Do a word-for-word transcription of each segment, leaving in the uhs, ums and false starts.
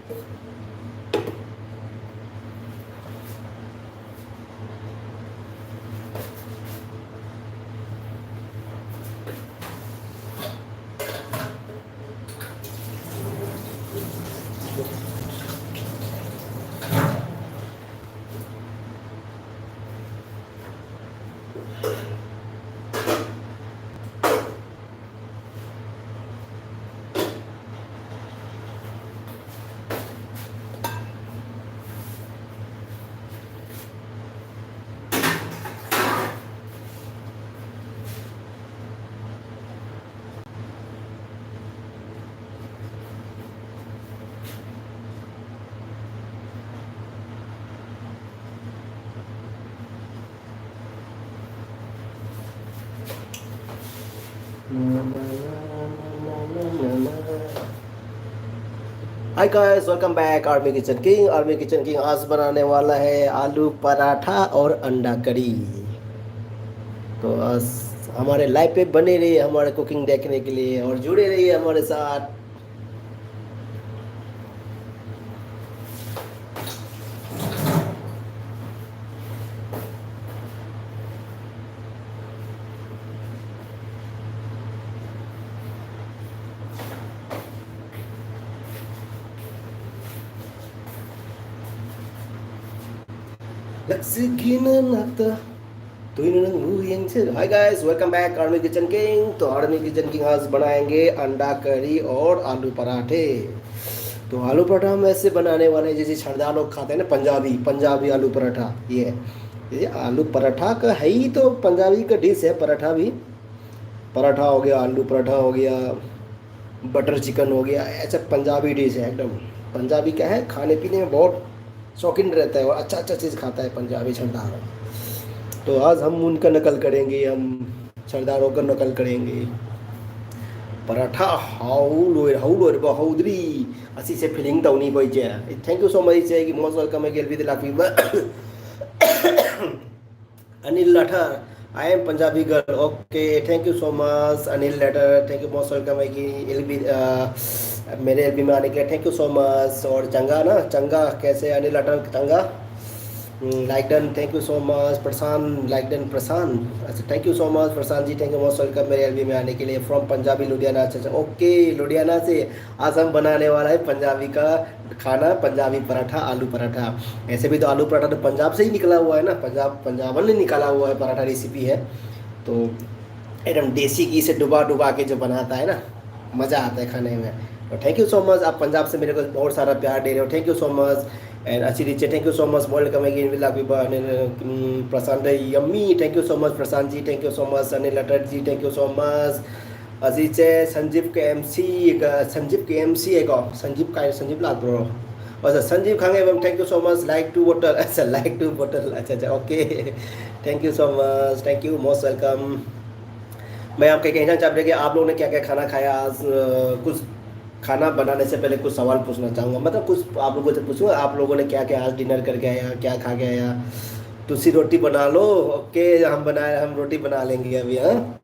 Hi guys, welcome back Army Kitchen King. Army Kitchen King आज बनाने वाला है आलू पराठा और अंडा करी। तो आज हमारे लाइव पे बने रहिए हमारे कुकिंग देखने के लिए और जुड़े रहिए हमारे साथ। Hi guys, welcome back Army Kitchen King. तो Army Kitchen King आज बनाएंगे अंडा करी और आलू पराठे। तो आलू पराठा हम ऐसे बनाने वाले हैं जैसे सरदार लोग खाते हैं ना, पंजाबी, पंजाबी आलू पराठा। ये ये आलू पराठा का है ही तो पंजाबी का डिश है पराठा भी। पराठा हो गया, आलू पराठा हो गया, बटर चिकन हो गया, ऐसा पंजाबी डिश है एकदम। पंजाबी क्या है, खाने पीने में बहुत शौकीन रहता है और अच्छा अच्छा चीज़ खाता है पंजाबी सरदार। तो आज हम उनका नकल करेंगे, हम सरदारों का नकल करेंगे। पराठा हाउ लोर हाउ लोर बहाउदरी असी से फीलिंग तौनी कोई जे। Thank you so much, इसे कि most welcome है गेलवी दिलाफी। अनिल लाठा I am Punjabi girl. Okay, thank you so much, Anil Letter. Thank you, most welcome है कि एलबी, अ, मेरे एलबी में आने के लिए। Thank you so much. और चंगा ना, चंगा कैसे अनिल लेटर, चंगा? Like done, thank you so much. Prashant, like done Prashant. अच्छा, thank you so much Prashant ji, thank you, most welcome मेरे एलबी में आने के लिए। फ्रॉम पंजाबी लुधियाना। अच्छा, अच्छा, ओके, लुधियाना से। आज हम बनाने वाला है पंजाबी का खाना, पंजाबी पराठा, आलू पराठा। ऐसे भी तो आलू पराठा तो पंजाब से ही निकला हुआ है ना, पंजाब, पंजाबन ने निकाला हुआ है, पराठा रेसिपी है। तो एकदम देसी घी से डुबा डुबा के जो बनाता है ना, मज़ा आता है खाने में। तो थैंक यू सो मच, आप पंजाब से मेरे को बहुत सारा प्यार दे रहे हो, thank you so much। And असी रीचे, thank you so much, welcome again, will be Prashant यम्मी, thank you so much Prashant ji, thank you so much Anil लटर ji, thank you so much। असी रीचे संजीव के एमसी, संजीव के एमसी है को, संजीव का, संजीव लाल ब्रो। अच्छा, संजीव खांगे एवं thank you so much, like two bottle। अच्छा, like two bottle। अच्छा, अच्छा, okay. Thank you so much, thank you, most welcome। मैं आपके कहना चाह रहे कि आप लोगों ने क्या क्या खाना खाया आज। अ, कुछ खाना बनाने से पहले कुछ सवाल पूछना चाहूँगा, मतलब कुछ आप लोगों से पूछूंगा, आप लोगों ने क्या क्या आज डिनर करके आया, क्या खा के आया। तुसी रोटी बना लो। ओके, हम बनाए, हम रोटी बना लेंगे अभी। हाँ,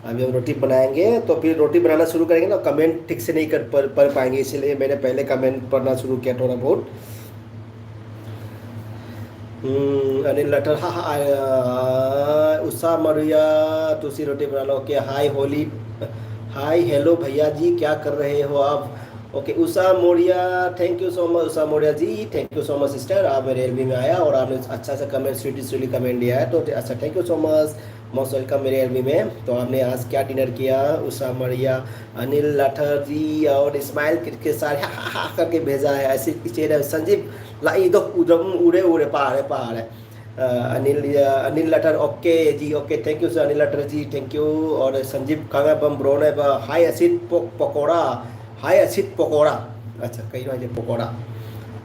अभी हम रोटी बनाएंगे, तो फिर रोटी बनाना शुरू करेंगे ना, कमेंट ठीक से नहीं कर, पढ़, पढ़ पाएंगे, इसीलिए मैंने पहले कमेंट पढ़ना शुरू किया थोड़ा बहुत। हम्म, अनिल लटर, हा, हा, आ, उषा मौर्या, तुसी रोटी बना लो। ओके, हाय होली, हाय हेलो भैया जी, क्या कर रहे हो आप? Okay, Usha Maurya, thank you so much Usha Maurya ji, thank you so much sister, आप मेरे एलबी में आया और आपने अच्छा सा कमेंट, स्वीटी स्वीटी कमेंट दिया है, तो अच्छा, thank you so much, most welcome मेरे एलबी में। तो आपने आज क्या डिनर किया उषा मौर्या? अनिल लठर जी और स्माइल के साथ हा, हा, हा करके भेजा है, ऐसे चेहरे संजीव लाई दो उदम उड़े उड़े पहाड़े पहाड़े। अ, अनिल, अ, Anil Lather, okay ji, okay, thank you sir, Anil Lather ji, thank you। और संजीव खांगा बम ब्रो ने ब-, हाय असित पो-, पकोड़ा, हाय असित पकोड़ा। अच्छा, कहीं ना पकोड़ा।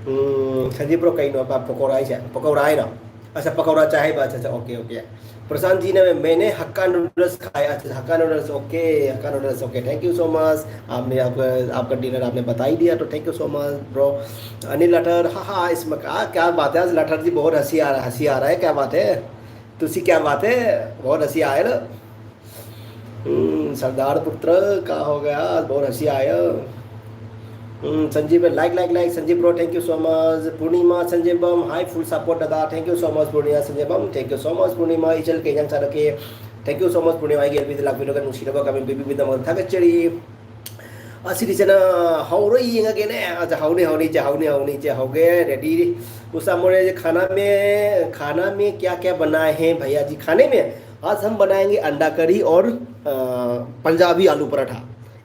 हम्म, संजीव ब्रो कहीं ना पकोड़ा ही है, पकौड़ा है ना? अच्छा, पकौड़ा चाहे बा, अच्छा, अच्छा, ओके, ओके। प्रशांत जी ने, मैंने हक्का नूडल्स खाया। अच्छा, Hakka noodles, okay, Hakka noodles, okay, thank you so much। आपने, आपका, आपका डिनर आपने बता ही दिया, तो thank you so much bro। Anil लठर, हाँ, हाँ, इसमें क्या, क्या बात है, आज लठर जी बहुत हंसी आ रहा, हंसी आ रहा है, क्या बात है? तुसी क्या बात है, बहुत हंसी आया ना। हम्म, सरदार पुत्र, क्या हो गया, बहुत हंसी आया। हम्म, Sanjeev, like, like, like, Sanjeev bro, thank you so much. Purnima Sanjeev bomb, hi, full support दादा, thank you so much Purnima Sanjeev bomb, thank you so much पूर्णिमा, ꯏꯆꯜ ꯀꯩ ꯏꯟꯖꯥꯡ ꯆꯥꯔꯛꯀꯦ? Thank you so much ꯄꯨꯔꯅꯤꯃꯥ, ꯑꯩꯒꯤ ꯑꯦꯜꯕꯤꯗ ꯂꯥꯛꯄꯤꯔꯒ ꯅꯨꯡꯁꯤꯔꯕ ꯀꯃꯦꯟ ꯄꯤꯕꯤꯕꯒꯤꯗꯃꯛ ꯊꯥꯒꯠꯆꯔꯤ꯫ ꯑꯁꯤꯗꯤ ꯏꯆꯦꯅ ꯍꯧꯔ ꯌꯦꯡꯉꯒꯦꯅꯦ꯫ ꯑꯁ, ꯍꯧꯅꯤ, ꯍꯧꯅꯤ, ꯏꯆꯦ, ꯍꯧꯅꯤ, ꯍꯧꯅꯤ, ꯏꯆꯦ, ꯍꯧꯒꯦ, ready꯫ ꯎꯁꯥ ꯃꯣꯔꯦ, खाना में, खाना में क्या क्या बनाए हैं भैया जी? खाने में आज हम बनाएंगे अंडा करी और, अ, पंजाबी आलू पराठा।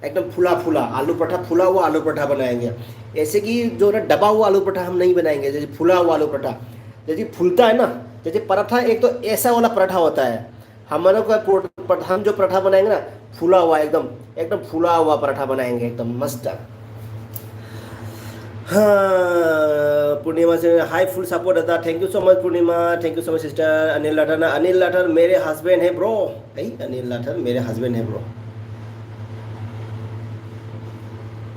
एकदम फूला फूला आलू पराठा, फूला हुआ आलू पराठा बनाएंगे। ऐसे कि जो ना दबा हुआ आलू पराठा हम नहीं बनाएंगे, जैसे फूला हुआ आलू पराठा, जैसे फूलता है ना, जैसे पराठा एक तो ऐसा वाला पराठा होता है, हमारे को पराठा, हम जो पराठा बनाएंगे ना, फूला हुआ एकदम, एकदम फूला हुआ पराठा बनाएंगे, एकदम मस्त। हाँ, पूर्णिमा से hi, full support दादा। Thank you so much Purnima, thank you so much sister। Anil Lathar ना, अनिल लाठर मेरे हस्बैंड है ब्रो। नहीं, अनिल लाठर मेरे हस्बैंड है ब्रो।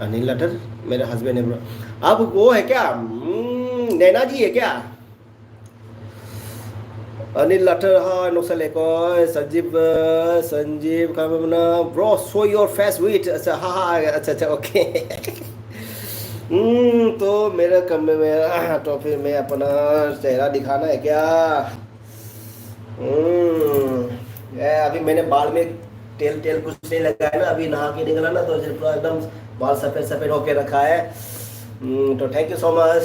अनिल लाठर मेरे हस्बैंड है ब्रो। अब वो है क्या? हम्म, नैना जी है क्या? अनिल लाठर, हाँ, नुकसान लेको, संजीव, संजीव, का नाम ना, bro, show your face with, अच्छा, हाँ, हाँ, अच्छा, अच्छा, OK। हम्म, तो मेरे कमरे में, तो फिर मैं अपना चेहरा दिखाना है क्या? हम्म, ये अभी मैंने बाल में तेल, तेल कुछ नहीं लगाया ना, अभी नहा के निकला ना, तो फिर पूरा एकदम बाल सफेद, सफेद होके रखा है। हम्म, तो thank you so much।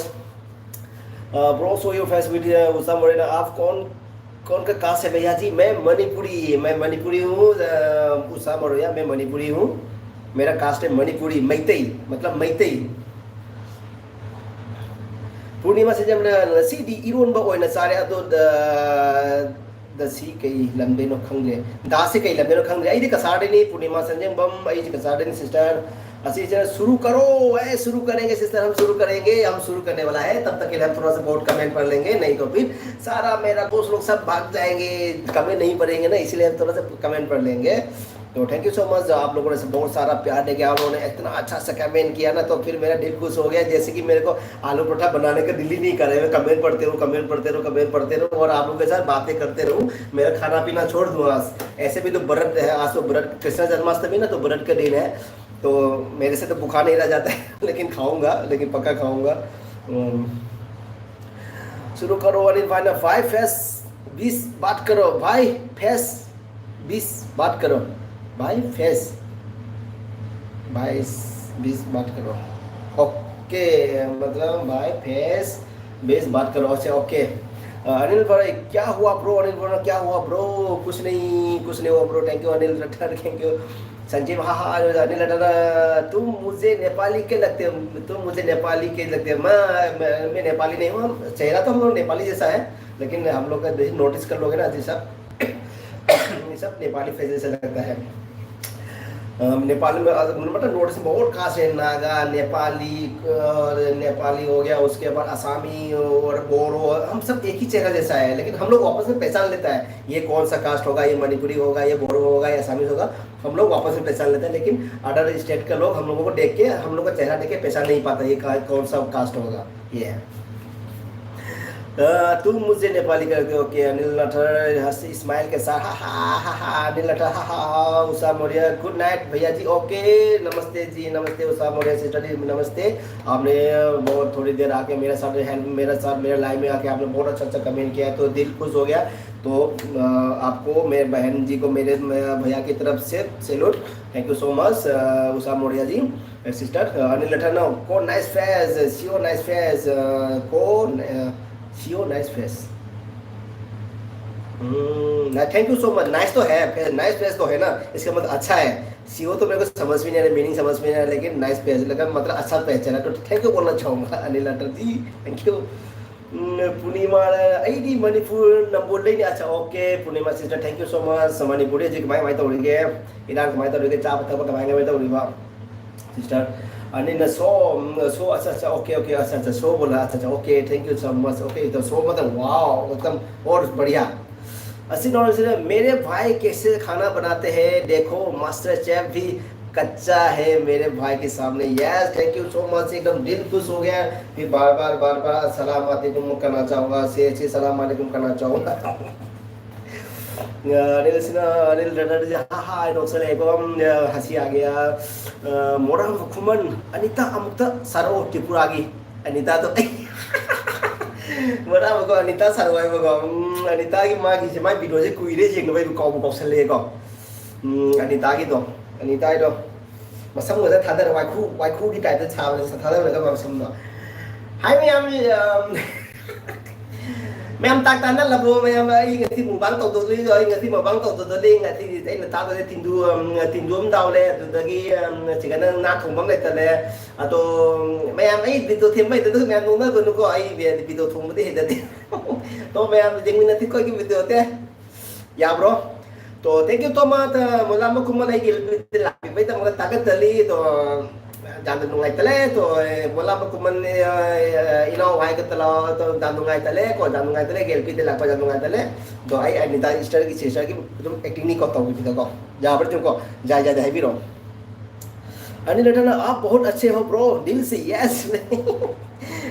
Bro, show your face with, Usha Morena, आप कौन, कौन का कास्ट है भैया जी? मैं मणिपुरी, मैं मणिपुरी हूँ। अ, उषा मोरेना, मैं मणिपुरी हूँ। मेरा कास्ट है मणिपुरी, मैतेई, मतलब मैतेई। पूर्णिमा से जब न-, ꯉꯁꯤꯗꯤ ꯏꯔꯣꯟꯕ ꯑꯣꯏꯅ ꯆꯥꯔꯦ, ꯑꯗꯣ ꯗ-, ꯗꯁꯤ ꯀꯩ ꯂꯝꯗꯩꯅꯣ ꯈꯪꯗ꯭ꯔꯦ꯫ ꯗꯥꯁꯤ ꯀꯩ ꯂꯝꯗꯩꯅꯣ ꯈꯪꯗ꯭ꯔꯦ꯫ ꯑꯩꯗꯤ ꯀꯁꯥꯔꯗꯩꯅꯤ, ꯄꯨꯔꯅꯤꯃꯥ ꯁꯟꯖꯦꯡꯕꯝ, ꯑꯩꯁꯦ ꯀꯁꯥꯔꯗꯩꯅꯤ, sister꯫ ꯑꯁꯤꯁꯤꯅ शुरू करो, ए, शुरू करेंगे sister, हम शुरू करेंगे, हम शुरू करने वाला है। तब तक के लिए हम थोड़ा सा बहुत कमेंट पढ़ लेंगे, नहीं तो फिर सारा मेरा दोस्त लोग सब भाग जाएंगे, कमेंट नहीं पढ़ेंगे ना, इसीलिए हम थोड़ा सा कमेंट पढ़ लेंगे। तो थैंक यू सो मच, आप लोगों ने बहुत सारा प्यार दे गया, उन्होंने इतना अच्छा सा कमेंट किया ना, तो फिर मेरा दिल खुश हो गया। जैसे कि मेरे को आलू पराठा बनाने का दिल ही नहीं कर रहा है, मैं कमेंट पढ़ते रहूँ, कमेंट पढ़ते रहूँ, कमेंट पढ़ते रहूँ और आप लोगों के साथ बातें करते रहूँ, मेरा खाना पीना छोड़ दूँ आज। ऐसे भी तो व्रत है, आज तो व्रत कृष्ण जन्माष्टमी ना, तो व्रत का दिन है, तो मेरे से तो भूखा नहीं रह जाता है लेकिन खाऊंगा, लेकिन पक्का खाऊंगा। शुरू करो अनिल भाई ना, भाई फेस बीस बात करो, भाई फेस बीस बात करो, भाई फेस भाई बीस बात करो। ओके, मतलब भाई फेस बीस बात करो। अच्छा, ओके। अनिल भाई, क्या हुआ ब्रो? अनिल भाई, क्या हुआ ब्रो? कुछ नहीं, कुछ नहीं हुआ bro. Thank you Anil Lather, thank you. Sanjeev, हाँ हाँ, अनिल रठर, तुम मुझे नेपाली के लगते हो, तुम मुझे नेपाली के लगते हो। मैं मैं, मैं नेपाली नहीं हूँ। चेहरा तो हम लोग नेपाली जैसा है, लेकिन हम लोग का नोटिस कर लोगे ना जी सब, ये सब नेपाली फेस जैसा लगता है। नेपाल में मतलब नोटिस बहुत खास है, नागा, नेपाली और नेपाली हो गया, उसके बाद आसामी और बोरो, हम सब एक ही चेहरा जैसा है, लेकिन हम लोग वापस में पहचान लेता है ये कौन सा कास्ट होगा, ये मणिपुरी होगा, ये बोरो होगा, ये आसामी होगा। हम लोग वापस में पहचान लेते हैं, लेकिन अदर स्टेट के लोग हम लोगों को देख के, हम लोग का चेहरा देख के पहचान नहीं पाता ये कौन सा कास्ट होगा। ये है। तुम मुझे नेपाली कर दो। ओके, अनिल लठर हंस स्माइल के साथ, हा हा हा हा। अनिल लठर, हा हा हा। उषा मौर्य, गुड नाइट भैया जी। ओके, नमस्ते जी, नमस्ते उषा मौर्य सिस्टर जी, नमस्ते। आपने बहुत थोड़ी देर आके मेरे साथ हेल्प, मेरे साथ मेरे लाइव में आके आपने बहुत अच्छा अच्छा कमेंट किया, तो दिल खुश हो गया। तो आपको, मेरे बहन जी को, मेरे भैया की तरफ से salute. Thank you so much Usha Maurya ji. Sister Anil Lather ना, को नाइस फेस, सीओ नाइस फेस, को सीओ nice face. Thank you so much. Nice तो है, नाइस फेस तो है ना, इसका मतलब अच्छा है। सीओ तो मेरे को समझ में नहीं आ रहा, मीनिंग समझ में नहीं आ रहा, लेकिन नाइस फेस लगा, मतलब अच्छा फेस चला, तो थैंक यू बोलना चाहूँगा अनिल लठर जी, थैंक यू। पूर्णिमा, ꯑꯩꯗꯤ ꯃꯅꯤꯄꯨꯔ ꯅꯝꯕꯣꯜꯗꯩꯅꯦ꯫ ꯑꯠꯆꯥ, okay, Purnima sister, thank you so much. ꯃꯅꯤꯄꯨꯔꯗ ꯍꯧꯖꯤꯛ ꯀꯃꯥꯏ ꯀꯃꯥꯏꯅ ꯇꯧꯔꯤꯒꯦ? ꯏꯔꯥꯡ ꯀꯃꯥꯏꯅ ꯇꯧꯔꯤꯒꯦ? ꯆꯥꯕ ꯊꯛꯄ ꯀꯃꯥꯏꯅ ꯀꯃꯥꯏꯅ ꯇꯧꯔꯤꯕ? ꯁꯤꯁꯇꯔ ꯑꯅꯤꯅ ꯁꯣ, ꯁꯣ, ꯑꯠꯆꯥ ꯑꯠꯆꯥ, ꯑꯣꯀꯦ ꯑꯣꯀꯦ, ꯑꯠꯆꯥ ꯑꯠꯆꯥ, ꯁꯣ ꯕꯣꯂꯥ, ꯑꯠꯆꯥ ꯑꯠꯆꯥ, okay, thank you so much. Okay, ꯏꯇꯥꯎ, ꯁꯣ ꯃꯇꯝ, ꯋꯥꯎ, ꯃꯇꯝ ꯑꯣꯔ ꯕꯔꯤꯌꯥ꯫ असिन और मेरे भाई कैसे खाना बनाते हैं, देखो मास्टर शेफ भी कच्चा है मेरे भाई के सामने। Yes, thank you so much, एकदम दिल खुश हो गया। फिर बार बार बार बार अस्सलाम वालेकुम कहना चाहूँगा, से अच्छे सलाम वालेकुम कहना चाहूँगा। अनिल सिन्हा, अनिल रटन जी, हाँ हाँ, नोक्सल है को हम, हंसी आ गया। मोरा खुमन अनिता अमुक्ता सारो त्रिपुरा की अनिता तो मोरा को अनिता सारो है को, अनिता की माँ की से माँ बिनो से कुई रे जेंग भाई को को से ले को। अनिता की तो, अनिता तो मसम को था था वाइखू वाइखू की टाइप था था था का मसम ना। हाय मैं हम ꯃꯌꯥꯝ ꯇꯥꯛ ꯇꯥꯅ ꯂꯕꯣ ꯃꯌꯥꯝ ꯑꯩ ꯉꯁꯤ ꯃꯨꯛꯕꯥꯡ ꯇꯧꯗꯣꯏꯗꯣ ꯑꯩ ꯉꯁꯤ ꯃꯨꯛꯕꯥꯡ ꯇꯧꯗꯣꯏꯗꯣ ꯂꯦꯡ ꯉꯁꯤ ꯑꯩꯅ ꯇꯥꯛꯄꯁꯦ ꯇꯤꯟꯗꯨ ꯇꯤꯟꯗꯨ ꯑꯃ ꯇꯥꯎꯂꯦ ꯑꯗꯨꯗꯒꯤ ꯆꯤꯀꯟ ꯉꯥ ꯊꯣꯡꯕ ꯑꯃ ꯂꯩꯇꯂꯦ꯫ ꯑꯗꯣ ꯃꯌꯥꯝ ꯑꯩ ꯚꯤꯗꯤꯑꯣ ꯊꯦꯝꯕ ꯍꯩꯇꯗꯁꯨ ꯃꯌꯥꯝ ꯅꯣꯛꯅꯒꯅꯨꯀꯣ꯫ ꯑꯩ ꯚꯤꯗꯤꯑꯣ ꯊꯣꯡꯕꯗꯤ ꯍꯩꯖꯗꯦ꯫ ꯇꯣ ꯃꯌꯥꯝ ꯌꯦꯡꯃꯤꯟꯅꯁꯤ ꯑꯩꯈꯣꯏꯒꯤ ꯚꯤꯗꯤꯑꯣꯁꯦ꯫ ꯌꯥꯕ꯭ꯔꯣ? ꯇꯣ ꯊꯦꯡ ꯌꯨ ꯇꯣ ꯃꯥ ꯃꯣꯂꯥꯝꯕ ꯈꯨꯃꯟ ꯑꯩꯒꯤ ꯂꯥꯛꯄꯤꯕꯩꯗꯃꯛꯇ ꯊꯥꯒꯠꯆꯔꯤ꯫ ꯇꯣ ꯌꯥꯝꯅ ꯅꯨꯡꯉꯥꯏꯇꯂꯦ꯫ ꯇꯣ ꯃꯣꯂꯥꯝꯕ ꯈꯨꯃꯟ ꯏꯅꯥꯎ ꯍꯥꯏꯒ ꯇꯂꯥꯎ ꯇꯣ ꯌꯥꯝ ꯅꯨꯡꯉꯥꯏꯇꯂꯦ ꯀꯣ ꯌꯥꯝ ꯅꯨꯡꯉꯥꯏꯇꯂꯦ ꯒꯦꯜꯄꯤꯗ ꯂꯥꯛꯄ ꯌꯥꯝ ꯅꯨꯡꯉꯥꯏꯇꯂꯦ꯫ ꯑꯗꯣ ꯑꯩ ꯑꯅꯤꯇꯥ ꯁꯤꯁꯇꯔꯒꯤ ꯁꯤꯁꯇꯔꯒꯤ ꯑꯗꯨꯝ ꯑꯦꯛꯇꯤꯡꯅꯤ ꯀꯣ ꯇꯧꯕꯤꯕꯗꯀꯣ꯫ ꯌꯥꯕ꯭ꯔꯥ ꯆꯨꯝꯀꯣ? ꯌꯥꯏ ꯌꯥꯏꯗꯤ ꯍꯥꯏꯕꯤꯔꯣ꯫ अनिल रटन, आप बहुत अच्छे हो ब्रो, दिल से yes.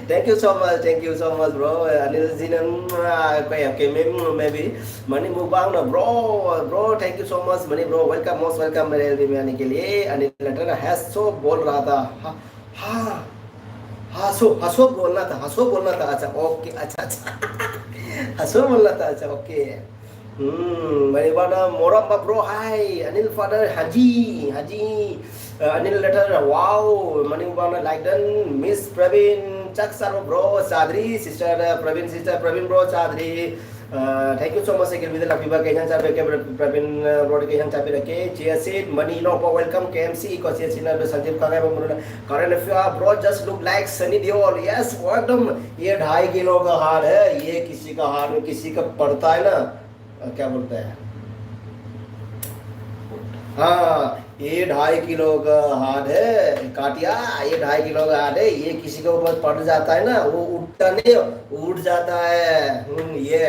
Thank you so much, thank you so much bro। Anil ji ने ओके ओके मैं मैं भी मनी मुबांग ना bro. Bro, thank you so much Mani bro, welcome, most welcome मेरे एलबी में आने के लिए। अनिल रटन हंसो बोल रहा था। हाँ हाँ, हंसो हंसो बोलना था, हंसो बोलना था। अच्छा ओके, अच्छा अच्छा। हंसो बोलना था, अच्छा okay. Hmm, Maribana Moramba bro, hi. Anil father, Haji, Haji. Uh, Anil letter, wow. Maribana like done. Miss Praveen, Chak Saro bro, Sadri, sister uh, Praveen, sister Praveen bro, Sadri. Uh, thank you so much. Again, with the Lapiba Kenyang Chape, Praveen uh, bro Kenyang Chape, okay. Jesse, Mani, no, welcome. K M C, Kosia Sina, Sanjib Kagaya, Muruna. Current affair, bro, just look like Sunny Deol. Yes, एकदम। ये ढाई kilo का हार है, ये किसी का हार में किसी का पड़ता है ना, क्या बोलता है, हाँ, ये ढाई किलो का हार है काटिया, ये ढाई किलो का हार है, ये किसी के ऊपर पड़ जाता है ना, वो उठता नहीं, उठ जाता है। हम्म, ये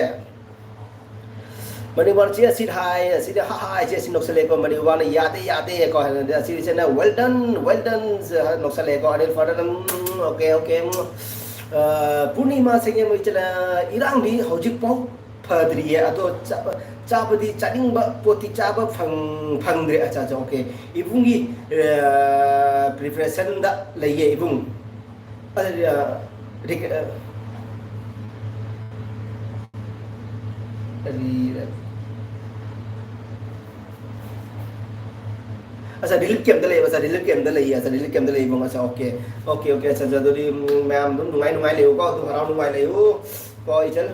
ꯃꯅꯤꯕꯥꯅ ꯆꯦ ꯑꯁꯤꯗ ꯍꯥꯏ, ꯑꯁꯤꯗ ꯍꯥ ꯍꯥꯏ, ꯆꯦ ꯑꯁꯤ ꯅꯣꯛꯁꯜꯂꯦꯀꯣ, ꯃꯅꯤꯕꯥꯅ ꯌꯥꯗꯦ, ꯌꯥꯗꯦ ꯀꯣ ꯍꯥꯏꯅꯗꯤ, ꯑꯁꯤꯁꯤꯅ "Well done, well done" ꯅꯣꯛꯁꯜꯂꯦꯀꯣ, Anil ꯐꯥꯗꯔꯅ "ꯎꯝ, okay, okay, ꯎꯝ, ꯑ, ꯄꯨꯔꯅꯤꯃꯥ ꯁꯦꯡꯉꯦ ꯃꯣꯏ ꯆꯠꯂ ꯏꯔꯥꯡꯗꯤ ꯍꯧꯖꯤꯛꯐꯥꯎ ꯐꯗ꯭ꯔꯤꯌꯦ, ꯑꯗꯣ ꯆꯥꯕ, ꯆꯥꯕꯗꯤ ꯆꯥꯅꯤꯡꯕ ꯄꯣꯠꯇꯤ ꯆꯥꯕ ꯐꯪ-, ꯐꯪꯗ꯭ꯔꯦ"꯫ ꯑꯠꯆꯥ, ꯑꯠꯆꯥ, okay꯫ ꯏꯕꯨꯡꯒꯤ, ꯑ, preparation ꯗ ꯂꯩꯌꯦ ꯏꯕꯨꯡ꯫ ꯑꯗꯨꯗꯤ, ꯑ, ꯔꯤꯛ-, ꯑ, ꯀꯔꯤ-, ꯑꯠꯆꯥ, relief camp ꯇ ꯂꯩꯌꯦꯕ, ꯑꯠꯆꯥ, relief camp ꯇ ꯂꯩꯌꯦ, ꯑꯠꯆꯥ, relief camp ꯇ ꯂꯩꯕ, ꯑꯠꯆꯥ, okay, okay, okay, ꯑꯠꯆꯥ, ꯑꯠꯆꯥ, ꯑꯗꯨꯗꯤ, ꯎꯝ, ꯃꯌꯥꯝ ꯑꯗꯨꯝ ꯅꯨꯡꯉꯥꯏ ꯅꯨꯡꯉꯥꯏ ꯂꯩꯌꯨꯀꯣ, ꯑꯗꯨꯝ ꯍꯔꯥꯎ ꯅꯨꯡꯉꯥꯏ ꯂꯩꯌꯨ ꯀꯣ, ꯏꯆꯜ꯫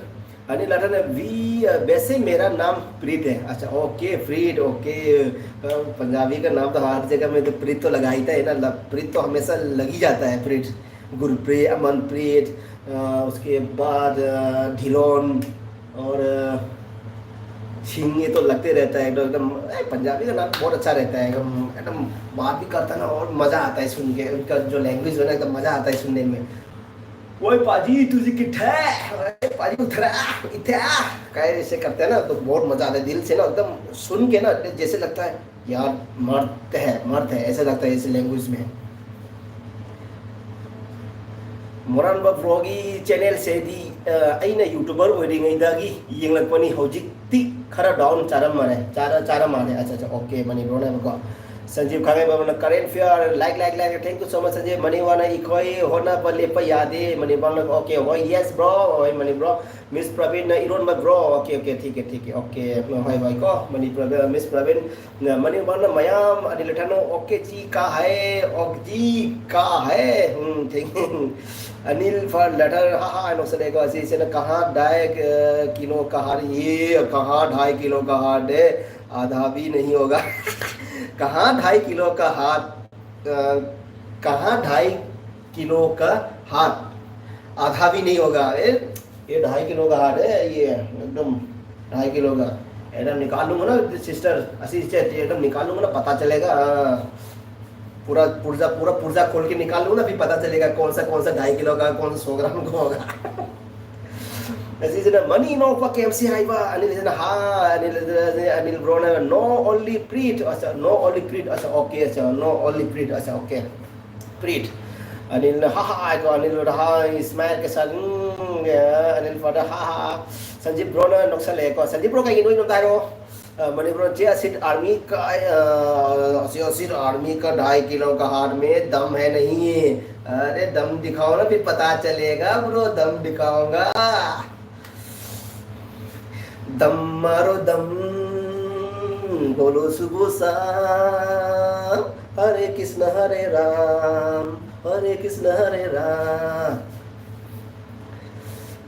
अनिल राठौर ने, "वी, अ, वैसे मेरा नाम प्रीत है।" अच्छा, okay, प्रीत, okay। अ, पंजाबी का नाम तो हर जगह में तो प्रीत तो लगा ही था, है ना, ल-, प्रीत तो हमेशा लग ही जाता है, प्रीत। गुरप्रीत, अमनप्रीत, अ, उसके बाद, अ, ढिलोन और, अ, सिंह, ये तो लगते रहता है एकदम, एकदम, ए, पंजाबी का नाम बहुत अच्छा रहता है, एकदम, एकदम बात भी करता है ना, और मज़ा आता है सुन के, उनका जो language है ना, एकदम मज़ा आता है सुनने में। "ओए पाजी, तुझे किथे? ओए पाजी, उठरा, इथे आ।" कहे ऐसे करते हैं ना, तो बहुत मज़ा आता है, दिल से ना, एकदम सुन के ना, जैसे लगता है, "यार, मर्द है, मर्द है", ऐसा लगता है ऐसे language में। ꯃꯣꯔꯥꯟꯕ ꯕ꯭ꯔꯣꯒꯤ ꯆꯦꯅꯦꯜꯁꯦ ꯑꯩꯗꯤ, ꯑ, ꯑꯩꯅ YouTuber ꯑꯣꯏꯔꯤꯉꯩꯗꯒꯤ ꯌꯦꯡꯂꯛꯄꯅꯤ, ꯍꯧꯖꯤꯛꯇꯤ ꯈꯔ down ꯆꯥꯔꯝꯃꯔꯦ, ꯆꯥꯔ-, ꯆꯥꯔꯝꯃꯔꯦ꯫ ꯑꯠꯆꯥ, ꯑꯠꯆꯥ, okay, ꯃꯅꯤꯄꯨꯔꯅꯦꯕꯀꯣ꯫ ꯁꯟꯖꯤꯕ ꯈꯥꯡꯉꯩꯕꯝꯅ current affair, like, like, like, thank you so much, ꯁꯟꯖꯤꯕ꯫ ꯃꯅꯤꯋꯥꯅ ꯑꯩꯈꯣꯏ ꯍꯣꯠꯅꯕ ꯂꯦꯞꯄ ꯌꯥꯗꯦ, ꯃꯅꯤꯄꯨꯔꯅ, okay, ꯍꯣꯏ, yes bro, ꯍꯣꯏ, ꯃꯅꯤꯄꯨꯔ꯫ Miss ꯄ꯭ꯔꯕꯤꯟꯅ ꯏꯔꯣꯟꯕ bro, okay, okay, ठीक है, ठीक है, okay, ꯍꯣꯏ, ꯍꯣꯏ, ꯀꯣ, ꯃꯅꯤꯄꯨꯔ, Miss ꯄ꯭ꯔꯕꯤꯟ꯫ ꯃꯅꯤꯡ ꯃꯥꯡꯗ ꯃꯌꯥꯝ ꯑꯅꯤ ꯂꯩꯊꯅꯧ꯫ "Okay, जी, का है? Okay, जी, का है?" ꯎꯝ, thank you꯫ Anil for letter, ꯍꯥ, ꯍꯥ, ꯅꯣꯛꯁꯜꯂꯦꯀꯣ꯫ ꯑꯁꯤꯁꯤꯅ "कहाँ ढाई, अ, किलो का हार?" ये कहाँ ढाई किलो का हार है? आधा भी नहीं होगा। कहाँ ढाई किलो का हार? अ, कहाँ ढाई किलो का हार? आधा भी नहीं होगा। ए, ये ढाई किलो का हार है, ये एकदम ढाई किलो का। एकदम निकाल लूंगा ना सिस्टर, असी से एकदम निकाल लूंगा ना, पता चलेगा। हाँ, पूरा पुर्जा, पूरा पुर्जा खोल के निकाल लूंगा ना, फिर पता चलेगा कौन सा, कौन सा ढाई किलो का, कौन सा सौ ग्राम का होगा। ꯑꯁꯤꯁꯤꯅ ꯃꯅꯤ ꯏꯅꯥꯎꯄꯥ ꯀꯦ ꯑꯦꯝ ꯁꯤ ꯍꯥꯏꯕ ꯑꯅꯤꯜꯁꯤꯅ ꯍꯥ ꯑꯅꯤꯜ ꯑꯅꯤꯜ ꯕ꯭ꯔꯣꯅ no only Preet ꯑꯁ no only Preet ꯑꯁ okay ꯑꯁ no only Preet ꯑꯁ okay Preet ꯑꯅꯤꯜꯅ ꯍꯥ ꯍꯥ ꯍꯥꯏꯀꯣ ꯑꯅꯤꯜ ꯍꯥ smile के साथ ꯎꯝ, ꯑꯅꯤꯜ ꯐꯥꯗ ꯍꯥ ꯍꯥ ꯁꯟꯖꯤꯞ ꯕ꯭ꯔꯣꯅ ꯅꯣꯛꯁꯜꯂꯛꯑꯦꯀꯣ ꯁꯟꯖꯤꯞ ꯕ꯭ꯔꯣ ꯀꯩꯒꯤꯅꯣ ꯏꯅꯣꯝꯇ ꯍꯥꯏꯔꯣ ꯃꯅꯤꯄꯨꯔ ꯆꯦ ꯑꯁꯤꯠ army का अ, ꯆꯦ ꯑꯁꯤꯠ army का ढाई किलो का हाथ में दम है नहीं है अरे दम दिखाओ ना फिर पता चलेगा ब्रो दम दिखाओगा दम मारो दम बोलो सुबह शाम हरे कृष्ण हरे राम हरे कृष्ण हरे राम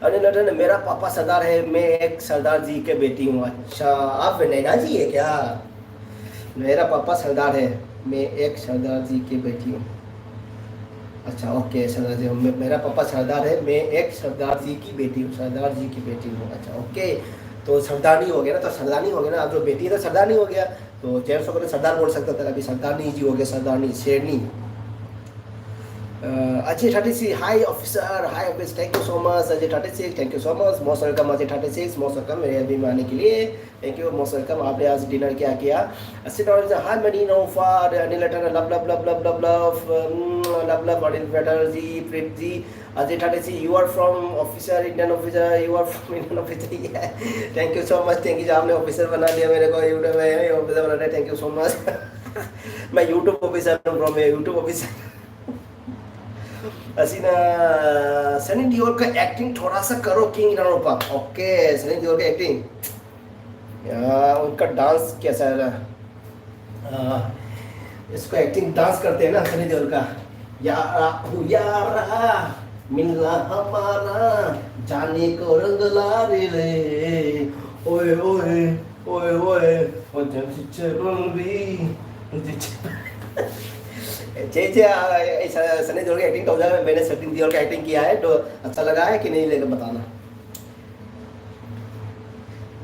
अरे नटन मेरा पापा सरदार है मैं एक सरदार जी के बेटी हूँ अच्छा आप नैना जी है क्या मेरा पापा सरदार है मैं एक सरदार जी की बेटी हूँ अच्छा ओके सरदार जी मेरा पापा सरदार है मैं एक सरदार जी की बेटी हूँ सरदार जी की बेटी हूँ अच्छा ओके तो सरदारनी हो गया ना तो सरदारनी हो गया ना अब जो बेटी है तो सरदारनी हो गया तो जेंट्स होकर तो सरदार बोल सकते थे अभी सरदारनी जी हो गया सरदारनी शेरनी अजय ठाटे सी hi officer hi officer thank you so much Ajay ठाटे C thank you so much most welcome Ajay ठाटे C most welcome मेरे अभी में आने के लिए Thank you most welcome आपने आज डिनर क्या किया Sit down hi Mani Nofa Anil Atana love love love love love love love love Anil Chatterjee Preet ji Ajay Tate ji you are from officer Indian officer you are from Indian officer yeah. Thank you so much thank you आपने officer बना दिया मेरे को YouTube में officer बना दिया thank you so much मैं YouTube officer हूँ bro मैं यूट्यूब ऑफिसर हसीना सनी देओल का एक्टिंग थोड़ा सा करो किंग इनारोपा ओके सनी देओल का एक्टिंग उनका डांस कैसा है आ, इसको एक्टिंग डांस करते हैं ना सनी देओल का यारा हू यारा मिलना हमारा जाने को रंग ला रे ले ओए ओए ओए ओए और जब से चल भी जे जे सनी देओल की एक्टिंग तो मैंने सनी देओल का एक्टिंग किया है तो अच्छा लगा है कि नहीं लेकर बताना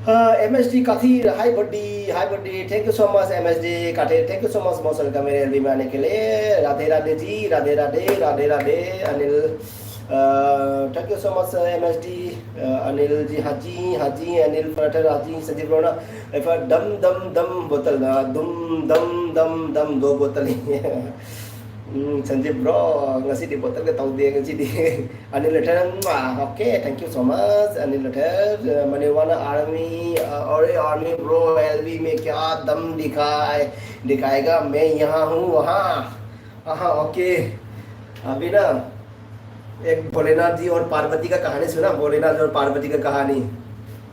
हाँ एम एस डी काथी hi buddy hi buddy thank you so much M S D काथे thank you so much most welcome मेरे एलबी में आने के लिए राधे राधे जी राधे राधे राधे राधे अनिल अ, Thank you so much, uh, M S D, uh, Anil ji, हाँ जी, हाँ जी, Anil Faratar, हाँ जी, संदीप रोना, F R, दम दम दम बोतल, uh, दुम दम दम दम दो बोतल ही. Hmm, Sandeep bro, ꯉꯁꯤꯗꯤ ꯕꯣꯇꯜꯒ ꯇꯧꯗꯦ ꯉꯁꯤꯗꯤ. Anil Lathar, okay, thank you so much, Anil Lathar. Uh, Maniwana Army, uh, अरे Army bro, L V में क्या दम दिखाए, दिखाएगा, मैं यहाँ हूँ वहाँ. हाँ, okay. अभी ना एक भोलेनाथ जी और पार्वती का कहानी सुना, भोलेनाथ और पार्वती का कहानी.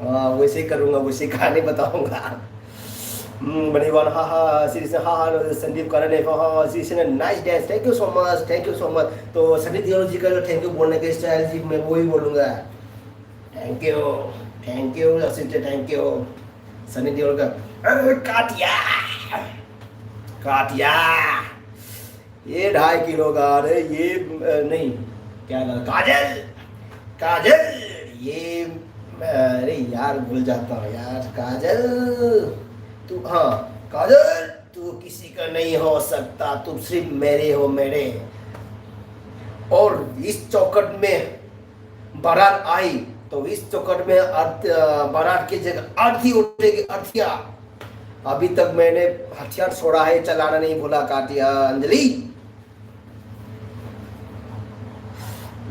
हाँ, वैसे ही करूँगा, वैसे ही कहानी बताऊँगा. Hmm, Maniwan, हाँ हाँ, श्री से, हाँ हाँ, संदीप कारण है, हाँ हाँ, श्री से, nice dance, thank you so much, thank you so much. तो सनी देओल जी का जो thank you बोलने के स्टाइल जी, मैं वो ही बोलूँगा. Thank you, thank you, Ashish ji, thank you. Sunny Deol का, अरे कातिया, कातिया, ये ढाई किलो का, अरे ये, अ, नहीं, क्या था, काजल, काजल, ये, अरे यार, भूल जाता हूँ यार. काजल, तू, हाँ, काजल, तू किसी का नहीं हो सकता, तुम सिर्फ मेरे हो, मेरे. और इस चौकट में बारात आई, तो इस चौकट में अर्थ, अ, बारात की जगह अर्थी उठेगी, अर्थिया. अभी तक मैंने हथियार छोड़ा है, चलाना नहीं भूला, Katya. Anjali.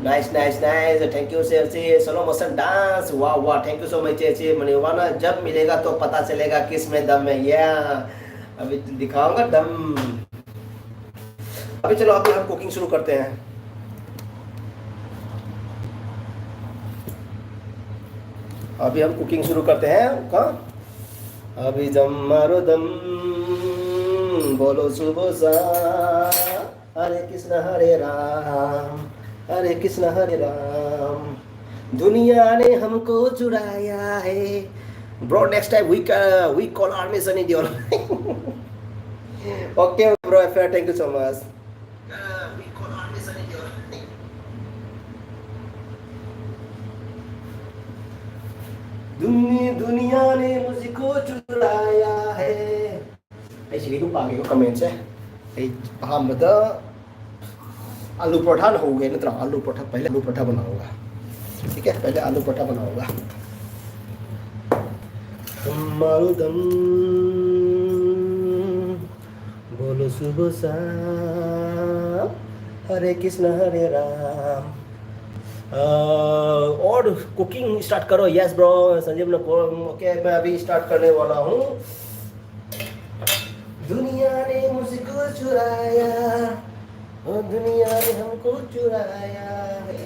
Nice, nice, nice. Thank you, sir. Slow motion dance. वाह, वाह. Thank you so much, चेचे मनीवाना. जब मिलेगा तो पता चलेगा किस में दम है. Yeah. अभी दिखाऊंगा दम. अभी चलो, अभी हम कुकिंग शुरू करते हैं. अभी हम कुकिंग शुरू करते हैं. कहाँ? अभी दम मारो दम, बोलो सुबह सा. हरे कृष्ण हरे राम, हरे कृष्ण हरे राम. दुनिया ने हमको चुराया है. Bro, next time we ca-, we call Army Sunny Deol. Okay, bro, thank you so much. दुनि-, दुनिया ने मुझको चुराया है. ꯑꯩ ꯁꯤꯒꯤ ꯑꯗꯨꯝ ꯄꯥꯒꯦꯀꯣ, ꯀꯃꯦꯟꯁꯦ. ꯑꯩ ꯑꯍꯥꯟꯕꯗ ꯑꯂꯨ ꯄꯔꯣꯊꯥꯅ ꯍꯧꯒꯦ ꯅꯠꯇ꯭ꯔꯥ? ꯑꯂꯨ ꯄꯔꯣꯊꯥ, ꯄꯍꯂꯦ ꯑꯂꯨ ꯄꯔꯣꯊꯥ ꯕꯅꯥꯎꯒꯥ. ठीक है, पहले आलू पराठा बनाऊंगा। मारुदम बोलो सुबह शाम, हरे कृष्ण हरे राम। और कुकिंग स्टार्ट करो। यस ब्रो, संजीव ने ओके, मैं अभी स्टार्ट करने वाला हूँ। दुनिया ने मुझको चुराया, ओ दुनिया ने हमको चुराया है।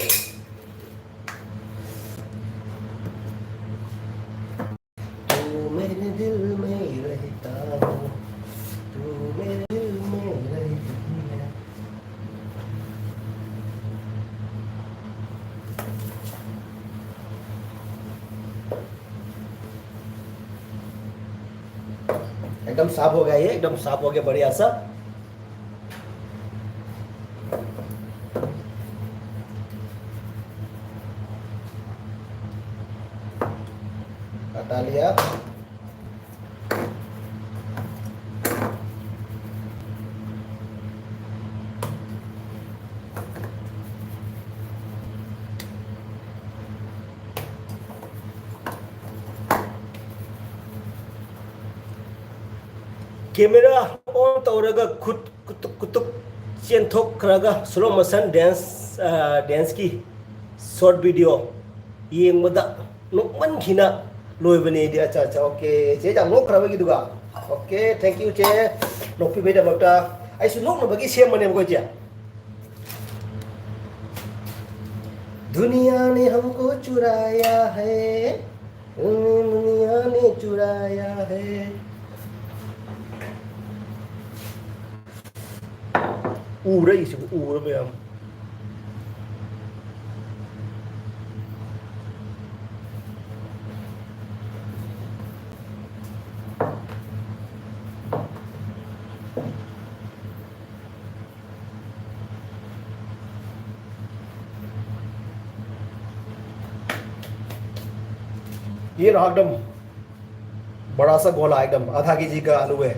तू मेरे दिल में रहता हो, तू मेरे दिल में रहती है। एकदम साफ हो गया, ये एकदम साफ हो गया, बढ़िया सा। हटा लिया। ꯀꯦꯃꯦꯔꯥ ꯑꯣꯟ ꯇꯧꯔꯒ ꯈꯨꯠ ꯀꯨꯇꯨꯛ ꯀꯨꯇꯨꯛ ꯆꯦꯟꯊꯣꯛꯈ꯭ꯔꯒ slow motion dance, ꯑ, danceꯀꯤ short video ꯌꯦꯡꯕꯗ ꯅꯣꯛꯃꯟꯈꯤꯅ ꯂꯣꯏꯕꯅꯦ ꯑꯩꯗꯤ꯫ ꯑꯠꯆꯥ, ꯑꯠꯆꯥ, ꯑꯣꯀꯦ꯫ ꯆꯦ ꯌꯥꯝ ꯅꯣꯛꯈ꯭ꯔꯕꯒꯤꯗꯨꯒ꯫ ꯑꯣꯀꯦ, thank you ꯆꯦ, ꯅꯣꯛꯄꯤꯕꯩꯗꯃꯛꯇ꯫ ꯑꯩꯁꯨ ꯅꯣꯛꯅꯕꯒꯤ ꯁꯦꯝꯕꯅꯦꯕꯀꯣ ꯏꯆꯦ꯫ दुनिया ने हमको चुराया है, दुनिया ने चुराया है। ꯎꯔꯛꯏꯁꯤꯕꯨ ꯎꯔꯕ ꯌꯥꯝ꯫ ये रहा एकदम बड़ा सा गोला, एकदम आधा केजी का आलू है,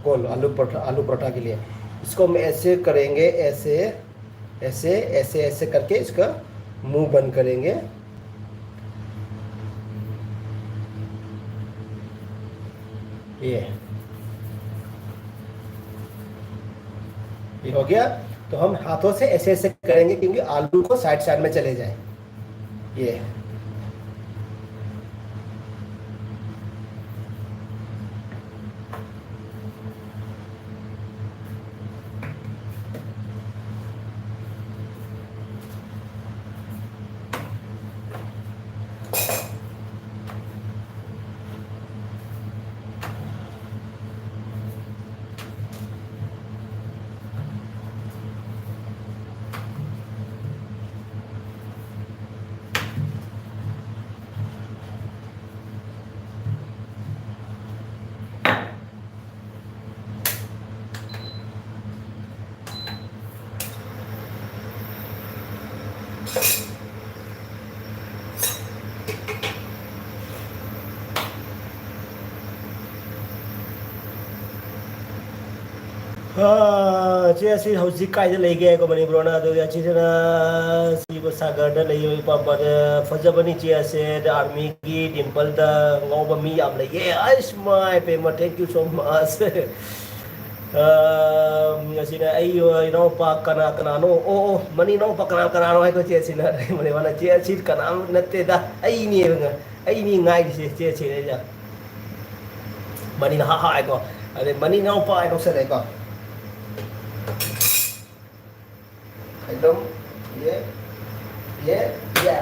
गोल आलू पराठा, आलू पराठा के लिए। इसको हम ऐसे करेंगे, ऐसे, ऐसे, ऐसे, ऐसे करके इसका मुंह बंद करेंगे। ये, ये हो गया। तो हम हाथों से ऐसे ऐसे करेंगे, क्योंकि आलू को साइड साइड में चले जाए। ये, ꯑꯥ, ꯆꯦ ꯑꯁꯤ ꯍꯧꯖꯤꯛ ꯀꯥꯏꯗ ꯂꯩꯒꯦ ꯍꯥꯏꯀꯣ, ꯃꯅꯤꯄꯨꯔꯅ? ꯑꯗꯨꯒ ꯆꯦꯁꯤꯅ ꯁꯤꯕ ꯁꯥꯒꯔꯗ ꯂꯩꯌꯦ, ꯏꯄꯥꯝ ꯄꯥꯝꯖ-, ꯐꯖꯕꯅꯤ ꯆꯦ ꯑꯁꯦ꯫ ꯑꯗ ꯑꯥꯔꯃꯤꯒꯤ ꯇꯦꯝꯄꯜꯗ ꯉꯥꯎꯕ ꯃꯤ ꯌꯥꯝ ꯂꯩꯌꯦ꯫ ꯑꯁ, ꯃꯥꯏ ꯄꯦꯝꯃ, thank you so much꯫ ꯑꯥ, ꯉꯁꯤꯅ ꯑꯩ ꯏꯅꯥꯎꯄꯥ ꯀꯅꯥ ꯀꯅꯥꯅꯣ? ꯑꯣ, ꯑꯣ, ꯃꯅꯤ ꯏꯅꯥꯎꯄꯥ ꯀꯅꯥ ꯀꯅꯥꯅꯣ ꯍꯥꯏꯀꯣ ꯆꯦ ꯑꯁꯤꯅ꯫ ꯃꯅꯤ ꯃꯥꯅ, "ꯆꯦ ꯑꯁꯤ ꯀꯅꯥꯝ ꯅꯠꯇꯦꯗ, ꯑꯩꯅꯦꯕ, ꯑꯩꯅꯤ ꯉꯥꯏꯔꯤꯁꯦ ꯆꯦ ꯑꯁꯤꯅ ꯑꯩꯅ"꯫ ꯃꯅꯤꯅ ꯍꯥ ꯍꯥ ꯍꯥꯏꯀꯣ꯫ ꯑꯗꯩ ꯃꯅꯤ ꯏꯅꯥꯎꯄꯥ ꯍꯥꯏ ꯀꯧꯁꯜꯂꯦꯀꯣ꯫ ꯑꯦꯛꯗꯝ, ꯌꯦ, ꯌꯦ, ꯌꯦ꯫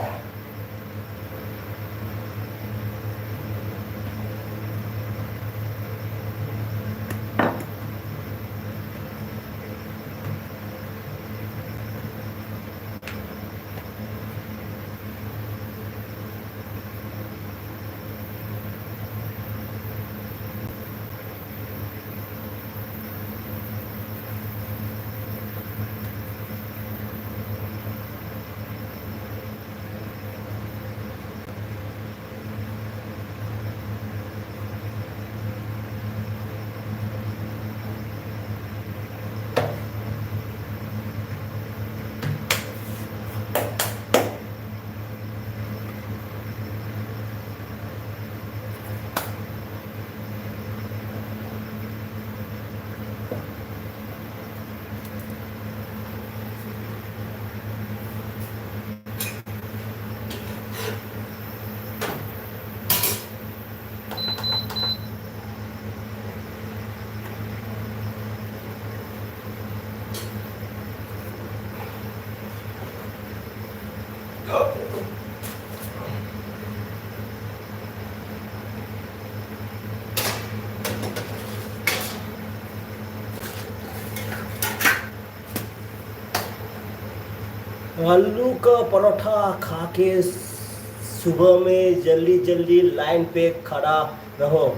आलू का परोठा खा के सुबह में जल्दी जल्दी लाइन पे खड़ा रहो।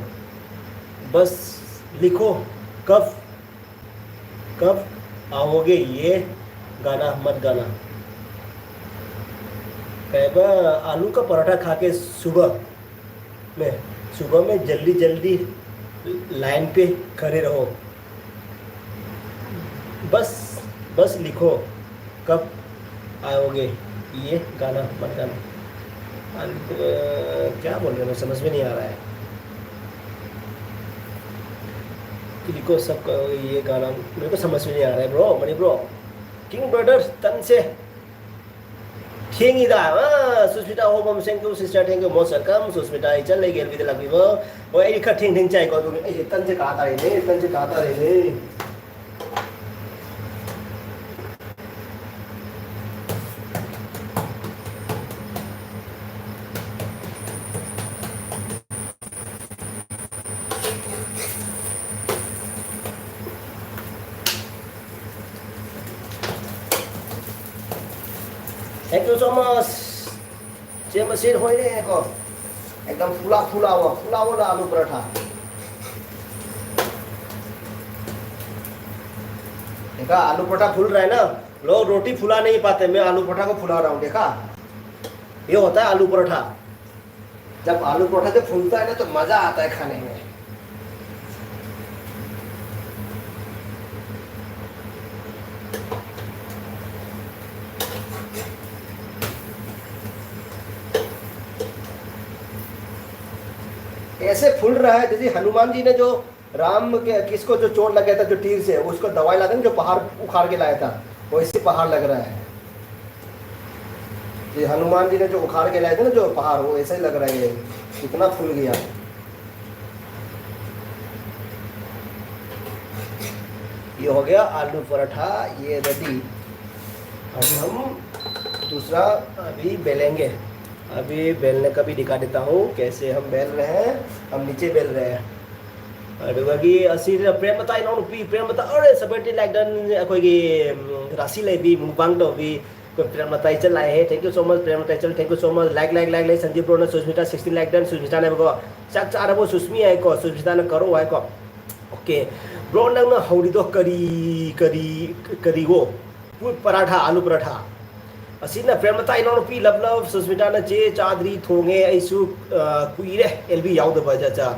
बस लिखो, कब कब आओगे ये गाना मत गाना। कह बा, आलू का पराठा खा के सुबह में, सुबह में जल्दी जल्दी लाइन पे खड़े रहो। बस, बस लिखो, कब आओगे ये गाना मत गाना। अ, क्या बोल रहे हैं, समझ में नहीं आ रहा है। कि लिखो सब कहोगे ये गाना, मेरे को समझ में नहीं आ रहा है, bro, मणि bro। King Brothers, तन से ꯊꯦꯡꯉꯤꯗ꯫ ꯑꯥ, Susmita ꯍꯣꯕꯝ, thank you sister, thank you, most welcome꯫ Susmita ꯏꯆꯟ ꯂꯩꯒꯦꯜꯕꯤꯗ ꯂꯥꯛꯄꯤꯕ꯫ ꯍꯣꯏ, ꯑꯩ ꯈꯔ ꯊꯦꯡ ꯊꯦꯡ ꯆꯥꯏꯀꯣ, ꯑꯗꯨꯒꯤ ꯑꯩꯁꯦ ꯇꯟꯁꯦ ꯀꯥ ꯇꯥꯔꯦꯅꯦ, ꯇꯟꯁꯦ ꯀꯥ ꯇꯥꯔꯦꯅꯦ꯫ Thank you so much। ꯆꯦ ꯃꯁꯦꯟ ꯍꯣꯏꯅꯦ ꯀꯣ, एकदम फूला फूला हुआ, फूला वाला आलू पराठा। देखा, आलू पराठा फूल रहा है ना, लोग रोटी फुला नहीं पाते, मैं आलू पराठा को फुला रहा हूँ। देखा, ये होता है आलू पराठा। जब आलू पराठा जब फूलता है ना, तो मजा आता है खाने में। ऐसे फूल रहा है जैसे हनुमान जी ने जो राम के, किसको जो चोट लग गया था जो तीर से, उसको दवाई लाते ना, जो पहाड़ उखाड़ के लाया था, वैसे पहाड़ लग रहा है। ये हनुमान जी ने जो उखाड़ के लाए थे ना जो पहाड़, वो ऐसा ही लग रहा है। ये कितना फूल गया। ये हो गया आलू पराठा, ये रेडी। अब हम दूसरा अभी बेलेंगे। अभी बेलने का भी दिखा देता हूँ, कैसे हम बेल रहे हैं। हम नीचे बेल रहे हैं। ꯑꯗꯨꯗꯒꯤ ꯑꯁꯤꯗ ꯄ꯭ꯔꯦꯝ ꯃꯇꯥꯏ ꯏꯅꯥꯎꯅꯨꯄꯤ, ꯄ꯭ꯔꯦꯝ ꯃꯇꯥꯏ, ꯑꯔꯦ, seventy like done ꯑꯩꯈꯣꯏꯒꯤ, ꯎꯝ, ꯔꯥꯁꯤ ꯂꯩꯕꯤ mukbang ꯇꯧꯕꯤ ꯑꯩꯈꯣꯏ ꯄ꯭ꯔꯦꯝ ꯃꯇꯥꯏ ꯆꯠ ꯂꯥꯛꯑꯦ꯫ Thank you so much, Prem ꯃꯇꯥꯏ ꯆꯠ, thank you so much. Like, like, like, like, ꯁꯟꯖꯤꯞ ꯕ꯭ꯔꯣꯅ ꯁꯨꯁꯃꯤꯇꯥ sixteen like done, ꯁꯨꯁꯃꯤꯇꯥꯅꯦꯕꯀꯣ꯫ ꯆꯥꯛ ꯆꯥꯔꯕꯣ ꯁꯨꯁꯃꯤ ꯍꯥꯏꯀꯣ, ꯁꯨꯁꯃꯤꯇꯥꯅ ꯀꯔꯣ ꯍꯥꯏꯀꯣ꯫ Okay, bro, ꯅꯪꯅ ꯍꯧꯔꯤꯗꯣ ꯀꯔꯤ, ꯀꯔꯤ, ꯀꯔꯤꯋꯣ? ꯄꯨ-, ꯄꯔꯥꯊꯥ, ꯑꯥꯂꯨ ꯄꯔꯥꯊꯥ꯫ ꯑꯁꯤꯅ ꯄ꯭ꯔꯦꯝ ꯃꯇꯥꯏ ꯏꯅꯥꯎꯅꯨꯄꯤ, love, love, ꯁꯨꯁꯃꯤꯇꯥꯅ ꯆꯦ ꯆꯥꯗ꯭ꯔꯤ, ꯊꯣꯡꯉꯦ ꯑꯩꯁꯨ, ꯑ, ꯀꯨꯏꯔꯦ ꯑꯦꯜ ꯕꯤ ꯌꯥꯎꯗꯕ, ꯑꯆꯥ, ꯑꯆꯥ꯫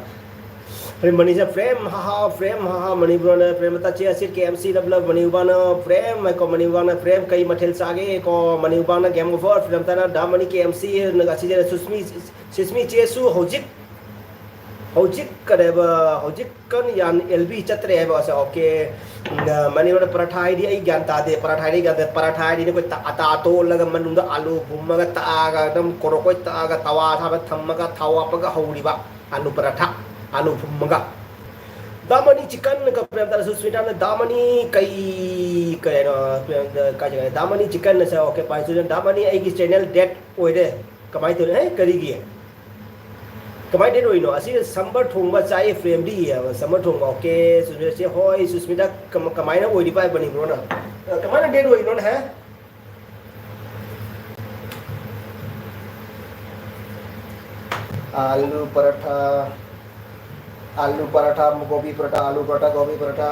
ꯄ꯭ꯔꯦꯝ ꯃꯅꯤꯁꯦ, ꯄ꯭ꯔꯦꯝ, ꯍꯥ, ꯍꯥ, ꯄ꯭ꯔꯦꯝ, ꯍꯥ, ꯍꯥ, ꯃꯅꯤꯄꯨꯔꯅ ꯄ꯭ꯔꯦꯝ ꯃꯇꯥ ꯆꯦ ꯑꯁꯤꯠ ꯀꯦ ꯑꯦꯝ ꯁꯤ, love, love, ꯃꯅꯤꯄꯨꯔꯅ ꯄ꯭ꯔꯦꯝ ꯍꯥꯏꯀꯣ, ꯃꯅꯤꯄꯨꯔꯅ ꯄ꯭ꯔꯦꯝ, ꯀꯩ ꯃꯊꯦꯜ ꯆꯥꯒꯦ ꯀꯣ, ꯃꯅꯤꯄꯨꯔꯅ game over, ꯐꯤꯂꯝ ꯇꯥꯅ ꯗꯥ ꯃꯅꯤ ꯀꯦ ꯑꯦꯝ ꯁꯤ, ꯑꯁꯤꯗ ꯁꯨꯁꯃꯤ, ꯁꯨꯁꯃꯤ ꯆꯦꯁꯨ ꯍꯧꯖꯤꯛ, ꯍꯧꯖꯤꯛ ꯀꯔꯦꯕ, ꯍꯧꯖꯤꯛ ꯀꯟ ꯌꯥꯟ ꯑꯦꯜ ꯕꯤ ꯆꯠꯇ꯭ꯔꯦ ꯍꯥꯏꯕ ꯑꯁꯦ, okay꯫ ꯎꯝ, ꯃꯅꯤꯄꯨꯔꯗ ꯄꯔꯥꯊꯥ ꯍꯥꯏꯗꯤ ꯑꯩ ꯒ꯭ꯌꯥꯟ ꯇꯥꯗꯦ꯫ ꯄꯔꯥꯊꯥ ꯍꯥꯏꯗꯤ ꯒ꯭ꯌꯥꯟ ꯇꯥꯗꯦ꯫ ꯄꯔꯥꯊꯥ ꯍꯥꯏꯗꯤ ꯑꯩꯈꯣꯏ ꯇ-, ꯑꯇꯥ ꯇꯣꯜꯂꯒ ꯃꯅꯨꯡꯗ ꯑꯥꯂꯨ ꯐꯨꯝꯃꯒ ꯇꯛꯑꯒ ꯑꯗꯨꯝ ꯀꯣꯔꯣꯀꯣꯏ ꯇꯛꯑꯒ ꯇꯋꯥ ꯑꯁꯥꯕ ꯊꯝꯃꯒ ꯊꯥꯎ ꯍꯥꯞꯄꯒ ꯍꯧꯔꯤꯕ ꯑꯥꯂꯨ ꯄꯔꯥꯊꯥ, ꯑꯥꯂꯨ ꯐꯨꯝꯃꯒ꯫ ꯗꯥ ꯃꯅꯤ ꯆꯤꯀꯟ ꯀ ꯄ꯭ꯔꯦꯝ ꯇꯥꯔ ꯁꯨꯁꯃꯤꯇꯥꯅ ꯗꯥ ꯃꯅꯤ ꯀꯩ, ꯀꯩꯅꯣ, ꯄ꯭ꯔꯦꯝ ꯀꯥꯏ ꯆꯠꯈ꯭ꯔꯦ? ꯗꯥ ꯃꯅꯤ ꯆꯤꯀꯟ ꯑꯁꯦ, okay, ꯄꯥꯏ ꯁꯨꯁꯃꯤꯇꯥ, ꯗꯥ ꯃꯅꯤ ꯑꯩꯒꯤ channel dead ꯑꯣꯏꯔꯦ꯫ ꯀꯃꯥꯏꯅ ꯇꯧꯔꯤ? ꯍꯦ, ꯀꯔꯤꯒꯤ? ꯀꯃꯥꯏꯅ dead ꯑꯣꯏꯔꯤꯅꯣ? ꯑꯁꯤꯒ ꯁꯝꯕꯔ ꯊꯣꯡꯕ ꯆꯥꯏꯌꯦ ꯐ꯭ꯔꯦꯝꯗꯤ ꯍꯥꯏꯕ꯫ ꯁꯝꯕꯔ ꯊꯣꯡꯕ, okay, ꯁꯨꯁꯃꯤꯇꯥ ꯆꯦ, ꯍꯣꯏ, ꯁꯨꯁꯃꯤꯇꯥ ꯀꯃ-, ꯀꯃꯥꯏꯅ ꯑꯣꯏꯔꯤꯕ ꯍꯥꯏꯕꯅꯤ ꯕ꯭ꯔꯣꯅ? ꯑ, ꯀꯃꯥꯏꯅ dead ꯑꯣꯏꯔꯤꯅꯣꯅꯦ ꯍꯦ? ꯑꯥꯂꯨ ꯄꯔꯥꯊꯥ, ꯑꯥꯂꯨ ꯄꯔꯥꯊꯥ, ꯒꯣꯕꯤ ꯄꯔꯥꯊꯥ, ꯑꯥꯂꯨ ꯄꯔꯥꯊꯥ, ꯒꯣꯕꯤ ꯄꯔꯥꯊꯥ꯫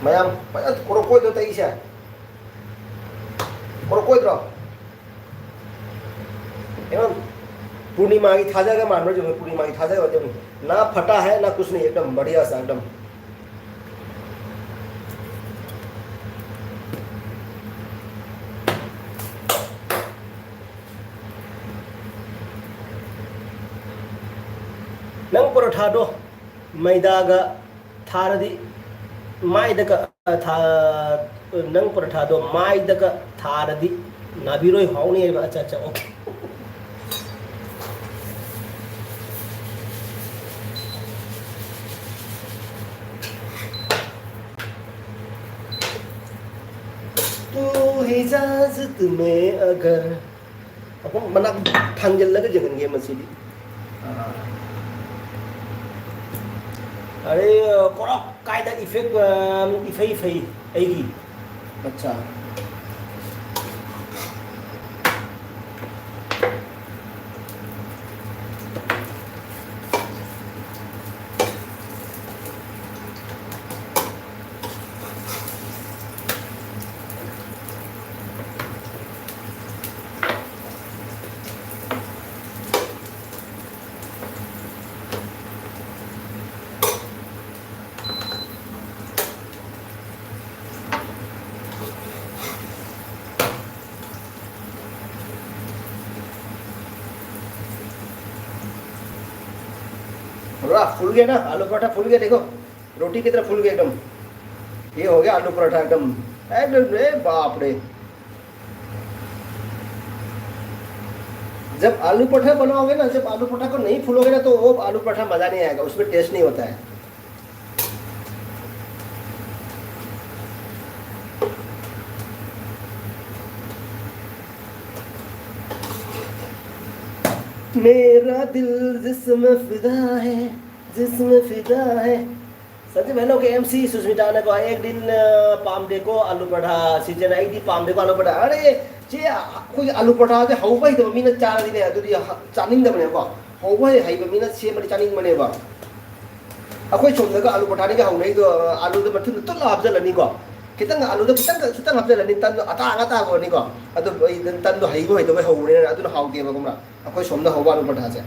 ꯃꯌꯥꯝ ꯐꯖꯅ ꯀꯣꯔꯣꯀꯣꯏꯗꯣ ꯇꯩꯁꯦ꯫ ꯀꯣꯔꯣꯀꯣꯏꯗ꯭ꯔꯣ? ꯑꯦꯛꯗꯝ ꯄꯨꯔꯅꯤꯃꯥꯒꯤ ꯊꯥꯖꯒ ꯃꯥꯟꯕ꯭ꯔꯥ ꯌꯦꯡꯉꯨ, ꯄꯨꯔꯅꯤꯃꯥꯒꯤ ꯊꯥꯖꯒ ꯑꯗꯨꯝ꯫ ना फटा है ना कुछ नहीं, एकदम बढ़िया सा, एकदम। ꯅꯪ ꯄꯔꯣꯊꯥꯗꯣ ꯃꯩꯗꯥꯒ ꯊꯥꯔꯗꯤ, ꯃꯥꯏꯗꯒ ꯊꯥ-, ꯅꯪ ꯄꯔꯣꯊꯥꯗꯣ ꯃꯥꯏꯗꯒ ꯊꯥꯔꯗꯤ ꯅꯥꯕꯤꯔꯣꯏ, ꯍꯥꯎꯅꯤ ꯍꯥꯏꯕ꯫ ꯑꯠꯆꯥ, ꯑꯠꯆꯥ, okay꯫ ꯇꯨ तुम्हें अगर, ꯑꯩꯈꯣꯏ ꯃꯅꯥꯛ ꯊꯥꯡꯖꯜꯂꯒ ꯌꯦꯡꯍꯟꯒꯦ ꯃꯁꯤꯗꯤ꯫ ꯑꯥ꯫ ꯑꯔꯦ, ꯀꯣꯔꯣꯛ ꯀꯥꯏꯗ ꯏꯐꯦꯛ, ꯑ, ꯏꯐꯩ ꯐꯩ ꯑꯩꯒꯤ꯫ ꯑꯠꯆꯥ꯫ पूरा फूल गया ना, आलू पराठा फूल गया, देखो रोटी की तरह फूल गया एकदम। ये हो गया आलू पराठा एकदम, एकदम, ए बाप रे। जब आलू पराठा बनाओगे ना, जब आलू पराठा को नहीं फूलोगे ना, तो वो आलू पराठा मजा नहीं आएगा, उसमें टेस्ट नहीं होता है। मेरा दिल जिसमें फिदा है, जिसमें फिदा है। ꯁꯟꯖꯤꯠ ꯍꯦꯂꯣꯒꯤ ꯑꯦꯝ ꯁꯤ ꯁꯨꯁꯃꯤꯇꯥꯅꯀꯣ, "ꯑꯦꯛ ꯗꯤꯟ, ꯑ, ꯄꯥꯝꯗꯦꯀꯣ ꯑꯥꯂꯨ ꯄꯔꯥꯊꯥ, ꯁꯤꯖꯟ ꯑꯩꯗꯤ ꯄꯥꯝꯗꯦꯀꯣ ꯑꯥꯂꯨ ꯄꯔꯥꯊꯥ"꯫ ꯑꯔꯦ, ꯆꯦ, ꯑꯩꯈꯣꯏꯒꯤ ꯑꯥꯂꯨ ꯄꯔꯥꯊꯥꯁꯦ ꯍꯧꯕ ꯍꯩꯇꯕ ꯃꯤꯅ ꯆꯥꯔꯗꯤꯅꯦ, ꯑꯗꯨꯗꯤ ꯍ-, ꯆꯥꯅꯤꯡꯗꯕꯅꯦꯕꯀꯣ꯫ ꯍꯧꯕ ꯍꯩ-, ꯍꯩꯕ ꯃꯤꯅ ꯁꯦꯝꯃꯗꯤ ꯆꯥꯅꯤꯡꯕꯅꯦꯕ꯫ ꯑꯩꯈꯣꯏ ꯁꯣꯝꯗꯒ ꯑꯥꯂꯨ ꯄꯔꯥꯊꯥꯅꯤꯒ ꯍꯧꯅꯩꯗꯣ, ꯑꯥꯂꯨꯗꯣ ꯃꯊꯨꯟꯗ ꯇꯨꯠꯂ ꯍꯥꯞꯆꯜꯂꯅꯤꯀꯣ꯫ ꯈꯤꯇꯪ ꯑꯥꯂꯨꯗꯣ ꯈꯤꯇꯪ, ꯈꯤꯇꯪ ꯍꯥꯞꯆꯜꯂꯅꯤ, ꯇꯟꯗꯣ ꯑꯇꯥꯡ ꯑꯇꯥꯡꯕꯅꯤꯀꯣ꯫ ꯑꯗꯨ ꯑꯩ ꯇꯟꯗꯣ ꯍꯩꯕ ꯍꯩꯇꯕꯩ ꯍꯧꯕꯅꯤꯅ ꯑꯗꯨꯅ ꯍꯥꯎꯇꯦꯕ, ꯈꯪꯕ꯭ꯔꯥ? ꯑꯩꯈꯣꯏ ꯁꯣꯝꯗ ꯍꯧꯕ ꯑꯥꯂꯨ ꯄꯔꯥꯊꯥꯁꯦ꯫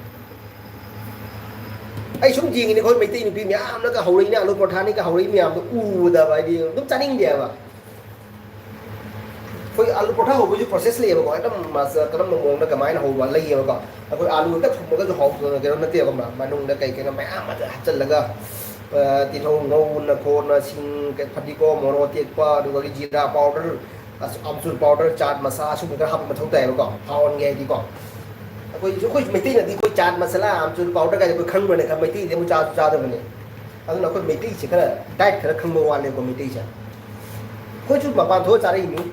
ꯑꯩ ꯁꯨꯝ ꯌꯦꯡꯉꯤꯅꯦ, ꯑꯩꯈꯣꯏ ꯃꯩꯇꯩ ꯅꯨꯄꯤ ꯃꯌꯥꯝꯅꯒ ꯍꯧꯔꯛꯏꯅꯦ, ꯑꯥꯂꯨ ꯄꯔꯣꯊꯥꯅꯤꯒ ꯍꯧꯔꯛꯏ ꯃꯌꯥꯝꯗꯣ ꯎꯕꯗ ꯍꯥꯏꯗꯤ ꯑꯗꯨꯝ ꯆꯥꯅꯤꯡꯗꯦ ꯍꯥꯏꯕ꯫ ꯑꯩꯈꯣꯏ ꯑꯥꯂꯨ ꯄꯔꯣꯊꯥ ꯍꯧꯕꯒꯤꯁꯨ ꯄ꯭ꯔꯣꯁꯦꯁ ꯂꯩꯌꯦꯕꯀꯣ, ꯑꯗꯨꯝ ꯃꯥꯁ-, ꯀꯔꯝꯕ ꯃꯑꯣꯡꯗ ꯀꯃꯥꯏꯅ ꯍꯧꯕ ꯂꯩꯌꯦꯕꯀꯣ꯫ ꯑꯩꯈꯣꯏ ꯑꯥꯂꯨ ꯍꯦꯛꯇ ꯐꯨꯝꯃꯒꯁꯨ ꯍꯧꯕ ꯀꯩꯅꯣ ꯅꯠꯇꯦꯕ, ꯈꯪꯕ꯭ꯔꯥ? ꯃꯅꯨꯡꯗ ꯀꯩ ꯀꯩꯅꯣ ꯃꯌꯥꯝ ꯑꯃ ꯍꯥꯞꯆꯤꯜꯂꯒ, ꯑ, ꯇꯤꯜꯍꯧ ꯉꯧꯅ ꯈꯣꯠꯅ, ꯁꯤꯡ, ꯀꯩ, ꯐꯗꯤꯒꯣꯝ, ꯃꯣꯔꯣꯛ ꯑꯇꯦꯛꯄ, ꯑꯗꯨꯗꯒꯤ ꯖꯤꯔꯥ ꯄꯥꯎꯗꯔ, ꯑꯁ-, ꯑꯃꯆꯨꯔ ꯄꯥꯎꯗꯔ, ꯆꯥꯠ ꯃꯁꯥꯂꯥ, ꯑꯁꯨꯝꯕ ꯈꯔ ꯍꯥꯞꯄ ꯃꯊꯧ ꯇꯥꯏꯌꯦꯕꯀꯣ, ꯍꯥꯎꯍꯟꯒꯦ ꯍꯥꯏꯗꯤꯀꯣ꯫ ꯑꯩꯈꯣꯏꯁꯨ, ꯑꯩꯈꯣꯏ ꯃꯩꯇꯩꯅꯗꯤ ꯑꯩꯈꯣꯏ ꯆꯥꯠ ꯃꯁꯥꯂꯥ, ꯑꯃꯆꯨꯔ ꯄꯥꯎꯗꯔ ꯀꯥꯏꯗꯤ ꯑꯩꯈꯣꯏ ꯈꯪꯕꯅꯦ, ꯈꯔ ꯃꯩꯇꯩꯗꯤ ꯑꯃꯨꯛ ꯆꯥꯁꯨ ꯆꯥꯗꯕꯅꯦ꯫ ꯑꯗꯨꯅ ꯑꯩꯈꯣꯏ ꯃꯩꯇꯩꯁꯦ ꯈꯔ ꯗꯥꯏꯠ ꯈꯔ ꯈꯪꯕ ꯋꯥꯠꯂꯦꯀꯣ ꯃꯩꯇꯩꯁꯦ꯫ ꯑꯩꯈꯣꯏꯁꯨ ꯃꯄꯥꯟ ꯊꯣꯛꯑ ꯆꯥꯔꯛꯏꯅꯤ꯫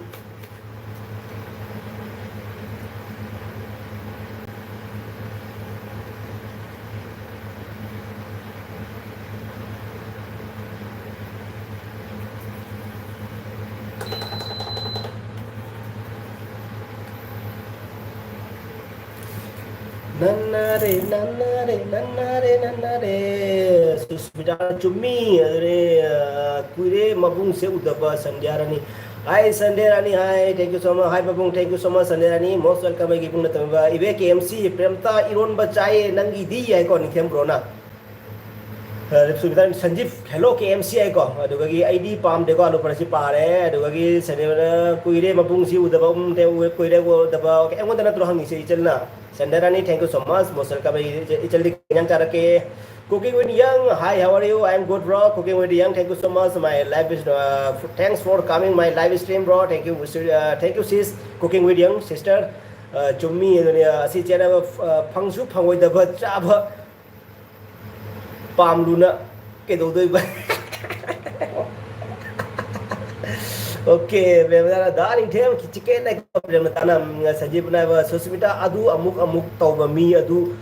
ꯅꯟꯅꯔꯦ ꯅꯟꯅꯔꯦ ꯅꯟꯅꯔꯦ ꯅꯟꯅꯔꯦ꯫ ꯁꯨꯁꯃꯤꯇꯥ ꯆꯨꯝꯃꯤ ꯑꯗꯨꯅꯦ꯫ ꯑ, ꯀꯨꯏꯔꯦ ꯃꯕꯨꯡꯁꯦ ꯎꯗꯕ ꯁꯟꯙ꯭ꯌꯥ ꯔꯥꯅꯤ꯫ Hi ꯁꯟꯙ꯭ꯌꯥ Rani, hi, thank you so much, hi ꯃꯕꯨꯡ, thank you so much ꯁꯟꯙ꯭ꯌꯥ Rani, most welcome ꯑꯩꯒꯤ ꯏꯕꯨꯡꯅ ꯇꯝꯕ ꯏꯕꯦ ꯀꯦ ꯑꯦꯝ ꯁꯤ ꯄ꯭ꯔꯦꯝꯇꯥ ꯏꯔꯣꯟꯕ ꯆꯥꯏꯌꯦ ꯅꯪꯒꯤꯗꯤ ꯍꯥꯏꯀꯣ ꯅꯤꯡꯊꯦꯝ ꯕ꯭ꯔꯣꯅ꯫ ꯑ, ꯁꯨꯕꯤꯗꯥ ꯁꯟꯖꯤꯞ, hello ꯀꯦ ꯑꯦꯝ ꯁꯤ ꯍꯥꯏꯀꯣ꯫ ꯑꯗꯨꯒꯤ ꯑꯩꯗꯤ ꯄꯥꯝꯗꯦꯀꯣ, ꯑꯂꯨ ꯄꯔꯥꯁꯤ ꯄꯥꯔꯦ꯫ ꯑꯗꯨꯒꯤ ꯁꯟꯖꯤꯞꯅ ꯀꯨꯏꯔꯦ ꯃꯕꯨꯡꯁꯤ ꯎꯗꯕ, ꯎꯝ, ꯇꯦ-, ꯎ-, ꯀꯨꯏꯔꯦ ꯎꯗꯕ꯫ ꯑꯩꯉꯣꯟꯗ ꯅꯠꯇ꯭ꯔꯣ ꯍꯪꯉꯤꯁꯦ ꯏꯆꯜꯅ? ꯁꯟꯗꯔꯥꯅꯤ, thank you so much, most welcome꯫ ꯏꯆꯜꯗꯤ ꯀꯩ ꯏꯟꯖꯥꯡ ꯆꯥꯔꯛꯀꯦ? Cooking with Young, hi, how are you? I am good, bro. Cooking with Young, thank you so much. My live is, uh, thanks for coming my live stream, bro. Thank you, uh, thank you, sis. Cooking with Young, sister. Uh, ꯆꯨꯝꯃꯤ ꯑꯗꯨꯅꯦ, ꯑꯁꯤ ꯆꯦꯟꯅꯕ, uh, ꯐꯪꯁꯨ ꯐꯪꯉꯣꯏꯗꯕ ꯆꯥꯕ ꯄꯥꯝꯂꯨꯅ ꯀꯩꯗꯧꯗꯣꯏꯕ? Okay, ꯄ꯭ꯔꯦꯃꯗꯥꯅ ꯗꯥ ꯅꯤꯡꯊꯦꯝ chicken ꯅꯥꯏꯀꯣ, ꯄ꯭ꯔꯦꯃꯗꯥꯅ, ꯎꯝ, ꯁꯟꯖꯤꯕꯅ ꯍꯥꯏꯕ, ꯁꯨꯁꯃꯤꯇꯥ ꯑꯗꯨ ꯑꯃꯨꯛ ꯑꯃꯨꯛ ꯇꯧꯕ ꯃꯤ ꯑꯗꯨ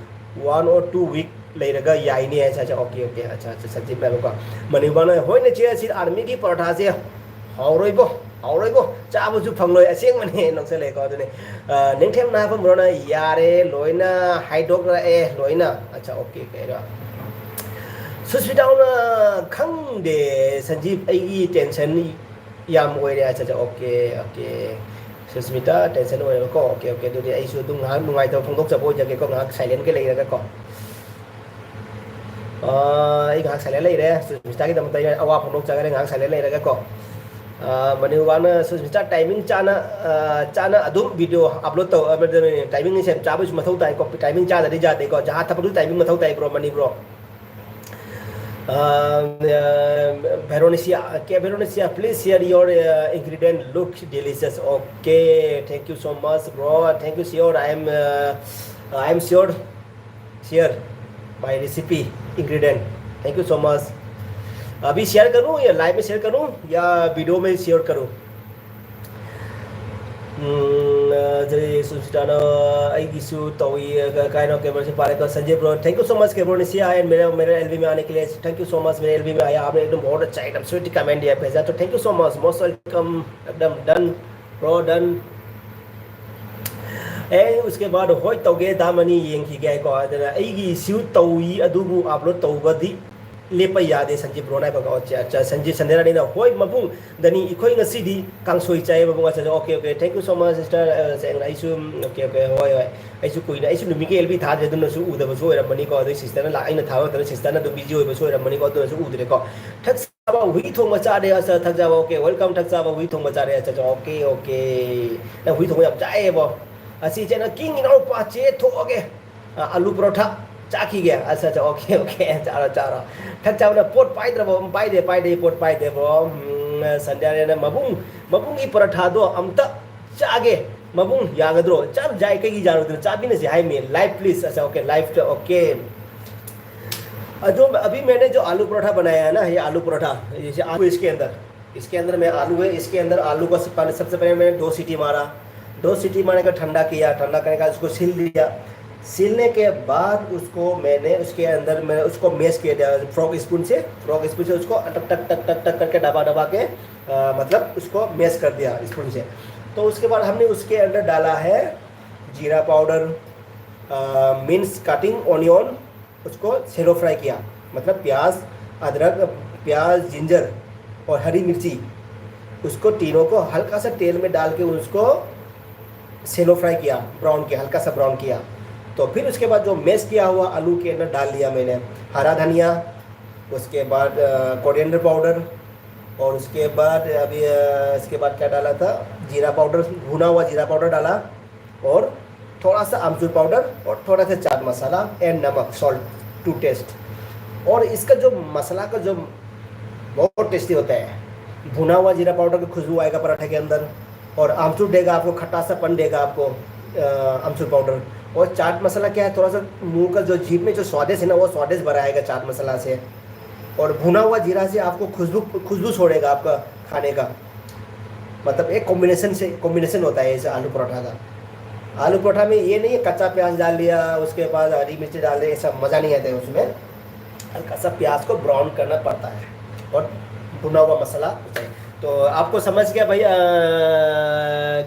one or two week ꯂꯩꯔꯒ ꯌꯥꯏꯅꯦ꯫ ꯑꯠꯆꯥ, ꯑꯠꯆꯥ, okay, okay, ꯑꯠꯆꯥ, ꯑꯠꯆꯥ, ꯁꯟꯖꯤꯕꯅ ꯍꯥꯏꯕꯀꯣ꯫ ꯃꯅꯤꯕꯥꯅ, ꯍꯣꯏꯅꯦ ꯆꯦ, ꯑꯁꯤ army ꯒꯤ ꯄꯔꯣꯊꯥꯁꯦ ꯍꯥꯎꯔꯣꯏꯕꯣ, ꯍꯥꯎꯔꯣꯏꯕꯣ, ꯆꯥꯕꯁꯨ ꯐꯪꯂꯣꯏ, ꯑꯁꯦꯡꯕꯅꯦ, ꯅꯣꯛꯁꯜꯂꯛꯑꯦꯀꯣ꯫ ꯑꯗꯨꯅꯦ, ꯑ, ꯅꯤꯡꯊꯦꯝ ꯅꯥꯏꯀꯣ ꯕ꯭ꯔꯣꯅ ꯌꯥꯔꯦ, ꯂꯣꯏꯅ ꯍꯥꯏꯗꯣꯛꯂꯛꯑꯦ, ꯂꯣꯏꯅ꯫ ꯑꯠꯆꯥ, okay, ꯀꯩꯅꯣ꯫ ꯁꯨꯁꯃꯤꯇꯥꯅ ꯈꯪꯗꯦ, ꯁꯟꯖꯤꯞ, ꯑꯩꯒꯤ tension ꯌꯥꯝ ꯑꯣꯏꯔꯦ꯫ ꯑꯠꯆꯥ, ꯑꯠꯆꯥ, okay, okay꯫ Susmita tension ꯑꯣꯏꯔꯦꯕꯀꯣ꯫ Okay, okay, ꯑꯗꯨꯗꯤ ꯑꯩꯁꯨ ꯑꯗꯨꯝ ꯉꯥꯏꯍꯥꯛ ꯅꯨꯡꯉꯥꯏꯇꯕ ꯐꯣꯡꯗꯣꯛꯆꯕ ꯑꯣꯏꯖꯒꯦꯀꯣ, ꯉꯥꯏꯍꯥꯛ silent ꯒ ꯂꯩꯔꯒꯀꯣ꯫ ꯑꯥ, ꯑꯩ ꯉꯥꯏꯍꯥꯛ silent ꯂꯩꯔꯦ꯫ ꯁꯨꯁꯃꯤꯇꯥꯒꯤꯗꯃꯛꯇ ꯑꯩ ꯑꯋꯥ ꯐꯣꯡꯗꯣꯛꯆꯈ꯭ꯔꯦ, ꯉꯥꯏꯍꯥꯛ silent ꯂꯩꯔꯒꯀꯣ꯫ ꯑꯥ, ꯃꯅꯤꯕꯥꯅ ꯁꯨꯁꯃꯤꯇꯥ timing ꯆꯥꯅ, ꯑꯥ, ꯆꯥꯅ ꯑꯗꯨꯝ video upload ꯇꯧ, ꯑ, timing ꯁꯦ ꯆꯥꯕꯁꯨ ꯃꯊꯧ ꯇꯥꯏꯀꯣ, timing ꯆꯥꯗꯗꯤ ꯌꯥꯗꯦꯀꯣ꯫ ꯖꯍꯥ ꯊꯕꯛꯁꯨ timing ꯃꯊꯧ ꯇꯥꯏ bro, ꯃꯅꯤ bro꯫ ꯑꯥ, ꯑꯥ, Veronica, okay, Veronica, please share your, uh, ingredient, look delicious. Okay, thank you so much, bro. Thank you, sure. I am, uh, I am sure. Share my recipe, ingredient. Thank you so much. अभी share करूँ या live में share करूँ या video में share करूँ? ꯎꯝ, ꯑ, J ꯁꯨꯁꯃꯤꯇꯥꯅ ꯑꯩꯒꯤꯁꯨ ꯇꯧꯏ, ꯑ, ꯀ-, ꯀꯥꯏꯅꯣ ꯀꯦꯕꯔꯁꯦ ꯄꯥꯔꯦꯀꯣ꯫ Sanjay bro, thank you so much, ꯀꯦꯕꯔ ꯅꯤꯁꯤꯌꯥ, and मेरे, मेरे एलवी में आने के लिए thank you so much, मेरे एलवी में आया, आपने एकदम बहुत अच्छा, एकदम sweet comment दिया, भेजा, तो thank you so much, most welcome, एकदम done, bro, done। ꯑꯦ, उसके बाद ꯍꯣꯏ ꯇꯧꯒꯦ ꯗꯥꯃꯅꯤ ꯌꯦꯡꯈꯤꯒꯦ ꯍꯥꯏꯀꯣ꯫ ꯑꯗꯨꯅ ꯑꯩꯒꯤ ꯏꯁꯨ ꯇꯧꯏ ꯑꯗꯨꯕꯨ ꯑꯞꯂꯣꯗ ꯇꯧꯕꯗꯤ ꯂꯦꯞꯄ ꯌꯥꯗꯦ ꯁꯟꯖꯤꯠ ꯕ꯭ꯔꯣꯅ ꯍꯥꯏꯕꯀꯣ꯫ ꯑꯠꯆꯥ, ꯑꯠꯆꯥ, ꯁꯟꯖꯤꯠ ꯁꯟꯗꯦꯔꯥꯅꯤꯅ ꯍꯣꯏ ꯃꯕꯨꯡ ꯗꯅꯤ ꯑꯩꯈꯣꯏ ꯉꯁꯤꯗꯤ ꯀꯥꯡꯁꯣꯏ ꯆꯥꯏꯌꯦ ꯃꯕꯨꯡ꯫ ꯑꯠꯆꯥ, okay okay, thank you so much sister꯫ ꯑꯩꯁꯨ ꯑꯣꯀꯦ ꯑꯣꯀꯦ, ꯍꯣꯏ ꯍꯣꯏ, ꯑꯩꯁꯨ ꯀꯨꯏꯅ, ꯑꯩꯁꯨ ꯅꯨꯃꯤꯠꯀꯤ ꯑꯦꯜ ꯕꯤ ꯊꯥꯗ꯭ꯔꯦ, ꯑꯗꯨꯅꯁꯨ ꯎꯗꯕꯁꯨ ꯑꯣꯏꯔꯝꯃꯅꯤꯀꯣ꯫ ꯑꯗꯩ ꯁꯤꯁꯇꯔꯅ ꯂꯥꯛ-, ꯑꯩꯅ ꯊꯥꯕ ꯃꯇꯝꯗ ꯁꯤꯁꯇꯔꯅ ꯑꯗꯨꯝ ꯕꯤꯖꯤ ꯑꯣꯏꯕꯁꯨ ꯑꯣꯏꯔꯝꯃꯅꯤꯀꯣ, ꯑꯗꯨꯅꯁꯨ ꯎꯗ꯭ꯔꯦꯀꯣ꯫ ꯊꯛꯆꯥꯕ ꯍꯨꯏ ꯊꯣꯡꯕ ꯆꯥꯔꯦ꯫ ꯑꯠꯆꯥ, ꯊꯛꯆꯥꯕ, ꯑꯣꯀꯦ, welcome ꯊꯛꯆꯥꯕ ꯍꯨꯏ ꯊꯣꯡꯕ ꯆꯥꯔꯦ꯫ ꯑꯠꯆꯥ, ꯑꯠꯆꯥ, ꯑꯣꯀꯦ ꯑꯣꯀꯦ꯫ ꯅꯪ ꯍꯨꯏ ꯊꯣꯡꯕ ꯌꯥꯝ ꯆꯥꯏꯌꯦꯕꯣ꯫ ꯑꯁꯤ ꯏꯆꯦꯅ ꯀꯤꯡ ꯏꯅꯥꯎꯄꯥ ꯆꯦ ꯊꯣꯛꯑꯒꯦ꯫ ꯑ, ꯑꯂꯨ ꯄꯔꯣꯊꯥ ꯆꯥꯈꯤꯒꯦ꯫ ꯑꯠꯆꯥ, ꯑꯠꯆꯥ, ꯑꯣꯀꯦ ꯑꯣꯀꯦ, ꯆꯥꯔꯣ ꯆꯥꯔꯣ꯫ ꯊꯛꯆꯥꯕꯅ ꯄꯣꯠ ꯄꯥꯏꯗ꯭ꯔꯕꯣ? ꯎꯝ, ꯄꯥꯏꯗꯦ ꯄꯥꯏꯗꯦ, ꯄꯣꯠ ꯄꯥꯏꯗꯦꯕꯣ꯫ ꯎꯝ, ꯁꯟꯗꯦꯔꯥꯅꯤꯅ ꯃꯕꯨꯡ, ꯃꯕꯨꯡꯒꯤ ꯄꯔꯣꯊꯥꯗꯣ ꯑꯝꯇ ꯆꯥꯒꯦ꯫ ꯃꯕꯨꯡ ꯌꯥꯒꯗ꯭ꯔꯣ? ꯆꯥꯕ ꯌꯥꯏ, ꯀꯩꯒꯤ ꯌꯥꯔꯣꯏꯗꯣꯏꯅꯣ? ꯆꯥꯃꯤꯟꯅꯁꯦ ꯍꯥꯏꯃꯤ꯫ Live please꯫ ꯑꯠꯆꯥ, ꯑꯣꯀꯦ, live ꯇ ꯑꯣꯀꯦ꯫ जो अभी मैंने जो आलू पराठा बनाया है ना, ये आलू पराठा, जैसे आलू इसके अंदर, इसके अंदर में आलू है, इसके अंदर आलू को सब-, पहले, सबसे पहले मैंने दो सीटी मारा। दो सीटी मारने का ठंडा किया, ठंडा करने का उसको सील दिया। सीलने के बाद उसको मैंने, उसके अंदर मैं उसको मैश किया, फोर्क स्पून से, फोर्क स्पून से उसको टक टक टक टक टक करके दबा दबा के, अ, मतलब उसको मैश कर दिया स्पून से। तो उसके बाद हमने उसके अंदर डाला है जीरा पाउडर, मिन्स कटिंग ऑनियन, उसको शैलो फ्राई किया, मतलब प्याज, अदरक, प्याज, जिंजर और हरी मिर्ची, उसको तीनों को हल्का सा तेल में डाल के उसको शैलो फ्राई किया, ब्राउन किया, हल्का सा ब्राउन किया। तो फिर उसके बाद जो मैश किया हुआ आलू के अंदर डाल दिया मैंने, हरा धनिया, उसके बाद कोरिएंडर पाउडर, और उसके बाद अभी, अ, इसके बाद क्या डाला था, जीरा पाउडर, भुना हुआ जीरा पाउडर डाला, और थोड़ा सा आमचूर पाउडर और थोड़ा सा चाट मसाला and नमक, salt to taste। और इसका जो मसाला का जो बहुत टेस्टी होता है, भुना हुआ जीरा पाउडर की खुशबू आएगा पराठे के अंदर, और आमचूर देगा आपको, खट्टासापन देगा आपको, अ, आमचूर पाउडर। और चाट मसाला क्या है, थोड़ा सा मुंह का जो जीभ में जो स्वादिष्ट है ना, वो स्वादिष्ट बढ़ाएगा चाट मसाला से। और भुना हुआ जीरा से आपको खुशबू, खुशबू छोड़ेगा आपका खाने का। मतलब एक कॉम्बिनेशन से, कॉम्बिनेशन होता है इस आलू पराठा का। आलू पराठा में ये नहीं है कच्चा प्याज डाल दिया, उसके बाद हरी मिर्ची डाल दिया, ऐसा मज़ा नहीं आता है उसमें। हल्का सा प्याज को ब्राउन करना पड़ता है और भुना हुआ मसाला होता है। तो आपको समझ गया भाई, अ,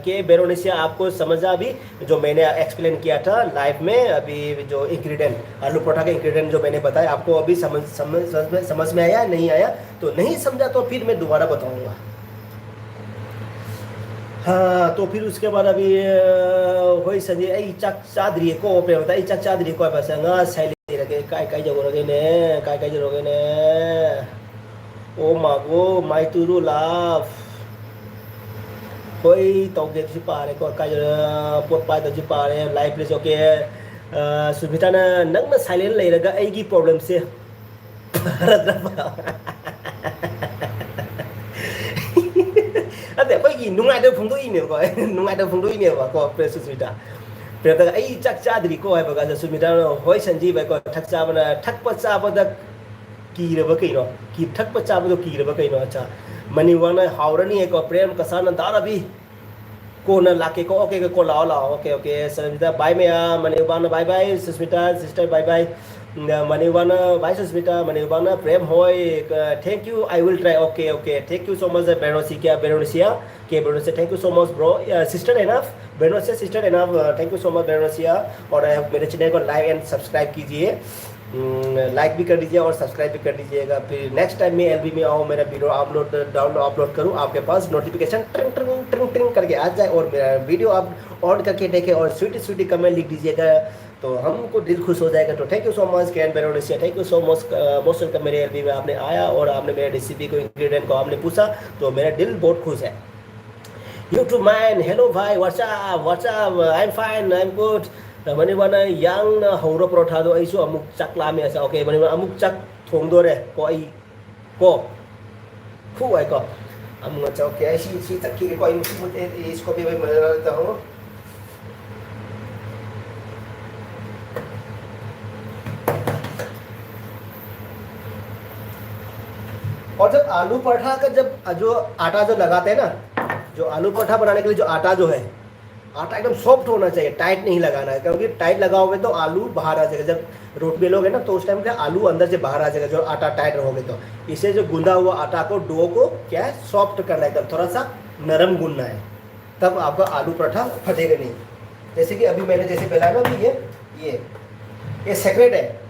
के बेरोनिसिया, आपको समझा अभी जो मैंने एक्सप्लेन किया था लाइव में, अभी जो इंग्रेडिएंट, आलू पराठा का इंग्रेडिएंट जो मैंने बताया, आपको अभी समझ समझ समझ में समझ में आया, नहीं आया? तो नहीं समझा तो फिर मैं दोबारा बताऊंगा। हाँ, तो फिर उसके बाद अभी, अ, ꯍꯣꯏ ꯁꯟꯗꯤ, ꯑꯩ ꯆꯥꯛ ꯆꯥꯗ꯭ꯔꯤꯌꯦꯀꯣ꯫ ꯄ꯭ꯔꯦꯝ ꯍꯣꯏꯗ ꯑꯩ ꯆꯥꯛ ꯆꯥꯗ꯭ꯔꯤꯀꯣ ꯍꯥꯏꯕ꯫ ꯑꯁ, ꯉꯥ ꯁꯥꯏ ꯂꯩꯔꯒꯦ꯫ ꯀꯥꯏ ꯀꯥꯏ ꯌꯧꯔꯒꯦꯅꯦ? ꯀꯥꯏ ꯀꯥꯏ ꯌꯧꯔꯒꯦꯅꯦ? ꯑꯣ ꯃꯥꯒꯣ, my true love꯫ ꯍꯣꯏ, ꯇꯧꯒꯦ ꯑꯗꯨꯁꯨ ꯄꯥꯔꯦꯀꯣ꯫ ꯀꯥꯏ ꯌꯧꯔ-, ꯄꯣꯠ ꯄꯥꯏꯗꯕꯁꯨ ꯄꯥꯔꯦ꯫ Life please, okay. ꯑ, ꯁꯨꯁꯃꯤꯇꯥꯅ, "ꯅꯪꯅ ꯁꯥꯏꯂꯦꯟ ꯂꯩꯔꯒ ꯑꯩꯒꯤ ꯄ꯭ꯔꯣꯕ꯭ꯂꯦꯝꯁꯦ ꯐꯔꯗ꯭ꯔꯕ?" ꯅꯠꯇꯦ, ꯑꯩꯈꯣꯏꯒꯤ ꯅꯨꯡꯉꯥꯏꯇꯕ ꯐꯣꯡꯗꯣꯛꯏꯅꯦꯕꯀꯣ꯫ ꯅꯨꯡꯉꯥꯏꯇꯕ ꯐꯣꯡꯗꯣꯛꯏꯅꯦꯕꯀꯣ, ꯄ꯭ꯔꯦꯁ ꯁꯨꯁꯃꯤꯇꯥ꯫ ꯄ꯭ꯔꯦꯝꯇꯒ, "ꯑꯩ ꯆꯥꯛ ꯆꯥꯗ꯭ꯔꯤꯀꯣ" ꯍꯥꯏꯕ ꯀꯥꯟꯗ ꯁꯨꯁꯃꯤꯇꯥꯅ, "ꯍꯣꯏ ꯁꯟꯖꯤꯕ, ꯑꯩꯀꯣ, ꯊꯛ ꯆꯥꯕꯅ, ꯊꯛꯄ ꯆꯥꯕꯗ ꯀꯤꯔꯕ ꯀꯩꯅꯣ? ꯀꯤ-, ꯊꯛꯄ ꯆꯥꯕꯗꯣ ꯀꯤꯔꯕ ꯀꯩꯅꯣ? ꯑꯠꯆꯥ, ꯃꯅꯤꯋꯥꯅ ꯍꯥꯎꯔꯅꯤ ꯍꯥꯏꯀꯣ, ꯄ꯭ꯔꯦꯝ ꯀꯁꯥꯅ ꯗꯥꯔꯕꯤ꯫ ꯀꯣꯟꯅ ꯂꯥꯛꯀꯦꯀꯣ꯫ ꯑꯣꯀꯦ, ꯑꯣꯀꯦ, ꯀꯣꯟ ꯂꯥꯛꯑꯣ, ꯂꯥꯛꯑꯣ꯫ ꯑꯣꯀꯦ, ꯑꯣꯀꯦ, ꯁꯟꯖꯤꯇꯥ, ꯕꯥꯏ ꯃꯌꯥꯝ, ꯃꯅꯤꯋꯥꯅ ꯕꯥꯏ ꯕꯥꯏ, ꯁꯨꯁꯃꯤꯇꯥ, ꯁꯤꯁꯇꯔ, ꯕꯥꯏ ꯕꯥꯏ꯫ ꯃꯅꯤꯋꯥꯅ, ꯕꯥꯏ ꯁꯨꯁꯃꯤꯇꯥ, ꯃꯅꯤꯋꯥꯅ, ꯄ꯭ꯔꯦꯝ ꯍꯣꯏ, ꯑ, thank you, I will try꯫ Okay, okay, thank you so much, ꯕꯦꯔꯣꯁꯤ ꯀ꯭ꯌꯥ, ꯕꯦꯔꯣꯅꯤꯁꯤꯌꯥ꯫ Okay, Brenosiya, thank you so much, bro. Uh, sister enough, Brenosiya, sister enough, uh, thank you so much, Brenosiya. और, uh, मेरे channel को like and subscribe कीजिए। Like भी कर दीजिए और subscribe भी कर दीजिएगा। फिर नेक्स्ट टाइम मैं एलबी में आऊँ, मेरा वीडियो अपलोड, डाउनलोड अपलोड करूँ, आपके पास नोटिफिकेशन ट्रिंग ट्रिंग ट्रिंग ट्रिंग करके आ जाए और मेरा वीडियो आप ऑन करके देखें और स्वीटी स्वीटी कमेंट लिख दीजिएगा, तो हमको दिल खुश हो जाएगा। तो thank you so much, Ken Brenosiya, thank you so much, uh, most welcome मेरे एलबी में आपने आया और आपने मेरे रेसिपी को, इंग्रेडिएंट को आपने पूछा, तो मेरा दिल बहुत खुश है। YouTube man, hello भाई, what's up, what's up, I'm fine, I'm good꯫ ꯃꯅꯤꯕꯥꯅ ꯌꯥꯡꯅ ꯍꯧꯔ ꯄꯔꯣꯊꯥꯗꯣ ꯑꯩꯁꯨ ꯑꯃꯨꯛ ꯆꯥꯛ ꯂꯥꯝꯃꯦ꯫ ꯑꯁ, okay, ꯃꯅꯤꯕꯥꯅ ꯑꯃꯨꯛ ꯆꯥꯛ ꯊꯣꯡꯗꯣꯔꯦ ꯀꯣ꯫ ꯑꯩ ꯀꯣ, ꯈꯨ ꯍꯥꯏꯀꯣ꯫ ꯑꯃꯨꯛ ꯆꯥꯛ, okay, ꯑꯩ ꯁꯤ, ꯁꯤ ꯆꯠꯈꯤꯒꯦꯀꯣ꯫ ꯑꯩ ꯁꯤ, ꯑꯩ, ꯑꯩ ꯁꯤ copy ꯃꯌꯥꯝ ꯇꯧꯔꯣ꯫ और जब आलू पराठा का जब जो आटा जो लगाते हैं ना, जो आलू पराठा बनाने के लिए जो आटा जो है, आटा एकदम सॉफ्ट होना चाहिए, टाइट नहीं लगाना है, क्योंकि टाइट लगाओगे तो आलू बाहर आ जाएगा। जब रोटी बेलोगे ना, तो उस टाइम पे आलू अंदर से बाहर आ जाएगा, जो आटा टाइट रहोगे तो। इसे जो गूंदा हुआ आटा को, डो को क्या है, सॉफ्ट करना है एकदम, थोड़ा सा नरम गूंदना है, तब आपका आलू पराठा फटेगा नहीं। जैसे कि अभी मैंने जैसे बेला ना, अभी ये ये ये सेक्रेट है।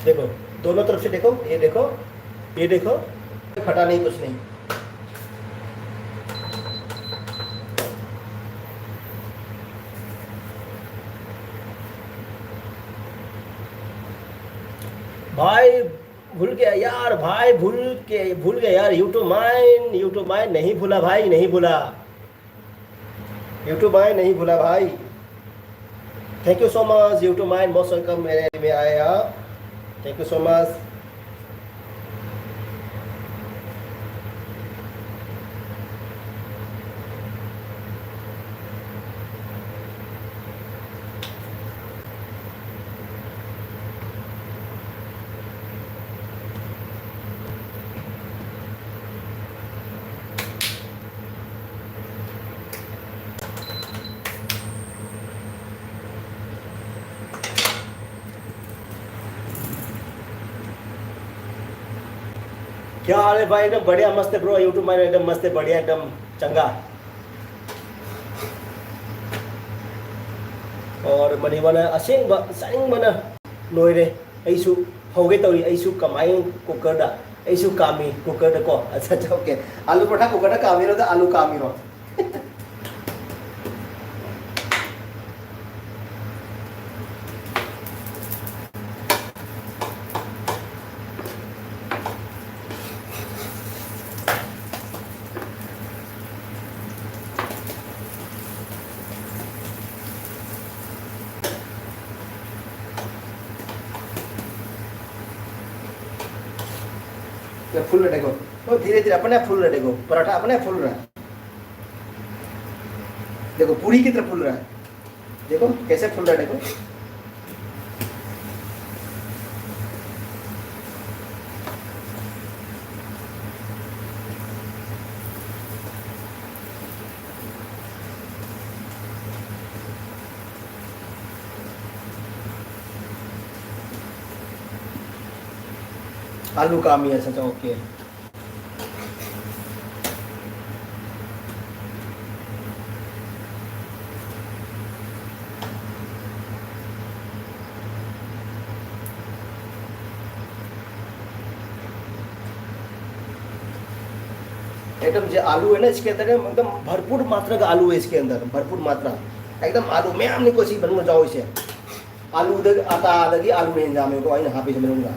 देखो, दोनों तरफ से देखो, ये देखो, ये देखो, फटा नहीं, कुछ नहीं। भाई भूल गया यार, भाई भूल के भूल गया यार। YouTube माइन, YouTube माइन नहीं भूला भाई, नहीं भूला। YouTube माइन नहीं भूला भाई। Thank you so much YouTube mine, most welcome मेरे में आए आप। Thank you so much। क्या हाल है भाई? एकदम बढ़िया, मस्त है ब्रो। YouTube माइन एकदम मस्त है, बढ़िया, एकदम चंगा। और ꯃꯅꯤꯕꯅ ꯑꯁꯦꯡꯕ ꯆꯥꯅꯤꯡꯕꯅ ꯂꯣꯏꯔꯦ꯫ ꯑꯩꯁꯨ ꯍꯧꯒꯦ ꯇꯧꯔꯤ, ꯑꯩꯁꯨ ꯀꯃꯥꯏ ꯀꯨꯀꯔꯗ, ꯑꯩꯁꯨ ꯀꯥꯝꯃꯤ ꯀꯨꯀꯔꯗꯀꯣ꯫ ꯑꯠꯆꯥ, ꯑꯠꯆꯥ, okay. ꯑꯥꯂꯨ ꯄꯔꯥꯊꯥ ꯀꯨꯀꯔꯗ ꯀꯥꯝꯃꯤꯔꯣꯗ ꯑꯥꯂꯨ ꯀꯥꯝꯃꯤꯔꯣ? ये फूल रहा, देखो। वो धीरे धीरे अपने आप फूल रहा, देखो, पराठा अपने आप फूल रहा है। देखो, पूरी की तरह फूल रहा है। देखो कैसे फूल रहा है, देखो। आलू का मी ऐसा, अच्छा, ओके। एकदम जो आलू है ना इसके अंदर, एकदम भरपूर मात्रा का आलू है इसके अंदर, भरपूर मात्रा। एकदम आलू मैं हमने कोशिश बनना जाओ इसे। ꯑꯥꯂꯨꯗꯒꯤ, ꯑꯇꯥꯗꯒꯤ ꯑꯥꯂꯨꯅ ꯍꯦꯟ ꯌꯥꯝꯃꯦꯀꯣ ꯑꯩꯅ ꯍꯥꯞꯄꯤꯁꯦ ꯃꯅꯨꯡꯗ꯫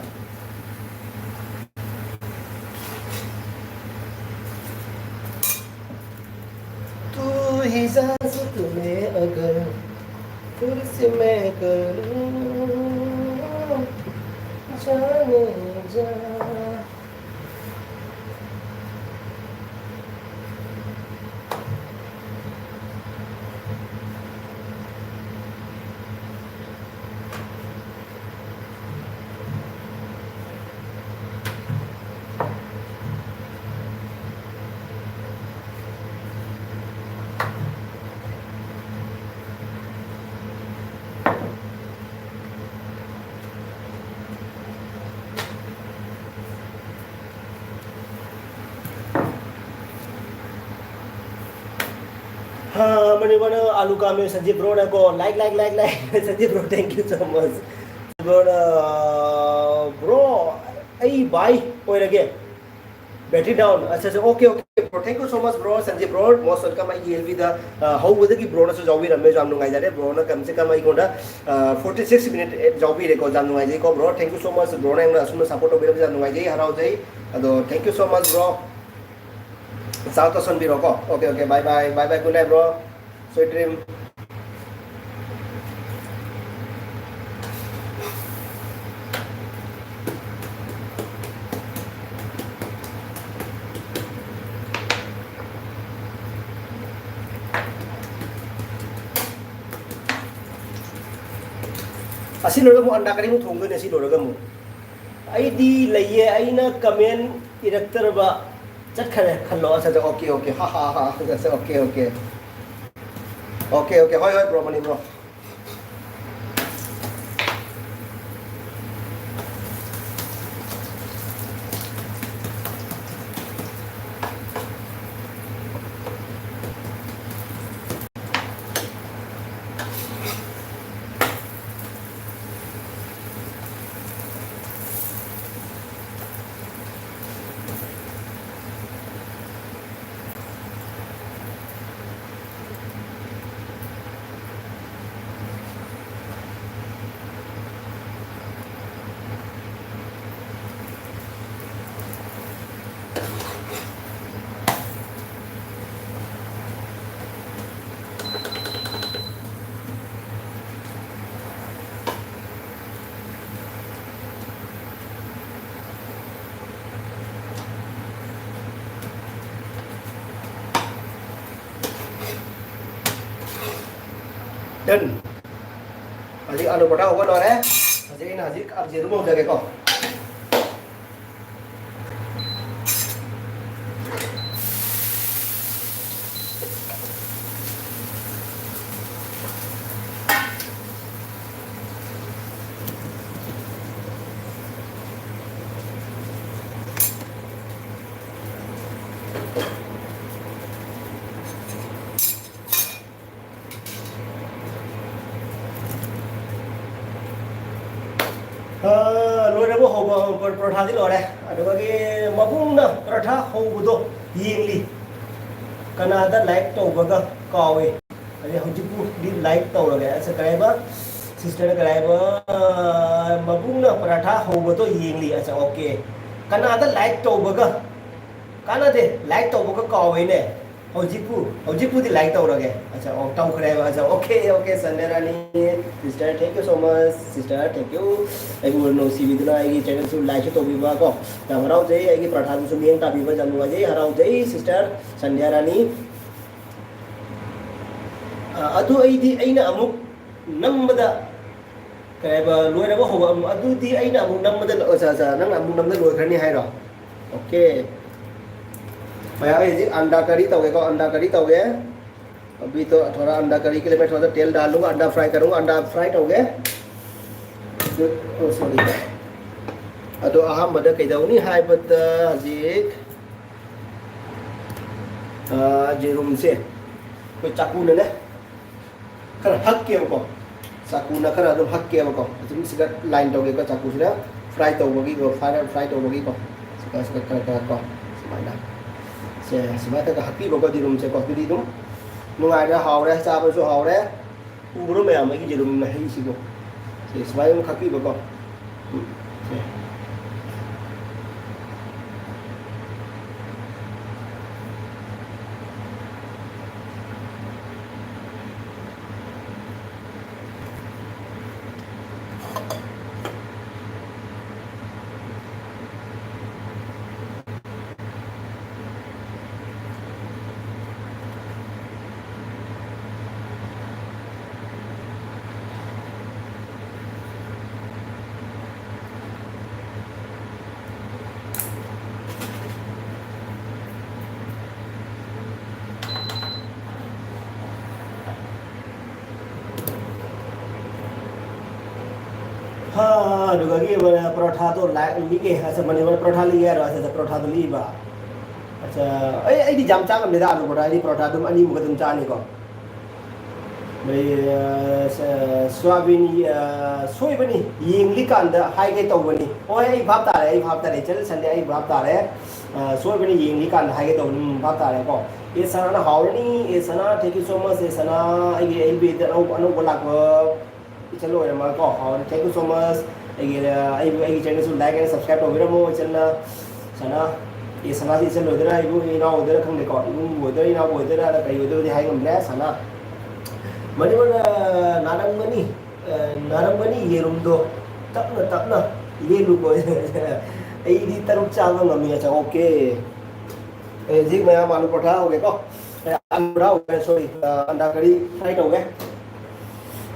तू ही जा से तुम्हें अगर फिर से मैं करूँ जाने जा। ꯍꯥ, ꯃꯅꯤꯄꯨꯔꯅ ꯑꯥꯂꯨ ꯀꯥꯝꯃꯦ ꯁꯟꯖꯤꯞ ꯕ꯭ꯔꯣꯅꯀꯣ꯫ Like, like, like, like꯫ Sanjeev bro, thank you so much꯫ ꯕ꯭ꯔꯣꯅ, ꯕ꯭ꯔꯣ, ꯑꯩ ꯚꯥꯏ ꯑꯣꯏꯔꯒꯦ꯫ Battery down꯫ ꯑꯠꯆꯥ, ꯑꯠꯆꯥ, okay, okay, bro, thank you so much, bro꯫ Sanjeev bro, most welcome ꯑꯩꯒꯤ ꯑꯦꯜ ꯕꯤꯗ꯫ ꯑ, ꯍꯧꯕꯗꯒꯤ ꯕ꯭ꯔꯣꯅꯁꯨ ꯌꯥꯎꯕꯤꯔꯝꯃꯦ, ꯌꯥꯝ ꯅꯨꯡꯉꯥꯏꯖꯔꯦ꯫ ꯕ꯭ꯔꯣꯅ ꯀꯝ ꯁꯦ ꯀꯝ ꯑꯩꯉꯣꯟꯗ, ꯑ, forty six minute ꯌꯥꯎꯕꯤꯔꯦꯀꯣ, ꯌꯥꯝ ꯅꯨꯡꯉꯥꯏꯖꯩꯀꯣ, bro, thank you so much꯫ ꯕ꯭ꯔꯣꯅ ꯑꯩꯉꯣꯟꯗ ꯑꯁꯨꯝꯅ support ꯇꯧꯕꯤꯔꯝꯕꯁꯦ ꯌꯥꯝ ꯅꯨꯡꯉꯥꯏꯖꯩ, ꯍꯔꯥꯎꯖꯩ꯫ ꯑꯗꯣ thank you so much, bro꯫ ꯆꯥ ꯇꯣꯠꯁꯟꯕꯤꯔꯣꯀꯣ꯫ Okay, okay, bye bye, bye bye, good night, bro, sweet dream꯫ ꯑꯁꯤ ꯂꯣꯏꯔꯒ ꯑꯃꯨꯛ ꯑꯟꯗꯥ ꯀꯔꯤꯃꯨꯛ ꯊꯣꯡꯗꯣꯏꯅꯦ, ꯑꯁꯤ ꯂꯣꯏꯔꯒ ꯑꯃꯨꯛ꯫ ꯑꯩꯗꯤ ꯂꯩꯌꯦ, ꯑꯩꯅ comment ꯏꯔꯛꯇ꯭ꯔꯕ ꯆꯠꯈ꯭ꯔꯦ ꯈꯜꯂꯣ꯫ ꯑꯁ, ꯑꯁ, okay, okay, ꯍꯥ, ꯍꯥ, ꯍꯥ, ꯑꯁ, ꯑꯁ, okay, okay꯫ Okay, okay, ꯍꯣꯏ, ꯍꯣꯏ, bro, ꯃꯅꯤ bro꯫ Done. ꯍꯧꯖꯤꯛ ꯑꯥꯂꯨ ꯄꯔꯣꯊꯥ ꯍꯧꯕ ꯂꯣꯏꯔꯦ꯫ ꯍꯧꯖꯤꯛ ꯑꯩꯅ ꯍꯧꯖꯤꯛ ꯌꯦꯔꯨꯝ ꯍꯧꯖꯒꯦꯀꯣ꯫ ꯑ, ꯂꯣꯏꯔꯕ ꯍꯧꯕ, ꯄꯔ-, ꯄꯔꯣꯊꯥꯗꯤ ꯂꯣꯏꯔꯦ꯫ ꯑꯗꯨꯒꯤ ꯃꯕꯨꯡꯅ ꯄꯔꯣꯊꯥ ꯍꯧꯕꯗꯣ ꯌꯦꯡꯂꯤ꯫ ꯀꯅꯥꯗ like ꯇꯧꯕꯒ ꯀꯥꯎꯏ꯫ ꯑꯗꯩ ꯍꯧꯖꯤꯛꯄꯨꯗꯤ like ꯇꯧꯔꯒꯦ꯫ ꯑꯁ, ꯀꯔꯤ ꯍꯥꯏꯕ? Sisterꯅ ꯀꯔꯤ ꯍꯥꯏꯕ? ꯑ, ꯃꯕꯨꯡꯅ ꯄꯔꯥꯊꯥ ꯍꯧꯕꯗꯣ ꯌꯦꯡꯂꯤ꯫ ꯑꯁ, okay꯫ ꯀꯅꯥꯗ like ꯇꯧꯕꯒ? ꯀꯥꯟꯅꯗꯦ, like ꯇꯧꯕꯒ ꯀꯥꯎꯋꯦꯅꯦ꯫ ꯍꯧꯖꯤꯛꯄꯨ, ꯍꯧꯖꯤꯛꯄꯨꯗꯤ like ꯇꯧꯔꯒꯦ꯫ ꯑꯠꯆꯥ, ꯑꯣ, ꯇꯧꯈ꯭ꯔꯦꯕ꯫ ꯑꯠꯆꯥ, okay, okay, ꯁꯟꯙ꯭ꯌꯥ Rani, sister, thank you so much, sister, thank you꯫ ꯑꯩꯕꯨ ꯅꯨꯡꯁꯤꯕꯤꯗꯨꯅ ꯑꯩꯒꯤ channelꯁꯨ likeꯁꯨ ꯇꯧꯕꯤꯕ ꯀꯣ, ꯌꯥꯝ ꯍꯔꯥꯎꯖꯩ꯫ ꯑꯩꯒꯤ ꯄ꯭ꯔꯊꯥꯗꯁꯨ ꯃꯤꯠꯌꯦꯡ ꯇꯥꯕꯤꯕ ꯌꯥꯝ ꯅꯨꯡꯉꯥꯏꯖꯩ, ꯍꯔꯥꯎꯖꯩ, sister ꯁꯟꯙ꯭ꯌꯥ ꯔꯥꯅꯤ꯫ ꯑ, ꯑꯗꯨ ꯑꯩꯗꯤ, ꯑꯩꯅ ꯑꯃꯨꯛ ꯅꯝꯕꯗ ꯀꯩ ꯍꯥꯏꯕ, ꯂꯣꯏꯔꯕ ꯍꯧꯕ ꯑꯃꯨꯛ, ꯑꯗꯨꯗꯤ ꯑꯩꯅ ꯑꯃꯨꯛ ꯅꯝꯕꯗ, ꯑꯠꯆꯥ, ꯑꯠꯆꯥ, ꯅꯪꯅ ꯑꯃꯨꯛ ꯅꯝꯕꯗ ꯂꯣꯏꯈ꯭ꯔꯅꯤ ꯍꯥꯏꯔꯣ? Okay꯫ ꯃꯌꯥꯝ ꯍꯧꯖꯤꯛ ꯑꯟꯗꯥ ꯀꯔꯤ ꯇꯧꯒꯦꯀꯣ, ꯑꯟꯗꯥ ꯀꯔꯤ ꯇꯧꯒꯦ꯫ अभी तो थोड़ा अंडा करी के लिए मैं थोड़ा सा तेल डाल लूँगा, अंडा fry करूँगा, अंडा fry ꯇꯧꯒꯦ꯫ ꯑꯗꯨ, ꯑꯣ, sorry꯫ ꯑꯗꯣ ꯑꯍꯥꯟꯕꯗ ꯀꯩꯗꯧꯅꯤ ꯍꯥꯏꯕꯗ ꯍꯧꯖꯤꯛ, ꯑ, ꯌꯦꯔꯨꯝꯁꯦ ꯑꯩꯈꯣꯏ ꯆꯥꯛꯀꯨꯅꯅꯦ ꯈꯔ ꯍꯛꯀꯦꯕꯀꯣ꯫ ꯆꯥꯛꯀꯨꯅ ꯈꯔ ꯑꯗꯨꯝ ꯍꯛꯀꯦꯕꯀꯣ꯫ ꯑꯗꯨꯝ ꯁꯤꯗ line ꯇꯧꯒꯦꯀꯣ꯫ ꯆꯥꯛꯀꯨꯁꯤꯅ fry ꯇꯧꯕꯒꯤꯀꯣ, fry, fry ꯇꯧꯕꯒꯤꯀꯣ꯫ ꯁꯤꯗ, ꯁꯤꯗ ꯈꯔ, ꯈꯔ ꯀꯣ, ꯁꯨꯃꯥꯏꯅ꯫ ꯁꯦ, ꯁꯨꯃꯥꯏꯅ ꯈꯔ, ꯈꯔ ꯍꯛꯄꯤꯕꯀꯣ ꯌꯦꯔꯨꯝꯁꯦꯀꯣ꯫ ꯑꯗꯨꯗꯤ ꯑꯗꯨꯝ ꯅꯨꯡꯉꯥꯏꯔꯦ, ꯍꯥꯎꯔꯦ, ꯆꯥꯕꯁꯨ ꯍꯥꯎꯔꯦ꯫ ꯎꯕ꯭ꯔꯣ ꯃꯌꯥꯝ, ꯑꯩꯒꯤ ꯌꯦꯔꯨꯝ ꯃꯍꯤꯁꯤꯕꯨ? ꯁꯦ, ꯁꯨꯃꯥꯏꯅ ꯑꯗꯨꯝ ꯈꯥꯛꯄꯤꯕꯀꯣ꯫ ꯎꯝ, ꯁꯦ꯫ ꯑꯗꯨꯗꯒꯤ ꯄꯔꯣꯊꯥꯗꯣ ꯂꯤꯛꯑꯦ꯫ ꯑꯁ, ꯃꯅꯤꯄꯨꯔ ꯄꯔꯣꯊꯥ ꯂꯤꯛꯑꯦ ꯍꯥꯏꯔꯣ? ꯑꯁ, ꯄꯔꯣꯊꯥꯗꯣ ꯂꯤꯛꯏꯕ꯫ ꯑꯁ, ꯑꯩ, ꯑꯩꯗꯤ ꯌꯥꯝ ꯆꯥ ꯉꯝꯗꯦꯗ ꯑꯥꯂꯨ ꯄꯔꯣꯊꯥ꯫ ꯑꯩꯗꯤ ꯄꯔꯣꯊꯥ ꯑꯗꯨꯝ ꯑꯅꯤꯃꯨꯛ ꯑꯗꯨꯝ ꯆꯥꯅꯤꯀꯣ꯫ ꯑꯗꯩ, ꯑ, ꯁ-, ꯁꯣꯌꯥꯕꯤꯟ, ꯑ, ꯁꯣꯏꯕꯅꯤ, ꯌꯦꯡꯂꯤꯀꯥꯟꯗ ꯍꯥꯏꯒꯦ ꯇꯧꯕꯅꯤ꯫ ꯍꯣꯏ, ꯑꯩ ꯚꯥꯞ ꯇꯥꯔꯦ, ꯑꯩ ꯚꯥꯞ ꯇꯥꯔꯦ꯫ ꯏꯆꯜ ꯁꯟꯗꯦ, ꯑꯩ ꯚꯥꯞ ꯇꯥꯔꯦ꯫ ꯑ, ꯁꯣꯏꯕꯅꯤ, ꯌꯦꯡꯂꯤꯀꯥꯟꯗ ꯍꯥꯏꯒꯦ ꯇꯧꯕꯅꯤ꯫ ꯎꯝ, ꯚꯥꯞ ꯇꯥꯔꯦꯀꯣ꯫ ꯑꯦ ꯁꯅꯥꯅ ꯍꯥꯎꯔꯅꯤ, ꯑꯦ ꯁꯅꯥ, thank you so much, ꯑꯦ ꯁꯅꯥ, ꯑꯩꯒꯤ, ꯑꯩꯒꯤ ꯑꯅꯧꯕ, ꯑꯅꯧꯕ ꯂꯥꯛꯄ ꯏꯆꯜ ꯑꯣꯏꯔꯃꯀꯣ꯫ ꯍꯥꯎꯔꯅꯤ, thank you so much꯫ ꯑꯩꯒꯤ, ꯑꯩꯕꯨ, ꯑꯩꯒꯤ channelꯁꯨ like and subscribe ꯇꯧꯕꯤꯔꯝꯃꯣ ꯏꯆꯟꯅ꯫ ꯁꯅꯥ, ꯑꯦ, ꯁꯅꯥꯁꯤ ꯏꯆꯟ ꯑꯣꯏꯗꯣꯏꯔꯥ, ꯏꯕꯨꯡ ꯏꯅꯥꯎ ꯑꯣꯏꯗꯣꯏꯔꯥ ꯈꯪꯗꯦꯀꯣ꯫ ꯏꯕꯨꯡ ꯑꯣꯏꯗꯣꯏꯔꯥ, ꯏꯅꯥꯎ ꯑꯣꯏꯗꯣꯏꯔꯥ, ꯀꯔꯤ ꯑꯣꯏꯗꯣꯏꯅꯣꯗꯤ ꯍꯥꯏ ꯉꯝꯗ꯭ꯔꯦ꯫ ꯁꯅꯥ, ꯃꯅꯤꯄꯨꯔꯗ ꯅꯥꯔꯝꯒꯅꯤ, ꯑ, ꯅꯥꯔꯝꯒꯅꯤ ꯌꯦꯔꯨꯝꯗꯣ꯫ ꯇꯞꯅ, ꯇꯞꯅ ꯂꯦꯜꯂꯨꯀꯣ꯫ ꯑꯩꯗꯤ ꯇꯔꯨꯛ ꯆꯥꯕ ꯉꯝꯃꯤ꯫ ꯑꯆꯥ, okay꯫ ꯑꯦ, ꯍꯧꯖꯤꯛ ꯃꯌꯥꯝ ꯑꯥꯂꯨ ꯄꯔꯣꯊꯥ ꯍꯧꯔꯦꯀꯣ꯫ ꯑꯦ, ꯑꯥꯂꯨ ꯄꯔꯣꯊꯥ ꯍꯧꯔꯦ, sorry, ꯑ, ꯑꯟꯗꯥ ꯀꯔꯤ fry ꯇꯧꯒꯦ꯫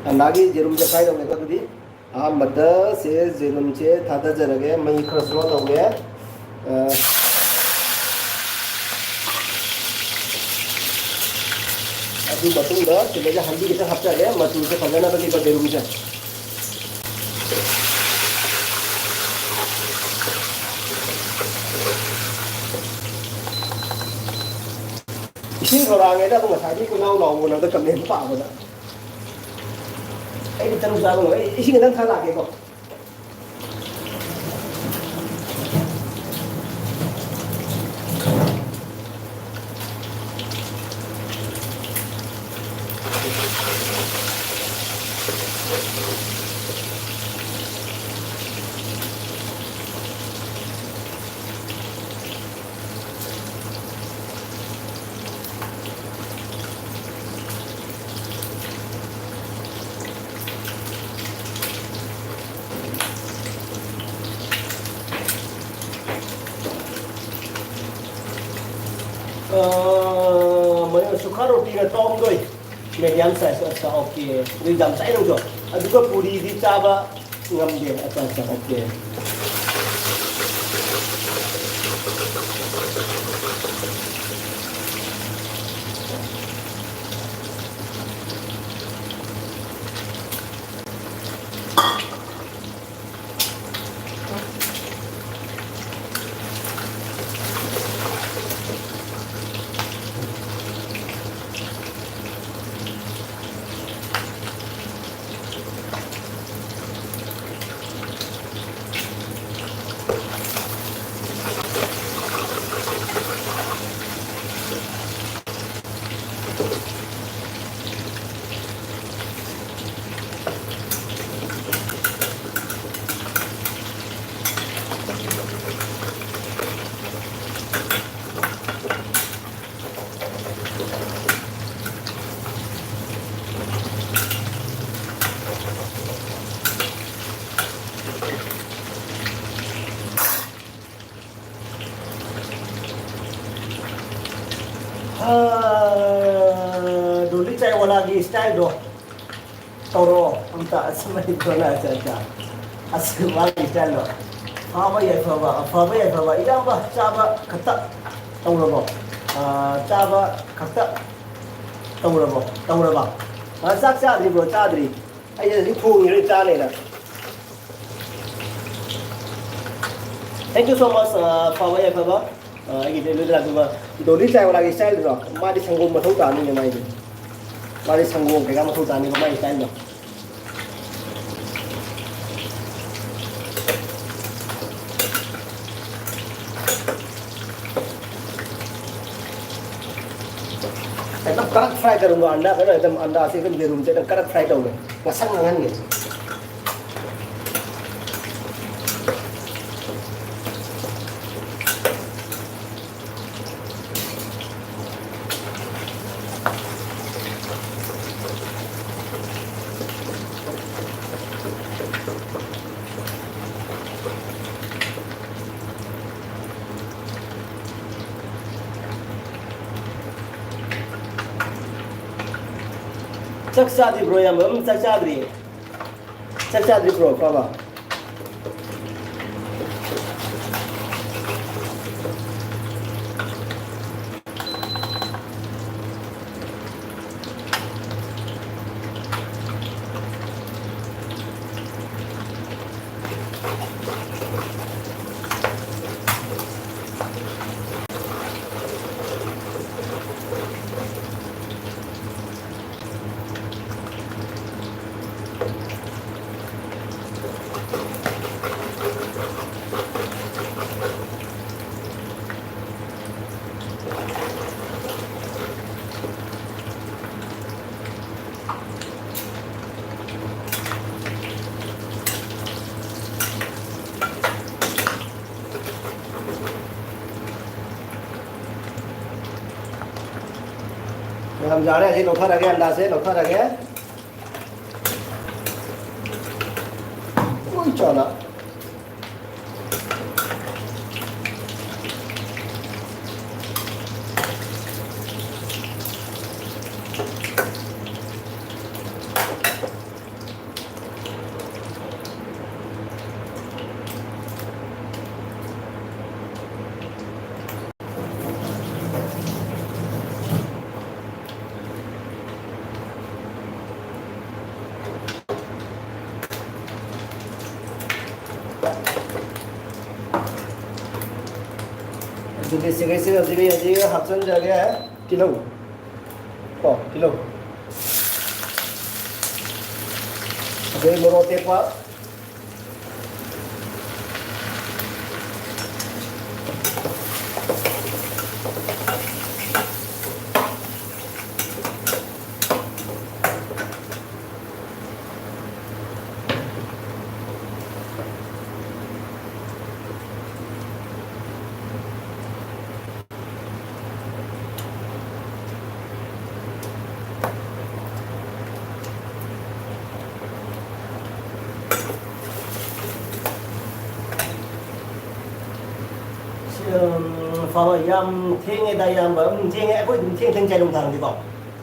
ꯑꯟꯗꯥꯒꯤ ꯌꯦꯔꯨꯝꯁꯦ fry ꯇꯧꯒꯦꯀꯣ ꯑꯗꯨꯗꯤ꯫ ꯑꯍꯥꯟꯕꯗ ꯁꯦ ꯌꯦꯔꯨꯝꯁꯦ ꯊꯥꯗꯖꯔꯒꯦ, ꯃꯩ ꯈꯔ slow ꯇꯧꯒꯦ꯫ ꯑ, ꯑꯗꯨ ꯃꯇꯨꯡꯗ ꯁꯤꯗꯩꯗ ꯍꯜꯗꯤ ꯈꯤꯇꯪ ꯍꯥꯞꯆꯒꯦ, ꯃꯆꯨꯁꯦ ꯐꯖꯅꯕꯒꯤꯀꯣ ꯌꯦꯔꯨꯝꯁꯦ꯫ ꯏꯁꯤꯡ ꯈꯧꯔꯥꯡꯉꯦꯗ, ꯑꯗꯨ ꯉꯁꯥꯏꯗꯒꯤ ꯀꯣꯏꯂꯥꯎ ꯂꯥꯎꯕꯅꯗ comment ꯄꯥꯕꯗ꯫ ꯑꯩꯗꯤ ꯇꯔꯨꯛ ꯆꯥꯕ ꯉꯝꯃꯣꯏ꯫ ꯑꯩ ꯏꯁꯤꯡ ꯈꯤꯇꯪ ꯊꯛ ꯂꯥꯛꯀꯦꯀꯣ꯫ ꯑ, ꯃꯌꯣꯟ ꯁꯨꯈꯥ ꯔꯣꯇꯤꯒ ꯇꯔꯥꯍꯨꯝꯗꯣꯏ꯫ Medium size, ꯑꯠꯆꯥ, okay꯫ ꯑꯗꯨ ꯌꯥꯝ ꯆꯥꯏ ꯅꯪꯁꯨ꯫ ꯑꯗꯨꯒ ꯄꯨꯔꯤꯗꯤ ꯆꯥꯕ ꯉꯝꯗꯦ꯫ ꯑꯠꯆꯥ, ꯑꯠꯆꯥ, okay꯫ ꯍꯥ, ꯗꯣꯂꯤ ꯆꯥꯏ ꯋꯥꯂꯥꯒꯤ ꯁ꯭ꯇꯥꯏꯜꯗꯣ ꯇꯧꯔꯣ ꯑꯝꯇ꯫ ꯑꯁ, ꯃꯅꯤꯄꯨꯔꯅ, ꯑꯠꯆꯥ, ꯑꯠꯆꯥ꯫ ꯑꯁ, ꯃꯥꯒꯤ ꯁ꯭ꯇꯥꯏꯜꯗꯣ꯫ ꯐꯥꯕ ꯌꯥꯏꯐꯕ, ꯐꯕ ꯌꯥꯏꯐꯕ꯫ ꯏꯌꯥꯝꯕ, ꯆꯥꯕ ꯈꯛꯇ ꯇꯧꯔꯕꯣ? ꯑꯥ, ꯆꯥꯕ ꯈꯛꯇ ꯇꯧꯔꯕꯣ? ꯇꯧꯔꯕ? ꯑꯥ, ꯆꯥꯛ ꯆꯥꯗ꯭ꯔꯤꯕ꯭ꯔꯣ? ꯆꯥꯗ꯭ꯔꯤ꯫ ꯑꯩ ꯍꯧꯖꯤꯛ ꯊꯣꯡꯉꯤꯔꯣꯏ ꯆꯥꯅꯦꯅ꯫ Thank you so much, ꯑ, ꯐꯕ ꯌꯥꯏꯐꯕ꯫ ꯑ, ꯑꯩꯒꯤ ꯗꯦꯂꯤꯚꯔꯤ ꯂꯥꯛꯄꯤꯕ ꯗꯣꯂꯤ ꯆꯥꯏꯋꯥꯂꯥꯒꯤ ꯁ꯭ꯇꯥꯏꯜꯗꯨꯔꯣ? ꯃꯥꯗꯤ ꯁꯪꯒꯣꯝ ꯃꯊꯧ ꯇꯥꯅꯤꯅꯦ ꯃꯥꯏꯗꯤ꯫ ꯃꯥꯗꯤ ꯁꯪꯒꯣꯝ ꯀꯩꯀꯥ ꯃꯊꯧ ꯇꯥꯅꯤꯕ ꯃꯥꯏ ꯁ꯭ꯇꯥꯏꯜꯗꯣ꯫ एकदम कडक फ्राई करूंगा अंडा को ना, एकदम अंडा से एकदम ꯌꯦꯔꯨꯝꯁꯦ एकदम कडक फ्राई ꯇꯧꯒꯦ꯫ ꯉꯁꯪ ꯉꯥꯡꯍꯟꯒꯦ꯫ ꯆꯥꯛ ꯆꯥꯗ꯭ꯔꯤꯕ꯭ꯔꯣ, ꯏꯌꯥꯝꯕ? ꯎꯝ, ꯆꯥꯛ ꯆꯥꯗ꯭ꯔꯤꯌꯦ꯫ ꯆꯥꯛ ꯆꯥꯗ꯭ꯔꯤꯕ꯭ꯔꯣ, ꯐꯕ? ꯌꯥꯔꯦ, ꯑꯁꯤ ꯂꯧꯊꯔꯒꯦ, ꯑꯟꯗꯥꯁꯦ ꯂꯧꯊꯔꯒꯦ꯫ ꯂꯣꯏ ꯆꯥꯅ꯫ ꯑꯗꯨꯗꯤ ꯁꯤꯒꯩꯁꯤꯒ ꯍꯧꯖꯤꯛ, ꯍꯧꯖꯤꯛ ꯍꯥꯞꯆꯤꯟꯖꯔꯒꯦ꯫ ꯇꯤꯜꯍꯧ꯫ ꯀꯣ, ꯇꯤꯜꯍꯧ꯫ ꯑꯗꯩ ꯃꯣꯔꯣꯛ ꯑꯇꯦꯛꯄ꯫ ꯎꯝ, ꯐꯕ, ꯌꯥꯝ ꯊꯦꯡꯉꯦꯗ, ꯏꯌꯥꯝꯕ꯫ ꯎꯝ, ꯊꯦꯡꯉꯦ꯫ ꯑꯩꯈꯣꯏ ꯑꯗꯨꯝ ꯊꯦꯡ ꯊꯦꯡ ꯆꯥꯏ ꯅꯨꯡꯗꯥꯡꯗꯤꯀꯣ꯫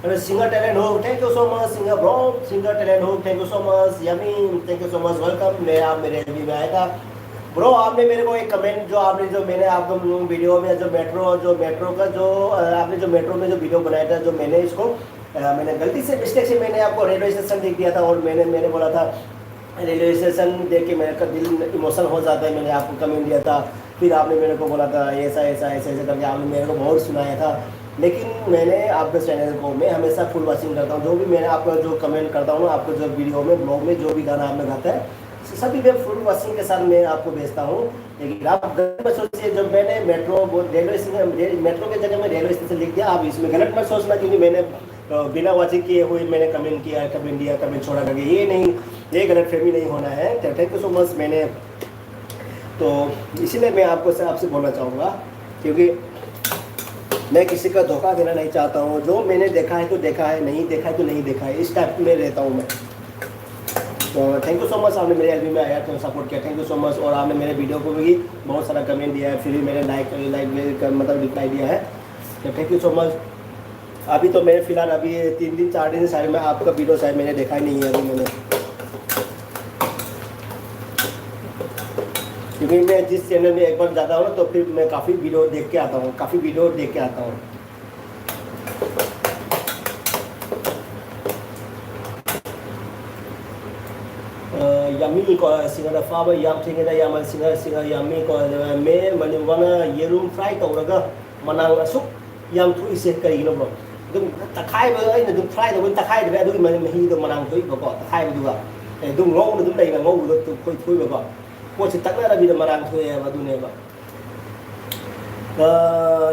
Hello, singer talent हो, thank you so much, singer bro, singer talent हो, thank you so much, yummy, thank you so much, welcome, मैं आप मेरे एलबी में आएगा। ब्रो, आपने मेरे को एक कमेंट, जो आपने, जो मैंने आपको वीडियो में जो मेट्रो, जो मेट्रो का जो, अ, आपने जो मेट्रो में जो वीडियो बनाया था, जो मैंने इसको, अ, मैंने गलती से, मिस्टेक से मैंने आपको रेलवे स्टेशन लिख दिया था और मैंने, मैंने बोला था रेलवे स्टेशन देख के मेरे का दिल इमोशनल हो जाता है। मैंने आपको कमेंट दिया था, फिर आपने मेरे को बोला था ऐसा, ऐसा, ऐसे, ऐसे करके आपने मेरे को बहुत सुनाया था। लेकिन मैंने आपके चैनल को, मैं हमेशा फुल वॉचिंग करता हूँ, जो भी मैंने आपका जो कमेंट करता हूँ ना, आपको जो वीडियो में, ब्लॉग में, जो भी गाना आपने गाता है, सभी मैं फुल वॉचिंग के साथ मैं आपको भेजता हूँ। लेकिन आप गलत मत सोचिए, जब मैंने मेट्रो, वो रेलवे स्टेशन, रे-, मेट्रो के जगह में रेलवे स्टेशन लिख दिया, आप इसमें गलत मत सोचना, क्योंकि मैंने, अ, बिना वॉचिंग किए हुए मैंने कमेंट किया, कमेंट दिया, कमेंट छोड़ा करके, ये नहीं, ये गलतफहमी नहीं होना है। तो थैंक यू सो मच। मैंने, तो इसीलिए मैं आपको से, आपसे बोलना चाहूँगा, क्योंकि मैं किसी का धोखा देना नहीं चाहता हूँ। जो मैंने देखा है तो देखा है, नहीं देखा है तो नहीं देखा है, इस टाइप में रहता हूँ मैं। तो थैंक यू सो मच, आपने मेरे एलबी में आया तो सपोर्ट किया, थैंक यू सो मच। और आपने मेरे वीडियो को भी बहुत सारा कमेंट दिया है, फिर भी मैंने लाइक लाइक मतलब रिप्लाई दिया है, तो थैंक यू सो मच। अभी तो मेरे फिलहाल अभी तीन दिन चार दिन से शायद मैं आपका वीडियो शायद मैंने देखा ही नहीं है अभी मैंने, क्योंकि मैं जिस चैनल में एक बार जाता हूँ ना तो फिर मैं काफ़ी वीडियो देख के आता हूँ, काफ़ी वीडियो देख के आता हूँ। Yummy ko singada faba yam thingada yam singada singada yummy ko me mani wana yerum fry tawraga manang asuk ꯌꯥꯝ ꯊꯣꯛꯏꯁꯦ ꯀꯔꯤꯒꯤꯅꯣ ꯕ꯭ꯔꯣ? ꯑꯗꯨꯝ ꯇꯛꯈꯥꯏꯕ ꯑꯩꯅ ꯑꯗꯨꯝ ꯐ꯭ꯔꯥꯏ ꯇꯧꯕ ꯇꯛꯈꯥꯏꯗ꯭ꯔꯦ ꯑꯗꯨꯒꯤ ꯃꯅꯝ ꯃꯍꯤꯗꯣ ꯃꯅꯥꯡ ꯊꯣꯛꯏꯕꯀꯣ ꯇꯛꯈꯥꯏꯕꯗꯨꯒ꯫ ꯑꯗꯨꯝ ꯉꯧꯅ ꯑꯗꯨꯝ ꯂꯩꯅ ꯉꯧꯕꯗꯣ ꯊꯣꯛꯏꯕꯀꯣ꯫ ꯄꯣꯠꯁꯦ ꯇꯛꯅꯗꯕꯤꯗ ꯃꯅꯥꯡ ꯊꯣꯛꯑꯦꯕ ꯑꯗꯨꯅꯦꯕ꯫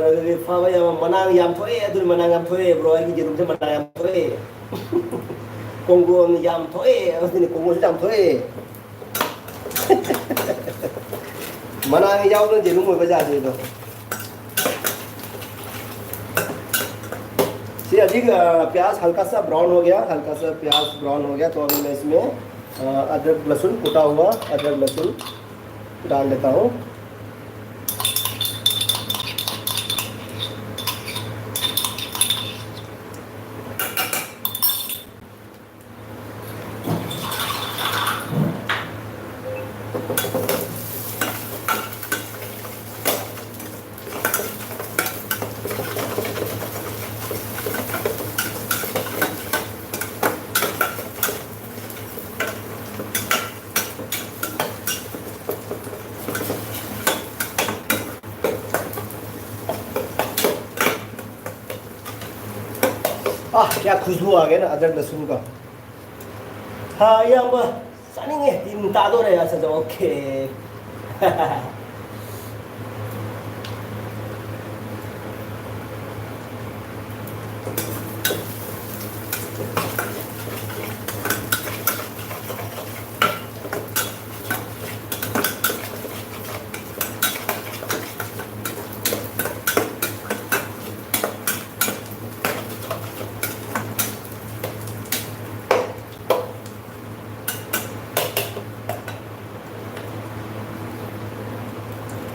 ꯑꯗꯨꯗꯤ ꯐꯕ ꯌꯥꯕ ꯃꯅꯥꯡ ꯌꯥꯝ ꯊꯣꯛꯑꯦ ꯑꯗꯨꯅ ꯃꯅꯥꯡ ꯌꯥꯝ ꯊꯣꯛꯑꯦ ꯕ꯭ꯔꯣ ꯑꯩꯒꯤ ꯌꯦꯔꯨꯝꯁꯦ ꯃꯅꯥꯡ ꯌꯥꯝ ꯊꯣꯛꯑꯦ꯫ ꯀꯣꯡꯒꯣꯟ ꯌꯥꯝ ꯊꯣꯛꯑꯦ ꯑꯗꯨꯅ ꯀꯣꯡꯒꯣꯟꯁꯨ ꯌꯥꯝ ꯊꯣꯛꯑꯦ꯫ ꯃꯅꯥ ꯌꯥꯎꯗꯅ ꯌꯦꯔꯨꯝ ꯑꯣꯏꯕ ꯌꯥꯗꯦ ꯑꯗꯣ꯫ ꯁꯤ ꯍꯧꯖꯤꯛ ꯑ, प्याज हल्का सा ब्राउन हो गया, हल्का सा प्याज ब्राउन हो गया, तो अभी मैं इसमें अ, अदरक लहसुन कुटा हुआ अदरक लहसुन डाल देता हूँ। ꯑꯥ, क्या खुशबू आ गया ना अदरक लहसुन का। ꯍꯥ, ꯏꯌꯥꯝꯕ, ꯆꯥꯅꯤꯡꯉꯦ꯫ ꯇꯤꯟ ꯇꯥꯗꯣꯔꯦ ꯑꯁ꯫ ꯑꯣꯀꯦ꯫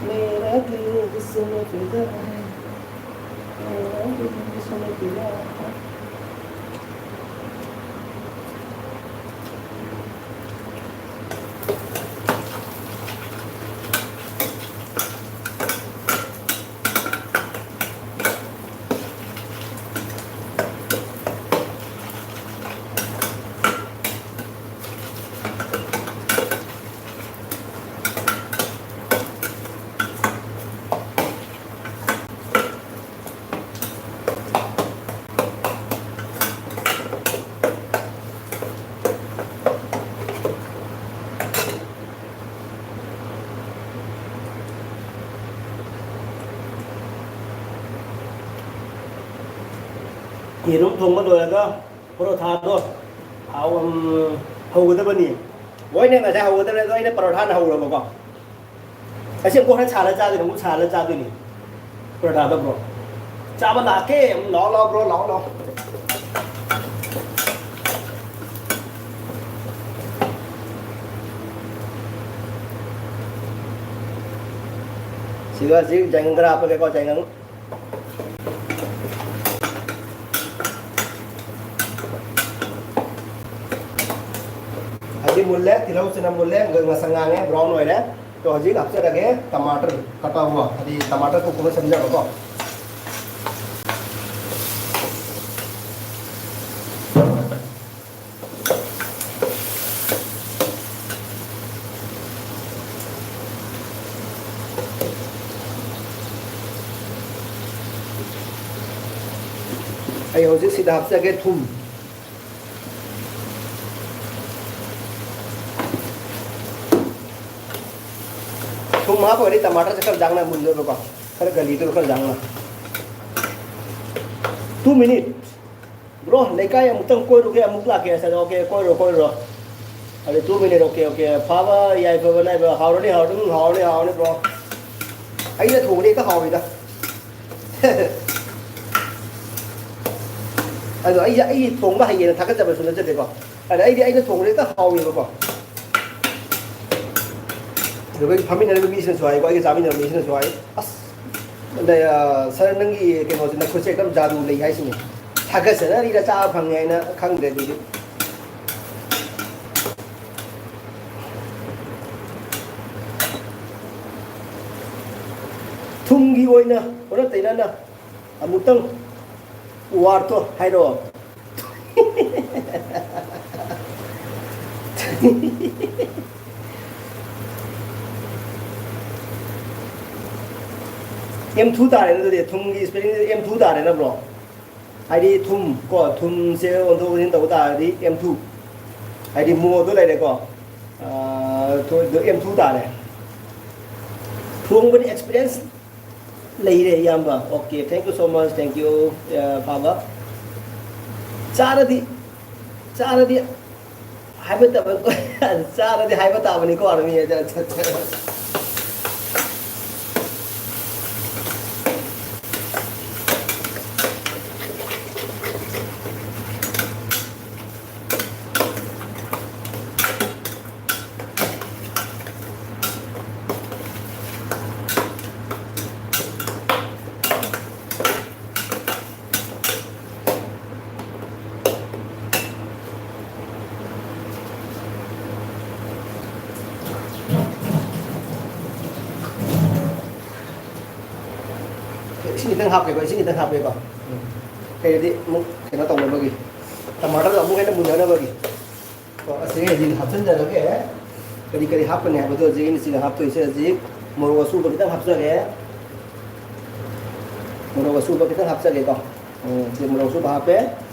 मेरा दिल भी सुन फिदा है, मेरा दिल भी सुन फिदा है। ꯌꯦꯔꯨꯝ ꯊꯣꯡꯕ ꯂꯣꯏꯔꯒ ꯄꯔꯣꯊꯥꯗꯣ ꯍꯥꯎ-, ꯎꯝ, ꯍꯧꯒꯗꯕꯅꯤ꯫ ꯃꯣꯏꯅ ꯉꯁꯥꯏ ꯍꯧꯒꯗꯕꯅꯤ, ꯑꯗꯣ ꯑꯩꯅ ꯄꯔꯣꯊꯥꯅ ꯍꯧꯔꯕꯀꯣ꯫ ꯑꯁꯤ ꯑꯃꯨꯛ ꯍꯣꯔꯦꯟ ꯁꯥꯍꯜꯂ ꯆꯥꯗꯣꯏꯅꯤ, ꯑꯃꯨꯛ ꯁꯥꯍꯜꯂ ꯆꯥꯗꯣꯏꯅꯤ꯫ ꯄꯔꯣꯊꯥꯗꯣ ꯕ꯭ꯔꯣ꯫ ꯆꯥꯕ ꯂꯥꯛꯀꯦ꯫ ꯎꯝ, ꯂꯥꯛꯑꯣ, ꯂꯥꯛꯑꯣ, ꯕ꯭ꯔꯣ, ꯂꯥꯛꯑꯣ, ꯂꯥꯛꯑꯣ꯫ ꯁꯤꯒ ꯍꯧꯖꯤꯛ ꯌꯥꯏꯉꯪ ꯈꯔ ꯍꯥꯞꯄꯒꯦꯀꯣ, ꯌꯥꯏꯉꯪ꯫ ꯍꯧꯖꯤꯛ ꯃꯨꯜꯂꯦ, ꯇꯤꯜꯍꯧ ꯆꯅꯝ ꯃꯨꯜꯂꯦ, ꯉ-, ꯉꯁꯪ ꯉꯥꯡꯉꯦ, ꯕ꯭ꯔꯥꯎꯟ ꯑꯣꯏꯔꯦ꯫ ꯑꯗꯣ ꯍꯧꯖꯤꯛ ꯍꯥꯞꯆꯔꯒꯦ ꯇꯃꯥꯇꯔ ꯀꯇꯥ ꯍꯨꯋꯥ, ꯍꯥꯏꯗꯤ ꯇꯃꯥꯇꯔ ꯀꯨꯀꯨꯝꯕ ꯁꯦꯝꯖꯕꯀꯣ꯫ ꯑꯩ ꯍꯧꯖꯤꯛ ꯁꯤꯗ ꯍꯥꯞꯆꯒꯦ ꯊꯨꯝ꯫ ꯊꯨꯝ ꯍꯥꯞꯄꯒꯗꯤ ꯇꯃꯥꯇꯔꯁꯦ ꯈꯔ ꯌꯥꯡꯅ ꯃꯨꯟꯗꯣꯏꯕꯀꯣ, ꯈꯔ ꯒꯂꯤꯗꯣꯏꯕ ꯈꯔ ꯌꯥꯡꯅ꯫ Two minute꯫ ꯕ꯭ꯔꯣ, ꯂꯩꯀꯥꯏ ꯑꯃꯨꯛꯇꯪ ꯀꯣꯏꯔꯨꯒꯦ, ꯑꯃꯨꯛ ꯂꯥꯛꯀꯦ ꯍꯥꯏꯔ, "ꯑꯣꯀꯦ, ꯀꯣꯏꯔꯨꯔꯣ, ꯀꯣꯏꯔꯨꯔꯣ"꯫ ꯑꯗꯨ two minute, ꯑꯣꯀꯦ, ꯑꯣꯀꯦ꯫ ꯐꯕ, ꯌꯥꯏꯐꯕ, ꯅꯥꯏꯕ, ꯍꯥꯎꯔꯅꯤ, ꯍꯥꯎꯔꯅꯤ, ꯎꯝ, ꯍꯥꯎꯔꯅꯤ, ꯍꯥꯎꯔꯅꯤ, ꯕ꯭ꯔꯣ꯫ ꯑꯩꯅ ꯊꯣꯡꯕꯗꯤ ꯍꯦꯛꯇ ꯍꯥꯎꯋꯤꯗ꯫ ꯑꯗꯣ ꯑꯩꯁꯦ ꯑꯩ ꯊꯣꯡꯕ ꯍꯩꯌꯦꯅ ꯊꯥꯒꯠꯆꯕꯁꯨ ꯅꯠꯆꯗꯦꯀꯣ꯫ ꯑꯗ ꯑꯩꯗꯤ ꯑꯩꯅ ꯊꯣꯡꯕꯗꯤ ꯍꯦꯛꯇ ꯍꯥꯎꯋꯦꯕꯀꯣ꯫ ꯑꯗꯨꯒ ꯑꯩꯒꯤ ꯐꯝꯃꯤꯟꯅꯔꯤꯕ ꯃꯤꯁꯤꯅꯁꯨ ꯍꯥꯏꯀꯣ, ꯑꯩꯒ ꯆꯥꯃꯤꯟꯅꯕ ꯃꯤꯁꯤꯅꯁꯨ ꯍꯥꯏ, "ꯑꯁ, ꯑ, ꯁꯥꯔ, ꯅꯪꯒꯤ ꯀꯩꯅꯣꯁꯦ, ꯅꯈꯨꯠꯁꯦ ꯑꯦꯛꯗꯝ ꯖꯥꯗꯨ ꯂꯩ" ꯍꯥꯏꯁꯤꯅꯤ꯫ ꯊꯥꯒꯠꯆꯅꯔꯤꯔ ꯆꯥꯕ ꯐꯪꯉꯦ ꯍꯥꯏꯅ ꯈꯪꯗ꯭ꯔꯦ ꯑꯗꯨꯗꯤ꯫ ꯊꯨꯝꯒꯤ ꯑꯣꯏꯅ ꯑꯣꯟꯅ ꯇꯩꯅꯅ ꯑꯃꯨꯛꯇꯪ ꯋꯥꯔꯗꯇꯣ ꯍꯥꯏꯔꯛꯑꯣ꯫ ꯑꯦꯝ ꯊꯨ ꯇꯥꯔꯦꯅ ꯑꯗꯨꯗꯤ, ꯊꯨꯝꯒꯤ ꯏꯁꯄꯦꯂꯤꯡꯁꯦ ꯑꯦꯝ ꯊꯨ ꯇꯥꯔꯦꯅ, ꯕ꯭ꯔꯣ? ꯍꯥꯏꯗꯤ ꯊꯨꯝ ꯀꯣ, ꯊꯨꯝꯁꯦ ꯑꯣꯟꯊꯣꯛ ꯑꯣꯟꯁꯤꯟ ꯇꯧꯕ ꯇꯥꯔꯗꯤ ꯑꯦꯝ ꯊꯨ, ꯍꯥꯏꯗꯤ ꯃꯣꯗꯣ ꯂꯩꯔꯦꯀꯣ, ꯑꯥ, ꯊꯣ-, ꯑꯗꯣ ꯑꯦꯝ ꯊꯨ ꯇꯥꯔꯦ꯫ ꯊꯣꯡꯕꯗꯤ ꯑꯦꯛꯁꯄꯤꯔꯤꯌꯦꯟꯁ ꯂꯩꯔꯦ, ꯏꯌꯥꯝꯕ꯫ Okay, thank you so much, thank you, ꯑ, ꯐꯥꯕ꯫ ꯆꯥꯔꯗꯤ, ꯆꯥꯔꯗꯤ ꯍꯥꯏꯕ ꯇꯥꯕ-, ꯆꯥꯔꯗꯤ ꯍꯥꯏꯕ ꯇꯥꯕꯅꯤꯀꯣ, ꯑꯥꯔꯃꯤ꯫ ꯏꯁꯤꯡ ꯈꯤꯇꯪ ꯍꯥꯞꯀꯦꯀꯣ, ꯏꯁꯤꯡ ꯈꯤꯇꯪ ꯍꯥꯞꯀꯦꯀꯣ꯫ ꯎꯝ꯫ ꯀꯩꯅꯣꯗꯤ ꯑꯃꯨꯛ ꯀꯩꯅꯣ ꯇꯧꯅꯕꯒꯤ, ꯇꯃꯥꯇꯔꯗꯣ ꯑꯃꯨꯛ ꯍꯦꯟꯅ ꯃꯨꯟꯅꯅꯕꯒꯤ꯫ ꯀꯣ, ꯑꯁꯤ ꯍꯧꯖꯤꯛ ꯍꯥꯞꯆꯤꯟꯖꯔꯒꯦ꯫ ꯀꯔꯤ ꯀꯔꯤ ꯍꯥꯞꯀꯅꯤ ꯍꯥꯏꯕꯗꯣ ꯍꯧꯖꯤꯛ ꯑꯩꯅ ꯁꯤꯗ ꯍꯥꯞꯇꯣꯏꯁꯦ, ꯍꯧꯖꯤꯛ ꯃꯣꯔꯣꯛ ꯑꯁꯨꯕ ꯈꯤꯇꯪ ꯍꯥꯞꯆꯔꯦ꯫ ꯃꯣꯔꯣꯛ ꯑꯁꯨꯕ ꯈꯤꯇꯪ ꯍꯥꯞꯆꯒꯦꯀꯣ꯫ ꯎꯝ, ꯁꯤ ꯃꯣꯔꯣꯛ ꯑꯁꯨꯕ ꯍꯥꯞꯄꯦ꯫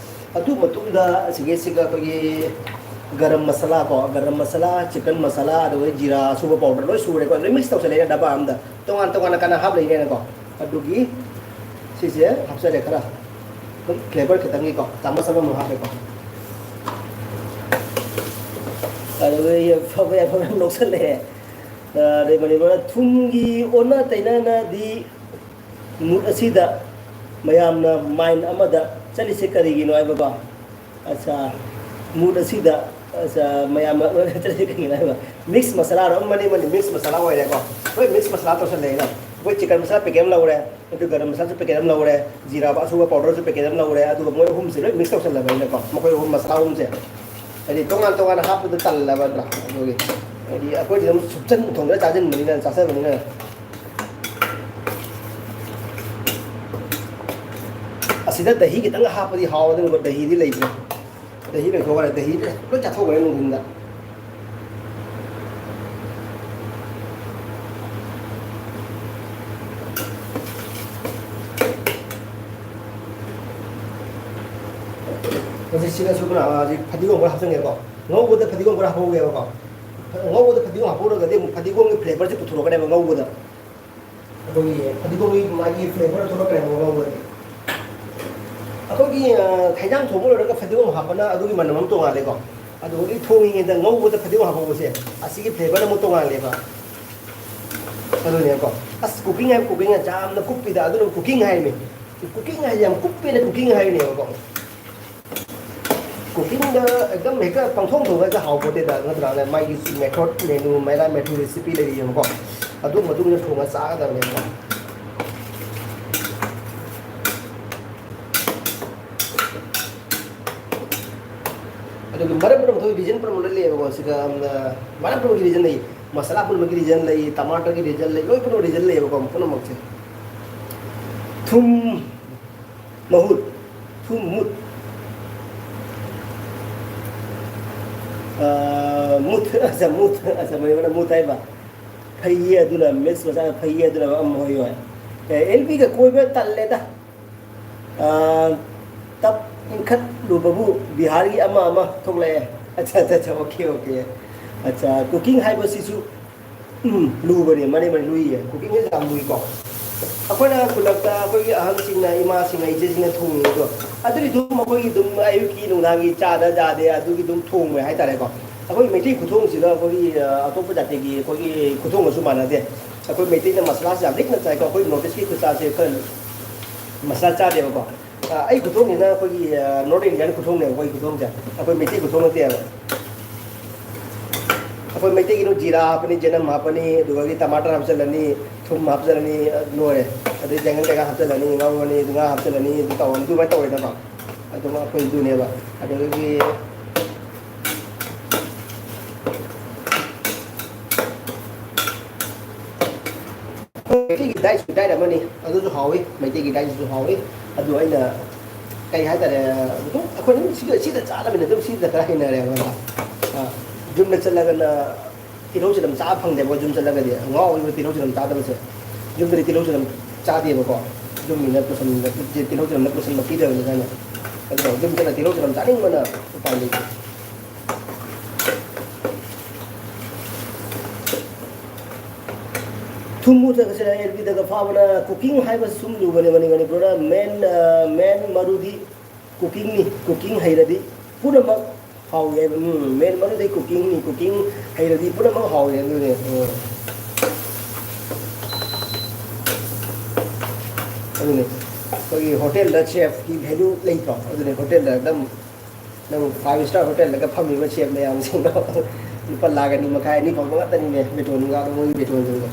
ꯑꯗꯨ ꯃꯇꯨꯡꯗ ꯑꯁꯤꯒꯤꯁꯤꯒ ꯑꯩꯈꯣꯏꯒꯤ ꯒꯔꯝ ꯃꯁꯥꯂꯥ ꯀꯣ, ꯒꯔꯝ ꯃꯁꯥꯂꯥ, ꯆꯤꯀꯟ ꯃꯁꯥꯂꯥ, ꯑꯗꯨꯒ ꯖꯤꯔꯥ ꯑꯁꯨꯕ ꯄꯥꯎꯗꯔ ꯂꯣꯏ ꯁꯨꯔꯦꯀꯣ, ꯂꯣꯏ ꯃꯤꯛꯁ ꯇꯧꯁꯜꯂꯦ ꯗꯕꯥ ꯑꯃꯗ꯫ ꯇꯣꯉꯥꯟ ꯇꯣꯉꯥꯟꯅ ꯀꯅꯥ ꯍꯥꯞ ꯂꯩꯔꯦꯅꯀꯣ꯫ ꯑꯗꯨꯒꯤ ꯁꯤꯁꯦ ꯍꯥꯞꯆꯔꯦ ꯈꯔ꯫ ꯑꯗꯨꯝ ꯐ꯭ꯂꯦꯕꯔ ꯈꯤꯇꯪꯒꯤꯀꯣ, ꯆꯥꯃꯁ ꯑꯃꯃꯨꯛ ꯍꯥꯞꯄꯦꯀꯣ꯫ ꯑꯗꯨꯒ ꯌꯥꯏꯐꯕ, ꯌꯥꯏꯐꯕ ꯌꯥꯝ ꯂꯧꯁꯜꯂꯛꯑꯦ꯫ ꯑ, ꯑꯗꯩ ꯃꯅꯤꯄꯨꯔꯗ ꯊꯨꯝꯒꯤ ꯑꯣꯟꯅ ꯇꯩꯅꯅꯗꯤ ꯃꯨꯠ ꯑꯁꯤꯗ ꯃꯌꯥꯝꯅ ꯃꯥꯏꯟ ꯑꯃꯗ ꯆꯠꯂꯤꯁꯦ ꯀꯔꯤꯒꯤꯅꯣ ꯍꯥꯏꯕꯀꯣ꯫ ꯑꯠꯆꯥ, ꯃꯨꯠ ꯑꯁꯤꯗ ꯑꯁ, ꯃꯌꯥꯝ ꯃꯔꯛ ꯅꯠꯇ꯭ꯔꯗꯤ ꯀꯩꯒꯤꯅꯣ ꯍꯥꯏꯕ, ꯃꯤꯛꯁ ꯃꯁꯥꯂꯥꯔꯣ? ꯃꯅꯤ, ꯃꯅꯤ, ꯃꯤꯛꯁ ꯃꯁꯥꯂꯥ ꯑꯣꯏꯔꯦꯀꯣ꯫ ꯂꯣꯏ ꯃꯤꯛꯁ ꯃꯁꯥꯂꯥ ꯇꯧꯁꯜꯂꯦ ꯑꯩꯅ꯫ ꯑꯩꯈꯣꯏ ꯆꯤꯀꯟ ꯃꯁꯥꯂꯥ ꯄꯦꯀꯦꯠ ꯑꯃ ꯂꯧꯔꯦ, ꯑꯗꯨ ꯒꯔꯝ ꯃꯁꯥꯂꯥꯁꯨ ꯄꯦꯀꯦꯠ ꯑꯃ ꯂꯧꯔꯦ, ꯖꯤꯔꯥ ꯑꯁꯨꯕ ꯄꯥꯎꯗꯔꯁꯨ ꯄꯦꯀꯦꯠ ꯑꯃ ꯂꯧꯔꯦ, ꯑꯗꯨꯒ ꯃꯣꯏ ꯑꯍꯨꯝꯁꯦ ꯂꯣꯏ ꯃꯤꯛꯁ ꯇꯧꯁꯜꯂꯕ ꯑꯩꯅꯀꯣ, ꯃꯈꯣꯏ ꯑꯍꯨꯝ ꯃꯁꯥꯂꯥ ꯑꯍꯨꯝꯁꯦ꯫ ꯍꯥꯏꯗꯤ ꯇꯣꯉꯥꯟ ꯇꯣꯉꯥꯟꯅ ꯍꯥꯞꯄꯗꯣ ꯇꯜꯂꯕ ꯅꯠꯇ꯭ꯔꯥ? ꯑꯗꯨꯒꯤ ꯍꯥꯏꯗꯤ ꯑꯩꯈꯣꯏꯗꯤ ꯑꯗꯨꯝ ꯁꯨꯞꯆꯟ ꯊꯣꯡꯖꯜꯂ ꯆꯥꯁꯤꯟꯕꯅꯤꯅ, ꯆꯥꯖꯕꯅꯤꯅ꯫ ꯑꯁꯤꯗ ꯗꯍꯤ ꯈꯤꯇꯪ ꯍꯥꯞꯄꯗꯤ ꯍꯥꯎꯒꯗꯧꯕ, ꯗꯍꯤꯗꯤ ꯂꯩꯇ꯭ꯔꯦ꯫ ꯗꯍꯤ ꯂꯣꯏꯊꯣꯛꯈ꯭ꯔꯦ, ꯗꯍꯤ ꯂꯣꯏ ꯆꯥꯊꯣꯛꯈ꯭ꯔꯦ ꯅꯨꯡꯊꯤꯟꯗ꯫ ꯍꯧꯖꯤꯛ ꯁꯤꯗꯁꯨ ꯀꯩꯅꯣ, ꯍꯧꯖꯤꯛ ꯐꯗꯤꯒꯣꯝ ꯈꯔ ꯍꯥꯞꯆꯤꯟꯒꯦꯀꯣ꯫ ꯉꯧꯕꯗ ꯐꯗꯤꯒꯣꯝ ꯈꯔ ꯍꯥꯞꯍꯧꯒꯦꯕꯀꯣ꯫ ꯉꯧꯕꯗ ꯐꯗꯤꯒꯣꯝ ꯍꯥꯞꯍꯧꯔꯒꯗꯤ ꯑꯃꯨꯛ ꯐꯗꯤꯒꯣꯝꯒꯤ ꯐ꯭ꯂꯦꯕꯔꯁꯦ ꯄꯨꯊꯣꯔꯛꯀꯅꯦꯕ ꯉꯧꯕꯗ꯫ ꯑꯩꯈꯣꯏꯒꯤ ꯐꯗꯤꯒꯣꯝꯒꯤ ꯃꯥꯒꯤ ꯐ꯭ꯂꯦꯕꯔ ꯊꯣꯛꯂꯛꯀꯅꯦꯕ ꯉꯧꯕꯗꯗꯤ꯫ ꯑꯩꯈꯣꯏꯒꯤ, ꯑ, ꯍꯩꯖꯥꯡ ꯊꯣꯡꯕ ꯂꯣꯏꯔꯒ ꯐꯗꯤꯒꯣꯝ ꯍꯥꯞꯄꯅ ꯑꯗꯨꯒꯤ ꯃꯅꯝ ꯑꯃ ꯇꯣꯡꯉꯥꯜꯂꯦꯀꯣ꯫ ꯑꯗꯨꯒ ꯍꯧꯖꯤꯛ ꯊꯣꯡꯉꯤꯉꯩꯗ ꯉꯧꯕꯗ ꯐꯗꯤꯒꯣꯝ ꯍꯥꯞꯍꯧꯕꯁꯦ, ꯑꯁꯤꯒꯤ ꯐ꯭ꯂꯦꯕꯔ ꯑꯃ ꯇꯣꯡꯉꯥꯜꯂꯦꯕ꯫ ꯑꯗꯨꯅꯦꯀꯣ꯫ ꯑꯁ, ꯀꯨꯀꯤꯡ ꯍꯥꯏꯕ ꯀꯨꯀꯤꯡ ꯌꯥꯝ ꯌꯥꯝꯅ ꯀꯨꯞꯄꯤꯗ, ꯑꯗꯨꯅ ꯀꯨꯀꯤꯡ ꯍꯥꯏꯔꯤꯅꯦ꯫ ꯀꯨꯀꯤꯡ ꯍꯥꯏꯁꯦ ꯌꯥꯝ ꯀꯨꯞꯄꯦꯅ ꯀꯨꯀꯤꯡ ꯍꯥꯏꯔꯤꯅꯦꯕꯀꯣ꯫ ꯀꯨꯀꯤꯡꯗ ꯑꯦꯛꯗꯝ ꯍꯦꯛꯇ ꯄꯪꯊꯣꯡ ꯊꯣꯡꯉꯒ ꯍꯥꯎꯄꯣꯠꯇꯦꯗ, ꯅꯠꯇ꯭ꯔꯥꯅꯦ? ꯃꯥꯒꯤ ꯃꯦꯊꯣꯠ, ꯃꯦꯅꯨ, ꯃꯥꯏꯔꯥ ꯃꯦꯊꯣꯠ ꯔꯦꯁꯤꯄꯤ ꯂꯩꯔꯤꯑꯕꯀꯣ꯫ ꯑꯗꯨ ꯃꯇꯨꯡ ꯏꯟꯅ ꯊꯣꯡꯉ ꯆꯥꯒꯗꯕꯅꯦꯕ꯫ ꯑꯗꯨꯒ ꯃꯔꯝ ꯄꯨꯝꯅꯃꯛ ꯊꯣꯛꯏ, ꯔꯤꯖꯟ ꯄꯨꯝꯅꯃꯛ ꯂꯣꯏ ꯂꯩꯌꯦꯕꯀꯣ꯫ ꯁꯤꯗ, ꯑꯝ, ꯃꯔꯝ ꯄꯨꯝꯅꯃꯛꯀꯤ ꯔꯤꯖꯟ ꯂꯩ, ꯃꯁꯥꯂꯥ ꯄꯨꯝꯅꯃꯛꯀꯤ ꯔꯤꯖꯟ ꯂꯩ, ꯇꯃꯥꯇꯔꯒꯤ ꯔꯤꯖꯟ ꯂꯩ, ꯂꯣꯏ ꯄꯨꯝꯅꯃꯛ ꯔꯤꯖꯟ ꯂꯩꯌꯦꯕꯀꯣ, ꯄꯨꯝꯅꯃꯛꯁꯦ꯫ ꯊꯨꯝ, ꯃꯍꯨꯠ, ꯊꯨꯝ ꯃꯨꯠ꯫ ꯑ, ꯃꯨꯠ, ꯑꯆꯥ, ꯃꯨꯠ, ꯑꯆꯥ, ꯃꯌꯥꯝꯅ ꯃꯨꯠ ꯍꯥꯏꯕ꯫ ꯐꯩꯌꯦ ꯑꯗꯨꯅ, ꯃꯤꯁ ꯃꯆꯥꯅ ꯐꯩꯌꯦ ꯑꯗꯨꯅ, ꯑꯝ, ꯍꯣꯏ, ꯍꯣꯏ꯫ ꯑꯦ, ꯑꯦꯜ ꯄꯤꯒ ꯀꯣꯏꯕ ꯇꯜꯂꯦꯗ꯫ ꯑ, ꯇꯞ ꯏꯟꯈꯠꯂꯨꯕꯕꯨ ꯕꯤꯍꯥꯔꯒꯤ ꯑꯃ ꯑꯃ ꯊꯣꯛꯂꯛꯑꯦ꯫ ꯑꯠꯆꯥ, ꯑꯠꯆꯥ, ꯑꯠꯆꯥ, ꯑꯣꯀꯦ, ꯑꯣꯀꯦ꯫ ꯑꯠꯆꯥ, ꯀꯨꯀꯤꯡ ꯍꯥꯏꯕꯁꯤꯁꯨ, ꯎꯝ, ꯂꯨꯕꯅꯦ, ꯃꯥꯅꯦ, ꯃꯥꯅꯦ, ꯂꯨꯏꯌꯦ꯫ ꯀꯨꯀꯤꯡꯁꯦ ꯌꯥꯝ ꯂꯨꯏꯀꯣ꯫ ꯑꯩꯈꯣꯏꯅ ꯈꯨꯜꯂꯛꯇ ꯑꯩꯈꯣꯏꯒꯤ ꯑꯍꯟꯁꯤꯡꯅ, ꯏꯃꯥꯁꯤꯡꯅ, ꯏꯆꯦꯁꯤꯡꯅ ꯊꯣꯡꯉꯤꯗꯣ, ꯑꯗꯨꯗꯤ ꯑꯗꯨꯝ ꯑꯩꯈꯣꯏꯒꯤ ꯑꯗꯨꯝ ꯑꯌꯨꯛꯀꯤ ꯅꯨꯡꯗꯥꯡꯒꯤ ꯆꯥꯗ ꯌꯥꯗꯦ, ꯑꯗꯨꯒꯤ ꯑꯗꯨꯝ ꯊꯣꯡꯕ ꯍꯥꯏꯇꯥꯔꯦꯀꯣ꯫ ꯑꯩꯈꯣꯏ ꯃꯩꯇꯩ ꯈꯨꯊꯣꯡꯁꯤꯒ ꯑꯩꯈꯣꯏꯒꯤ, ꯑ, ꯑꯇꯣꯞꯄ ꯖꯥꯇꯤꯒꯤ ꯑꯩꯈꯣꯏꯒꯤ ꯈꯨꯊꯣꯡꯒꯁꯨ ꯃꯥꯟꯅꯗꯦ꯫ ꯑꯩꯈꯣꯏ ꯃꯩꯇꯩꯅ ꯃꯁꯂꯥꯁꯦ ꯌꯥꯝ ꯂꯤꯛꯅ ꯆꯥꯏꯀꯣ꯫ ꯑꯩꯈꯣꯏ ꯅꯣꯔꯠ ꯏꯁꯀꯤ ꯈꯨꯠꯆꯥꯁꯦ ꯈꯔ ꯃꯁꯂꯥ ꯆꯥꯗꯦꯕꯀꯣ꯫ ꯑ, ꯑꯩ ꯈꯨꯊꯣꯡꯁꯤꯅ ꯑꯩꯈꯣꯏꯒꯤ, ꯑ, ꯅꯣꯔꯠ ꯏꯟꯗꯤꯌꯥꯟ ꯈꯨꯊꯣꯡꯅꯦꯕ ꯑꯩꯈꯣꯏ ꯈꯨꯊꯣꯡꯁꯦ꯫ ꯑꯩꯈꯣꯏ ꯃꯩꯇꯩ ꯈꯨꯊꯣꯡ ꯅꯠꯇꯦꯕ꯫ ꯑꯩꯈꯣꯏ ꯃꯩꯇꯩꯒꯤꯗꯣ ꯖꯤꯔꯥ ꯍꯥꯞꯄꯅꯤ, ꯖꯅꯝ ꯍꯥꯞꯄꯅꯤ, ꯑꯗꯨꯗꯒꯤ ꯇꯃꯥꯇꯔ ꯍꯥꯞꯆꯤꯜꯂꯅꯤ, ꯊꯨꯝ ꯍꯥꯞꯆꯤꯜꯂꯅꯤ, ꯂꯣꯏꯔꯦ꯫ ꯑꯗꯩ ꯌꯥꯏꯉꯪ ꯀꯩꯀꯥ ꯍꯥꯞꯆꯤꯜꯂꯅꯤ, ꯉꯧꯔꯅꯤ, ꯑꯗꯨ ꯉꯥ ꯍꯥꯞꯆꯤꯜꯂꯅꯤ, ꯑꯗꯨ ꯇꯧꯔꯅꯤ, ꯑꯗꯨꯃꯥꯏꯅ ꯇꯧꯔꯦꯗꯅ꯫ ꯑꯗꯨꯝ ꯑꯩꯈꯣꯏ ꯑꯗꯨꯅꯦꯕ꯫ ꯑꯗꯨꯗꯒꯤ ꯑꯩꯈꯣꯏ ꯃꯩꯇꯩꯒꯤ ꯗꯥꯏꯠꯁꯨ ꯗꯥꯏꯠ ꯑꯃꯅꯤ, ꯑꯗꯨꯁꯨ ꯍꯥꯎꯋꯤ, ꯃꯩꯇꯩꯒꯤ ꯗꯥꯏꯠꯁꯤꯁꯨ ꯍꯥꯎꯋꯤ꯫ ꯑꯗꯨ ꯑꯩꯅ ꯀꯩ ꯍꯥꯏꯇꯥꯔꯦ, ꯑꯗꯨꯝ ꯑꯩꯈꯣꯏ ꯑꯗꯨꯝ ꯁꯤꯗ, ꯁꯤꯗ ꯆꯥꯔꯕꯅꯤꯅ ꯑꯗꯨꯝ ꯁꯤꯗ ꯈꯔ ꯍꯩꯅꯔꯦꯕ꯫ ꯑꯥ, ꯌꯨꯝꯗ ꯆꯠꯂꯒꯅ ꯇꯤꯜꯍꯧ ꯆꯅꯝ ꯆꯥꯕ ꯐꯪꯗꯦꯕ, ꯌꯨꯝ ꯆꯠꯂꯒꯗꯤ ꯉꯥꯎꯋꯦꯕ ꯇꯤꯜꯍꯧ ꯆꯅꯝ ꯆꯥꯗꯕꯁꯦ꯫ ꯌꯨꯝꯗꯗꯤ ꯇꯤꯜꯍꯧ ꯆꯅꯝ ꯆꯥꯗꯦꯕꯀꯣ, ꯌꯨꯝꯒꯤꯅ ꯄꯨꯁꯟ-, ꯇꯤꯜꯍꯧ ꯆꯅꯝꯅ ꯄꯨꯁꯟꯕ ꯄꯤꯗꯕꯅꯤꯅ꯫ ꯑꯗꯨꯅ ꯌꯨꯝꯗꯅ ꯇꯤꯜꯍꯧ ꯆꯅꯝ ꯆꯥꯅꯤꯡꯕꯅ ꯎꯄꯥꯏ ꯂꯩꯇꯦ꯫ ꯊꯨꯝ ꯃꯨꯊꯛ ꯑꯁꯤꯅ ꯑꯦꯜ ꯕꯤꯗꯒ ꯐꯥꯕꯅ꯫ ꯀꯨꯀꯤꯡ ꯍꯥꯏꯕꯁꯤ ꯁꯨꯝ ꯂꯨꯕꯅꯤ, ꯃꯅꯤ-, ꯃꯅꯤꯄꯨꯔꯗ ꯃꯦꯟ, ꯑ, ꯃꯦꯟ ꯃꯔꯨꯗꯤ ꯀꯨꯀꯤꯡꯅꯤ꯫ ꯀꯨꯀꯤꯡ ꯍꯩꯔꯗꯤ ꯄꯨꯝꯅꯃꯛ ꯍꯥꯎꯏ ꯍꯥꯏꯕ꯫ ꯎꯝ, ꯃꯦꯟ ꯃꯔꯨꯗꯤ ꯀꯨꯀꯤꯡꯅꯤ꯫ ꯀꯨꯀꯤꯡ ꯍꯩꯔꯗꯤ ꯄꯨꯝꯅꯃꯛ ꯍꯥꯎꯏ ꯍꯥꯏꯕꯗꯨꯅꯦ꯫ ꯎꯝ꯫ ꯑꯗꯨꯅꯦ꯫ ꯑꯩꯈꯣꯏꯒꯤ ꯍꯣꯇꯦꯜꯗ ꯆꯦꯐꯀꯤ ꯚꯦꯂꯨ ꯂꯩꯇ꯭ꯔꯣ? ꯑꯗꯨꯅꯦ, ꯍꯣꯇꯦꯜꯗ ꯑꯗꯨꯝ ꯅꯪ five star ꯍꯣꯇꯦꯜꯗꯒ ꯐꯝꯃꯤꯕ ꯆꯦꯐ ꯃꯌꯥꯝꯁꯤꯡꯗꯣ ꯂꯨꯄꯥ ꯂꯥꯈ ꯑꯅꯤ ꯃꯈꯥꯏ, ꯑꯅꯤ ꯐꯪꯕ ꯉꯥꯛꯇꯅꯤꯅꯦ, ꯕꯦꯇꯣꯟꯒ ꯃꯣꯏꯒꯤ ꯕꯦꯇꯣꯟꯁꯤꯡꯗꯣ꯫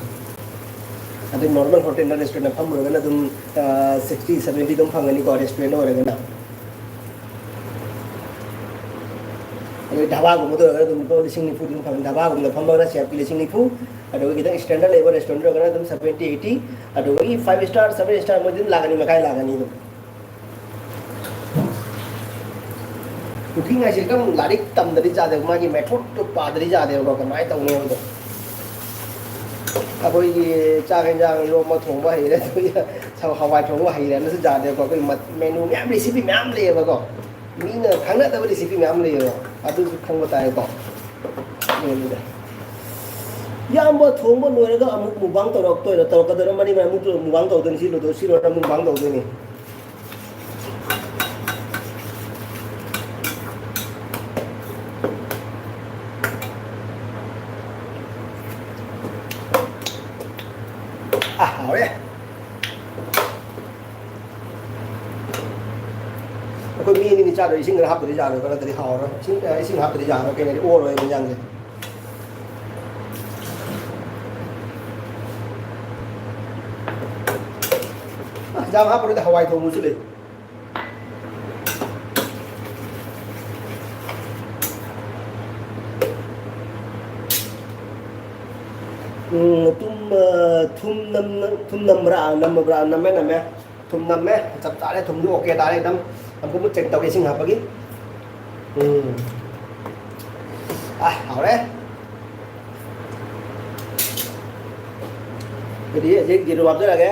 ꯑꯗꯩ ꯅꯣꯔꯃꯦꯜ ꯍꯣꯇꯦꯜꯗ, ꯔꯦꯁꯇꯨꯔꯦꯟꯗ ꯐꯝꯃꯨꯔꯒꯅ ꯑꯗꯨꯝ, ꯑ, sixty, seventy ꯑꯗꯨꯝ ꯐꯪꯒꯅꯤꯀꯣ, ꯔꯦꯁꯇꯨꯔꯦꯟ ꯑꯣꯏꯔꯒꯅ꯫ ꯑꯗꯩ ꯙꯥꯕꯥꯒꯨꯝꯕꯗ ꯑꯣꯏꯔꯒꯅ ꯑꯗꯨꯝ ꯂꯨꯄꯥ ꯂꯤꯁꯤꯡ ꯅꯤꯐꯨꯗꯤ ꯑꯗꯨꯝ ꯐꯪꯒꯅꯤ꯫ ꯙꯥꯕꯥꯒꯨꯝꯕꯗ ꯐꯝꯃꯒꯅ ꯆꯦꯐꯀꯤ ꯂꯤꯁꯤꯡ ꯅꯤꯐꯨ, ꯑꯗꯨꯒ ꯈꯤꯇꯪ ꯁ꯭ꯇꯦꯟꯗꯔꯗ ꯂꯩꯕ ꯔꯦꯁꯇꯨꯔꯦꯟ ꯑꯣꯏꯔꯒꯅ ꯑꯗꯨꯝ seventy, eighty, ꯑꯗꯨꯗꯒꯤ five star, seven star ꯃꯣꯏꯗꯤ ꯑꯗꯨꯝ ꯂꯥꯛꯀꯅꯤ, ꯃꯈꯥꯏ ꯂꯥꯛꯀꯅꯤ ꯑꯗꯨꯝ꯫ ꯀꯨꯀꯤꯡ ꯍꯥꯏꯁꯦ ꯈꯤꯇꯪ ꯂꯥꯏꯔꯤꯛ ꯇꯝꯗꯗꯤ ꯌꯥꯗꯦꯕ, ꯃꯥꯒꯤ ꯃꯦꯊꯣꯠꯇꯣ ꯄꯥꯗꯗꯤ ꯌꯥꯗꯦꯕꯀꯣ, ꯀꯃꯥꯏꯅ ꯇꯧꯅꯤ ꯍꯥꯏꯕꯗꯣ꯫ ꯑꯩꯈꯣꯏꯒꯤ ꯆꯥꯛ ꯌꯦꯟꯁꯥꯡ, ꯏꯔꯣꯝꯕ ꯊꯣꯡꯕ ꯍꯩꯔꯦ, ꯑꯗꯨꯒ ꯍꯋꯥꯏ ꯊꯣꯡꯕ ꯍꯩꯔꯦꯅꯁꯨ ꯌꯥꯗꯦꯕꯀꯣ꯫ ꯑꯩꯈꯣꯏ ꯃꯠ-, ꯃꯦꯅꯨ ꯃꯌꯥꯝ, ꯔꯤꯁꯤꯄꯤ ꯃꯌꯥꯝ ꯂꯩꯌꯦꯕꯀꯣ, ꯃꯤꯅ ꯈꯪꯅꯗꯕ ꯔꯤꯁꯤꯄꯤ ꯃꯌꯥꯝ ꯂꯩꯌꯦꯕ, ꯑꯗꯨꯁꯨ ꯈꯪꯕ ꯇꯥꯏꯀꯣ꯫ ꯑꯗꯨꯅꯤꯗ꯫ ꯏꯌꯥꯝꯕ, ꯊꯣꯡꯕ ꯂꯣꯏꯔꯒ ꯑꯃꯨꯛ ꯃꯨꯛꯕꯥꯡ ꯇꯧꯔꯛꯇꯣꯏꯔꯣ? ꯇꯧꯔꯛꯀꯗꯣꯏꯔꯣ? ꯃꯅꯤ ꯃꯅꯤ ꯑꯃꯨꯛ ꯃꯨꯛꯕꯥꯡ ꯇꯧꯗꯣꯏꯅꯤ꯫ ꯁꯤ ꯂꯣꯏꯗꯣꯏ-, ꯁꯤ ꯂꯣꯏꯔꯒ ꯑꯃꯨꯛ ꯃꯨꯛꯕꯥꯡ ꯇꯧꯗꯣꯏꯅꯤ꯫ ꯑꯥ, ꯍꯥꯎꯔꯦ꯫ ꯑꯩꯈꯣꯏ ꯃꯤ ꯑꯅꯤꯅꯤ ꯆꯥꯗꯣꯏ, ꯏꯁꯤꯡ ꯈꯔ ꯍꯥꯞꯇꯗꯤ ꯌꯥꯔꯣꯏ, ꯈꯔ ꯅꯠꯇ꯭ꯔꯗꯤ ꯍꯥꯎꯔꯣꯏ꯫ ꯏꯁꯤꯡ, ꯑ, ꯏꯁꯤꯡ ꯍꯥꯞꯇꯗꯤ ꯌꯥꯔꯣꯏ, ꯀꯩꯅꯣꯗꯤ ꯑꯣꯔꯣꯏ ꯏꯟꯖꯥꯡꯁꯦ꯫ ꯌꯥꯝ ꯍꯥꯞꯄꯔꯣꯏꯗ, ꯍꯋꯥꯏ ꯊꯣꯡꯕꯁꯨ ꯂꯩ꯫ ꯎꯝ, ꯊꯨꯝ, ꯑ, ꯊꯨꯝ ꯅꯝ-, ꯊꯨꯝ ꯅꯝꯕ꯭ꯔꯥ? ꯅꯝꯃꯕ꯭ꯔꯥ? ꯅꯝꯃꯦ, ꯅꯝꯃꯦ꯫ ꯊꯨꯝ ꯅꯝꯃꯦ꯫ ꯆꯞ ꯆꯥꯔꯦ꯫ ꯊꯨꯝꯗꯤ ꯑꯣꯀꯦ ꯇꯥꯔꯦ ꯑꯗꯨꯝ꯫ ꯑꯃꯨꯛꯀ ꯆꯦꯛ ꯇꯧꯒꯦ ꯏꯁꯤꯡ ꯍꯥꯞꯄꯒꯤ꯫ ꯎꯝ꯫ ꯑ, ꯍꯥꯎꯔꯦ꯫ ꯑꯗꯨꯗꯤ ꯍꯧꯖꯤꯛ ꯌꯦꯔꯨꯝ ꯍꯥꯞꯆꯔꯒꯦ꯫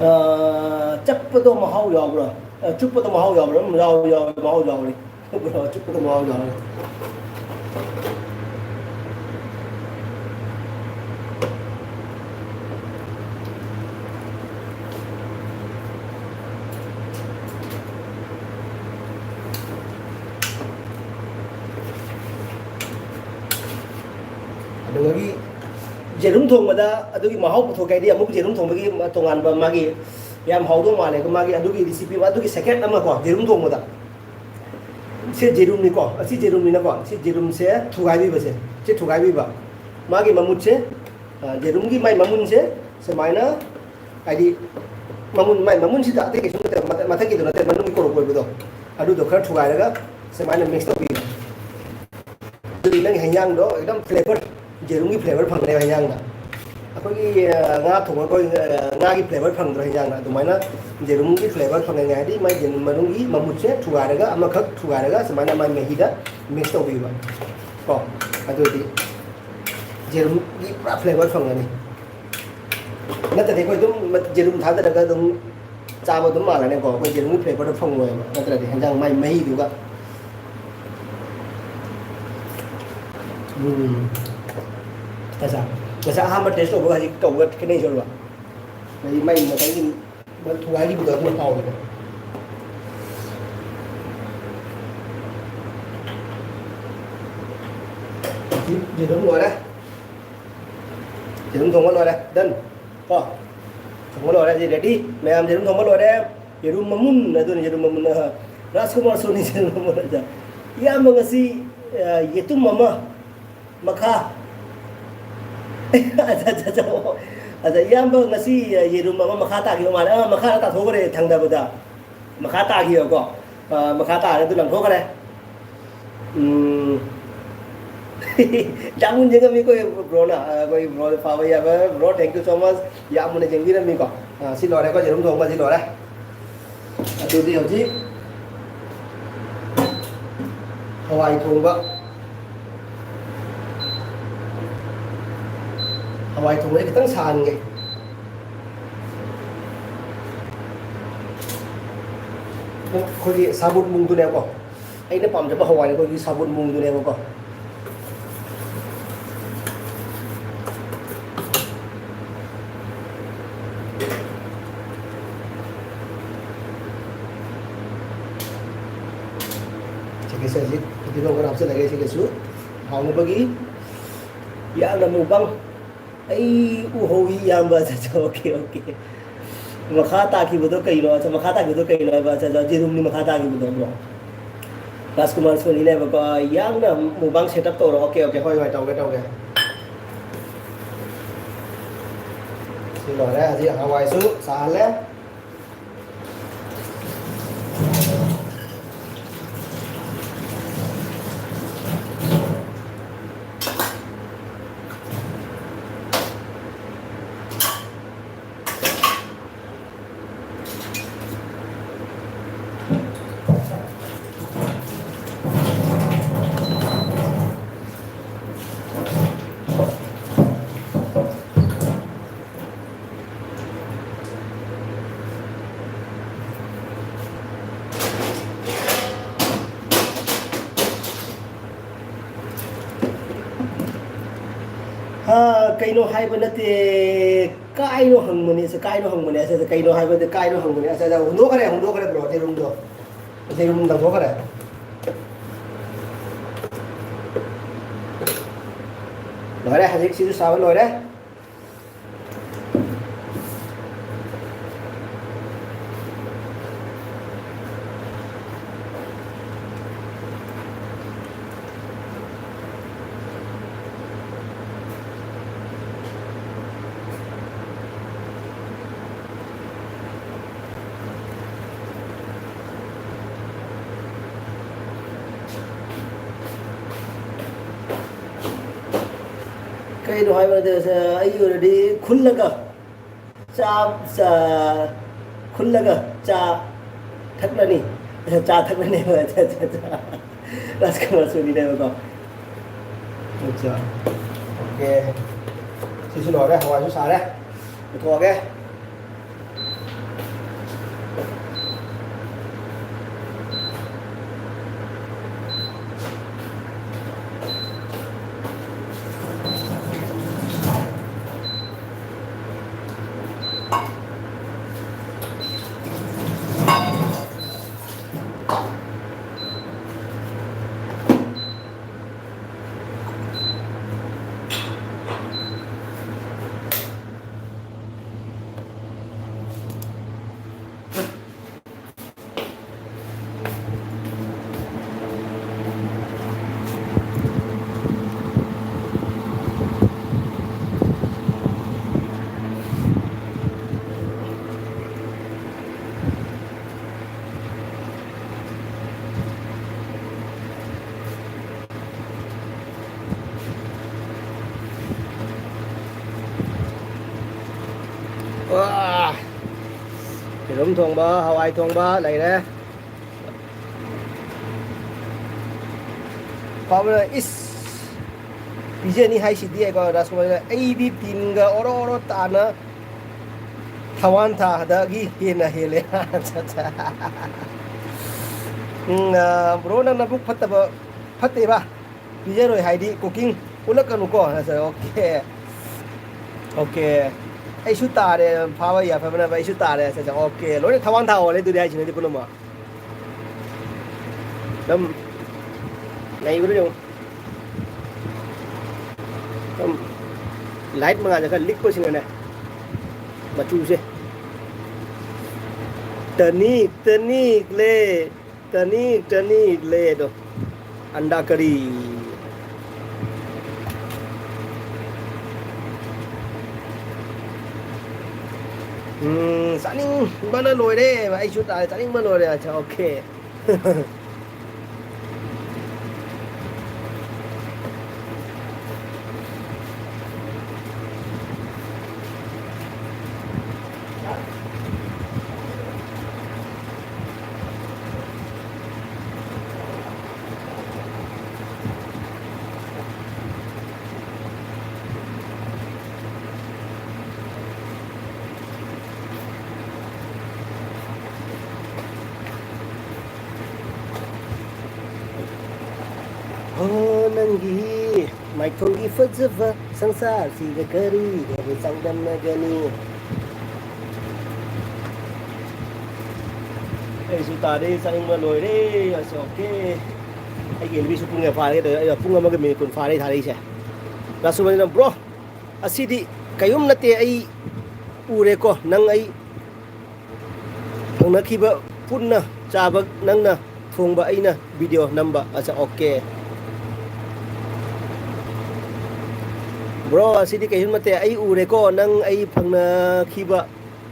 ꯑ, ꯆꯞꯄꯗꯣ ꯃꯍꯥꯎ ꯌꯥꯎꯕ꯭ꯔꯥ? ꯑ, ꯆꯨꯞꯄꯗꯣ ꯃꯍꯥꯎ ꯌꯥꯎꯕ꯭ꯔꯥ? ꯎꯝ, ꯌꯥꯎ-, ꯌꯥꯎ-, ꯃꯍꯥꯎ ꯌꯥꯎꯔꯤ꯫ ꯆꯨꯞꯄꯗꯣ ꯃꯍꯥꯎ ꯌꯥꯎꯔꯤ꯫ ꯑꯗꯨꯗꯒꯤ ꯌꯦꯔꯨꯝ ꯊꯣꯡꯕꯗ ꯑꯗꯨꯒꯤ ꯃꯍꯥꯎ ꯄꯨꯊꯣꯛꯀꯦ ꯍꯥꯏꯗꯤ, ꯑꯃꯨꯛ ꯌꯦꯔꯨꯝ ꯊꯣꯡꯕꯒꯤ ꯇꯣꯉꯥꯟꯕ ꯃꯥꯒꯤ ꯌꯥꯝ ꯍꯥꯎꯗꯧ ꯃꯥꯜꯂꯦ꯫ ꯑꯗꯣ ꯃꯥꯒꯤ ꯑꯗꯨꯒꯤ recipe, ꯑꯗꯨꯒꯤ secret ꯑꯃꯀꯣ, ꯌꯦꯔꯨꯝ ꯊꯣꯡꯕꯗ꯫ ꯁꯤ ꯌꯦꯔꯨꯝꯅꯤꯀꯣ, ꯑꯁꯤ ꯌꯦꯔꯨꯝꯅꯤꯅꯀꯣ, ꯁꯤ ꯌꯦꯔꯨꯝꯁꯦ ꯊꯨꯒꯥꯏꯕꯤꯕꯁꯦ, ꯁꯤ ꯊꯨꯒꯥꯏꯕꯤꯕ꯫ ꯃꯥꯒꯤ ꯃꯃꯨꯠꯁꯦ, ꯑ, ꯌꯦꯔꯨꯝꯒꯤ ꯃꯥꯏ ꯃꯃꯨꯟꯁꯦ ꯁꯨꯃꯥꯏꯅ, ꯍꯥꯏꯗꯤ ꯃꯃꯨꯟ, ꯃꯥꯏ ꯃꯃꯨꯟꯁꯤꯗ ꯑꯇꯩ ꯀꯩꯁꯨ ꯅꯠꯇꯦ, ꯃꯊꯛ-, ꯃꯊꯛꯀꯤꯗꯣ ꯅꯠꯇꯦ, ꯃꯅꯨꯡꯒꯤ ꯀꯣꯔꯣꯛ ꯑꯣꯏꯕꯗꯣ, ꯑꯗꯨꯗꯣ ꯈꯔ ꯊꯨꯒꯥꯏꯔꯒ ꯁꯨꯃꯥꯏꯅ mix ꯇꯧꯕꯤꯕ꯫ ꯑꯗꯨꯗꯤ ꯅꯪꯒꯤ ꯍꯦꯟꯖꯥꯡꯗꯣ ꯑꯦꯛꯗꯝ flavor, ꯌꯦꯔꯨꯝꯒꯤ flavor ꯐꯪꯒꯅꯦꯕ ꯍꯦꯟꯖꯥꯡꯗ꯫ ꯑꯩꯈꯣꯏꯒꯤ, ꯑ, ꯉꯥ ꯊꯣꯡꯕ ꯑꯩꯈꯣꯏ, ꯑ, ꯉꯥꯒꯤ flavor ꯐꯪꯗ꯭ꯔꯣ ꯍꯦꯟꯖꯥꯡꯗ? ꯑꯗꯨꯃꯥꯏꯅ ꯌꯦꯔꯨꯝꯒꯤ flavor ꯐꯪꯅꯤꯡꯉꯦ ꯍꯥꯏꯗꯤ ꯃꯥꯏ ꯌꯦꯔꯨꯝ ꯃꯅꯨꯡꯒꯤ ꯃꯃꯨꯠꯁꯦ ꯊꯨꯒꯥꯏꯔꯒ, ꯑꯃꯈꯛ ꯊꯨꯒꯥꯏꯔꯒ ꯁꯨꯃꯥꯏꯅ ꯃꯥꯏ ꯃꯍꯤꯗ mix ꯇꯧꯕꯤꯕ ꯀꯣ꯫ ꯑꯗꯨꯗꯤ ꯌꯦꯔꯨꯝꯒꯤ ꯄꯨꯔꯥ flavor ꯐꯪꯒꯅꯤ꯫ ꯅꯠꯇ꯭ꯔꯗꯤ ꯑꯩꯈꯣꯏ ꯑꯗꯨꯝ ꯌꯦꯔꯨꯝ ꯊꯥꯗꯔꯒ ꯑꯗꯨꯝ ꯆꯥꯕ ꯑꯗꯨꯝ ꯃꯥꯜꯂꯅꯤꯀꯣ, ꯑꯩꯈꯣꯏ ꯌꯦꯔꯨꯝꯒꯤ flavour ꯗꯣ ꯐꯪꯉꯣꯏꯕ, ꯅꯠꯇ꯭ꯔꯗꯤ ꯍꯦꯟꯖꯥꯡ ꯃꯥꯏ ꯃꯍꯤꯗꯨꯒ꯫ ꯎꯝ꯫ ꯉꯁꯥꯏ, ꯉꯁꯥꯏ ꯑꯍꯥꯟꯕ taste ꯇꯧꯕꯒ ꯍꯧꯖꯤꯛ ꯇꯧꯕꯒ ꯈꯦꯠꯅꯩꯁꯦ ꯎꯔꯕ? ꯍꯥꯏꯗꯤ ꯃꯥꯏ ꯃꯊꯪꯒꯤ ꯊꯨꯒꯥꯏꯈꯤꯕꯗꯣ ꯑꯗꯨꯅ ꯍꯥꯎꯋꯦꯕ꯫ ꯁꯤ ꯌꯦꯔꯨꯝ ꯂꯣꯏꯔꯦ꯫ ꯌꯦꯔꯨꯝ ꯊꯣꯡꯕ ꯂꯣꯏꯔꯦ꯫ Done꯫ ꯀꯣ? ꯊꯣꯡꯕ ꯂꯣꯏꯔꯦ꯫ ꯁꯤ ready꯫ ꯃꯌꯥꯝ ꯌꯦꯔꯨꯝ ꯊꯣꯡꯕ ꯂꯣꯏꯔꯦ꯫ ꯌꯦꯔꯨꯝ ꯃꯃꯨꯟ, ꯑꯗꯨꯅ ꯌꯦꯔꯨꯝ ꯃꯃꯨꯟ꯫ ꯑ, ꯔꯥꯖꯀꯨꯃꯥꯔ ꯁꯣꯅꯤ ꯌꯦꯔꯨꯝ ꯃꯃꯨꯟ꯫ ꯑꯗ ꯏꯌꯥꯝꯕ ꯉꯁꯤ, ꯑ, ꯌꯦꯇꯨꯝ ꯑꯃ ꯃꯈꯥ꯫ ꯑꯠꯆꯥ, ꯑꯠꯆꯥ, ꯑꯠꯆꯥ꯫ ꯑꯣ꯫ ꯑꯗ ꯏꯌꯥꯝꯕ ꯉꯁꯤ ꯌꯦꯔꯨꯝ ꯑꯃ ꯃꯈꯥ ꯇꯥꯈꯤꯕ ꯃꯥꯜꯂꯦ꯫ ꯑ, ꯃꯈꯥꯗ ꯇꯥꯊꯣꯛꯈ꯭ꯔꯦ ꯊꯪꯅꯕꯗ꯫ ꯃꯈꯥ ꯇꯥꯈꯤꯕꯀꯣ꯫ ꯑ, ꯃꯈꯥ ꯇꯥꯔꯦ ꯑꯗꯨ ꯂꯪꯊꯣꯛꯈ꯭ꯔꯦ꯫ ꯎꯝ꯫ ꯌꯥꯝ ꯃꯨꯟꯅ ꯌꯦꯡꯉꯝꯃꯤ ꯑꯩꯈꯣꯏ bro ꯅ꯫ ꯑ, ꯑꯩꯈꯣꯏ bro ꯐꯥꯕ ꯌꯥꯕ bro, thank you so much꯫ ꯌꯥꯝ ꯃꯨꯟꯅ ꯌꯦꯡꯕꯤꯔꯝꯃꯤꯀꯣ꯫ ꯑ, ꯁꯤ ꯂꯣꯏꯔꯦꯀꯣ, ꯌꯦꯔꯨꯝ ꯊꯣꯡꯕꯁꯤ ꯂꯣꯏꯔꯦ꯫ ꯑꯗꯨꯗꯤ ꯍꯧꯖꯤꯛ ꯍꯋꯥꯏ ꯊꯣꯡꯕ, ꯍꯋꯥꯏ ꯊꯣꯡꯕꯁꯦ ꯈꯤꯇꯪ ꯁꯥꯍꯟꯒꯦ꯫ ꯑꯩꯈꯣꯏꯒꯤ ꯁꯥꯕꯨꯠ ꯃꯨꯡꯗꯨꯅꯦꯕꯀꯣ꯫ ꯑꯩꯅ ꯄꯥꯝꯖꯕ ꯍꯋꯥꯏ ꯑꯩꯈꯣꯏꯒꯤ ꯁꯥꯕꯨꯠ ꯃꯨꯡꯗꯨꯅꯦꯕꯀꯣ꯫ ꯁꯤꯒꯤꯁꯦ ꯍꯧꯖꯤꯛ ꯐꯗꯤꯒꯣꯝ ꯈꯔ ꯍꯥꯞꯆꯤꯜꯂꯒꯦ꯫ ꯁꯤꯒꯤꯁꯨ ꯍꯥꯎꯅꯕꯒꯤ ꯌꯥꯝꯅ mukbang꯫ ꯑꯩ ꯎꯍꯧꯏ ꯏꯌꯥꯝꯕ꯫ ꯑꯠꯆꯥ, ꯑꯠꯆꯥ, okay, okay꯫ ꯃꯈꯥ ꯇꯥꯈꯤꯕꯗꯣ ꯀꯩꯅꯣ? ꯑꯠꯆꯥ, ꯃꯈꯥ ꯇꯥꯈꯤꯕꯗꯣ ꯀꯩꯅꯣ ꯍꯥꯏꯕ? ꯑꯠꯆꯥ, ꯑꯠꯆꯥ, ꯌꯦꯔꯨꯝꯅꯤ ꯃꯈꯥ ꯇꯥꯈꯤꯕꯗꯣ, bro꯫ ꯔꯥꯖꯀꯨꯃꯥꯔ ꯁꯣꯅꯤꯅꯦꯕꯀꯣ꯫ ꯌꯥꯝꯅ mukbang setup ꯇꯧꯔꯣ꯫ Okay, okay, ꯍꯣꯏ, ꯍꯣꯏ, ꯇꯧꯒꯦ, ꯇꯧꯒꯦ꯫ ꯁꯤ ꯂꯣꯏꯔꯦ, ꯍꯧꯖꯤꯛ ꯍꯋꯥꯏꯁꯨ ꯁꯥꯍꯜꯂꯦ꯫ ꯀꯩꯅꯣ ꯍꯥꯏꯕ ꯅꯠꯇꯦ, ꯀꯥꯏꯅꯣ ꯍꯪꯕꯅꯦ, ꯁꯦ, ꯀꯥꯏꯅꯣ ꯍꯪꯕꯅꯦ, ꯑꯁꯦ, ꯀꯩꯅꯣ ꯍꯥꯏꯕ ꯅꯠꯇꯦ, ꯀꯥꯏꯅꯣ ꯍꯪꯕꯅꯦ, ꯑꯁꯦ, ꯍꯨꯟꯗꯣꯛꯈ꯭ꯔꯦ, ꯍꯨꯟꯗꯣꯛꯈ꯭ꯔꯦ, ꯕ꯭ꯔꯣ, ꯑꯇꯩ ꯔꯨꯝꯗꯣ, ꯑꯇꯩ ꯔꯨꯝ ꯂꯪꯊꯣꯛꯈ꯭ꯔꯦ꯫ ꯂꯣꯏꯔꯦ, ꯍꯧꯖꯤꯛ ꯁꯤꯁꯨ ꯁꯥꯕ ꯂꯣꯏꯔꯦ꯫ ꯀꯩꯅꯣ ꯍꯥꯏꯕ ꯅꯠꯇꯦ, ꯑꯩꯒꯤ ꯑꯣꯏꯅꯗꯤ ꯈꯨꯜꯂꯒ ꯆꯥ, ꯆꯥ, ꯈꯨꯜꯂꯒ ꯆꯥ ꯊꯛꯂꯅꯤ꯫ ꯆꯥ ꯊꯛꯂꯅꯦꯕ꯫ ꯑꯠꯆꯥ, ꯑꯠꯆꯥ, ꯑꯠꯆꯥ꯫ ꯔꯥꯖꯀꯨꯃꯥꯔ ꯁꯣꯅꯤꯅꯦꯕꯀꯣ꯫ ꯑꯠꯆꯥ꯫ ꯑꯣꯀꯦ꯫ ꯁꯤꯁꯨ ꯂꯣꯏꯔꯦ, ꯍꯋꯥꯏꯁꯨ ꯁꯥꯔꯦ꯫ ꯄꯨꯊꯣꯛꯑꯒꯦ꯫ ꯋꯥ! ꯌꯦꯔꯨꯝ ꯊꯣꯡꯕ, ꯍꯋꯥꯏ ꯊꯣꯡꯕ ꯂꯩꯔꯦ꯫ ꯄꯥꯕꯅ, "ꯏꯁ, ꯄꯤꯖꯅꯤ ꯍꯥꯏꯁꯤꯗꯤ" ꯍꯥꯏꯀꯣ ꯔꯥꯖꯀꯨꯃꯥꯔꯅ, "ꯑꯩꯗꯤ ꯇꯤꯟꯒ ꯑꯣꯔꯣ ꯑꯣꯔꯣ ꯇꯥꯅ ꯊꯋꯥꯟ ꯊꯥꯗꯒꯤ ꯍꯦꯟꯅ ꯍꯦꯜꯂꯦ"꯫ ꯑꯠꯆꯥ, ꯑꯠꯆꯥ꯫ ꯎꯝ, ꯑ, ꯕ꯭ꯔꯣ, ꯅꯪ ꯅꯕꯨꯛ ꯐꯠꯇꯕ, ꯐꯠꯇꯦꯕ? ꯄꯤꯖꯔꯣꯏ ꯍꯥꯏꯗꯤ cooking ꯎꯠꯂꯛꯀꯅꯨꯀꯣ꯫ ꯑꯠꯆꯥ, ꯑꯣꯀꯦ꯫ ꯑꯣꯀꯦ꯫ ꯑꯩꯁꯨ ꯇꯥꯔꯦ꯫ ꯐꯥꯕ ꯌꯥꯐꯕꯅ ꯑꯩꯁꯨ ꯇꯥꯔꯦ꯫ ꯑꯠꯆꯥ, ꯑꯠꯆꯥ, ꯑꯣꯀꯦ꯫ ꯂꯣꯏꯅ ꯊꯋꯥꯟ ꯊꯥ ꯑꯣꯜꯂꯦ ꯑꯗꯨꯗꯤ ꯍꯥꯏꯁꯤꯅꯗꯤ ꯄꯨꯝꯅꯃꯛ꯫ ꯑꯗꯨꯝ ꯂꯩꯕꯗꯣ ꯌꯦꯡꯉꯨ꯫ ꯑꯗꯨꯝ ꯂꯥꯏꯠ ꯃꯉꯥꯜꯁꯦ ꯈꯔ ꯂꯤꯛꯄꯁꯤꯅꯅꯦ, ꯃꯆꯨꯁꯦ ꯇꯅꯤꯛ ꯇꯅꯤꯛ ꯂꯦ꯫ ꯇꯅꯤꯛ ꯇꯅꯤꯛ ꯂꯦ ꯑꯗꯣ꯫ ꯑꯟꯗꯥ ꯀꯔꯤ? ꯎꯝ, ꯆꯥꯅꯤꯡꯕꯅ ꯂꯣꯏꯔꯦ꯫ ꯑꯩꯁꯨ ꯇꯥꯔꯦ, ꯆꯥꯅꯤꯡꯕ ꯂꯣꯏꯔꯦ꯫ ꯑꯠꯆꯥ, ꯑꯣꯀꯦ꯫ ꯍꯣ, ꯅꯪꯒꯤ ꯃꯥꯏꯊꯣꯡꯒꯤ ꯐꯖꯕ ꯁꯪꯁꯥꯔꯁꯤꯒ ꯀꯔꯤꯒꯕꯨ ꯆꯥꯡꯗꯝꯅꯒꯅꯤ? ꯑꯩꯁꯨ ꯇꯥꯔꯦ, ꯆꯥꯅꯤꯡꯕ ꯂꯣꯏꯔꯦ꯫ ꯑꯁ, ꯑꯣꯀꯦ꯫ ꯑꯩꯒꯤ ꯑꯦꯜ ꯕꯤꯁꯨ ꯄꯨꯡ ꯀꯌꯥ ꯐꯥꯔꯒꯦ? ꯑꯩ ꯄꯨꯡ ꯑꯃꯒ ꯃꯤꯅꯤꯠ ꯀꯨꯟ ꯐꯥꯔꯦ ꯊꯥꯔꯛꯏꯁꯦ꯫ ꯔꯥꯁꯨꯃꯅꯤꯅ, "ꯕ꯭ꯔꯣ, ꯑꯁꯤꯗꯤ ꯀꯩꯝ ꯅꯠꯇꯦ, ꯑꯩ ꯎꯔꯦꯀꯣ, ꯅꯪ ꯑꯩ ꯐꯪꯅꯈꯤꯕ ꯄꯨꯟꯅ ꯆꯥꯕ ꯅꯪꯅ ꯊꯣꯡꯕ ꯑꯩꯅ ꯚꯤꯗꯤꯑꯣ ꯅꯝꯕ꯫ ꯑꯠꯆꯥ, ꯑꯣꯀꯦ꯫ ꯕ꯭ꯔꯣ, ꯑꯁꯤꯗꯤ ꯀꯩꯁꯨ ꯅꯠꯇꯦ꯫ ꯑꯩ ꯎꯔꯦꯀꯣ, ꯅꯪ ꯑꯩ ꯐꯪꯅꯈꯤꯕ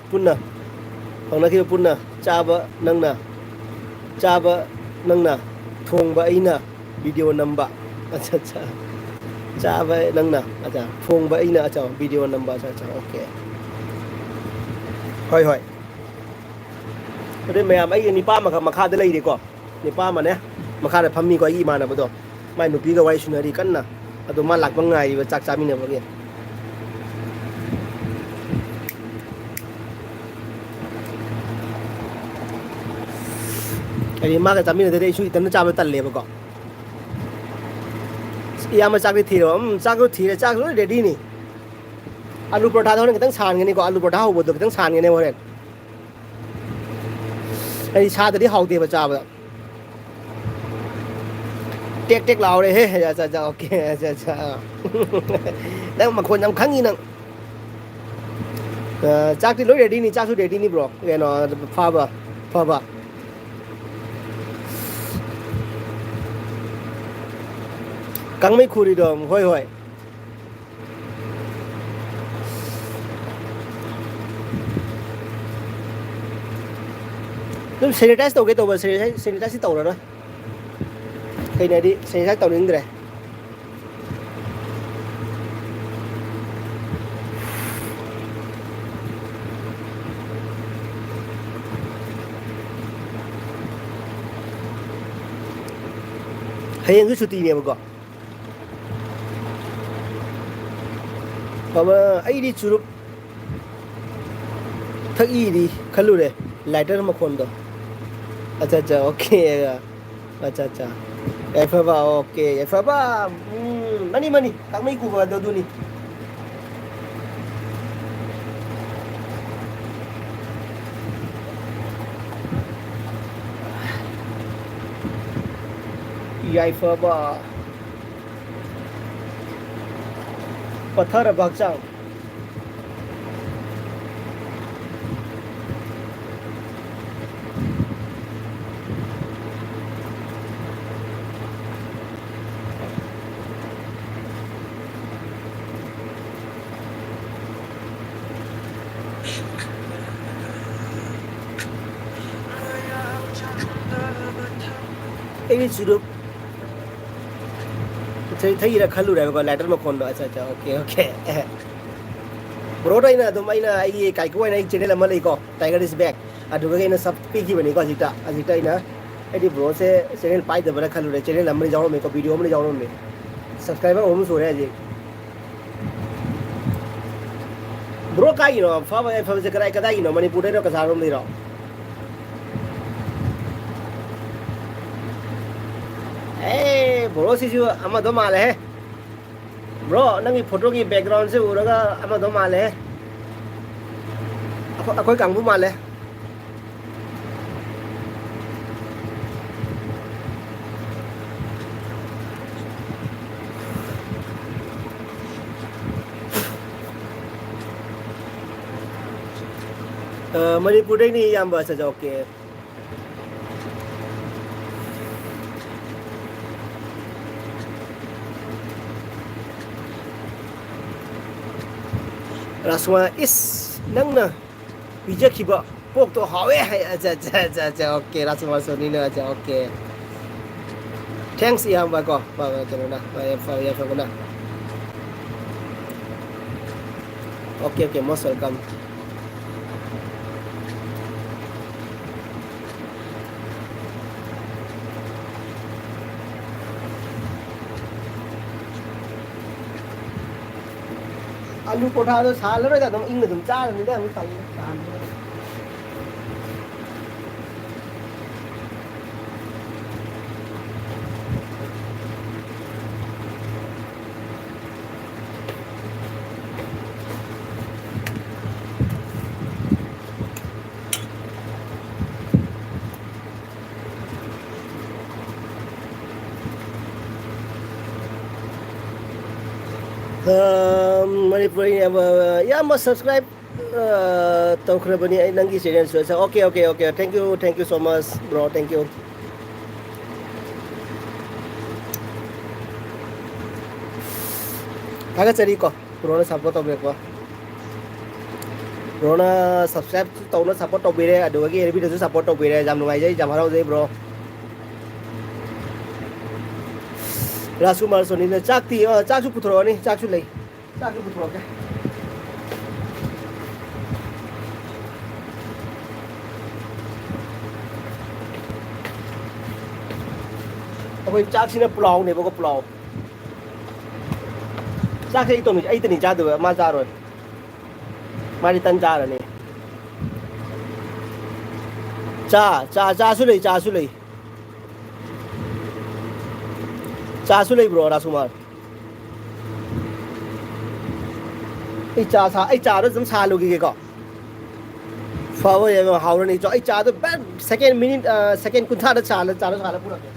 ꯄꯨꯟꯅ, ꯐꯪꯅꯈꯤꯕ ꯄꯨꯟꯅ ꯆꯥꯕ ꯅꯪꯅ, ꯆꯥꯕ ꯅꯪꯅ, ꯊꯣꯡꯕ ꯑꯩꯅ, ꯚꯤꯗꯤꯑꯣ ꯅꯝꯕ꯫ ꯑꯠꯆꯥ, ꯑꯠꯆꯥ꯫ ꯆꯥꯕ ꯅꯪꯅ, ꯑꯠꯆꯥ, ꯊꯣꯡꯕ ꯑꯩꯅ, ꯑꯠꯆꯥ, ꯚꯤꯗꯤꯑꯣ ꯅꯝꯕ꯫ ꯑꯠꯆꯥ, ꯑꯠꯆꯥ, ꯑꯣꯀꯦ꯫ ꯍꯣꯏ, ꯍꯣꯏ꯫ ꯑꯗꯩ ꯃꯌꯥꯝ, ꯑꯩꯒꯤ ꯅꯤꯄꯥ ꯑꯃꯈꯛ ꯃꯈꯥꯗ ꯂꯩꯔꯤꯀꯣ꯫ ꯅꯤꯄꯥ ꯑꯃꯅꯦ ꯃꯈꯥꯗ ꯐꯝꯃꯤꯀꯣ, ꯑꯩꯒꯤ ꯏꯃꯥꯟꯅꯕꯗꯣ꯫ ꯃꯥꯏ ꯅꯨꯄꯤꯒ ꯋꯥꯔꯤ ꯁꯨꯅꯔꯤ ꯀꯟꯅ꯫ ꯑꯗꯣ ꯃꯥ ꯂꯥꯛꯄ ꯉꯥꯏꯔꯤꯕ ꯆꯥꯛ ꯆꯥꯃꯤꯟꯅꯕꯒꯤ꯫ ꯍꯥꯏꯗꯤ ꯃꯥꯒ ꯆꯥꯃꯤꯟꯅꯗ꯭ꯔꯗꯤ ꯑꯩꯁꯨ ꯏꯊꯟꯇ ꯆꯥꯕ ꯇꯜꯂꯦꯕꯀꯣ꯫ ꯏꯌꯥꯝꯕ ꯆꯥꯛꯇꯤ ꯊꯤꯔꯕ? ꯎꯝ, ꯆꯥꯛꯁꯨ ꯊꯤꯔꯦ, ꯆꯥꯛꯁꯨ ꯂꯣꯏ ꯔꯦꯗꯤꯅꯤ꯫ ꯑꯥꯂꯨ ꯄꯔꯣꯊꯥꯗ ꯍꯣꯔꯦꯟ ꯈꯤꯇꯪ ꯁꯥꯍꯟꯒꯅꯤꯀꯣ, ꯑꯥꯂꯨ ꯄꯔꯣꯊꯥ ꯍꯧꯕꯗꯣ ꯈꯤꯇꯪ ꯁꯥꯍꯟꯒꯅꯤ ꯍꯣꯔꯦꯟ꯫ ꯑꯩ ꯁꯥꯗꯗꯤ ꯍꯥꯎꯇꯦꯕ ꯆꯥꯕꯗ꯫ ꯇꯦꯛ ꯇꯦꯛ ꯂꯥꯎꯔꯦꯍꯦ꯫ ꯑꯠꯆꯥ, ꯑꯠꯆꯥ, ꯑꯣꯀꯦ, ꯑꯠꯆꯥ, ꯑꯠꯆꯥ꯫ ꯅꯪ ꯃꯈꯣꯟ ꯌꯥꯝ ꯈꯪꯉꯤ ꯅꯪ꯫ ꯑ, ꯆꯥꯛꯇꯤ ꯂꯣꯏ ꯔꯦꯗꯤꯅꯤ, ꯆꯥꯛꯁꯨ ꯔꯦꯗꯤꯅꯤ, ꯕ꯭ꯔꯣ꯫ ꯀꯩꯅꯣ, ꯐꯕ, ꯐꯕ꯫ ꯀꯥꯡꯃꯩ ꯈꯨꯔꯤꯗꯣ, ꯍꯣꯏ, ꯍꯣꯏ꯫ ꯑꯗꯨꯝ ꯁꯦꯅꯤꯇꯥꯏꯁ ꯇꯧꯒꯦ ꯇꯧꯕ, ꯁꯦꯅꯤꯇꯥꯏꯁ, ꯁꯦꯅꯤꯇꯥꯏꯁꯇꯤ ꯇꯧꯔꯔꯣꯏ꯫ ꯀꯩꯅꯣꯗꯤ ꯁꯦꯅꯤꯇꯥꯏꯁ ꯇꯧꯅꯤꯡꯗ꯭ꯔꯦ꯫ ꯍꯌꯦꯡꯁꯨ ꯁꯨꯇꯤꯅꯦꯕꯀꯣ꯫ ꯃꯃꯥ, ꯑꯩꯗꯤ ꯆꯨꯔꯨꯞ ꯊꯛꯏꯗꯤ ꯈꯜꯂꯨꯔꯦ, ꯂꯥꯏꯇꯔ ꯃꯈꯣꯟꯗꯣ꯫ ꯑꯠꯆꯥ, ꯑꯠꯆꯥ, ꯑꯣꯀꯦ꯫ ꯑꯠꯆꯥ, ꯑꯠꯆꯥ꯫ ꯌꯥꯏꯐꯕ, ꯑꯣꯀꯦ, ꯌꯥꯏꯐꯕ꯫ ꯎꯝ, ꯃꯥꯅꯤ, ꯃꯥꯅꯤ, ꯀꯥꯡꯃꯩ ꯈꯨꯕ ꯑꯗꯣ ꯑꯗꯨꯅꯤ꯫ ꯌꯥꯏꯐꯕ꯫ ꯄꯠꯊꯔꯕ ꯍꯛꯆꯥꯡ꯫ ꯑꯩꯗꯤ ꯆꯨꯔꯨꯞ ꯊꯛ-, ꯊꯛꯏꯔꯥ ꯈꯜꯂꯨꯔꯦꯕꯀꯣ, ꯂꯥꯏꯇꯔ ꯃꯈꯣꯟꯗꯣ꯫ ꯑꯠꯆꯥ, ꯑꯠꯆꯥ, ꯑꯣꯀꯦ, ꯑꯣꯀꯦ꯫ ꯕ꯭ꯔꯣꯗ ꯑꯩꯅ ꯑꯗꯨꯝ, ꯑꯩꯅ ꯑꯩꯒꯤ ꯀꯥꯏꯀꯨ ꯍꯥꯏꯅ ꯑꯩꯒꯤ ꯆꯦꯅꯦꯜ ꯑꯃ ꯂꯩꯀꯣ, Tiger is Back꯫ ꯑꯗꯨꯗꯒꯤ ꯑꯩꯅ ꯁꯕ ꯄꯤꯈꯤꯕꯅꯤꯀꯣ꯫ ꯍꯧꯖꯤꯛꯇ, ꯍꯧꯖꯤꯛꯇ ꯑꯩꯅ, ꯑꯩꯗꯤ ꯕ꯭ꯔꯣꯁꯦ ꯆꯦꯅꯦꯜ ꯄꯥꯏꯗꯕ꯭ꯔꯥ ꯈꯜꯂꯨꯔꯦ꯫ ꯆꯦꯅꯦꯜ ꯑꯃ ꯌꯥꯎꯔꯝꯃꯦꯀꯣ, ꯚꯤꯗꯤꯑꯣ ꯑꯃ ꯌꯥꯎꯔꯝꯃꯦ꯫ ꯁꯕꯁꯀ꯭ꯔꯥꯏꯕꯔ ꯑꯍꯨꯝ ꯁꯨꯔꯦ ꯍꯧꯖꯤꯛ꯫ ꯕ꯭ꯔꯣ, ꯀꯥꯏꯒꯤꯅꯣ? ꯐꯕ, ꯐꯕꯁꯦ ꯀꯗꯥꯏ, ꯀꯗꯥꯏꯒꯤꯅꯣ? ꯃꯅꯤꯄꯨꯔꯗꯩꯔꯣ, ꯀꯁꯥꯔꯔꯣꯝꯗꯩꯔꯣ? ꯑꯦ, ꯕ꯭ꯔꯣ, ꯁꯤꯁꯨ ꯑꯃꯗꯣ ꯃꯥꯜꯂꯦꯍꯦ꯫ ꯕ꯭ꯔꯣ, ꯅꯪꯒꯤ ꯐꯣꯇꯣꯒꯤ ꯕꯦꯛꯒ꯭ꯔꯥꯎꯟꯁꯦ ꯎꯔꯒ ꯑꯃꯗꯣ ꯃꯥꯜꯂꯦ꯫ ꯑꯩꯈꯣꯏ, ꯑꯩꯈꯣꯏ ꯀꯥꯡꯕꯨ ꯃꯥꯜꯂꯦ꯫ ꯑ, ꯃꯅꯤꯄꯨꯔꯗꯩꯅꯤ ꯏꯌꯥꯝꯕ꯫ ꯑꯠꯆꯥ, ꯑꯠꯆꯥ, ꯑꯣꯀꯦ꯫ ꯔꯥꯁꯃꯥ, ꯏꯁ, ꯅꯪꯅ ꯄꯤꯖꯈꯤꯕ ꯄꯣꯛꯇꯣ ꯍꯥꯎꯋꯦ ꯍꯥꯏ꯫ ꯑꯠꯆꯥ, ꯑꯠꯆꯥ, ꯑꯠꯆꯥ, ꯑꯠꯆꯥ, ꯑꯣꯀꯦ, ꯔꯥꯁꯃꯥ ꯁꯣꯅꯤꯅ, ꯑꯠꯆꯥ, ꯑꯣꯀꯦ꯫ Thanks, ꯏꯌꯥꯝꯕ, ꯀꯣ, ꯀꯩꯅꯣꯅ, ꯌꯥꯏꯐꯕꯅ꯫ Okay, okay, most welcome꯫ ꯑꯂꯨ ꯄꯣꯊꯥꯗꯣ ꯁꯥꯍꯜꯂꯔꯣꯏꯗ, ꯑꯗꯨꯝ ꯏꯪꯅ ꯑꯗꯨꯝ ꯆꯥꯔꯅꯤꯗ, ꯑꯃꯨꯛ ꯇꯜꯂꯦ ꯁꯥꯍꯟꯕꯗꯣ꯫ ꯑꯝ, ꯃꯅꯤꯄꯨꯔꯤ, ꯑ, ꯏꯌꯥꯝꯕ subscribe, ꯑ, ꯇꯧꯈ꯭ꯔꯕꯅꯤ ꯑꯩ ꯅꯪꯒꯤ channelꯁꯨ꯫ Okay, okay, okay. Thank you, thank you so much, bro. Thank you. ꯊꯥꯒꯠꯆꯔꯤꯀꯣ, ꯕ꯭ꯔꯣꯅ support ꯇꯧꯕꯤꯔꯛꯄ꯫ ꯕ꯭ꯔꯣꯅ subscribe ꯇꯧꯅ support ꯇꯧꯕꯤꯔꯦ, ꯑꯗꯨꯗꯒꯤ ꯑꯦꯜꯕꯤꯗꯁꯨ support ꯇꯧꯕꯤꯔꯦ꯫ ꯌꯥꯝ ꯅꯨꯡꯉꯥꯏꯖꯩ, ꯌꯥꯝ ꯍꯔꯥꯎꯖꯩ, ꯕ꯭ꯔꯣ꯫ ꯔꯥꯖꯀꯨꯃꯥꯔ ꯁꯣꯅꯤꯅ ꯆꯥꯛꯇꯤ, ꯑ, ꯆꯥꯛꯁꯨ ꯄꯨꯊꯣꯔꯛꯑꯅꯤ, ꯆꯥꯛꯁꯨ ꯂꯩ꯫ ꯆꯥꯛꯁꯨ ꯄꯨꯊꯣꯔꯛꯀꯦ꯫ ꯑꯩꯈꯣꯏ ꯆꯥꯛꯁꯤꯅ ꯄꯨꯂꯥꯎꯅꯦꯕꯀꯣ, ꯄꯨꯂꯥꯎ꯫ ꯆꯥꯛꯁꯦ ꯑꯩ ꯇꯧꯅꯤ-, ꯑꯩꯇꯅꯤ ꯆꯥꯗꯣꯏꯕ, ꯃꯥ ꯆꯥꯔꯣꯏ꯫ ꯃꯥꯗꯤ ꯇꯟ ꯆꯥꯔꯅꯤ꯫ ꯆꯥ, ꯆꯥ, ꯆꯥꯁꯨ ꯂꯩ, ꯆꯥꯁꯨ ꯂꯩ꯫ ꯆꯥꯁꯨ ꯂꯩꯕ꯭ꯔꯣ, ꯔꯥꯖꯀꯨꯃꯥꯔ? ꯑꯩ ꯆꯥ ꯁꯥ-, ꯑꯩ ꯆꯥꯗꯣ ꯑꯗꯨꯝ ꯁꯥꯍꯜꯂꯨꯈꯤꯒꯦꯀꯣ꯫ ꯐꯕ ꯌꯥꯝ ꯍꯥꯎꯔꯅꯤ꯫ ꯆꯥ-, ꯑꯩ ꯆꯥꯗꯣ ꯕꯠ ꯁꯦꯀꯦꯟ ꯃꯤꯅꯤꯠ, ꯑ, ꯁꯦꯀꯦꯟ ꯀꯨꯟꯊ꯭ꯔꯥꯗ ꯆꯥ-, ꯆꯥꯗꯣ ꯁꯥꯍꯜꯂ ꯄꯨꯔꯛꯀꯦ꯫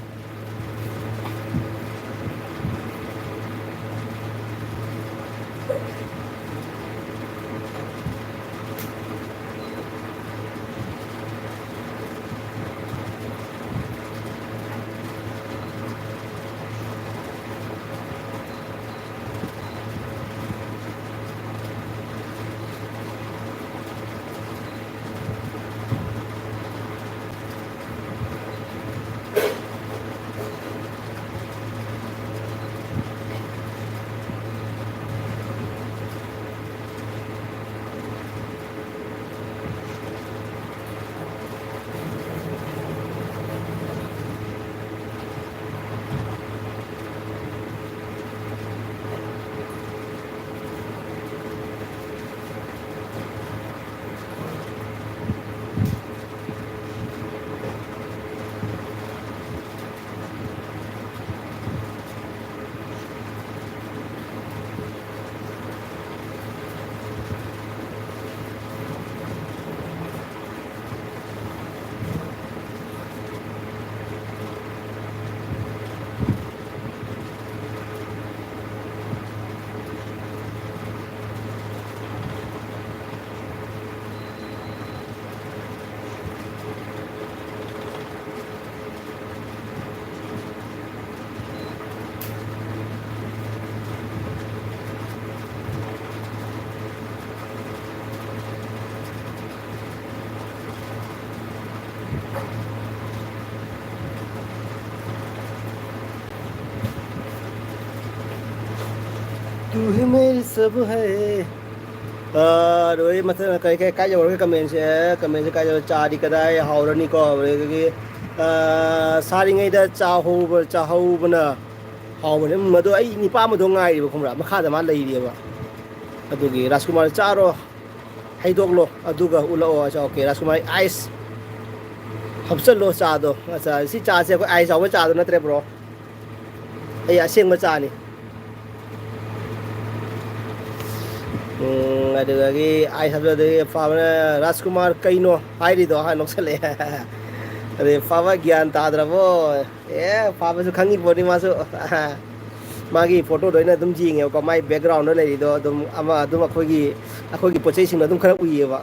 तू ही मेरी सब है꯫ ꯑ, ꯂꯣꯏꯔꯦ꯫ ꯃꯊꯪ ꯀꯩ, ꯀꯩ, ꯀꯥꯏ ꯌꯧꯔꯒꯦ ꯀꯃꯦꯟꯁꯦ? ꯀꯃꯦꯟꯁꯦ ꯀꯥꯏ ꯌꯧꯔꯒꯦ? ꯆꯥꯗꯤ ꯀꯗꯥꯏ ꯍꯥꯎꯔꯅꯤꯀꯣ? ꯑꯗꯒꯤ, ꯑ, ꯁꯥꯔꯤꯉꯩꯗ ꯆꯥꯍꯧꯕ, ꯆꯥꯍꯧꯕꯅ ꯍꯥꯎꯕꯅꯦ꯫ ꯎꯝ, ꯑꯗꯣ ꯑꯩ ꯅꯤꯄꯥ ꯑꯃꯗꯣ ꯉꯥꯏꯔꯤꯕ, ꯈꯪꯕ꯭ꯔꯥ? ꯃꯈꯥꯗ ꯃꯥ ꯂꯩꯔꯤꯑꯕ꯫ ꯑꯗꯨꯒꯤ ꯔꯥꯖꯀꯨꯃꯥꯔ ꯆꯥꯔꯣ, ꯍꯩꯗꯣꯛꯂꯣ, ꯑꯗꯨꯒ ꯎꯠꯂꯛꯑꯣ꯫ ꯑꯆꯥ, ꯑꯣꯀꯦ, ꯔꯥꯖꯀꯨꯃꯥꯔ ꯑꯥꯏꯁ ꯍꯥꯞꯆꯜꯂꯣ ꯆꯥꯗꯣ꯫ ꯑꯆꯥ, ꯁꯤ ꯆꯥꯁꯦ ꯑꯩꯈꯣꯏ ꯑꯥꯏꯁ ꯌꯥꯎꯕ ꯆꯥꯗꯣ ꯅꯠꯇ꯭ꯔꯦ, ꯕ꯭ꯔꯣ? ꯑꯩ ꯑꯁꯦꯡꯕ ꯆꯥꯅꯤ꯫ ꯎꯝ, ꯑꯗꯨꯗꯒꯤ ꯑꯥꯏ ꯁꯕꯖꯦꯛꯇꯒꯤ ꯐꯥꯕꯅ ꯔꯥꯖꯀꯨꯃꯥꯔ ꯀꯩꯅꯣ ꯍꯥꯏꯔꯤꯗꯣ ꯍꯥꯏ ꯅꯣꯛꯁꯜꯂꯛꯑꯦ꯫ ꯑꯗꯩ ꯐꯥꯕ ꯒ꯭ꯌꯥꯟ ꯇꯥꯗ꯭ꯔꯕꯣ? ꯑꯦ, ꯐꯥꯕꯁꯨ ꯈꯪꯉꯤ ꯄꯣꯠꯅꯤ ꯃꯥꯁꯨ꯫ ꯃꯥꯒꯤ ꯐꯣꯇꯣꯗꯣ ꯑꯩꯅ ꯑꯗꯨꯝ ꯌꯦꯡꯉꯦꯕꯀꯣ, ꯃꯥꯏ ꯕꯦꯛꯒ꯭ꯔꯥꯎꯟꯗ ꯂꯩꯔꯤꯗꯣ ꯑꯗꯨꯝ ꯑꯃ, ꯑꯗꯨꯝ ꯑꯩꯈꯣꯏꯒꯤ, ꯑꯩꯈꯣꯏꯒꯤ ꯄꯣꯠ ꯆꯩꯁꯤꯡꯗꯣ ꯑꯗꯨꯝ ꯈꯔ ꯎꯏꯌꯦꯕ꯫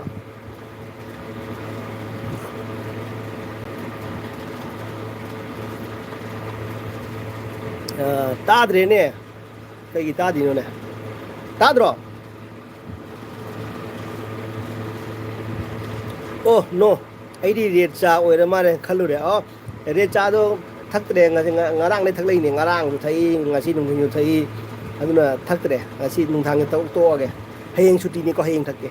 ꯑ, ꯇꯥꯗ꯭ꯔꯦꯅꯦ꯫ ꯀꯩꯒꯤ ꯇꯥꯗꯤꯅꯣꯅꯦ? ꯇꯥꯗ꯭ꯔꯣ? ꯑꯣ, no꯫ ꯑꯩꯗꯤ ꯔꯦꯠ ꯆꯥ ꯑꯣꯏꯔ ꯃꯥꯜꯂꯦ ꯈꯜꯂꯨꯔꯦ꯫ ꯑꯣ, ꯔꯦꯠ ꯆꯥꯗꯣ ꯊꯛꯇ꯭ꯔꯦ꯫ ꯉꯁꯤ, ꯉ-, ꯉꯔꯥꯡꯗꯩ ꯊꯛꯂꯛꯏꯅꯦ꯫ ꯉꯔꯥꯡꯁꯨ ꯊꯛꯏ, ꯉꯁꯤ ꯅꯨꯡꯊꯤꯜꯁꯨ ꯊꯛꯏ꯫ ꯑꯗꯨꯅ ꯊꯛꯇ꯭ꯔꯦ꯫ ꯉꯁꯤ ꯅꯨꯡꯗꯥꯡꯒꯤ ꯇꯣꯛ-, ꯇꯣꯛꯑꯒꯦ꯫ ꯍꯌꯦꯡ ꯁꯨꯇꯤꯅꯤꯀꯣ, ꯍꯌꯦꯡ ꯊꯛꯀꯦ꯫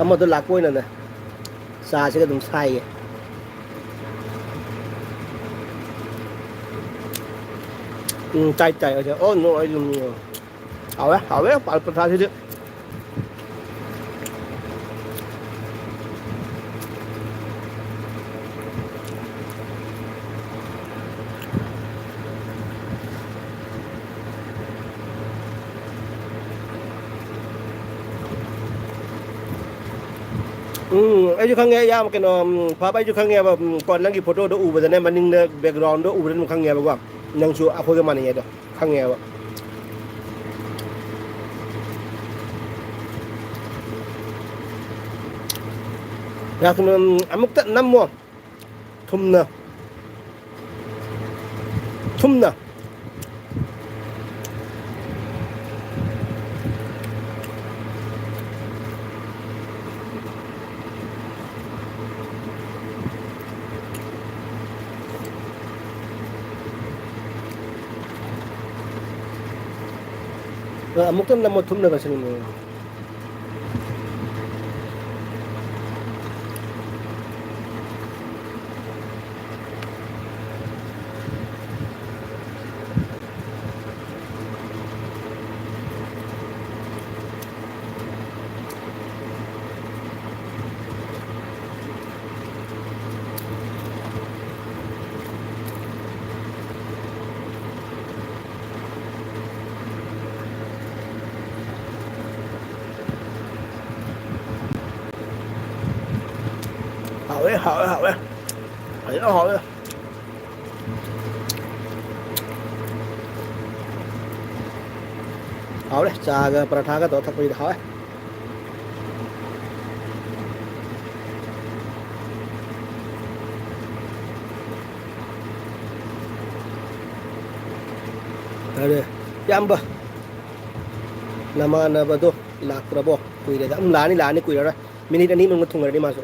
ꯑꯃꯗꯣ ꯂꯥꯛꯄ ꯑꯣꯏꯅꯅꯦ, ꯆꯥꯁꯤꯒ ꯑꯗꯨꯝ ꯁꯥꯏꯌꯦ꯫ ꯎꯝ, ꯇꯥꯏ, ꯇꯥꯏ꯫ ꯑꯣ, no, ꯑꯩ ꯑꯗꯨꯝ ꯍꯥꯎꯋꯦ, ꯍꯥꯎꯋꯦ, ꯄꯥꯜ ꯄꯊꯥꯁꯤꯗꯤ꯫ ꯎꯝ, ꯑꯩꯁꯨ ꯈꯪꯉꯦ, ꯌꯥꯝ ꯀꯩꯅꯣ, ꯎꯝ, ꯐꯕ ꯑꯩꯁꯨ ꯈꯪꯉꯦꯕ꯫ ꯎꯝ, ꯀꯣ, ꯅꯪꯒꯤ ꯐꯣꯇꯣꯗꯣ ꯎꯕꯗꯅꯦ, ꯃꯅꯤꯡꯗ ꯕꯦꯛꯒ꯭ꯔꯥꯎꯟꯗꯣ ꯎꯕꯗ ꯑꯗꯨꯝ ꯈꯪꯉꯦꯕꯀꯣ, ꯅꯪꯁꯨ ꯑꯩꯈꯣꯏꯒ ꯃꯥꯟꯅꯩ ꯍꯥꯏꯗꯣ ꯈꯪꯉꯦꯕ꯫ ꯌꯥꯝ ꯊꯨꯅ, ꯎꯝ, ꯑꯃꯨꯛꯇ ꯅꯝꯃꯣ꯫ ꯊꯨꯝꯅ꯫ ꯊꯨꯝꯅ꯫ ꯑ, ꯑꯃꯨꯛꯇꯪ ꯅꯝꯃꯣ, ꯊꯨꯝꯅꯕ ꯁꯤꯅꯤ꯫ ꯍꯥꯎꯋꯦ, ꯍꯥꯎꯋꯦ꯫ ꯐꯖꯅ ꯍꯥꯎꯋꯦ꯫ ꯍꯥꯎꯔꯦ꯫ ꯆꯥꯒ ꯄꯔꯥꯊꯥꯒ ꯇꯧꯔ ꯊꯛꯄꯁꯤꯗꯤ ꯍꯥꯎꯋꯦ꯫ ꯑꯗꯨ ꯏꯌꯥꯝꯕ ꯅꯃꯥꯟꯅꯕꯗꯣ ꯂꯥꯛꯇ꯭ꯔꯕꯣ? ꯀꯨꯏꯔꯦꯗ꯫ ꯎꯝ, ꯂꯥꯛꯑꯅꯤ, ꯂꯥꯛꯑꯅꯤ, ꯀꯨꯏꯔꯔꯣꯏ꯫ ꯃꯤꯅꯤꯠ ꯑꯅꯤ ꯃꯅꯨꯡꯗ ꯊꯨꯡꯉꯔꯅꯤ ꯃꯥꯁꯨ꯫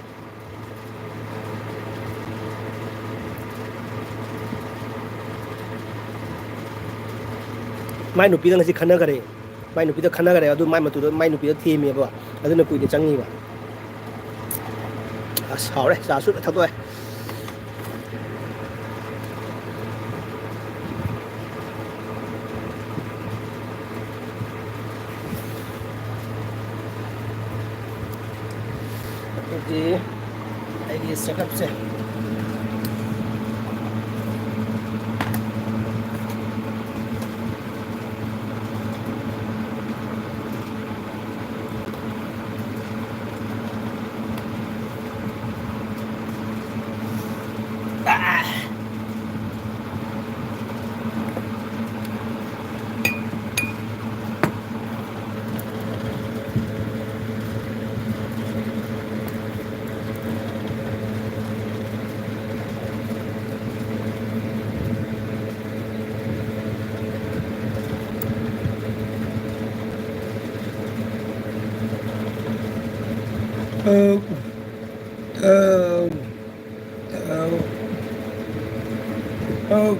ꯃꯥꯏ ꯅꯨꯄꯤꯒ ꯉꯁꯤ ꯈꯟꯅꯈꯔꯦ꯫ ꯃꯥꯏ ꯅꯨꯄꯤꯗ ꯈꯟꯅꯈꯔꯦ꯫ ꯑꯗꯨ ꯃꯥꯏ ꯃꯇꯨꯗ, ꯃꯥꯏ ꯅꯨꯄꯤꯗ ꯊꯦꯝꯃꯦꯕ꯫ ꯑꯗꯨꯅ ꯀꯨꯏꯅ ꯆꯪꯉꯤꯕ꯫ ꯑꯁ, ꯍꯥꯎꯔꯦ꯫ ꯆꯥꯁꯨ ꯊꯛꯇꯣꯛꯑꯦ꯫ ꯑꯗꯨꯗꯤ ꯑꯩꯒꯤ ꯆꯦꯀꯞꯁꯦ꯫ ꯑꯧ, ꯑꯧ, ꯑꯧ, ꯑꯧ꯫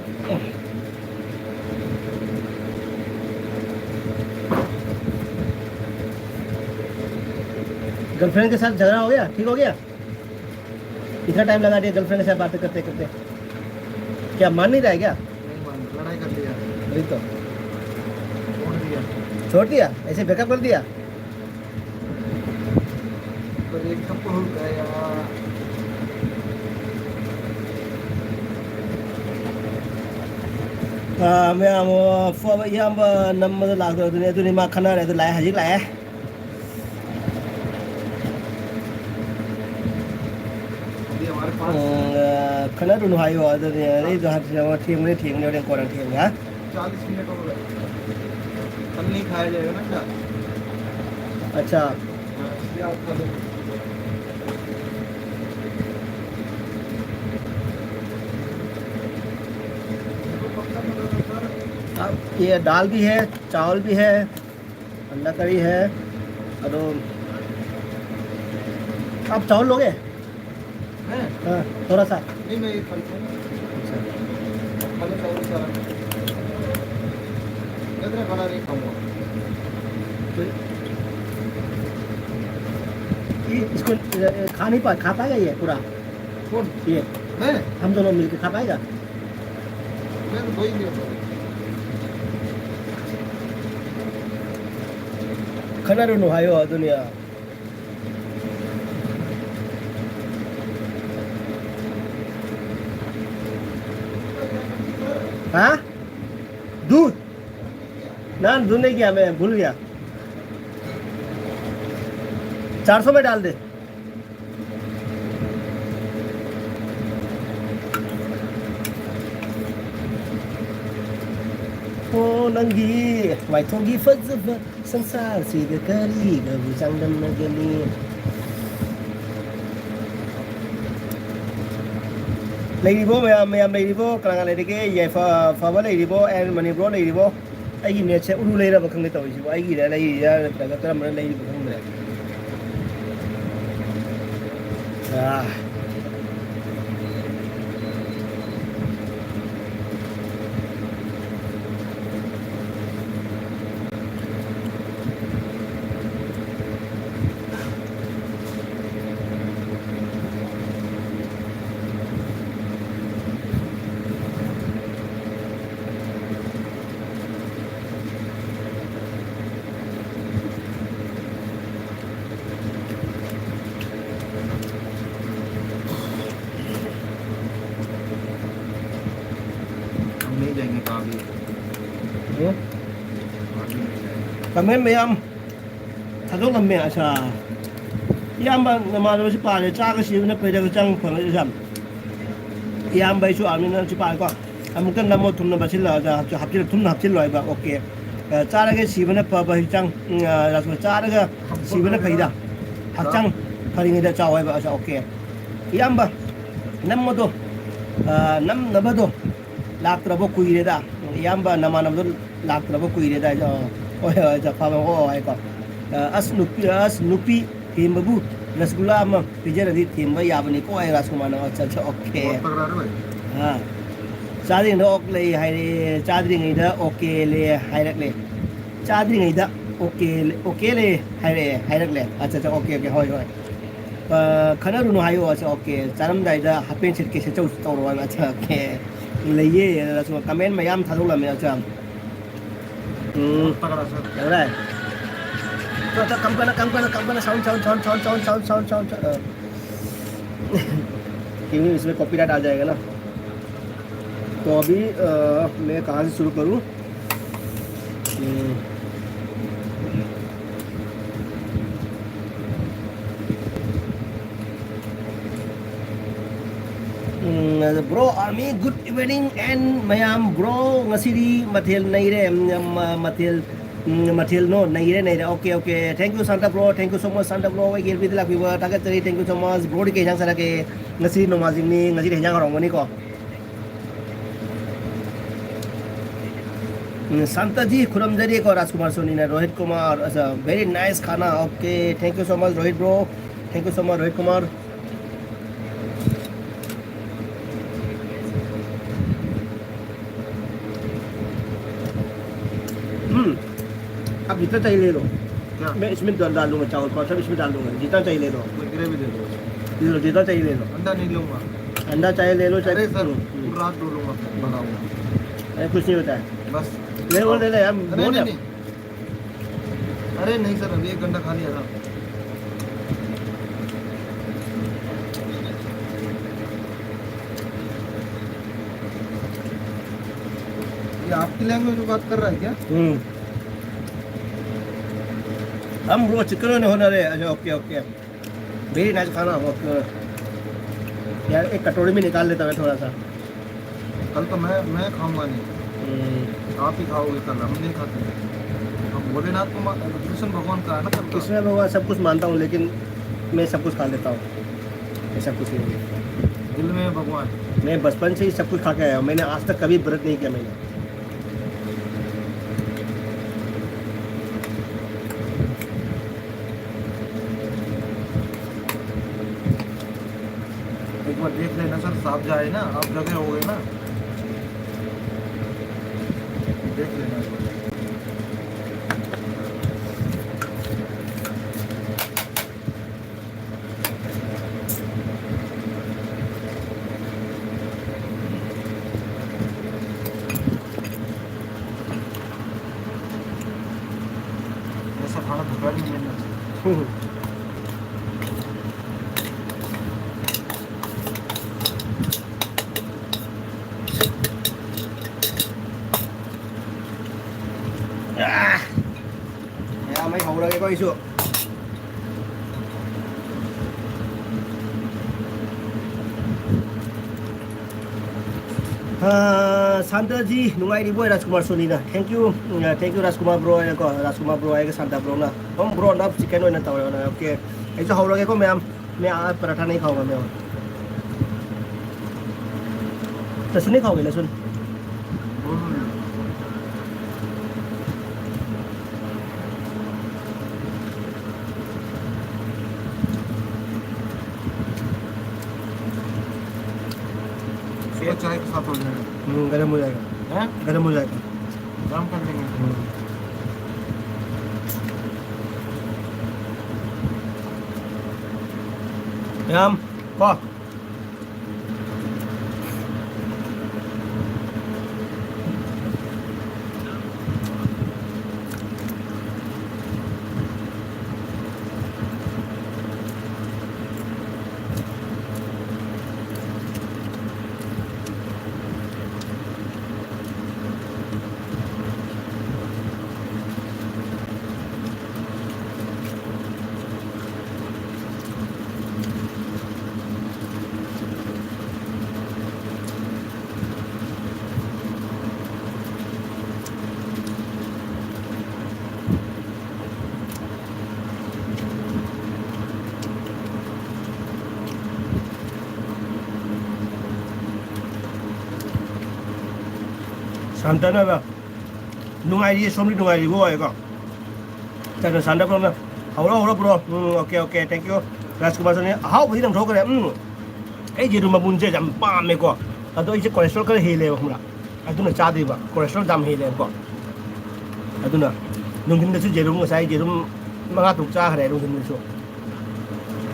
गर्लफ्रेंड के साथ झगड़ा हो गया, ठीक हो गया? इतना टाइम लगा दिया गर्लफ्रेंड के साथ बातें करते करते। क्या मान नहीं रहा है क्या? नहीं मान, लड़ाई कर लिया। वही तो। छोड़ दिया। छोड़ दिया? ऐसे ब्रेकअप कर दिया? ब्रेकअप हो गया। ꯑꯥ, ꯃꯌꯥꯝ, ꯑꯣ, ꯑꯐꯕ ꯏꯌꯥꯝꯕ ꯅꯝꯕꯗ ꯂꯥꯛꯇꯕꯗꯨꯅꯦ꯫ ꯑꯗꯨꯅꯤ ꯃꯥ ꯈꯟꯅꯔꯦ꯫ ꯑꯗꯨ ꯂꯥꯛꯑꯦ, ꯍꯧꯖꯤꯛ ꯂꯥꯛꯑꯦ꯫ ꯎꯝ, ꯈꯠꯅꯔꯨꯅꯨ ꯍꯥꯏꯌꯣ꯫ ꯑꯗꯨꯅꯦ ꯑꯩꯁꯨ ꯍꯥꯟꯅ ꯊꯦꯡꯕꯅꯦ, ꯊꯦꯡꯕꯅꯦ, ꯍꯣꯔꯦꯟ ꯀꯣꯟꯅ ꯊꯦꯡꯉꯦ, ꯍꯥ? चालीस मिनट हो गए। कल नहीं खाया जाएगा ना क्या? अच्छा। हाँ, इसलिए आप खा लो। अब ये दाल भी है, चावल भी है, अंडा करी है। और आप चावल लोगे? मैं? हाँ, थोड़ा सा। नहीं, मैं ये खा लूँगा। अच्छा। खाना चावल सारा। मैं इतना खाना नहीं खाऊँगा। तो ये, इसको, अ, खा नहीं पा, खा पाएगा ये पूरा? कौन? ये। मैं? हम दोनों मिलके खा पाएगा? मैं तो दो ही मिनट हो गए। खनरुनु हायो दुनिया। हाँ? दूध? ना, दूध नहीं किया, मैं भूल गया। चार सौ में डाल दे। ꯑꯣ, ꯅꯪꯒꯤ ꯋꯥꯏꯊꯣꯛꯒꯤ ꯐꯖꯕ ꯁꯪꯁꯥꯔꯁꯤꯗ ꯀꯔꯤꯒꯕꯨ ꯆꯥꯡꯗꯝꯅꯒꯅꯤ? ꯂꯩꯔꯤꯕꯣ ꯃꯌꯥꯝ, ꯃꯌꯥꯝ ꯂꯩꯔꯤꯕꯣ? ꯀꯅꯥ ꯀꯅꯥ ꯂꯩꯔꯤꯒꯦ? ꯌꯥꯏꯐ ꯐꯕ ꯂꯩꯔꯤꯕꯣ? ꯑꯦꯟ ꯃꯅꯤꯄꯨꯔ ꯂꯩꯔꯤꯕꯣ? ꯑꯩꯒꯤ ꯅꯦꯠꯁꯦ ꯎꯔꯨ ꯂꯩꯔꯕ ꯈꯪꯗꯦ ꯇꯧꯔꯤꯁꯤꯕꯨ꯫ ꯑꯩꯒꯤꯔ ꯂꯩꯔꯤꯔ ꯅꯠꯇ꯭ꯔꯒ ꯀꯔꯝꯕꯅ ꯂꯩꯔꯤꯕ ꯈꯪꯗ꯭ꯔꯦ꯫ ꯑꯥ꯫ हम नहीं जाएंगे कहाँ भी। ꯀꯃꯦꯟ ꯃꯌꯥꯝ ꯊꯥꯗꯣꯛꯂꯝꯃꯦ꯫ ꯑꯁꯥ, ꯏꯌꯥꯝꯕ, ꯅꯃꯥꯟꯅꯕꯁꯤ ꯄꯥꯜꯂꯦ, ꯆꯥꯒ ꯁꯤꯕꯅ ꯐꯩꯗ ꯍꯛꯆꯥꯡ ꯐꯅ ꯏꯁꯥ꯫ ꯏꯌꯥꯝꯕ ꯑꯩꯁꯨ ꯑꯥꯔꯃꯤꯅ ꯁꯤ ꯄꯥꯜꯂꯦꯀꯣ꯫ ꯑꯃꯨꯛꯇ ꯅꯝꯃꯣ, ꯊꯨꯝꯅ ꯕꯁꯤꯜꯂꯛꯑꯒ ꯍꯥꯞꯆꯤꯜꯂ, ꯊꯨꯝꯅ ꯍꯥꯞꯆꯤꯜꯂꯣ ꯍꯥꯏꯕ꯫ ꯑꯣꯀꯦ꯫ ꯑ, ꯆꯥꯔꯒ ꯁꯤꯕꯅ ꯐꯕ ꯍꯛꯆꯥꯡ, ꯎꯝ, ꯑ, ꯆꯥꯔꯒ ꯁꯤꯕꯅ ꯐꯩꯗ꯫ ꯍꯛꯆꯥꯡ ꯐꯔꯤꯉꯩꯗ ꯆꯥꯎ ꯍꯥꯏꯕ꯫ ꯑꯆꯥ, ꯑꯣꯀꯦ꯫ ꯏꯌꯥꯝꯕ, ꯅꯝꯕꯗꯣ, ꯑ, ꯅꯝꯅꯕꯗꯣ ꯂꯥꯛꯇ꯭ꯔꯕ ꯀꯨꯏꯔꯦꯗ꯫ ꯏꯌꯥꯝꯕ ꯅꯃꯥꯟꯅꯕꯗꯣ ꯂꯥꯛꯇ꯭ꯔꯕ ꯀꯨꯏꯔꯦꯗ꯫ ꯑ, ꯍꯣꯏ, ꯍꯣꯏ, ꯑꯆꯥ, ꯐꯕ꯫ ꯑꯣ, ꯍꯥꯏꯀꯣ꯫ ꯑ, ꯑꯁ, ꯅꯨꯄꯤ, ꯑꯁ, ꯅꯨꯄꯤ ꯊꯦꯝꯕꯕꯨ ꯔꯁꯒꯨꯜꯂꯥ ꯑꯃ ꯄꯤꯖꯔꯗꯤ ꯊꯦꯝꯕ ꯌꯥꯕꯅꯤꯀꯣ, ꯑꯩ ꯔꯥꯖꯀꯨꯃꯥꯔꯅ꯫ ꯑꯠꯆꯥ, ꯑꯠꯆꯥ, ꯑꯣꯀꯦ꯫ ꯑ, ꯆꯥꯗ꯭ꯔꯤꯉꯩꯗ ꯑꯣꯛ ꯂꯩ ꯍꯥꯏꯔꯦ, ꯆꯥꯗ꯭ꯔꯤꯉꯩꯗ ꯑꯣꯀꯦ ꯂꯩ ꯍꯥꯏꯔꯛꯂꯦ꯫ ꯆꯥꯗ꯭ꯔꯤꯉꯩꯗ ꯑꯣꯀꯦ, ꯑꯣꯀꯦ ꯂꯩ ꯍꯥꯏꯔꯛꯑꯦ, ꯍꯥꯏꯔꯛꯂꯦ꯫ ꯑꯠꯆꯥ, ꯑꯠꯆꯥ, ꯑꯣꯀꯦ, ꯑꯣꯀꯦ, ꯍꯣꯏ, ꯍꯣꯏ꯫ ꯑ, ꯈꯟꯅꯔꯨꯅꯨ ꯍꯥꯏꯌꯣ꯫ ꯑꯠꯆꯥ, ꯑꯣꯀꯦ꯫ ꯆꯥꯔꯝꯗꯥꯏꯗ ꯍꯥꯞ ꯄꯦꯟ ꯁꯦꯠꯀꯦ ꯁꯦꯠꯆꯧ ꯇꯧꯔꯣ ꯍꯥꯏꯕ꯫ ꯑꯠꯆꯥ, ꯑꯣꯀꯦ꯫ ꯂꯩꯌꯦ꯫ ꯑꯗꯨꯗꯁꯨ ꯀꯃꯦꯟ ꯃꯌꯥꯝ ꯊꯥꯗꯣꯛꯂꯝꯃꯦ꯫ ꯑꯠꯆꯥ꯫ ꯎꯝ꯫ ꯇꯧꯔꯦ꯫ ꯇ-, ꯇ-, ꯀꯝ ꯀꯅ, ꯀꯝ ꯀꯅ, ꯀꯝ ꯀꯅ, sound, sound, sound, sound, sound, sound, sound, sound, अ। क्योंकि इसमें कॉपीराइट आ जाएगा ना। तो अभी, अ, मैं कहाँ से शुरू करूँ? हम्म। ꯎꯝ, ꯑꯗ bro, army, good evening and ꯃꯌꯥꯝ, bro, ꯉꯁꯤꯗꯤ ꯃꯊꯦꯜ ꯅꯩꯔꯦ, ꯎꯝ, ꯃ-, ꯃꯊꯦꯜ, ꯎꯝ, ꯃꯊꯦꯜ ꯅꯣ, ꯅꯩꯔꯦ, ꯅꯩꯔꯦ꯫ Okay, okay, thank you, Santa bro, thank you so much, Santa bro, ꯑꯩꯒꯤ F B ꯗ ꯂꯥꯛꯄꯤꯕ ꯊꯥꯒꯠꯆꯔꯤ, thank you so much꯫ Bro ꯗꯤ ꯀꯩ ꯏꯟꯖꯥꯡ ꯆꯥꯔꯛꯀꯦ? ꯉꯁꯤ ꯅꯣꯡꯃꯥꯏꯖꯤꯡꯅꯤ, ꯉꯁꯤꯗꯤ ꯍꯦꯟꯖꯥꯡ ꯍꯥꯎꯔꯝꯒꯅꯤꯀꯣ? ꯎꯝ, ꯁꯥꯟꯇꯖꯤ, ꯈꯨꯔꯨꯝꯖꯔꯤꯀꯣ, ꯔꯥꯖꯀꯨꯃꯥꯔ ꯁꯣꯅꯤꯅ, ꯔꯣꯍꯤꯠ ꯀꯨꯃꯥꯔ, ꯑꯆꯥ, very nice खाना, okay, thank you so much, Rohit bro, thank you so much, Rohit Kumar. हम्म, आप जितना चाहिए ले लो। क्या? मैं इसमें डाल, डाल दूंगा चावल, पाँच सब इसमें डाल दूंगा, जितना चाहिए ले लो। कोई ग्रेवी दे दो। ले लो, जितना चाहिए ले लो। अंडा नहीं लूंगा। अंडा चाहे ले लो, चाहे अरे सर, हम्म। पूरा हाथ धो लूंगा, बताऊंगा। अरे, कुछ नहीं होता है। बस। ले लो, ले ले, हम अरे, बहुत नहीं, है। नहीं। अरे नहीं सर, अभी एक घंटा खा लिया था। ये आपकी लैंग्वेज में बात कर रहा है क्या? हम्म। हम वो चिकन होने, होने रहे। अच्छा, ओके, ओके। वेरी नाइस खाना। आपको यार, एक कटोरी में निकाल लेता मैं थोड़ा सा। कल तो मैं मैं खाऊंगा नहीं। हम्म। आप ही खाओगे कल, हम नहीं खाते। हम भोलेनाथ को मा-, कृष्ण भगवान का है ना सबका। कृष्ण भगवान सब कुछ मानता हूँ, लेकिन मैं सब कुछ खा लेता हूँ, ऐसा कुछ नहीं है। दिल में भगवान। मैं बचपन से ही सब कुछ खा के आया हूँ, मैंने आज तक कभी व्रत नहीं किया मैंने। एक बार देख लेना सर, साफ जाए ना, आप जगह हो गए ना, देख लेना एक बार। ऐसा खाना दोपहर में मिलना चाहिए। ꯌꯥꯝ ꯍꯩ ꯍꯧꯔꯒꯦꯀꯣ ꯑꯩꯁꯨ꯫ ꯑꯥ, ꯁꯥꯟꯇꯖꯤ, ꯅꯨꯡꯉꯥꯏꯔꯤꯕꯣꯏ? ꯔꯥꯖꯀꯨꯃꯥꯔ ꯁꯣꯅꯤꯅ꯫ Thank you, um, thank you Rajkumar bro ꯍꯥꯏꯅꯀꯣ, ꯔꯥꯖꯀꯨꯃꯥꯔ ꯕ꯭ꯔꯣ ꯍꯥꯏꯔꯒ ꯁꯥꯟꯇ ꯕ꯭ꯔꯣꯅ꯫ ꯑꯗꯨꯝ ꯕ꯭ꯔꯣ ꯅꯞ ꯆꯤꯀꯟ ꯑꯣꯏꯅ ꯇꯧꯔꯦ꯫ ꯑꯣꯀꯦ, ꯑꯩꯁꯨ ꯍꯧꯔꯒꯦꯀꯣ ꯃꯌꯥꯝ꯫ मैं आज पराठा नहीं खाऊंगा मैं और। लहसुन नहीं खाओगे, लहसुन? ये चाय के साथ हो जाएगा। हम्म, गरम हो जाएगा। हैं? गरम हो जाएगा। गरम कर लेंगे। हम्म। ꯌꯥꯝ ꯀꯣ꯫ ꯁꯥꯟꯇꯅꯒ ꯅꯨꯡꯉꯥꯏꯔꯤꯌꯦ, ꯁꯣꯝꯗꯤ ꯅꯨꯡꯉꯥꯏꯔꯤꯕꯣ ꯍꯥꯏꯀꯣ꯫ ꯆꯠꯅ ꯁꯥꯟꯇ ꯄꯨꯔꯝꯅ ꯍꯧꯔꯣ, ꯍꯧꯔꯣ, ꯄꯨꯔꯣ꯫ Um, okay, okay, thank you꯫ Rajkumar Soni ꯑꯍꯥꯎꯕꯗꯤ ꯅꯪ ꯊꯣꯛꯈ꯭ꯔꯦ꯫ ꯎꯝ, ꯑꯩ ꯌꯦꯔꯨꯝ ꯃꯄꯨꯝꯁꯦ ꯌꯥꯝ ꯄꯥꯝꯃꯦꯀꯣ꯫ ꯑꯗꯣ ꯑꯩꯁꯦ cholesterol ꯈꯔ ꯍꯦꯜꯂꯦꯕ, ꯈꯪꯕ꯭ꯔꯥ? ꯑꯗꯨꯅ ꯆꯥꯗꯦꯕ, cholesterol ꯌꯥꯝ ꯍꯦꯜꯂꯦꯕꯀꯣ꯫ ꯑꯗꯨꯅ ꯅꯨꯡꯊꯤꯟꯗꯁꯨ ꯌꯦꯔꯨꯝ, ꯉꯁꯥꯏ ꯌꯦꯔꯨꯝ ꯃꯉꯥ ꯇꯔꯨꯛ ꯆꯥꯈ꯭ꯔꯦ ꯅꯨꯡꯊꯤꯟꯗꯁꯨ꯫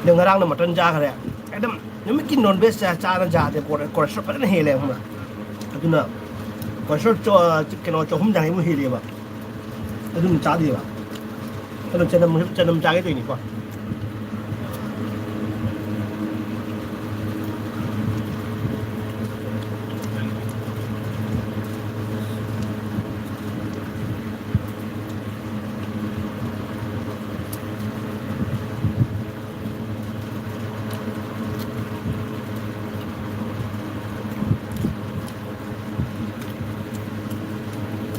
ꯑꯗꯣ ꯉꯔꯥꯡꯅ mutton ꯆꯥꯈ꯭ꯔꯦ꯫ ꯑꯗꯨꯝ ꯅꯨꯃꯤꯠꯀꯤ non veg ꯆꯥ-, ꯆꯥꯅ ꯆꯥꯗꯦ, ꯀꯣ-, cholesterol ꯐꯖꯅ ꯍꯦꯜꯂꯦ, ꯈꯪꯕ꯭ꯔꯥ? ꯑꯗꯨꯅ cholesterol ꯆꯣ-, ꯀꯩꯅꯣ, ꯆꯍꯨꯝ ꯆꯥꯡꯃꯨꯛ ꯍꯦꯜꯂꯦꯕ꯫ ꯑꯗꯨꯝ ꯆꯥꯗꯦꯕ꯫ ꯑꯗꯨꯝ ꯆꯅꯝ, ꯆꯅꯝ ꯆꯥꯒꯦ ꯇꯧꯔꯤꯅꯤꯀꯣ꯫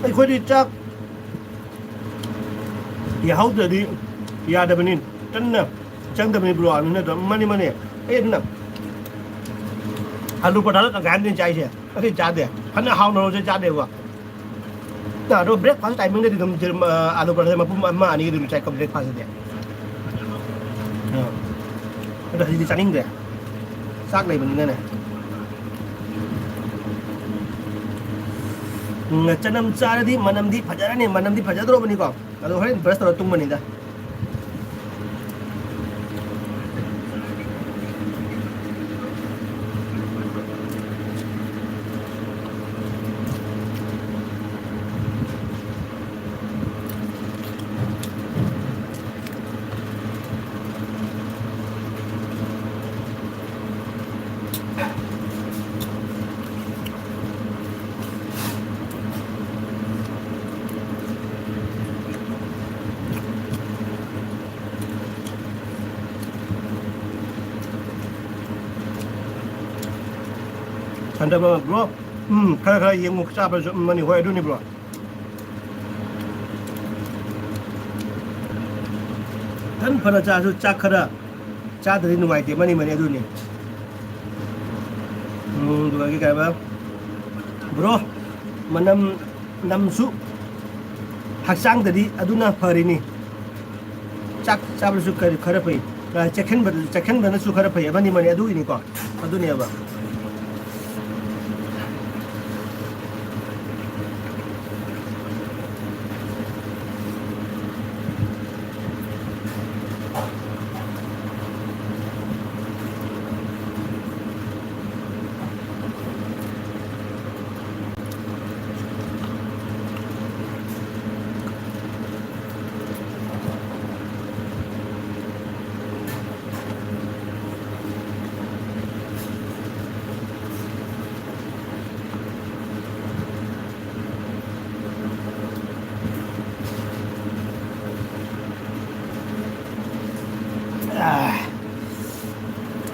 ꯑꯩꯈꯣꯏꯗꯤ ꯆꯥꯛ ꯌꯥꯍꯧꯗ꯭ꯔꯗꯤ ꯌꯥꯗꯕꯅꯤ꯫ ꯀꯟꯅ ꯆꯪꯗꯕꯅꯤ ꯕ꯭ꯔꯣ, ꯑꯗꯨ ꯅꯠꯇ꯭ꯔꯣ? ꯃꯥꯅꯤ, ꯃꯥꯅꯤ꯫ ꯑꯩ ꯑꯗꯨꯅ ꯑꯂꯨ ꯄꯔꯣꯊꯥꯗꯣ ꯇꯪꯈꯥꯏ ꯑꯃꯗꯤ ꯆꯥꯏꯁꯦ꯫ ꯑꯇꯩ ꯆꯥꯗꯦ꯫ ꯐꯅ ꯍꯥꯎꯅ ꯍꯧꯔꯁꯨ ꯆꯥꯗꯦꯕ꯫ ꯑꯗꯣ breakfast timingꯗꯗꯤ ꯑꯗꯨꯝ ꯖꯤꯔ-, ꯑ, ꯑꯂꯨ ꯄꯔꯣꯊꯥꯁꯦ ꯃꯄꯨꯝ ꯑꯃ ꯑꯅꯤꯒꯤ ꯑꯗꯨꯝ ꯆꯥꯏꯀꯣ breakfastꯇꯗꯤ꯫ ꯑ꯫ ꯑꯗꯣ ꯍꯧꯖꯤꯛꯇꯤ ꯆꯥꯅꯤꯡꯗ꯭ꯔꯦ꯫ ꯆꯥꯛ ꯂꯩꯕꯅꯤꯅꯅꯦ꯫ ꯎꯝ, ꯆꯅꯝ ꯆꯥꯔꯗꯤ ꯃꯅꯝꯗꯤ ꯐꯖꯔꯅꯤ, ꯃꯅꯝꯗꯤ ꯐꯖꯗ꯭ꯔꯣꯕꯅꯤꯀꯣ꯫ ꯑꯗꯣ ꯍꯣꯔꯦꯟ brush ꯇꯧꯔ ꯇꯨꯝꯕꯅꯤꯗ꯫ ꯍꯟꯗꯛ ꯕ꯭ꯔꯣ, ꯎꯝ, ꯈꯔ ꯈꯔ ꯌꯦꯡꯉꯨ, ꯆꯥꯕꯁꯨ, ꯎꯝ, ꯃꯅꯤ ꯍꯣꯏ, ꯑꯗꯨꯅꯤ ꯕ꯭ꯔꯣ꯫ ꯇꯟ ꯐꯅ ꯆꯥꯔꯁꯨ ꯆꯥꯛ ꯈꯔ ꯆꯥꯗ꯭ꯔꯗꯤ ꯅꯨꯡꯉꯥꯏꯇꯦ, ꯃꯅꯤ, ꯃꯅꯤ, ꯑꯗꯨꯅꯤ꯫ ꯎꯝ, ꯑꯗꯨꯗꯒꯤ ꯀꯩ ꯍꯥꯏꯕ? ꯕ꯭ꯔꯣ, ꯃꯅꯝ ꯅꯝꯁꯨ ꯍꯛꯆꯥꯡꯗꯗꯤ ꯑꯗꯨꯅ ꯐꯔꯤꯅꯤ꯫ ꯆꯥꯛ ꯆꯥꯕꯗꯁꯨ ꯈꯔ, ꯈꯔ ꯐꯩ꯫ ꯑ, ꯆꯦꯛꯁꯤꯟꯕ-, ꯆꯦꯛꯁꯤꯟꯕꯅꯁꯨ ꯈꯔ ꯐꯩ꯫ ꯑꯃꯅꯤ, ꯑꯃꯅꯤ ꯑꯗꯨꯒꯤꯅꯤꯀꯣ꯫ ꯑꯗꯨꯅꯦꯕ꯫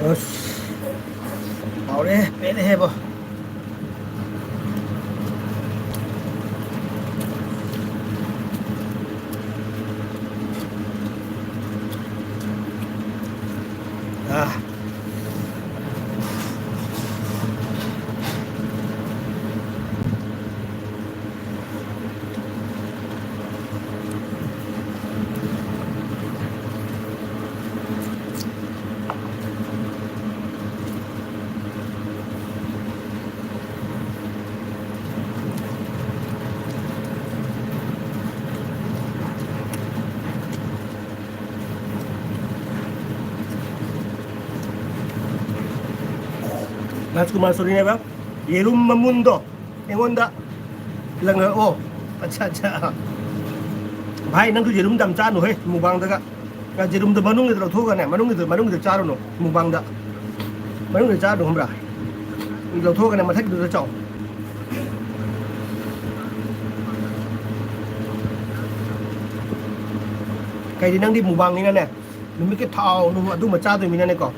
ꯑꯁ, ꯍꯥꯎꯔꯦ, ꯄꯦꯜꯂꯦꯍꯦꯕꯣ꯫ ꯑꯥ꯫ ꯔꯥꯖꯀꯨꯃꯥꯔ ꯁꯣꯔꯤꯅꯦꯕ꯫ ꯌꯦꯔꯨꯝ ꯃꯃꯨꯟꯗꯣ ꯑꯩꯉꯣꯟꯗ ꯂꯪꯉꯛꯑꯣ꯫ ꯑꯠꯆꯥ, ꯑꯠꯆꯥ꯫ ꯚꯥꯏ, ꯅꯪꯁꯨ ꯌꯦꯔꯨꯝꯗ ꯌꯥꯝ ꯆꯥꯅꯨꯍꯦ, ꯃꯨꯛꯕꯥꯡꯗꯒ꯫ ꯌꯦꯔꯨꯝꯗꯣ ꯃꯅꯨꯡꯒꯤꯗꯣ ꯂꯧꯊꯣꯛꯑꯒꯅꯦ, ꯃꯅꯨꯡꯒꯤꯗꯣ, ꯃꯅꯨꯡꯒꯤꯗꯣ ꯆꯥꯔꯨꯅꯨ, ꯃꯨꯛꯕꯥꯡꯗ꯫ ꯃꯅꯨꯡꯒꯤꯗꯣ ꯆꯥꯔꯨꯅꯨ, ꯈꯪꯕ꯭ꯔꯥ? ꯂꯧꯊꯣꯛꯑꯒꯅꯦ, ꯃꯊꯛꯀꯤꯗꯨꯗ ꯆꯥꯎ꯫ ꯀꯩꯗꯤ ꯅꯪꯗꯤ ꯃꯨꯛꯕꯥꯡꯅꯤꯅꯅꯦ, ꯅꯨꯃꯤꯠꯀꯤ ꯊꯥꯎ ꯅꯨꯡ ꯑꯗꯨꯝꯕ ꯆꯥꯗꯣꯏꯃꯤꯅꯅꯦꯀꯣ꯫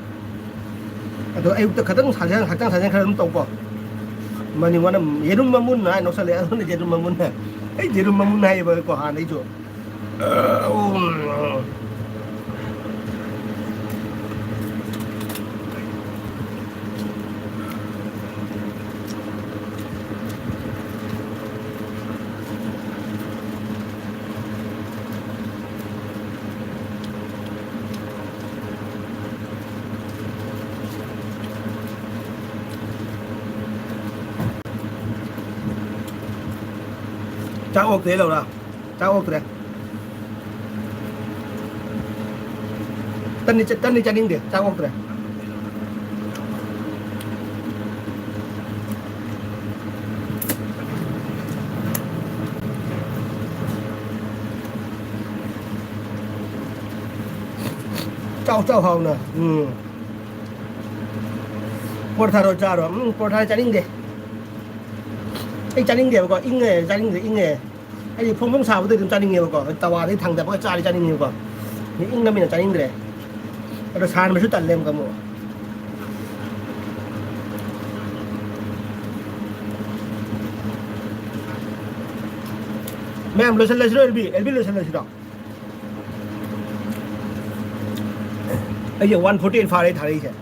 ꯑꯗꯣ ꯑꯌꯨꯛꯇ ꯈꯤꯇꯪ ꯁꯥꯖꯦꯜ, ꯍꯛꯆꯥꯡ ꯁꯥꯖꯦꯜ ꯈꯔ ꯑꯗꯨꯝ ꯇꯧꯀꯣ꯫ ꯃꯅꯤ ꯋꯥꯅ ꯌꯦꯔꯨꯝ ꯃꯃꯨꯟ ꯍꯥꯏ ꯅꯣꯛꯁꯜꯂꯛꯑꯦ꯫ ꯑꯗꯨꯅ ꯌꯦꯔꯨꯝ ꯃꯃꯨꯟ ꯍꯥꯏ꯫ ꯑꯩ ꯌꯦꯔꯨꯝ ꯃꯃꯨꯟ ꯍꯥꯏꯌꯦꯕꯀꯣ ꯍꯥꯟꯅꯩꯁꯨ꯫ ꯆꯥꯛ ꯑꯣꯛꯇ꯭ꯔꯦ, ꯂꯧꯔ꯫ ꯆꯥꯛ ꯑꯣꯛꯇ꯭ꯔꯦ꯫ ꯇꯟꯗꯤ ꯆ-, ꯇꯟꯗꯤ ꯆꯥꯅꯤꯡꯗꯦ, ꯆꯥꯛ ꯑꯣꯛꯇ꯭ꯔꯦ꯫ ꯆꯥꯎ, ꯆꯥꯎ, ꯍꯥꯎꯅ꯫ ꯎꯝ꯫ ꯄꯣꯔꯊꯥꯔꯣ ꯆꯥꯔꯣ꯫ ꯎꯝ, ꯄꯣꯔꯊꯥ ꯆꯥꯅꯤꯡꯗꯦ꯫ ꯑꯩ ꯆꯥꯅꯤꯡꯗꯦꯕꯀꯣ, ꯏꯪꯉꯦ, ꯆꯥꯅꯤꯡꯗꯦ, ꯏꯪꯉꯦ꯫ ꯑꯩꯗꯤ ꯐꯣꯡ ꯐꯣꯡ ꯁꯥꯕꯗꯣ ꯑꯗꯨꯝ ꯆꯥꯅꯤꯡꯉꯦꯕꯀꯣ, ꯇꯋꯥꯗꯒꯤ ꯊꯥꯡꯗꯕꯒ ꯆꯥꯔꯗꯤ ꯆꯥꯅꯤꯡꯉꯦꯕꯀꯣ꯫ ꯏꯪꯉꯃꯤꯅ ꯆꯥꯅꯤꯡꯗ꯭ꯔꯦ꯫ ꯑꯗꯣ ꯁꯥꯍꯟꯕꯁꯨ ꯇꯜꯂꯦ ꯑꯃꯨꯛꯀ ꯑꯃꯨꯛ꯫ ꯃꯌꯥꯝ ꯂꯣꯏꯁꯤꯜꯂꯁꯤꯔꯣ, ꯑꯦꯜ ꯕꯤ? ꯑꯦꯜ ꯕꯤ ꯂꯣꯏꯁꯤꯜꯂꯁꯤꯔꯣ? ꯑꯩꯁꯦ ꯋꯥꯟ ꯐꯣꯔꯇꯤ ꯑꯩꯠ ꯐꯥꯔꯦ ꯊꯥꯔꯛꯏꯁꯦ꯫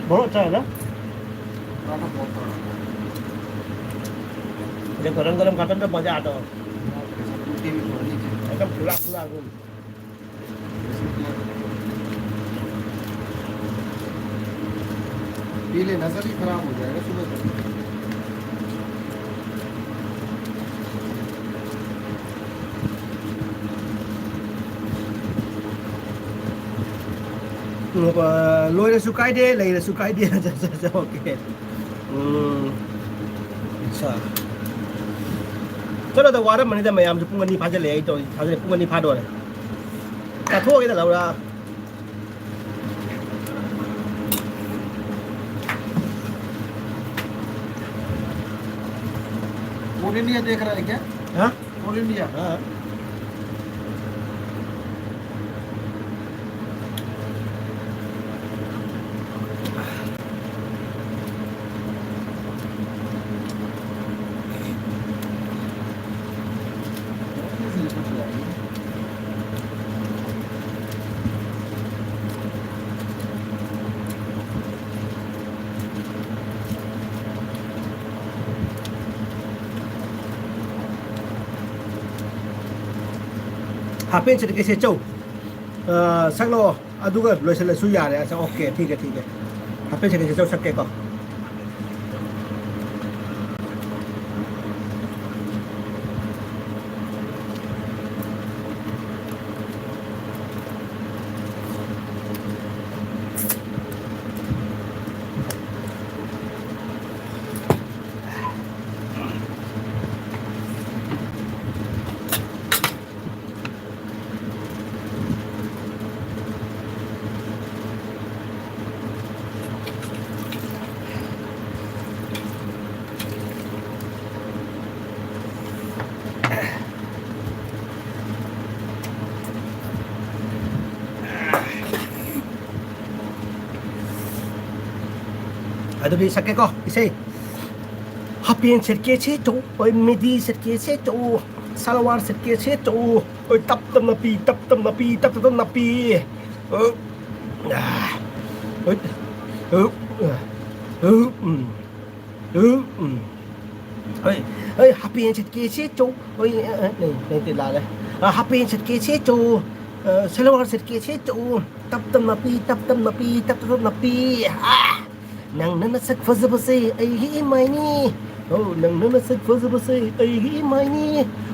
बहुत अच्छा है ना? जब गरम गरम खाता तो मजा आता हो। एकदम फुला फुला एकदम। पी लेना सर, ये खराब हो जाएगा सुबह तक। ꯎꯝ, ꯑ, ꯂꯣꯏꯔꯁꯨ ꯀꯥꯏꯗꯦ, ꯂꯩꯔꯁꯨ ꯀꯥꯏꯗꯦ꯫ ꯑꯣꯀꯦ꯫ ꯎꯝ꯫ ꯑꯠꯁꯥ꯫ ꯆꯠꯂꯣꯗ, ꯋꯥꯔꯝꯃꯅꯤꯗ ꯃꯌꯥꯝꯁꯨ꯫ ꯄꯨꯡ ꯑꯅꯤ ꯐꯥꯖꯤꯜꯂꯛꯑꯦ, ꯑꯩ ꯇꯧꯔꯤ ꯊꯥꯖꯤꯜꯂꯦ꯫ ꯄꯨꯡ ꯑꯅꯤ ꯐꯥꯗꯣꯔꯦ꯫ ꯆꯥꯊꯣꯛꯑꯒꯦꯗ, ꯂꯧꯔ꯫ ऑल इंडिया देख रहा है क्या? हाँ? All India. हाँ। ꯍꯥꯐꯦꯟ ꯁꯦꯠꯀꯦ ꯁꯦꯠꯆꯧ꯫ ꯑ, ꯁꯛꯂꯛꯑꯣ꯫ ꯑꯗꯨꯒ ꯂꯣꯏꯁꯤꯜꯂꯁꯨ ꯌꯥꯔꯦ꯫ ꯑꯁ, ꯑꯣꯀꯦ, ꯊꯤꯛ ꯍꯦ, ꯊꯤꯛ ꯍꯦ꯫ ꯍꯥꯐꯦꯟ ꯁꯦꯠꯀꯦ ꯁꯦꯠꯆꯧ, ꯁꯛꯀꯦꯀꯣ꯫ ꯑꯗꯨꯗꯤ ꯁꯛꯀꯦꯀꯣ, ꯏꯁꯩ꯫ ꯍꯥꯄꯦꯟ ꯁꯦꯠꯀꯦ ꯁꯦꯠꯆꯧ, ꯍꯣꯏ, ꯃꯤꯗꯤ ꯁꯦꯠꯀꯦ ꯁꯦꯠꯆꯧ, ꯁꯜꯋꯥꯔ ꯁꯦꯠꯀꯦ ꯁꯦꯠꯆꯧ, ꯍꯣꯏ, ꯇꯞ ꯇꯞꯅ ꯄꯤ, ꯇꯞ ꯇꯞꯅ ꯄꯤ, ꯇꯞ ꯇꯞꯅ ꯄꯤ꯫ ꯑ, ꯑ, ꯍꯣꯏ, ꯑ, ꯑ, ꯎꯝ, ꯑ, ꯎꯝ꯫ ꯍꯣꯏ, ꯍꯣꯏ, ꯍꯥꯄꯦꯟ ꯁꯦꯠꯀꯦ ꯁꯦꯠꯆꯧ, ꯍꯣꯏ, ꯑ, ꯑ, ꯅꯠꯇꯦ, ꯂꯥꯜꯂꯦ꯫ ꯑ, ꯍꯥꯄꯦꯟ ꯁꯦꯠꯀꯦ ꯁꯦꯠꯆꯧ, ꯑ, ꯁꯜꯋꯥꯔ ꯁꯦꯠꯀꯦ ꯁꯦꯠꯆꯧ, ꯇꯞ ꯇꯞꯅ ꯄꯤ, ꯇꯞ ꯇꯞꯅ ꯄꯤ, ꯇꯞ ꯇꯞꯅ ꯄꯤ꯫ ꯑ! ꯅꯪꯅ ꯅꯁꯛ ꯐꯖꯕꯁꯦ ꯑꯩꯒꯤ ꯏꯃꯥꯏꯅꯤ꯫ ꯑꯧ, ꯅꯪꯅ ꯅꯁꯛ ꯐꯖꯕꯁꯦ ꯑꯩꯒꯤ ꯏꯃꯥꯏꯅꯤ꯫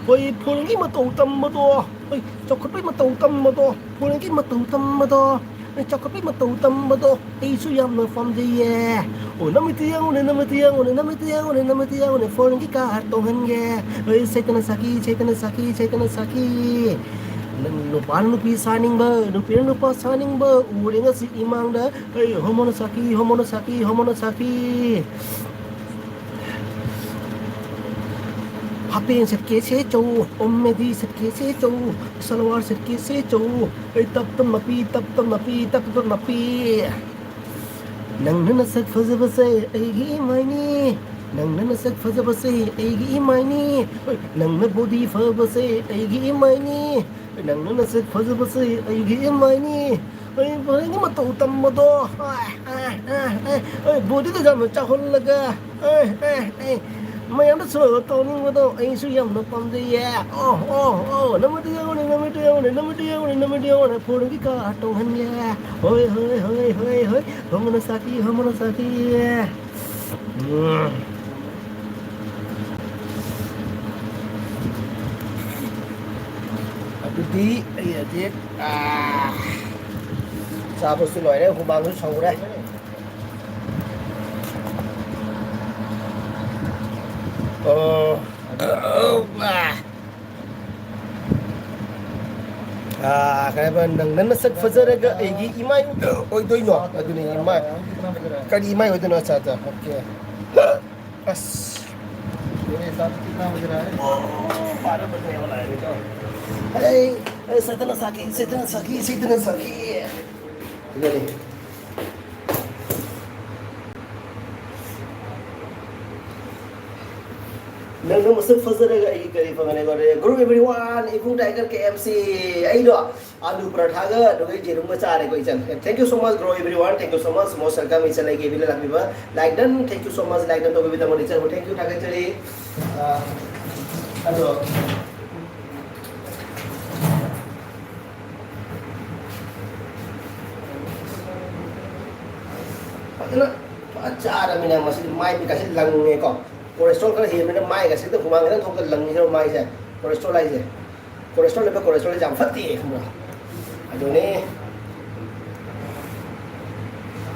ꯍꯣꯏ, ꯐꯣꯔꯦꯟꯒꯤ ꯃꯇꯧ ꯇꯝꯕꯗꯣ, ꯍꯣꯏ, ꯆꯥꯎꯈꯠꯄꯩ ꯃꯇꯧ ꯇꯝꯕꯗꯣ, ꯐꯣꯔꯦꯟꯒꯤ ꯃꯇꯧ ꯇꯝꯕꯗꯣ, ꯍꯣꯏ, ꯆꯥꯎꯈꯠꯄꯩ ꯃꯇꯧ ꯇꯝꯕꯗꯣ ꯑꯩꯁꯨ ꯌꯥꯝꯅ ꯄꯥꯝꯖꯩꯌꯦ꯫ ꯑꯣ, ꯅꯃꯤꯠꯇ ꯌꯦꯡꯉꯨꯅꯦ, ꯅꯃꯤꯠꯇ ꯌꯦꯡꯉꯨꯅꯦ, ꯅꯃꯤꯠꯇ ꯌꯦꯡꯉꯨꯅꯦ, ꯅꯃꯤꯠꯇ ꯌꯦꯡꯉꯨꯅꯦ, ꯐꯣꯔꯦꯟꯒꯤ ꯀꯥꯔ ꯇꯣꯡꯍꯟꯒꯦ꯫ ꯍꯣꯏ, ꯁꯩꯇꯅ ꯁꯥꯈꯤ, ꯁꯩꯇꯅ ꯁꯥꯈꯤ, ꯁꯩꯇꯅ ꯁꯥꯈꯤ꯫ ꯅꯪ ꯅꯨꯄꯥꯅ ꯅꯨꯄꯤ ꯁꯥꯅꯤꯡꯕ, ꯅꯨꯄꯤꯅ ꯅꯨꯄꯥ ꯁꯥꯅꯤꯡꯕ ꯎꯔꯦ ꯉꯁꯤ ꯏꯃꯥꯡꯗ꯫ ꯑꯩ ꯍꯣꯃꯣꯅ ꯁꯥꯈꯤ, ꯍꯣꯃꯣꯅ ꯁꯥꯈꯤ, ꯍꯣꯃꯣꯅ ꯁꯥꯈꯤ꯫ ꯍꯥꯄꯦꯟ ꯁꯦꯠꯀꯦ ꯁꯦꯠꯆꯧ, ꯑꯣ ꯃꯦꯗꯤ ꯁꯦꯠꯀꯦ ꯁꯦꯠꯆꯧ, ꯁꯜꯋꯥꯔ ꯁꯦꯠꯀꯦ ꯁꯦꯠꯆꯧ꯫ ꯑꯩ ꯇꯞ ꯇꯞꯅ ꯄꯤ, ꯇꯞ ꯇꯞꯅ ꯄꯤ, ꯇꯞ ꯇꯞꯅ ꯄꯤ꯫ ꯅꯪꯅ ꯅꯁꯛ ꯐꯖꯕꯁꯦ ꯑꯩꯒꯤ ꯏꯃꯥꯏꯅꯤ꯫ ꯅꯪꯅ ꯅꯁꯛ ꯐꯖꯕꯁꯦ ꯑꯩꯒꯤ ꯏꯃꯥꯏꯅꯤ꯫ ꯅꯪꯅ ꯕꯣꯗꯤ ꯐꯕꯁꯦ ꯑꯩꯒꯤ ꯏꯃꯥꯏꯅꯤ꯫ ꯅꯪꯅ ꯅꯁꯛ ꯐꯖꯕꯁꯦ ꯑꯩꯒꯤ ꯏꯃꯥꯏꯅꯤ꯫ ꯑꯩ ꯐꯣꯔꯦꯟꯒꯤ ꯃꯇꯧ ꯇꯝꯕꯗꯣ꯫ ꯑꯦ, ꯑꯦ, ꯑꯦ, ꯑꯦ, ꯕꯣꯗꯤꯗꯣ ꯌꯥꯝꯅ ꯆꯥꯎꯍꯜꯂꯒ꯫ ꯑꯦ, ꯑꯦ, ꯑꯦ, ꯃꯌꯥꯝꯗ ꯁꯣ ꯇꯧꯅꯤꯡꯕꯗꯣ ꯑꯩꯁꯨ ꯌꯥꯝꯅ ꯄꯥꯝꯖꯩꯌꯦ꯫ ꯑꯣ, ꯑꯣ, ꯑꯣ, ꯅꯃꯤꯠꯇ ꯌꯦꯡꯉꯨꯅꯦ, ꯅꯃꯤꯠꯇ ꯌꯦꯡꯉꯨꯅꯦ, ꯅꯃꯤꯠꯇ ꯌꯦꯡꯉꯨꯅꯦ, ꯅꯃꯤꯠꯇ ꯌꯦꯡꯉꯨꯅꯦ, ꯐꯣꯟꯒꯤ ꯀꯥ ꯇꯣꯡꯍꯟꯒꯦ꯫ ꯍꯣꯏ, ꯍꯣꯏ, ꯍꯣꯏ, ꯍꯣꯏ, ꯍꯣꯏ, ꯍꯣꯃꯅ ꯁꯥꯊꯤ, ꯍꯣꯃꯅ ꯁꯥꯊꯤ꯫ ꯎꯝ꯫ ꯑꯗꯨꯗꯤ ꯑꯩ ꯍꯧꯖꯤꯛ, ꯑꯥ, ꯆꯥꯕꯁꯨ ꯂꯣꯏꯔꯦ, ꯍꯨꯃꯥꯡꯁꯨ ꯁꯧꯔꯦ꯫ ꯑꯣ, ꯑꯥ, ꯀꯩ ꯍꯥꯏꯕ, ꯅꯪꯅ ꯅꯁꯛ ꯐꯖꯔꯒ ꯑꯩꯒꯤ ꯏꯃꯥꯏ ꯑꯣꯏꯗꯣꯏꯅꯣ? ꯑꯗꯨꯅꯤ, ꯏꯃꯥꯏ꯫ ꯀꯔꯤ ꯏꯃꯥꯏ ꯑꯣꯏꯗꯣꯏꯅꯣ? ꯑꯠꯆꯥ, ꯑꯠꯆꯥ, okay꯫ ꯑꯁ꯫ ꯑꯩ, ꯑꯩ ꯁꯩꯇꯅ ꯁꯥꯈꯤ, ꯁꯩꯇꯅ ꯁꯥꯈꯤ, ꯁꯩꯇꯅ ꯁꯥꯈꯤ꯫ ꯑꯗꯨꯅꯤ꯫ ꯅꯪꯅ ꯃꯁꯛ ꯐꯖꯔꯒ ꯑꯩꯒꯤ ꯀꯔꯤ ꯐꯪꯒꯅꯤ? Group everyone, ꯏꯕꯨꯡ Tiger K M C, ꯑꯩꯗꯣ ꯑꯂꯨ ꯄꯔꯥꯊꯥꯒ ꯑꯗꯨꯒ ꯌꯦꯔꯨꯝꯒ ꯆꯥꯔꯦꯀꯣ, ꯏꯆꯟ꯫ Thank you so much, group everyone, thank you so much, most welcome, ꯏꯆꯟ ꯑꯩꯒꯤ ꯏꯕꯤꯅ ꯂꯥꯛꯄꯤꯕ꯫ Like done, thank you so much, like done ꯇꯧꯕꯤꯕꯒꯤꯗꯃꯛ ꯏꯆꯟꯕꯨ thank you, ꯊꯥꯒꯠꯆꯔꯤ꯫ ꯑ, ꯑꯗꯣ, ꯐꯖꯅ ꯐꯖꯅ ꯆꯥꯔꯃꯤꯅ ꯃꯁꯤꯗꯤ ꯃꯥꯏ ꯃꯤꯠꯀꯥꯁꯦ ꯂꯪꯉꯦꯀꯣ꯫ Cholesterol ꯈꯔ ꯍꯦꯟꯕꯅꯤꯅ ꯃꯥꯏꯒꯥꯁꯦ ꯍꯦꯛꯇ ꯍꯨꯃꯥꯡ ꯈꯤꯇꯪ ꯊꯣꯛꯇ ꯂꯪꯉꯤꯗꯅ ꯃꯥꯏꯁꯦ꯫ Cholesterol ꯍꯥꯏꯁꯦ꯫ Cholesterol ꯂꯩꯕ, cholesterol ꯌꯥꯝ ꯐꯠꯇꯦ, ꯈꯪꯕ꯭ꯔꯥ? ꯑꯗꯨꯅꯦ꯫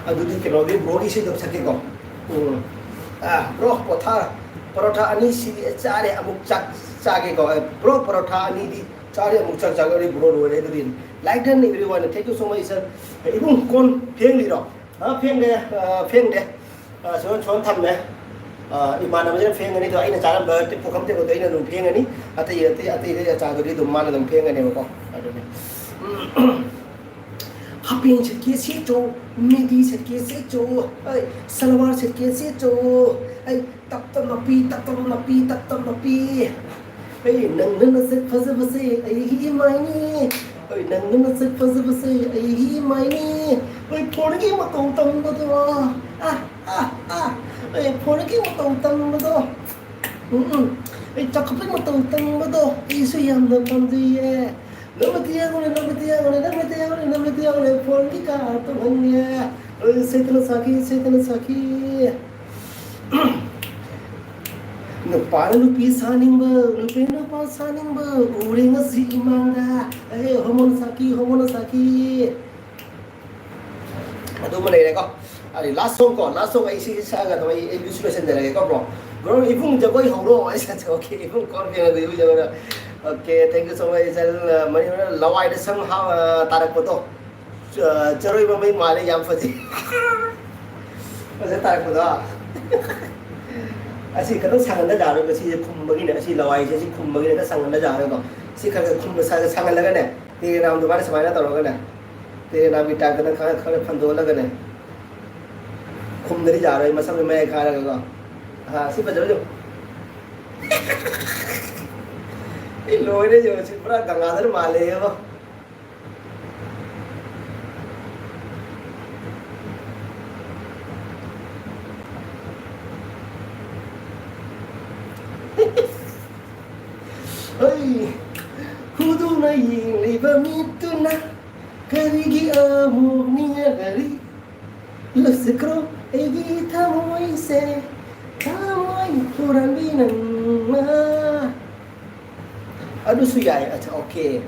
ꯑꯗꯨꯗꯤ ꯀꯩꯅꯣꯒꯤ broꯒꯤ ꯏꯁꯩꯗꯣ ꯁꯛꯀꯦꯀꯣ꯫ ꯎꯝ꯫ ꯑꯥ, bro, ꯄꯣꯊꯥ-, ꯄꯔꯣꯊꯥ ꯑꯅꯤ ꯁꯤꯗꯤ ꯆꯥꯔꯦ, ꯑꯃꯨꯛ ꯆꯥꯛ ꯆꯥꯒꯦꯀꯣ꯫ ꯑꯦ, bro, ꯄꯔꯣꯊꯥ ꯑꯅꯤꯗꯤ ꯆꯥꯔꯦ, ꯑꯃꯨꯛ ꯆꯥꯛ ꯆꯥꯒꯦ, bro, ꯂꯣꯏꯔꯦ ꯑꯗꯨꯗꯤ꯫ Like done, everyone. Thank you so much, sir. ꯏꯕꯨꯡ, ꯀꯣꯟ ꯐꯦꯡꯂꯤꯔꯣ? ꯑ, ꯐꯦꯡꯗꯦ, ꯑ, ꯐꯦꯡꯗꯦ꯫ ꯑ, ꯁꯣꯝ, ꯁꯣꯝ ꯊꯝꯃꯦ꯫ ꯑ, ꯏꯃꯥꯟꯅꯕꯁꯤꯅ ꯐꯦꯡꯒꯅꯤ, ꯑꯗꯣ ꯑꯩꯅ ꯆꯥꯔꯝꯕ ꯇꯤ-, ꯄꯨꯈꯝ ꯇꯦꯡꯀꯣꯠꯇꯣ ꯑꯩꯅ ꯑꯗꯨꯝ ꯐꯦꯡꯒꯅꯤ꯫ ꯑꯇꯩ, ꯑꯇꯩ, ꯑꯇꯩ, ꯑꯇꯩ ꯑꯆꯥꯗꯨꯗꯤ ꯑꯗꯨꯝ ꯃꯥꯅ ꯑꯗꯨꯝ ꯐꯦꯡꯒꯅꯦꯕꯀꯣ꯫ ꯑꯗꯨꯅꯤ꯫ ꯎꯝ꯫ ꯍꯥꯄꯦꯟ ꯁꯦꯠꯀꯦ ꯁꯦꯠꯆꯧ, ꯃꯦꯗꯤ ꯁꯦꯠꯀꯦ ꯁꯦꯠꯆꯧ, ꯑꯩ ꯁꯜꯋꯥꯔ ꯁꯦꯠꯀꯦ ꯁꯦꯠꯆꯧ, ꯑꯩ ꯇꯞ ꯇꯞꯅ ꯄꯤ, ꯇꯞ ꯇꯞꯅ ꯄꯤ, ꯇꯞ ꯇꯞꯅ ꯄꯤ꯫ ꯑꯩ ꯅꯪꯅ ꯅꯁꯛ ꯐꯖꯕꯁꯦ ꯑꯩꯒꯤ ꯏꯃꯥꯏꯅꯤ꯫ ꯑꯩ ꯅꯪꯅ ꯅꯁꯛ ꯐꯖꯕꯁꯦ ꯑꯩꯒꯤ ꯏꯃꯥꯏꯅꯤ꯫ ꯑꯩ ꯐꯣꯟꯒꯤ ꯃꯇꯧ ꯇꯝꯕꯗꯣ, ꯑꯥ, ꯑꯥ, ꯑꯥ, ꯑꯥ꯫ ꯑꯩ ꯐꯣꯟꯒꯤ ꯃꯇꯧ ꯇꯝꯕꯗꯣ꯫ ꯎꯝ, ꯎꯝ꯫ ꯑꯩ ꯆꯥꯎꯈꯠꯄꯒꯤ ꯃꯇꯧ ꯇꯝꯕꯗꯣ ꯑꯩꯁꯨ ꯌꯥꯝꯅ ꯄꯥꯝꯖꯩꯌꯦ꯫ ꯅꯪꯅ ꯌꯦꯡꯉꯨꯅꯦ, ꯅꯪꯅ ꯌꯦꯡꯉꯨꯅꯦ, ꯅꯪꯅ ꯌꯦꯡꯉꯨꯅꯦ, ꯅꯪꯅ ꯌꯦꯡꯉꯨꯅꯦ, ꯐꯣꯟꯒꯤ ꯀꯥ ꯇꯧꯍꯟꯒꯦ꯫ ꯑꯩ ꯁꯩꯇꯅ ꯁꯥꯈꯤ, ꯁꯩꯇꯅ ꯁꯥꯈꯤ꯫ ꯅꯨꯄꯥꯅ ꯅꯨꯄꯤ ꯁꯥꯅꯤꯡꯕ, ꯅꯨꯄꯤ ꯅꯨꯄꯥ ꯁꯥꯅꯤꯡꯕ ꯎꯔꯦ ꯉꯁꯤ ꯏꯃꯥꯡꯗ꯫ ꯑꯦ, ꯍꯣꯃꯣꯅ ꯁꯥꯈꯤ, ꯍꯣꯃꯣꯅ ꯁꯥꯈꯤ꯫ ꯑꯗꯨꯃ ꯂꯩꯔꯦꯀꯣ꯫ ꯑꯗꯩ last song ꯀꯣ, last song ꯑꯩ ꯁꯤ ꯁꯛꯑꯒ ꯑꯗꯨꯝ ꯑꯩ, ꯑꯩ ꯂꯣꯏꯁꯤꯜꯂꯁꯤꯟꯖꯔꯒꯦꯀꯣ, bro꯫ Bro, ꯏꯕꯨꯡ ꯖꯒꯣꯏ ꯍꯧꯔꯣ꯫ ꯑꯩ ꯁꯛ-, okay, ꯏꯕꯨꯡ ꯀꯣꯟ ꯐꯦꯡꯉꯒ ꯏꯕꯨꯡ ꯖꯒꯣꯏ꯫ Okay, thank you so much, ꯏꯆꯜ, ꯃꯅꯤꯍꯔ ꯂꯋꯥꯏꯗ ꯁꯝ ꯍꯥ-, ꯇꯥꯔꯛꯄꯗꯣ꯫ ꯆ-, ꯆꯔꯣꯏ ꯃꯃꯩ ꯃꯥꯜꯂꯦ, ꯌꯥꯝ ꯐꯖꯩ꯫ ꯐꯖ ꯇꯥꯔꯛꯄꯗꯣ꯫ ꯑꯁꯤ ꯈꯤꯇꯪ ꯁꯥꯡꯍꯟꯗ ꯌꯥꯔꯣꯏꯕ, ꯁꯤꯁꯦ ꯈꯨꯝꯕꯒꯤꯅꯦ, ꯑꯁꯤ ꯂꯋꯥꯏꯁꯦ ꯁꯤ ꯈꯨꯝꯕꯒꯤꯅꯦ, ꯈꯔ ꯁꯥꯡꯍꯟꯗ ꯌꯥꯔꯣꯏꯀꯣ꯫ ꯁꯤ ꯈꯔ ꯈꯔ ꯈꯨꯝꯕ ꯁꯥ-, ꯁꯥꯡꯍꯜꯂꯒꯅꯦ, ꯇꯦꯔꯦ ꯔꯥꯝ ꯑꯗꯨꯃꯥꯏꯅ ꯁꯨꯃꯥꯏꯅ ꯇꯧꯔꯒꯅꯦ, ꯇꯦꯔꯦ ꯔꯥꯝꯒꯤ type ꯇ ꯅꯪ ꯈꯔ, ꯈꯔ ꯐꯟꯗꯣꯛꯍꯜꯂꯒꯅꯦ, ꯈꯨꯝꯗꯗꯤ ꯌꯥꯔꯣꯏ, ꯃꯁꯝꯒꯤ ꯃꯌꯥꯏ ꯈꯥꯔꯒꯀꯣ꯫ ꯑꯥ, ꯁꯤ ꯐꯖꯕ ꯌꯦꯡꯉꯨ꯫ ꯑꯩ ꯂꯣꯏꯔꯦ ꯌꯦꯡꯉꯨ, ꯁꯤ ꯄꯨꯔꯥ ꯒꯪꯒꯥꯙꯔ ꯃꯥꯜꯂꯦ ꯌꯦꯡꯉꯣ꯫ ꯍꯩ! ꯍꯨꯗꯨꯅ ꯌꯦꯡꯂꯤꯕ ꯃꯤꯠꯇꯨꯅ ꯀꯔꯤꯒꯤ ꯑꯃꯨꯛ ꯅꯤꯡꯍꯟꯅꯔꯤ? ꯂꯧꯖꯈ꯭ꯔꯣ ꯑꯩꯒꯤ ꯊꯃꯣꯏꯁꯦ, ꯊꯃꯣꯏ ꯍꯨꯔꯥꯟꯕꯤ ꯅꯪꯅ꯫ ꯑꯗꯨꯁꯨ ꯌꯥꯏ꯫ ꯑꯠꯆꯥ, okay꯫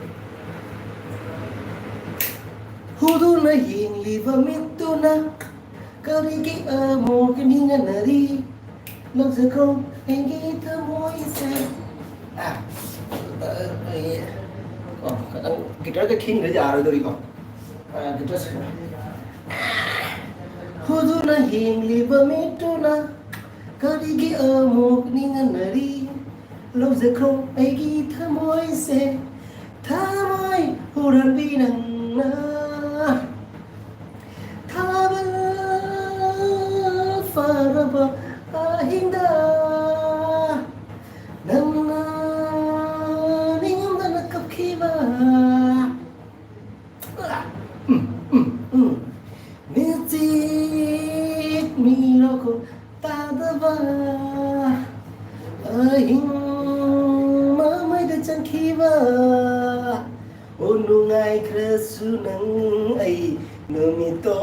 ꯍꯨꯗꯨꯅ ꯌꯦꯡꯂꯤꯕ ꯃꯤꯠꯇꯨꯅ ꯀꯔꯤꯒꯤ ꯑꯃꯨꯛ ꯅꯤꯡꯍꯟꯅꯔꯤ? ꯂꯧꯖꯈ꯭ꯔꯣ ꯑꯩꯒꯤ ꯊꯃꯣꯏꯁꯦ꯫ ꯑꯥ, ꯑ, ꯑ, ꯑꯣ, ꯈꯤꯇꯪ guitar ꯗ ꯈꯤꯡꯗ꯭ꯔꯗꯤ ꯌꯥꯔꯣꯏꯗꯧꯔꯤꯀꯣ꯫ ꯑ, guitar ꯁꯦ-, ꯍꯨꯗꯨꯅ ꯌꯦꯡꯂꯤꯕ ꯃꯤꯠꯇꯨꯅ ꯀꯔꯤꯒꯤ ꯑꯃꯨꯛ ꯅꯤꯡꯍꯟꯅꯔꯤ? ꯂꯧꯖꯈ꯭ꯔꯣ ꯑꯩꯒꯤ ꯊꯃꯣꯏꯁꯦ, ꯊꯃꯣꯏ ꯍꯨꯔꯥꯟꯕꯤ ꯅꯪꯅ꯫ ꯊꯥꯕꯜ ꯐꯔꯕ ꯑꯍꯤꯡꯗ ꯅꯪꯅ ꯅꯤꯡꯉꯝꯗꯅ ꯀꯞꯈꯤꯕ꯫ ꯎꯝ, ꯎꯝ, ꯎꯝ꯫ ꯃꯤꯆꯤꯛ ꯃꯤꯔꯣꯈꯣ ꯇꯥꯗꯕ꯫ ꯑꯍꯤꯡ ꯃꯃꯩꯗ ꯆꯪꯈꯤꯕ, ꯑꯣ ꯅꯨꯡꯉꯥꯏꯈ꯭ꯔꯁꯨ ꯅꯪ ꯑꯩ ꯅꯨꯃꯤꯠꯇꯣ꯫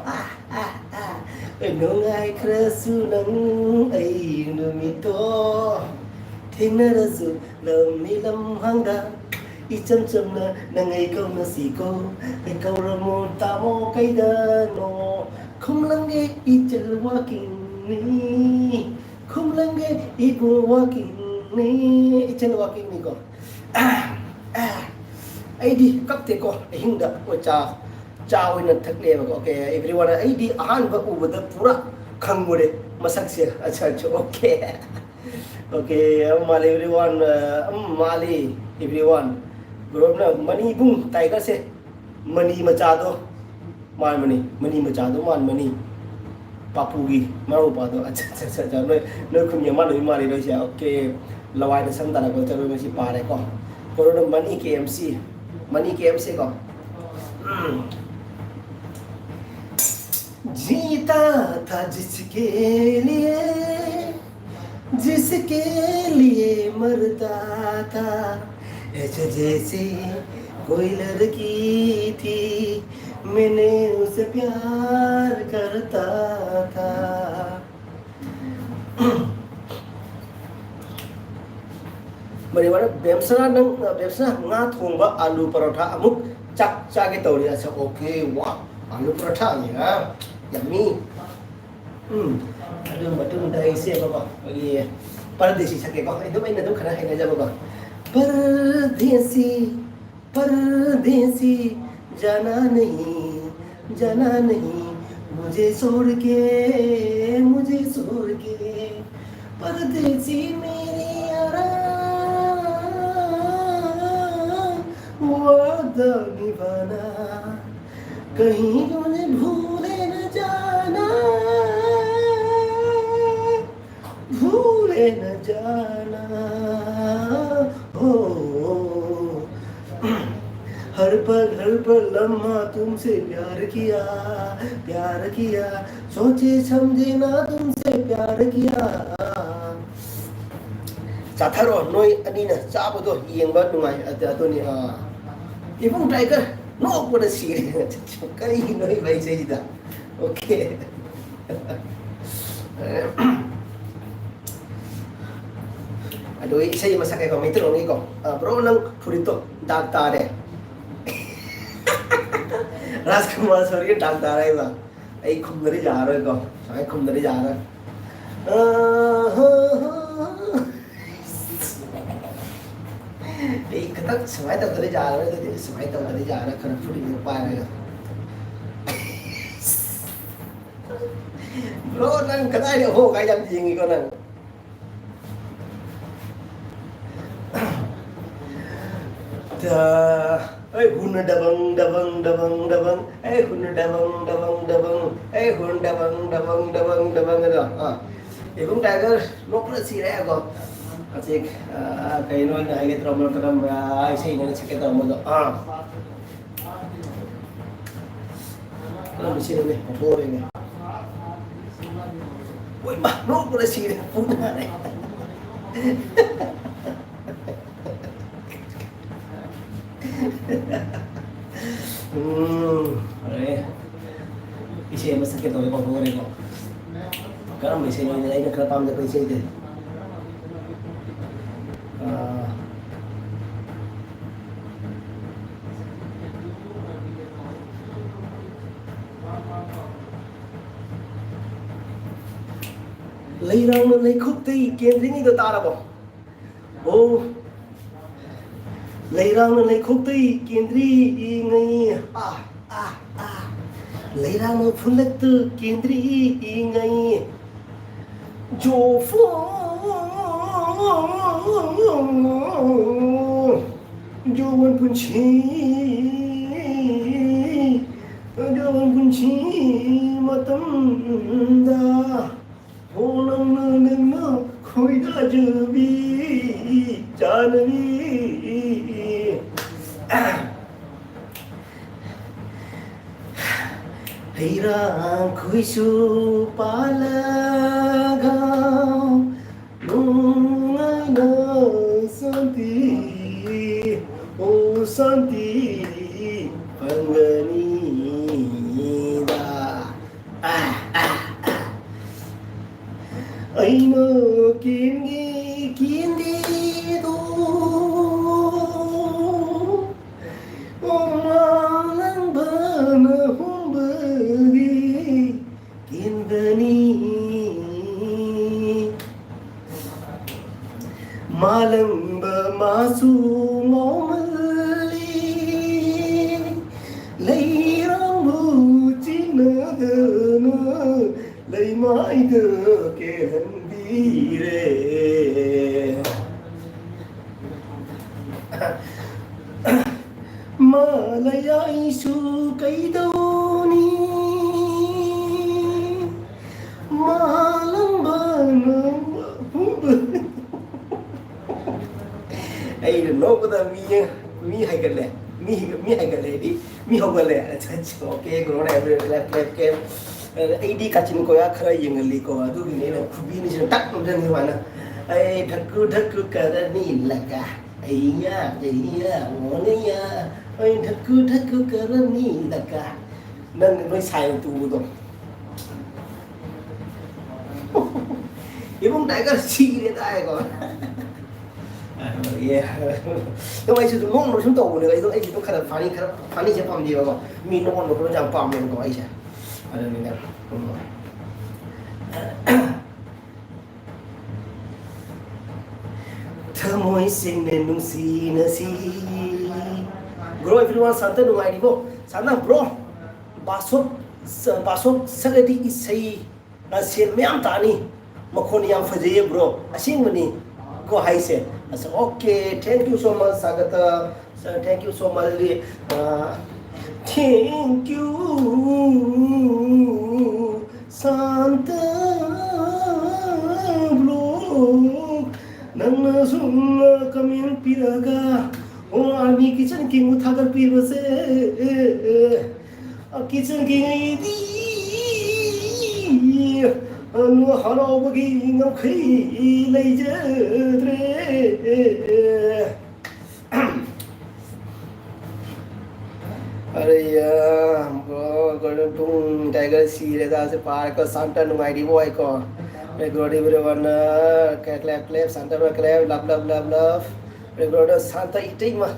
ꯑꯥ, ꯑꯥ, ꯑꯥ꯫ ꯅꯨꯡꯉꯥꯏꯈ꯭ꯔꯁꯨ ꯅꯪ ꯑꯩ ꯅꯨꯃꯤꯠꯇꯣ, ꯊꯦꯡꯅꯔꯁꯨ ꯂꯝꯕꯤ ꯂꯝꯍꯥꯡꯗ, ꯏꯆꯝ ꯆꯝꯅ ꯅꯪ ꯑꯩ ꯀꯧꯅꯁꯤꯀꯣ꯫ ꯑꯩ ꯀꯧꯔꯝꯃꯣ ꯇꯥꯃꯣ ꯀꯩꯗꯅꯣ, ꯈꯨꯝꯂꯝꯒꯦ ꯏꯆꯜ ꯋꯥꯀꯤꯡꯅꯤ, ꯈꯨꯝꯂꯝꯒꯦ ꯏꯕꯨꯡ ꯋꯥꯀꯤꯡꯅꯤ, ꯏꯆꯜ ꯋꯥꯀꯤꯡꯅꯤꯀꯣ꯫ ꯑꯩꯗꯤ ꯀꯞꯇꯦꯀꯣ ꯑꯍꯤꯡꯗ, ꯑꯣ, ꯆꯥ, ꯆꯥ ꯑꯣꯏꯅ ꯊꯛꯂꯦꯕꯀꯣ꯫ Okay, everyone, ꯑꯩꯗꯤ ꯑꯍꯥꯟꯕ ꯎꯕꯗ ꯄꯨꯔꯥ ꯈꯪꯉꯨꯔꯦ ꯃꯁꯛꯁꯦ꯫ ꯑꯠꯆꯥ, ꯑꯠꯆꯥ, okay꯫ Okay, ꯃꯥꯂꯤ everyone, ꯃꯥꯂꯤ everyone꯫ ꯕ꯭ꯔꯣꯅ ꯃꯅꯤꯕꯨꯡ ꯇꯥꯏꯒꯔꯁꯦ, ꯃꯅꯤ ꯃꯆꯥꯗꯣ ꯃꯥꯟꯕꯅꯤ, ꯃꯅꯤ ꯃꯆꯥꯗꯣ ꯃꯥꯟꯕꯅꯤ꯫ ꯄꯥꯄꯨꯒꯤ ꯃꯅꯥꯎꯄꯥꯗꯣ꯫ ꯑꯠꯆꯥ, ꯑꯠꯆꯥ, ꯑꯠꯆꯥ, ꯑꯠꯆꯥ꯫ ꯅꯣꯏ, ꯅꯣꯏ ꯈꯨꯟꯒꯤ ꯑꯃ ꯂꯣꯏ ꯃꯥꯜꯂꯤ ꯅꯣꯏꯁꯦ꯫ Okay, ꯂꯋꯥꯏꯗ ꯁꯝ ꯇꯥꯔꯛꯄ ꯆꯠꯂꯣꯏ ꯃꯁꯤ ꯄꯥꯔꯦꯀꯣ꯫ ꯀꯣꯔꯣꯅꯥ ꯃꯅꯤ ꯀꯦ ꯑꯦꯝ ꯁꯤ, ꯃꯅꯤ ꯀꯦ ꯑꯦꯝ ꯁꯤ ꯀꯣ꯫ ꯎꯝ꯫ जीता था जिसके लिए, जिसके लिए मरता था, ऐसे जैसे कोई लड़की थी, मैंने उसे प्यार करता था। ꯃꯅꯤꯄꯨꯔꯗ ꯕꯦꯝꯁꯅꯥ, ꯅꯪ, ꯕꯦꯝꯁꯅꯥ, ꯉꯥ ꯊꯣꯡꯕ, ꯑꯥꯂꯨ ꯄꯔꯣꯊꯥ ꯑꯃꯨꯛ ꯆꯥꯛ ꯆꯥꯒꯦ ꯇꯧꯔꯤ꯫ ꯑꯁ, okay, wow, ꯑꯥꯂꯨ ꯄꯔꯣꯊꯥꯅꯤ, ꯍꯥ? Yummy꯫ ꯎꯝ, ꯑꯗꯨ ꯃꯇꯨꯡꯗ ꯑꯩꯁꯦ, ꯕꯕꯥ, ꯑꯩꯈꯣꯏꯒꯤ ꯄꯔꯗꯦꯁꯤ ꯁꯛꯀꯦꯀꯣ꯫ ꯑꯩ ꯑꯗꯨꯝ, ꯑꯩꯅ ꯑꯗꯨꯝ ꯈꯔ ꯍꯩꯅꯖꯕꯀꯣ꯫ परदेसी, परदेसी, जाना नहीं, जाना नहीं, मुझे छोड़ के, मुझे छोड़ के, परदेसी मेरे यारा, वादा निभाना, कहीं मुझे भूले न जाना, भूले न जाना, हो। हर पल, हर पल लम्हा तुमसे प्यार किया, प्यार किया, सोचे समझे ना तुमसे प्यार किया। ꯆꯥꯊꯔꯣ, ꯅꯣꯏ ꯑꯅꯤꯅ ꯆꯥꯕꯗꯣ ꯌꯦꯡꯕ ꯅꯨꯡꯉꯥꯏ꯫ ꯑꯗꯨ, ꯑꯗꯨꯅꯤ, ꯑꯥ꯫ ꯏꯕꯨꯡ ꯇꯥꯏꯒꯔ ꯅꯣꯛꯄꯗ ꯁꯤꯔꯦ꯫ ꯀꯔꯤꯒꯤꯅꯣ ꯏꯕ ꯏꯁꯩꯁꯤꯗ? ꯑꯣꯀꯦ꯫ ꯑꯗꯨ ꯏꯁꯩ ꯃꯁꯛ ꯀꯩꯀꯣ ꯃꯩꯇꯩꯂꯣꯟꯒꯤꯀꯣ꯫ ꯑ, "ꯕ꯭ꯔꯣ, ꯅꯪ ꯐꯨꯔꯤꯠꯇꯣ ꯗꯥꯛ ꯇꯥꯔꯦ"꯫ ꯔꯥꯖꯀꯨꯃꯥꯔ ꯁꯣꯔꯤꯒꯤ ꯗꯥꯛ ꯇꯥꯔꯦ ꯍꯥꯏꯕ꯫ ꯑꯩ ꯈꯨꯝꯗꯗꯤ ꯌꯥꯔꯔꯣꯏꯀꯣ꯫ ꯁꯨꯃꯥꯏꯅ ꯈꯨꯝꯗꯗꯤ ꯌꯥꯔꯔꯣꯏ꯫ ꯑ, ꯍ, ꯍ, ꯍ꯫ ꯑꯩ ꯈꯤꯇꯪ ꯁꯨꯃꯥꯏꯅ ꯇꯧꯗꯗꯤ ꯌꯥꯔꯔꯣꯏ꯫ ꯑꯗꯨꯗꯤ ꯁꯨꯃꯥꯏꯅ ꯇꯧꯗꯗꯤ ꯌꯥꯔꯔꯣꯏ꯫ ꯈꯔ ꯐꯨꯔꯤꯠ ꯄꯥꯏꯔꯒ꯫ ꯕ꯭ꯔꯣ, ꯅꯪ ꯀꯗꯥꯏꯗ ꯍꯣ ꯀꯥꯏ ꯌꯥꯝ ꯌꯦꯡꯉꯤꯀꯣ ꯅꯪ? ꯇ-, ꯑꯩ ꯍꯨꯟꯅ ꯗꯕꯪ, ꯗꯕꯪ, ꯗꯕꯪ, ꯗꯕꯪ, ꯑꯩ ꯍꯨꯟꯅ ꯗꯕꯪ, ꯗꯕꯪ, ꯗꯕꯪ, ꯑꯩ ꯍꯨꯟꯅ ꯗꯕꯪ, ꯗꯕꯪ, ꯗꯕꯪ, ꯗꯕꯪ ꯑꯗꯣ, ꯑꯥ꯫ ꯏꯕꯨꯡ ꯇꯥꯏꯒꯔ ꯅꯣꯛꯄꯗ ꯁꯤꯔꯦ ꯍꯥꯏꯀꯣ꯫ ꯍꯧꯖꯤꯛ, ꯑꯥ, ꯀꯩꯅꯣ ꯑꯩꯅ ꯍꯥꯏꯒꯦ ꯇꯧꯔꯝꯕꯗꯣ, ꯀꯔꯝꯕ ꯏꯁꯩꯅꯣ ꯁꯛꯀꯦ ꯇꯧꯔꯝꯕꯗꯣ? ꯑꯥ꯫ ꯀꯔꯝꯕ ꯏꯁꯩꯅꯣꯅꯦ? ꯀꯥꯎꯊꯣꯛꯈ꯭ꯔꯦꯅꯦ꯫ ꯍꯣꯏ, ꯃꯥ ꯅꯣꯛꯄꯗ ꯁꯤꯔꯦ꯫ ꯄꯨꯡ ꯅꯥꯔꯦ꯫ ꯎꯝ, ꯐꯔꯦ꯫ ꯏꯁꯩ ꯑꯃ ꯁꯛꯀꯦ ꯇꯧꯔꯦ, ꯀꯥꯎꯊꯣꯛꯈ꯭ꯔꯦꯀꯣ꯫ ꯀꯔꯝꯕ ꯏꯁꯩꯅꯣ ꯑꯩꯅ, ꯑꯩꯅ ꯈꯔ ꯄꯥꯝꯖꯕ ꯏꯁꯩꯗꯤ? ꯑꯥ, ꯂꯩꯔꯥꯡꯅ ꯂꯩꯈꯣꯛꯇꯩ ꯀꯦꯟꯗ꯭ꯔꯤꯉꯩꯗꯣ ꯇꯥꯔꯕꯣ? ꯑꯣ, ꯂꯩꯔꯥꯡꯅ ꯂꯩꯈꯣꯛꯇꯩ ꯀꯦꯟꯗ꯭ꯔꯤꯉꯩ꯫ ꯑꯥ, ꯑꯥ, ꯑꯥ꯫ ꯂꯩꯔꯥꯡꯅ ꯐꯨꯜꯂꯛꯇ ꯀꯦꯟꯗ꯭ꯔꯤꯉꯩ꯫ ꯖꯣꯐꯣ, ꯖꯣꯕꯣꯟ ꯄꯨꯟꯁꯤ, ꯖꯣꯕꯣꯟ ꯄꯨꯟꯁꯤ ꯃꯇꯝꯗ꯫ ꯍꯣ ꯅꯪꯅ, ꯅꯪꯅ ꯈꯣꯏꯗꯥꯖꯕꯤ ꯆꯥꯅꯕꯤ꯫ ꯍꯩꯔꯥꯡ ꯈꯣꯏꯁꯨ ꯄꯥꯜꯂꯒ ꯅꯨꯡꯉꯥꯏꯅ ꯁꯥꯟꯇꯤ ꯐꯪꯒꯅꯤꯗ꯫ ꯑꯩꯅ ꯀꯦꯟꯒꯦ ꯀꯦꯟꯒꯦꯗꯣ, ꯃꯥꯂꯪꯕꯅ ꯍꯨꯝꯕꯒꯤ ꯀꯦꯟꯒꯅꯤ꯫ ꯃꯥꯂꯪꯕ ꯃꯥꯁꯨ ꯃꯥꯎꯃꯜꯂꯤ, ꯂꯩꯔꯥꯡꯕꯨ ꯆꯤꯟꯅꯗꯅ ꯂꯩꯃꯥꯏꯗ ꯀꯦꯜꯍꯟꯕꯤꯔꯦ꯫ ꯃꯥꯂꯌꯥꯏꯁꯨ ꯀꯩꯗꯧꯅꯤ? ꯃꯥꯂꯪꯕꯅ ꯑꯩꯅ ꯅꯣꯛꯄꯗ ꯃꯤ, ꯃꯤ ꯍꯥꯏꯒꯠꯂꯦ꯫ ꯃꯤ, ꯃꯤ ꯍꯥꯏꯒꯠꯂꯦ ꯍꯥꯏꯗꯤ ꯃꯤ ꯍꯧꯒꯠꯂꯦ꯫ ꯑꯠꯆꯥ, ꯑꯠꯆꯥ, okay, ꯒ꯭ꯔꯣꯅ ꯍꯥꯏꯕ clap, clap, clap꯫ ꯑꯩꯗꯤ ꯀꯥꯆꯤꯟ ꯀꯣꯌꯥ ꯈꯔ ꯌꯦꯡꯍꯜꯂꯤꯀꯣ, ꯑꯗꯨꯒꯤꯅꯤ ꯑꯩꯅ ꯈꯨꯕꯤꯅꯤꯁꯤꯅ ꯇꯛ ꯅꯝꯁꯤꯟꯈꯤꯕ ꯍꯥꯏꯅ꯫ ꯑꯩ ꯙꯛꯀꯨ ꯙꯛꯀꯨ ꯀꯔꯅꯤ ꯂꯒꯥ, ꯑꯩꯌꯥ, ꯑꯩꯌꯥ, ꯃꯣꯅꯤꯌꯥ, ꯑꯩ ꯙꯛꯀꯨ ꯙꯛꯀꯨ ꯀꯔꯅꯤ ꯂꯒꯥ꯫ ꯅꯪ ꯅꯣꯏ ꯁꯥꯏ ꯇꯨꯕꯗꯣ꯫ ꯏꯕꯨꯡ ꯇꯥꯏꯒꯔ ꯁꯤꯔꯦ ꯇꯥꯏꯀꯣ꯫ ꯑꯗꯨ ꯑꯩꯁꯨ ꯑꯗꯨꯝ ꯅꯣꯛꯅ ꯁꯨꯝ ꯇꯧꯕꯅꯦꯕ꯫ ꯑꯩꯗꯣ, ꯑꯩꯁꯨ ꯑꯗꯨꯝ ꯈꯔ ꯐꯅꯤ, ꯈꯔ ꯐꯅꯤꯁꯦ ꯄꯥꯝꯖꯩꯕꯀꯣ꯫ ꯃꯤ ꯅꯣꯛꯍꯟꯕ ꯈꯣꯠꯄꯁꯦ ꯌꯥꯝ ꯄꯥꯝꯃꯦꯕꯀꯣ ꯑꯩꯁꯦ꯫ ꯑꯗꯨꯅꯤꯗ꯫ ꯎꯝ꯫ ꯊꯃꯣꯏ ꯁꯦꯡꯅ ꯅꯨꯡꯁꯤꯅꯁꯤ꯫ Bro, everyone, ꯁꯥꯟꯇ ꯅꯨꯡꯉꯥꯏꯔꯤꯕꯣ? ꯁꯥꯟꯇ, bro, ꯕꯥꯁꯣꯞ, ꯕꯥꯁꯣꯞ ꯁꯛꯂꯗꯤ ꯏꯁꯩ ꯁꯦꯜ ꯃꯌꯥꯝ ꯇꯥꯅꯤ꯫ ꯃꯈꯣꯟ ꯌꯥꯝ ꯐꯖꯩꯌꯦ, bro꯫ ꯑꯁꯦꯡꯕꯅꯤ ꯀꯣ ꯍꯥꯏꯁꯦ꯫ ꯑꯁ, okay, thank you so much, ꯁꯥꯒꯇ꯫ Sir, thank you so much꯫ ꯑꯗꯨꯗꯤ, ꯑ, thank you, ꯁꯥꯟꯇ vlog꯫ ꯅꯪꯅ ꯁꯨꯝ comment ꯄꯤꯔꯒ, ꯑꯣ, Army Kitchen King ꯕꯨ ꯊꯥꯒꯠꯄꯤꯕꯁꯦ꯫ ꯑ, Kitchen King ꯑꯩꯗꯤ, ꯑ, ꯍꯔꯥꯎꯕꯒꯤ ꯉꯝꯈꯩ ꯂꯩꯖꯗ꯭ꯔꯦ꯫ ꯑꯔꯦ, ꯕ꯭ꯔꯣ, ꯒꯣꯜꯗꯟ ꯄꯨꯡ ꯇꯥꯏꯒꯔ ꯁꯤꯔꯦꯗ, ꯁꯤ ꯄꯥꯔꯦꯀꯣ, ꯁꯥꯟꯇ ꯅꯨꯡꯉꯥꯏꯔꯤꯕꯣ ꯍꯥꯏꯀꯣ꯫ ꯑꯔꯦ, ꯒꯣꯜꯗꯤ ꯕ꯭ꯔꯣ ꯋꯥꯟꯅ, clap, clap, clap, Sant bro clap, love, love, love, love꯫ ꯑꯔꯦ, ꯕ꯭ꯔꯣꯗ ꯁꯥꯟꯇ ꯏꯇꯩꯃ,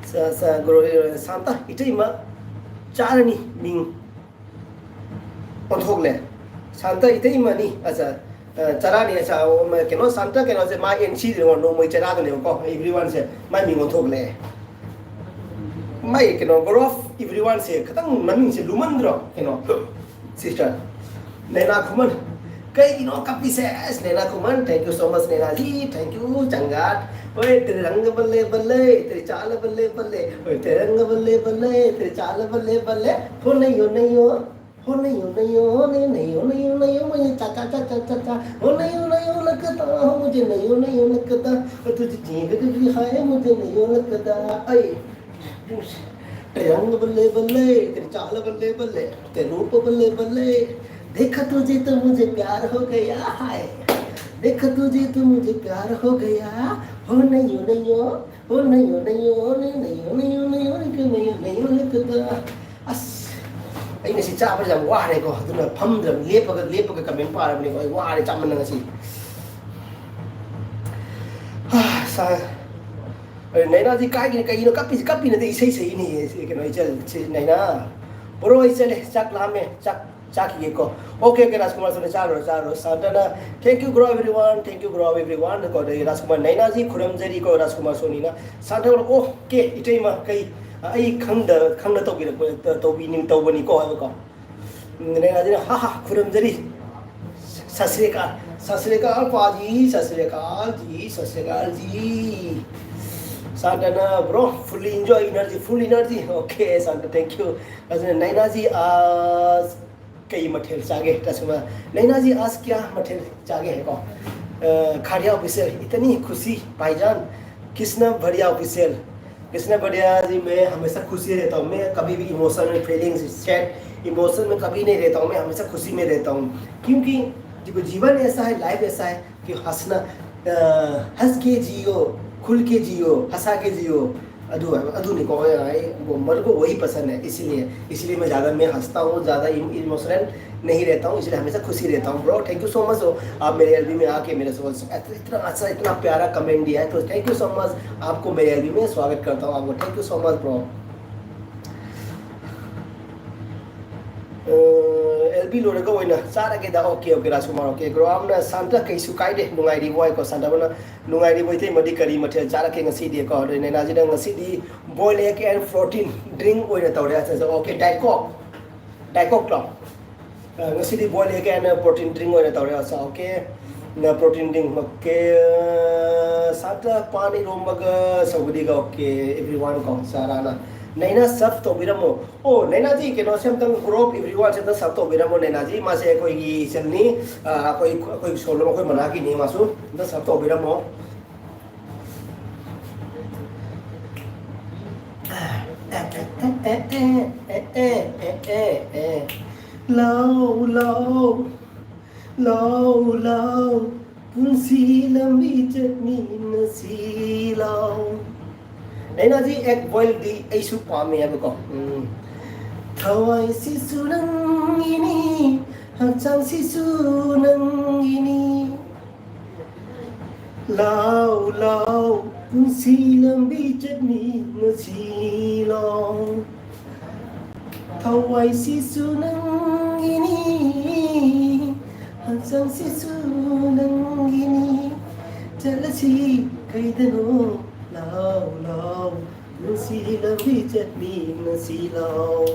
ꯁ-, ꯁ-, ꯒ꯭ꯔꯣ-, ꯁꯥꯟꯇ ꯏꯇꯩꯃ ꯆꯥꯔꯅꯤ ꯃꯤꯡ ꯑꯣꯟꯊꯣꯛꯂꯦ꯫ ꯁꯥꯟꯇ ꯏꯇꯩꯃꯅꯤ, ꯑꯆꯥ, ꯑ, ꯆꯔꯥꯅꯤ, ꯑꯆꯥ, ꯑꯣ, ꯃ-, ꯀꯩꯅꯣ, ꯁꯥꯟꯇ ꯀꯩꯅꯣꯁꯦ, ꯃꯥ ꯑꯦꯟ ꯁꯤꯗꯅꯦꯕꯀꯣ, ꯅꯣꯡꯃꯩ ꯆꯔꯥꯗꯅꯦꯕꯀꯣ, everyone ꯁꯦ, ꯃꯥꯏ ꯃꯤꯡ ꯑꯣꯟꯊꯣꯛꯂꯦ꯫ ꯃꯥꯏ ꯀꯩꯅꯣ, ꯒꯣꯔꯣꯐ everyone ꯁꯦ, ꯈꯤꯇꯪ ꯃꯃꯤꯡꯁꯦ ꯂꯨꯃꯟꯗ꯭ꯔꯣ? ꯀꯩꯅꯣ, sister, ꯅꯦꯅꯥ ꯈꯨꯃꯟ, ꯀꯩꯒꯤꯅꯣ ꯀꯞꯄꯤꯁꯦ? ꯑꯁ, ꯅꯦꯅꯥ ꯈꯨꯃꯟ, thank you so much, ꯅꯦꯅꯥꯖꯤ, thank you, ꯆꯪꯒꯥꯠ꯫ ꯍꯣꯏ, ꯇꯦꯔꯪꯒ ꯕꯜꯂꯦ ꯕꯜꯂꯦ, ꯇꯦꯔꯤ ꯆꯥꯂ ꯕꯜꯂꯦ ꯕꯜꯂꯦ, ꯍꯣꯏ, ꯇꯦꯔꯪꯒ ꯕꯜꯂꯦ ꯕꯜꯂꯦ, ꯇꯦꯔꯤ ꯆꯥꯂ ꯕꯜꯂꯦ ꯕꯜꯂꯦ, ꯍꯣ ꯅꯩꯌꯣ ꯅꯩꯌꯣ꯫ ꯍꯣ ꯅꯩꯌꯣ ꯅꯩꯌꯣ ꯍꯣ ꯅꯩ ꯅꯩꯌꯣ ꯅꯩꯌꯣ ꯅꯩꯌꯣ ꯃꯣꯏ ꯆꯥ ꯆꯥ ꯆꯥ ꯆꯥ ꯆꯥ ꯆꯥ꯫ ꯍꯣ ꯅꯩꯌꯣ ꯅꯩꯌꯣ ꯂꯛꯀꯗ ꯍꯣ ꯃꯨꯖꯦ ꯅꯩꯌꯣ ꯅꯩꯌꯣ ꯂꯛꯀꯗ꯫ ꯍꯣ ꯇꯨꯖꯦ ꯖꯤꯡꯒ ꯒ ꯒ ꯍꯥꯏ ꯃꯨꯖꯦ ꯅꯩꯌꯣ ꯂꯛꯀꯗ꯫ ꯑꯩ ꯇꯦꯔꯪ ꯕꯜꯂꯦ ꯕꯜꯂꯦ, ꯇꯦꯔꯤ ꯆꯥꯂ ꯕꯜꯂꯦ ꯕꯜꯂꯦ, ꯇꯦꯔꯨꯄ ꯕꯜꯂꯦ ꯕꯜꯂꯦ꯫ देखा तुझे तो मुझे प्यार हो गया है। देखा तुझे तो मुझे प्यार हो गया। ꯍꯣ ꯅꯩꯌꯣ ꯅꯩꯌꯣ꯫ ꯍꯣ ꯅꯩꯌꯣ ꯅꯩꯌꯣ ꯍꯣ ꯅꯩ ꯅꯩꯌꯣ ꯅꯩꯌꯣ ꯅꯩꯌꯣ ꯅꯩꯌꯣ ꯅꯩꯌꯣ ꯅꯩꯌꯣ ꯅꯩꯌꯣ ꯅꯩꯌꯣ ꯅꯩꯌꯣ ꯅꯩꯌꯣ꯫ ꯑꯁ, ꯑꯩ ꯉꯁꯤ ꯆꯥꯕꯁꯦ ꯌꯥꯝ ꯋꯥꯔꯦꯀꯣ, ꯑꯗꯨꯅ ꯐꯝꯗ꯭ꯔꯕ, ꯂꯦꯞꯄꯒ ꯂꯦꯞꯄꯒ ꯀꯃꯦꯟ ꯄꯥꯔꯕꯅꯦꯀꯣ꯫ ꯑꯩ ꯋꯥꯔꯦ ꯆꯥꯃꯟꯗꯅ ꯉꯁꯤ꯫ ꯍꯥ, ꯁꯥ-, ꯑꯦ, ꯅꯩꯅꯥꯁꯤ ꯀꯥꯏꯒꯤꯅ ꯀꯩꯒꯤꯅꯣ ꯀꯞꯄꯤꯁꯤ? ꯀꯞꯄꯤ ꯅꯠꯇꯦ, ꯏꯁꯩ ꯁꯛꯏꯅꯦ꯫ ꯁꯤ ꯀꯩꯅꯣ, ꯏꯆꯜ, ꯁꯤ ꯅꯩꯅꯥ꯫ ꯕ꯭ꯔꯣ, ꯑꯩ ꯆꯠꯂꯦ, ꯆꯥꯛ ꯂꯥꯝꯃꯦ, ꯆꯥꯛ ꯆꯥꯈꯤꯒꯦꯀꯣ꯫ ꯑꯣꯀꯦ, ꯑꯣꯀꯦ, ꯔꯥꯖꯀꯨꯃꯥꯔ ꯁꯣꯅꯤ ꯆꯥꯔꯨꯔꯣ, ꯆꯥꯔꯨꯔꯣ꯫ ꯁꯥꯟꯇꯅ, thank you, grow everyone, thank you, grow everyone꯫ ꯀꯣ, ꯑꯗꯩ ꯔꯥꯖꯀꯨꯃꯥꯔ, ꯅꯩꯅꯥꯁꯤ ꯈꯨꯔꯨꯝꯖꯔꯤꯀꯣ, ꯔꯥꯖꯀꯨꯃꯥꯔ ꯁꯣꯅꯤꯅ꯫ ꯁꯥꯟꯇꯅ, ꯑꯣꯀꯦ, ꯏꯇꯩꯃ, ꯀꯩ, ꯑꯩ ꯈꯪꯗ-, ꯈꯪꯅ ꯇꯧꯕꯤꯔꯛꯄ, ꯇꯧꯕꯤꯅꯤꯡ-, ꯇꯧꯕꯅꯤꯀꯣ, ꯍꯥꯏꯕꯀꯣ꯫ ꯎꯝ, ꯅꯩꯅꯥꯁꯤꯅ, ꯍꯥ, ꯍꯥ, ꯈꯨꯔꯨꯝꯖꯔꯤ꯫ ꯁꯠ ꯁ꯭ꯔꯤ ꯑꯀꯥꯜ, ꯁꯠ ꯁ꯭ꯔꯤ ꯑꯀꯥꯜ, ꯄꯥꯖꯤ, ꯁꯠ ꯁ꯭ꯔꯤ ꯑꯀꯥꯜ ꯖꯤ, ꯁꯠ ꯁ꯭ꯔꯤ ꯑꯀꯥꯜ ꯖꯤ꯫ ꯁꯥꯟꯇꯅ, bro, fully enjoy, energy, full energy꯫ Okay, Sant, thank you꯫ ꯑꯗꯨꯅ ꯅꯩꯅꯥꯁꯤ, ꯑ, कई मठेल चागे, तस्मा नैना जी आज क्या मठेल चागे है को? अ, खाड़िया ऑफिशियल, इतनी खुशी भाईजान, कृष्णा बढ़िया ऑफिशियल। कृष्णा बढ़िया जी, मैं हमेशा खुशी रहता हूँ, मैं कभी भी इमोशनल फीलिंग्स, सैड इमोशन में कभी नहीं रहता हूँ, मैं हमेशा खुशी में रहता हूँ। क्योंकि देखो, जीवन ऐसा है, लाइफ ऐसा है कि हंसना, अ, हंस के जियो, खुल के जियो, हंसा के जियो, अदू अदू नहीं कहो यार, वो मेरे को वही पसंद है, इसीलिए इसीलिए मैं ज़्यादा मैं हंसता हूँ, ज़्यादा इमोशनल नहीं रहता हूँ, इसलिए हमेशा खुशी रहता हूँ। Bro, thank you so much. आप मेरे एलबी में आके मेरे से इतना अच्छा, इतना प्यारा कमेंट दिया है, तो थैंक यू सो मच। आपको मेरे एलबी में स्वागत करता हूँ आपको। Thank you so much bro. L B ꯂꯣꯏꯔꯒ ꯑꯣꯏꯅ ꯆꯥꯔꯒꯦꯗ꯫ ꯑꯣꯀꯦ ꯑꯣꯀꯦ ꯔꯥꯖꯀꯨꯃꯥꯔ, ꯑꯣꯀꯦ ꯒ꯭ꯔꯣ ꯑꯝꯅ ꯁꯥꯟꯇ ꯀꯩꯁꯨ ꯀꯥꯏꯗꯦ, ꯅꯨꯡꯉꯥꯏꯔꯤꯕꯣ ꯍꯥꯏꯀꯣ꯫ ꯁꯥꯟꯇꯕꯅ ꯅꯨꯡꯉꯥꯏꯔꯤꯕꯣ ꯏꯇꯩꯃꯗꯤ, ꯀꯔꯤ ꯃꯊꯦꯜ ꯆꯥꯔꯛꯀꯦ ꯉꯁꯤꯗꯤ ꯀꯣ? ꯑꯗꯩ ꯅꯦꯅꯥꯖꯤꯅ ꯉꯁꯤꯗꯤ boil egg and protein drink ꯑꯣꯏꯅ ꯇꯧꯔꯦ꯫ ꯑꯠꯆꯥ ꯑꯠꯆꯥ, ꯑꯣꯀꯦ, ꯗꯥꯏꯠꯀꯣꯛ, ꯗꯥꯏꯠꯀꯣꯛꯂꯣ? ꯑ, ꯉꯁꯤꯗꯤ boil egg and protein drink ꯑꯣꯏꯅ ꯇꯧꯔꯦ꯫ ꯑꯠꯆꯥ ꯑꯣꯀꯦ꯫ ꯅ protein drink, ꯑꯣꯀꯦ꯫ ꯁꯥꯇ꯭ꯔ ꯄꯥꯟ ꯏꯔꯣꯝꯕꯒ ꯁꯧꯒꯔꯤꯒ, ꯑꯣꯀꯦ꯫ ꯑꯦꯚ꯭ꯔꯤ ꯋꯥꯟ ꯀꯣ ꯆꯥꯔꯥꯅ ꯅꯩꯅ ꯁꯔꯐ ꯇꯧꯕꯤꯔꯝꯃꯣ꯫ ꯑꯣ ꯅꯩꯅꯥꯖꯤ, ꯀꯩꯅꯣꯁꯦ ꯑꯝꯇꯪ ꯒ꯭ꯔꯣꯞ ꯑꯦꯚ꯭ꯔꯤ ꯋꯥꯟꯁꯦ ꯑꯝꯇ ꯁꯔꯐ ꯇꯧꯕꯤꯔꯝꯃꯣ꯫ ꯅꯩꯅꯥꯖꯤ ꯃꯥꯁꯦ ꯑꯩꯈꯣꯏꯒꯤ ꯏꯆꯟꯅꯤ, ꯑ, ꯑꯩꯈꯣꯏ ꯑꯩꯈꯣꯏ ꯁꯣꯂꯣꯝ ꯑꯩꯈꯣꯏ ꯃꯅꯥꯛꯀꯤꯅꯤ ꯃꯥꯁꯨ꯫ ꯑꯝꯇ ꯁꯔꯐ ꯇꯧꯕꯤꯔꯝꯃꯣ꯫ ꯂꯥꯎ ꯂꯥꯎ ꯂꯥꯎ ꯂꯥꯎ ꯄꯨꯟꯁꯤ ꯂꯝꯕꯤ ꯆꯠꯃꯤꯟꯅꯁꯤ ꯂꯥꯎ꯫ ꯅꯩꯅꯥꯖꯤ ꯑꯦꯛ ꯕꯣꯏꯜꯗꯤ ꯑꯩꯁꯨ ꯄꯥꯝꯃꯦ ꯍꯥꯏꯕꯀꯣ꯫ ꯎꯝ꯫ ꯊꯋꯥꯏꯁꯤꯁꯨ ꯅꯪꯒꯤꯅꯤ, ꯍꯛꯆꯥꯡꯁꯤꯁꯨ ꯅꯪꯒꯤꯅꯤ꯫ ꯂꯥꯎ ꯂꯥꯎ ꯄꯨꯟꯁꯤ ꯂꯝꯕꯤ ꯆꯠꯃꯤꯟꯅꯁꯤ ꯂꯥꯎ꯫ ꯊꯋꯥꯏꯁꯤꯁꯨ ꯅꯪꯒꯤꯅꯤ, ꯍꯛꯆꯥꯡꯁꯤꯁꯨ ꯅꯪꯒꯤꯅꯤ꯫ ꯆꯠꯂꯁꯤ ꯀꯩꯗꯅꯣ, ꯂꯥꯎ ꯂꯥꯎ ꯄꯨꯟꯁꯤ ꯂꯝꯕꯤ ꯆꯠꯃꯤꯟꯅꯁꯤ ꯂꯥꯎ꯫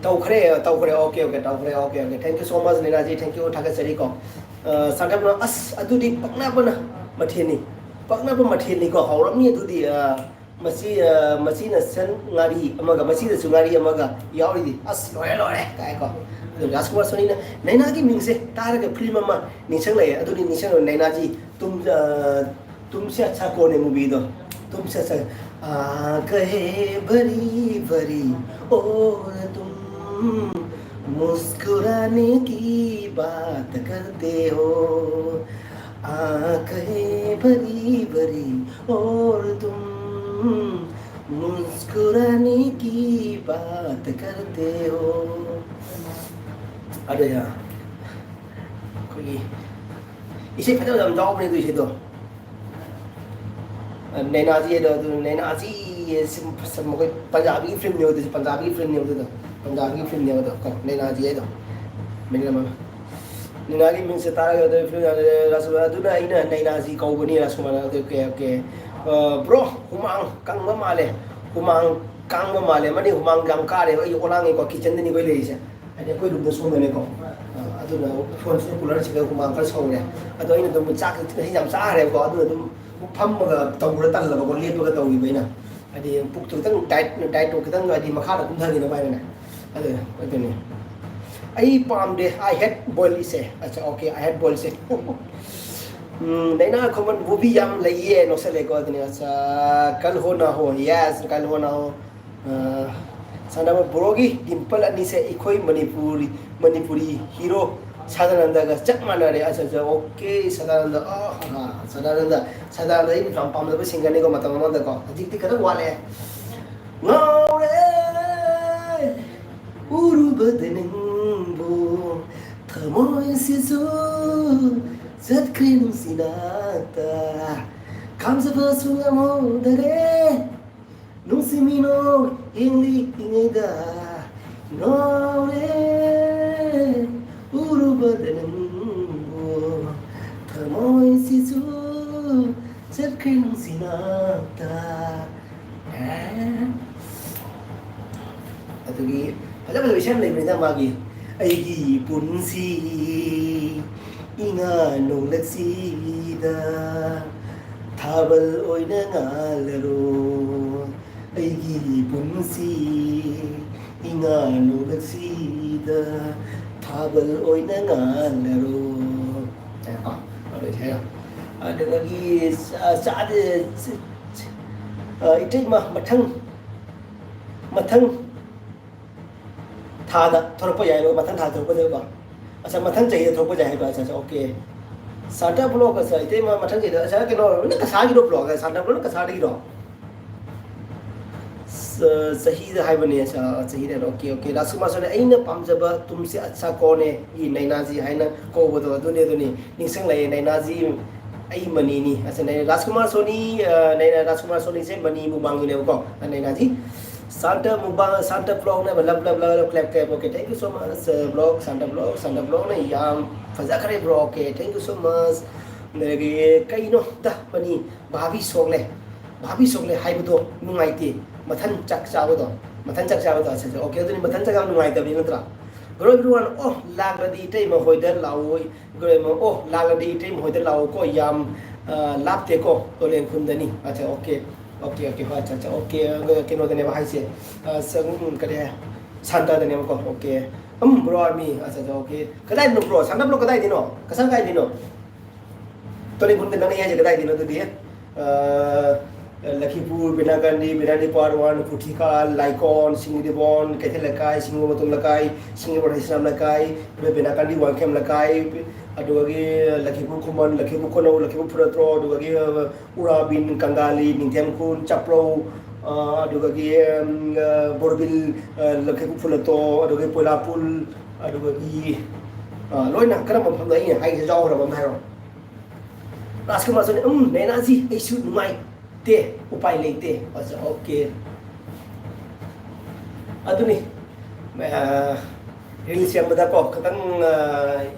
ꯇꯧꯈ꯭ꯔꯦ, ꯇꯧꯈ꯭ꯔꯦ꯫ ꯑꯣꯀꯦ ꯑꯣꯀꯦ, ꯇꯧꯈ꯭ꯔꯦ꯫ Okay okay, thank you so much ꯅꯦꯅꯥꯖꯤ, thank you, ꯊꯥꯒꯠꯆꯔꯤꯀꯣ꯫ ꯑ, ꯁꯥꯟꯇꯕꯅ, ꯑꯁ ꯑꯗꯨꯗꯤ ꯄꯛꯅꯕꯅ ꯃꯊꯦꯜꯅꯤ, ꯄꯛꯅꯕ ꯃꯊꯦꯜꯅꯤꯀꯣ꯫ ꯍꯥꯎꯔꯝꯅꯤ ꯑꯗꯨꯗꯤ꯫ ꯑ, ꯃꯁꯤ, ꯑ, ꯃꯁꯤꯅ ꯁꯟ ꯉꯥꯔꯤ ꯑꯃꯒ, ꯃꯁꯤꯗꯁꯨ ꯉꯥꯔꯤ ꯑꯃꯒ ꯌꯥꯎꯔꯤꯗꯤ, ꯑꯁ ꯂꯣꯏꯔꯦ ꯂꯣꯏꯔꯦ ꯀꯥꯏꯀꯣ꯫ ꯑꯗꯨ ꯔꯥꯖꯀꯨꯃꯥꯔ ꯁꯣꯅꯤꯅ ꯅꯩꯅꯥꯒꯤ ꯃꯤꯡꯁꯦ ꯇꯥꯔꯒ ꯐꯤꯂꯝ ꯑꯃ ꯅꯤꯡꯁꯤꯡꯂꯛꯑꯦ꯫ ꯑꯗꯨꯗꯤ ꯅꯤꯡꯁꯤꯡꯂꯛꯑꯣ ꯅꯩꯅꯥꯖꯤ, ꯇꯨꯝ, ꯑ, तुमसे अच्छा कौन है movieꯗꯣ? तुमसे अच्छा, आंखें भरी भरी और तुम मुस्कुराने की बात करते हो। आंखें भरी भरी और तुम मुस्कुराने की बात करते हो. ꯑꯗꯨꯅ ꯑꯩꯈꯣꯏꯒꯤ ꯏꯁꯩ ꯐꯖꯕ ꯌꯥꯝ ꯌꯥꯎꯕꯅꯦ ꯑꯗꯨ ꯏꯁꯩꯗꯣ. ꯅꯩꯅꯥꯖꯤ ꯍꯥꯏꯗꯣ ꯑꯗꯨ ꯅꯩꯅꯥꯖꯤ ꯁꯤ ꯃꯈꯣꯏ ꯄꯟꯖꯥꯕꯤꯒꯤ ꯐꯤꯂꯝꯅꯦꯕ ꯑꯗꯨꯁꯨ, ꯄꯟꯖꯥꯕꯤꯒꯤ ꯐꯤꯂꯝꯅꯦꯕ ꯑꯗꯨꯗꯣ, ꯄꯟꯖꯥꯕꯤꯒꯤ ꯐꯤꯂꯝꯅꯦꯕ ꯑꯗꯣ ꯀꯣ, ꯅꯩꯅꯥꯖꯤ ꯍꯥꯏꯗꯣ. ꯃꯤꯅꯤꯠ ꯑꯃ. ꯅꯩꯅꯥꯒꯤ ꯃꯤꯡꯁꯦ ꯇꯥꯔꯒ ꯑꯗꯨ ꯐꯤꯂꯝ ꯔꯥꯖꯀꯨꯃꯥꯔ, ꯑꯗꯨꯅ ꯑꯩꯅ ꯅꯩꯅꯥꯖꯤ ꯀꯧꯕꯅꯤ ꯔꯥꯖꯀꯨꯃꯥꯔ. ꯑꯗꯨ ꯑꯣꯀꯦ, ꯑꯣꯀꯦ. ꯑ, ꯕ꯭ꯔꯣ, ꯍꯨꯃꯥꯡ ꯀꯪꯕ ꯃꯥꯜꯂꯦ. ꯍꯨꯃꯥꯡ ꯀꯥꯡꯕ ꯃꯥꯜꯂꯦ. ꯃꯅꯤ ꯍꯨꯃꯥꯡ ꯌꯥꯝ ꯀꯥꯔꯦꯕ. ꯑꯩ ꯑꯣꯂꯥꯡꯉꯦꯀꯣ, ꯀꯤꯆꯟꯗꯅꯤ ꯑꯩꯈꯣꯏ ꯂꯩꯔꯤꯁꯦ. ꯍꯥꯏꯗꯤ ꯑꯩꯈꯣꯏ ꯔꯨꯝꯗ ꯁꯣꯝꯗꯅꯦꯀꯣ. ꯑ, ꯑꯗꯨꯅ ꯐꯣꯟꯁꯤꯅ ꯀꯨꯂꯔꯁꯤꯗ ꯍꯨꯃꯥꯡ ꯈꯔ ꯁꯧꯔꯦ. ꯑꯗꯣ ꯑꯩꯅ ꯑꯗꯨꯝ ꯆꯥꯛꯁꯤ ꯉꯁꯤ ꯌꯥꯝ ꯆꯥꯈ꯭ꯔꯦꯕꯀꯣ. ꯑꯗꯨꯅ ꯑꯗꯨꯝ ꯐꯝꯃꯒ ꯇꯧꯕꯗ ꯇꯜꯂꯕꯀꯣ, ꯂꯦꯞꯄꯒ ꯇꯧꯈꯤꯕ ꯑꯩꯅ. ꯍꯥꯏꯗꯤ ꯄꯨꯛꯇꯨ ꯈꯤꯇꯪ ꯗꯥꯏꯠ, ꯗꯥꯏꯠꯇꯣ ꯈꯤꯇꯪ ꯍꯥꯏꯗꯤ ꯃꯈꯥꯗ ꯀꯨꯝꯊꯈꯤꯅꯕ ꯍꯥꯏꯅꯅꯦ. ꯑꯗꯨ, ꯑꯗꯨꯅꯤ. ꯑꯩ ꯄꯥꯝꯗꯦ. I hate boil ꯏꯁꯩ. ꯑꯠꯆꯥ, ꯑꯣꯀꯦ, I hate boil ꯏꯁꯩ. ꯎꯝ, ꯗꯥꯏꯅꯥ ꯈꯨꯃꯟ movie ꯌꯥꯝ ꯂꯩꯌꯦ, ꯅꯣꯛꯁꯜꯂꯦꯀꯣ. ꯑꯗꯨꯅꯤ, ꯑꯠꯆꯥ, ꯀꯜ ꯍꯣ ꯅꯥ ꯍꯣ, yes, ꯀꯜ ꯍꯣ ꯅꯥ ꯍꯣ. ꯑ, ꯁꯥꯟꯅꯕ ꯕ꯭ꯔꯣꯒꯤ ꯗꯤꯝꯄꯜ ꯑꯅꯤꯁꯦ ꯑꯩꯈꯣꯏ ꯃꯅꯤꯄꯨꯔꯤ, ꯃꯅꯤꯄꯨꯔꯤ ꯍꯤꯔꯣ ꯁꯗꯥꯅꯟꯗꯒ ꯆꯞ ꯃꯥꯟꯅꯔꯦ꯫ ꯑꯠꯆꯥ, ꯑꯠꯆꯥ, ꯑꯣꯀꯦ, ꯁꯗꯥꯅꯟꯗ, ꯑ, ꯍ, ꯍ, ꯁꯗꯥꯅꯟꯗ, ꯁꯗꯥꯅꯟꯗ ꯑꯩꯅ ꯌꯥꯝ ꯄꯥꯝꯖꯕ ꯁꯤꯡꯒꯔꯅꯤꯀꯣ, ꯃꯇꯝ ꯑꯃꯗꯀꯣ꯫ ꯍꯧꯖꯤꯛꯇꯤ ꯈꯤꯇꯪ ꯋꯥꯠꯂꯦ꯫ ꯉꯥꯎꯔꯦ ꯎꯔꯨꯕꯗ ꯅꯪꯕꯨ, ꯊꯃꯣꯏꯁꯤꯁꯨ ꯆꯠꯈ꯭ꯔꯦ ꯅꯨꯡꯁꯤꯅꯥꯛꯇ, ꯈꯥꯝꯖꯕꯁꯨ ꯉꯝꯍꯧꯗꯔꯦ꯫ ꯅꯨꯡꯁꯤꯃꯤꯅꯣ ꯌꯦꯡꯂꯤꯉꯩꯗ ꯉꯥꯎꯔꯦ ꯎꯔꯨꯕꯗ ꯅꯪꯕꯨ, ꯊꯃꯣꯏꯁꯤꯁꯨ ꯆꯠꯈ꯭ꯔꯦ ꯅꯨꯡꯁꯤꯅꯥꯛꯇ꯫ ꯑꯦ꯫ ꯑꯗꯨꯒꯤ ꯐꯖ ꯐꯖꯕ ꯏꯁꯩ ꯌꯥꯝ ꯂꯩꯕꯅꯤꯗ ꯃꯥꯒꯤ꯫ ꯑꯩꯒꯤ ꯄꯨꯟꯁꯤ ꯏꯉꯥ ꯅꯣꯡꯂꯛꯁꯤꯗ ꯊꯥꯕꯜ ꯑꯣꯏꯅ ꯉꯥꯜꯂꯔꯣ꯫ ꯑꯩꯒꯤ ꯄꯨꯟꯁꯤ ꯏꯉꯥ ꯅꯣꯡꯂꯛꯁꯤꯗ ꯊꯥꯕꯜ ꯑꯣꯏꯅ ꯉꯥꯜꯂꯔꯣ꯫ ꯍꯥꯏꯀꯣ? ꯑꯗꯨ ꯏꯁꯩꯗꯣ꯫ ꯑꯗꯨꯗꯒꯤ ꯆꯥ-, ꯆꯥꯗꯦ, ꯆ-, ꯆ-, ꯑ, ꯏꯇꯩꯃ, ꯃꯊꯪ, ꯃꯊꯪ ꯊꯥꯗ ꯊꯣꯛꯂꯛꯄ ꯌꯥꯏꯕ, ꯃꯊꯪ ꯊꯥꯗ ꯊꯣꯛꯂꯛꯄ ꯌꯥꯏꯕ꯫ ꯑꯠꯆꯥ, ꯃꯊꯪ ꯆꯍꯤꯗ ꯊꯣꯛꯂꯛꯄ ꯌꯥꯏ ꯍꯥꯏꯕ꯫ ꯑꯠꯆꯥ, ꯑꯠꯆꯥ, ꯑꯣꯀꯦ꯫ ꯁꯥꯟꯇ ꯕ꯭ꯂꯣꯛ ꯑꯁꯦ ꯏꯇꯩꯃ ꯃꯊꯪꯒꯤꯗ ꯑꯁ ꯀꯩꯅꯣ ꯅꯪ ꯀꯁꯥꯒꯤꯔꯣ ꯕ꯭ꯂꯣꯛ? ꯁꯥꯟꯇ ꯕ꯭ꯂꯣꯛ ꯅꯪ ꯀꯁꯥꯗꯒꯤꯔꯣ? ꯆ- ꯆꯍꯤꯗ ꯍꯥꯏꯕꯅꯦ, ꯑ, ꯆꯍꯤꯗ꯫ Okay, okay. ꯔꯥꯖꯀꯨꯃꯥꯔ ꯁꯣꯅꯤ, ꯑꯩꯅ ꯄꯥꯝꯖꯕ ꯇꯨꯝꯁꯦ ꯑꯠꯁꯥ ꯀꯣꯟꯅꯦ ꯒꯤ ꯅꯩꯅꯥꯖꯤ ꯍꯥꯏꯅ ꯀꯧꯕꯗꯣ ꯑꯗꯨꯅꯦ, ꯑꯗꯨꯅꯤ꯫ ꯅꯤꯡꯁꯤꯡꯂꯛꯑꯦ, ꯅꯩꯅꯥꯖꯤ ꯑꯩ ꯃꯅꯤꯅꯤ꯫ ꯑꯁ, ꯅꯩ-, ꯔꯥꯖꯀꯨꯃꯥꯔ ꯁꯣꯅꯤ, ꯑ, ꯅꯩꯅ-, ꯔꯥꯖꯀꯨꯃꯥꯔ ꯁꯣꯅꯤꯁꯦ ꯃꯅꯤ ꯃꯨꯛꯕꯥꯡꯒꯤꯅꯦꯕꯀꯣ꯫ ꯑ, ꯅꯩꯅꯥꯖꯤ ꯁꯥꯟꯇ ꯃꯨꯛꯕꯥꯡ, ꯁꯥꯟꯇ ꯕ꯭ꯂꯣꯛꯅꯦꯕ, ꯂꯞ, ꯂꯞ, ꯂꯞ, ꯂꯞ, clap, clap. Okay, thank you so much, ꯑ, ꯕ꯭ꯂꯣꯛ, ꯁꯥꯟꯇ ꯕ꯭ꯂꯣꯛ, ꯁꯥꯟꯇ ꯕ꯭ꯂꯣꯛꯅ ꯌꯥꯝ ꯐꯖꯈ꯭ꯔꯦ, bro. Okay, thank you so much꯫ ꯑꯗꯒꯤ ꯀꯩꯅꯣ ꯗ ꯃꯅꯤ ꯚꯥꯕꯤ ꯁꯣꯛꯂꯦ, ꯚꯥꯕꯤ ꯁꯣꯛꯂꯦ ꯍꯥꯏꯕꯗꯣ ꯅꯨꯡꯉꯥꯏꯇꯦ꯫ ꯃꯊꯟ ꯆꯥꯛ ꯆꯥꯕꯗꯣ, ꯃꯊꯟ ꯆꯥꯛ ꯆꯥꯕꯗꯣ꯫ ꯑꯁ, ꯑꯣꯀꯦ, ꯑꯗꯨꯅꯤ, ꯃꯊꯟ ꯆꯥꯛ ꯆꯥꯕ ꯅꯨꯡꯉꯥꯏꯇꯕꯅꯤ ꯅꯠꯇ꯭ꯔꯥ? ꯍꯜꯂꯣ everyone, ꯑꯣ, ꯂꯥꯛꯂꯗꯤ ꯏꯇꯩꯃ ꯍꯣꯏꯗ ꯂꯥꯛꯑꯣ꯫ ꯑꯣ, ꯂꯥꯛꯂꯗꯤ ꯏꯇꯩꯃ ꯍꯣꯏꯗ ꯂꯥꯛꯑꯣꯀꯣ, ꯌꯥꯝ, ꯑ, ꯂꯥꯞꯇꯦꯀꯣ, ꯇꯣꯂꯦꯟ ꯈꯨꯟꯗꯅꯤ꯫ ꯑꯠꯆꯥ, ꯑꯣꯀꯦ, ꯑꯣꯀꯦ, ꯑꯣꯀꯦ, ꯍꯣꯏ, ꯑꯠꯆꯥ, ꯑꯠꯆꯥ, ꯑꯣꯀꯦ, ꯑ, ꯀꯩꯅꯣꯗꯅꯦꯕ ꯍꯥꯏꯁꯦ, ꯑ, ꯁ-, ꯎꯝ, ꯀꯔꯤ, ꯁꯥꯟꯇꯗꯅꯦꯕꯀꯣ, ꯑꯣꯀꯦ꯫ ꯎꯝ, ꯕ꯭ꯔꯣ ꯑꯥꯔꯃꯤ, ꯑꯠꯆꯥ, ꯑꯠꯆꯥ, ꯑꯣꯀꯦ꯫ ꯀꯗꯥꯏꯗꯅꯣ ꯕ꯭ꯔꯣ? ꯁꯥꯟꯇ ꯕ꯭ꯔꯣ ꯀꯗꯥꯏꯗꯩꯅꯣ? ꯀꯁꯥ ꯀꯥꯏꯗꯩꯅꯣ? ꯇꯣꯂꯦꯟ ꯈꯨꯟꯗ ꯅꯪꯅ ꯍꯥꯏꯁꯦ ꯀꯗꯥꯏꯗꯩꯅꯣ ꯑꯗꯨꯗꯤ? ꯑ, ꯂꯈꯤꯄꯨꯔ, ꯕꯦꯅꯥꯀꯥꯟꯗꯤ, ꯕꯦꯅꯥꯅꯤ ꯄꯥꯔ ꯋꯥꯟ, ꯀꯨꯊꯤꯀꯥꯜ, ꯂꯥꯏꯀꯣꯟ, ꯁꯤꯡꯂꯤꯕꯣꯟ, ꯀꯩꯊꯦꯜ ꯂꯩꯀꯥꯏ, ꯁꯤꯡꯖꯃꯩ ꯃꯇꯣꯝ ꯂꯩꯀꯥꯏ, ꯁꯤꯡꯂꯤꯕꯣꯟ ꯍꯩꯁꯅꯥꯝ ꯂꯩꯀꯥꯏ, ꯕꯦꯅꯥꯀꯥꯟꯗꯤ ꯋꯥꯡꯈꯦꯝ ꯂꯩꯀꯥꯏ, ꯑꯗꯨꯗꯒꯤ ꯂꯈꯤꯄꯨꯔ ꯈꯨꯃꯟ, ꯂꯈꯤꯄꯨꯔ ꯈꯨꯅꯧ, ꯂꯈꯤꯄꯨꯔ ꯐꯨꯔꯠꯇ꯭ꯔꯣ, ꯑꯗꯨꯗꯒꯤ, ꯑ, ꯎꯔꯥꯕꯤꯟ, ꯀꯪꯒꯥꯂꯤ, ꯅꯤꯡꯊꯦꯝꯈꯨꯜ, ꯆꯥꯄ꯭ꯔꯧ, ꯑ, ꯑꯗꯨꯗꯒꯤ, ꯎꯝ, ꯑ, ꯕꯣꯔꯕꯤꯜ, ꯑ, ꯂꯈꯤꯄꯨꯔ ꯐꯨꯂꯇꯣ, ꯑꯗꯨꯗꯒꯤ ꯄꯣꯏꯂꯥꯄꯨꯜ, ꯑꯗꯨꯗꯒꯤ, ꯑ, ꯂꯣꯏꯅ ꯀꯔꯝꯕ ꯃꯐꯝꯗ ꯑꯩꯅ ꯍꯥꯏꯒꯦ ꯌꯥꯎꯈ꯭ꯔꯕ ꯑꯃ ꯍꯥꯏꯔꯣ? ꯔꯥꯖꯀꯨꯃꯥꯔ ꯁꯣꯅꯤ, ꯎꯝ, ꯅꯦꯅꯥꯖꯤ, ꯑꯩꯁꯨ ꯅꯨꯡꯉꯥꯏꯇꯦ, ꯎꯄꯥꯏ ꯂꯩꯇꯦ꯫ ꯑꯠꯆꯥ, ꯑꯣꯀꯦ꯫ ꯑꯗꯨꯅꯤ, ꯑ, ꯔꯤꯜꯁ ꯌꯦꯡꯕꯗꯀꯣ, ꯈꯤꯇꯪ, ꯑ,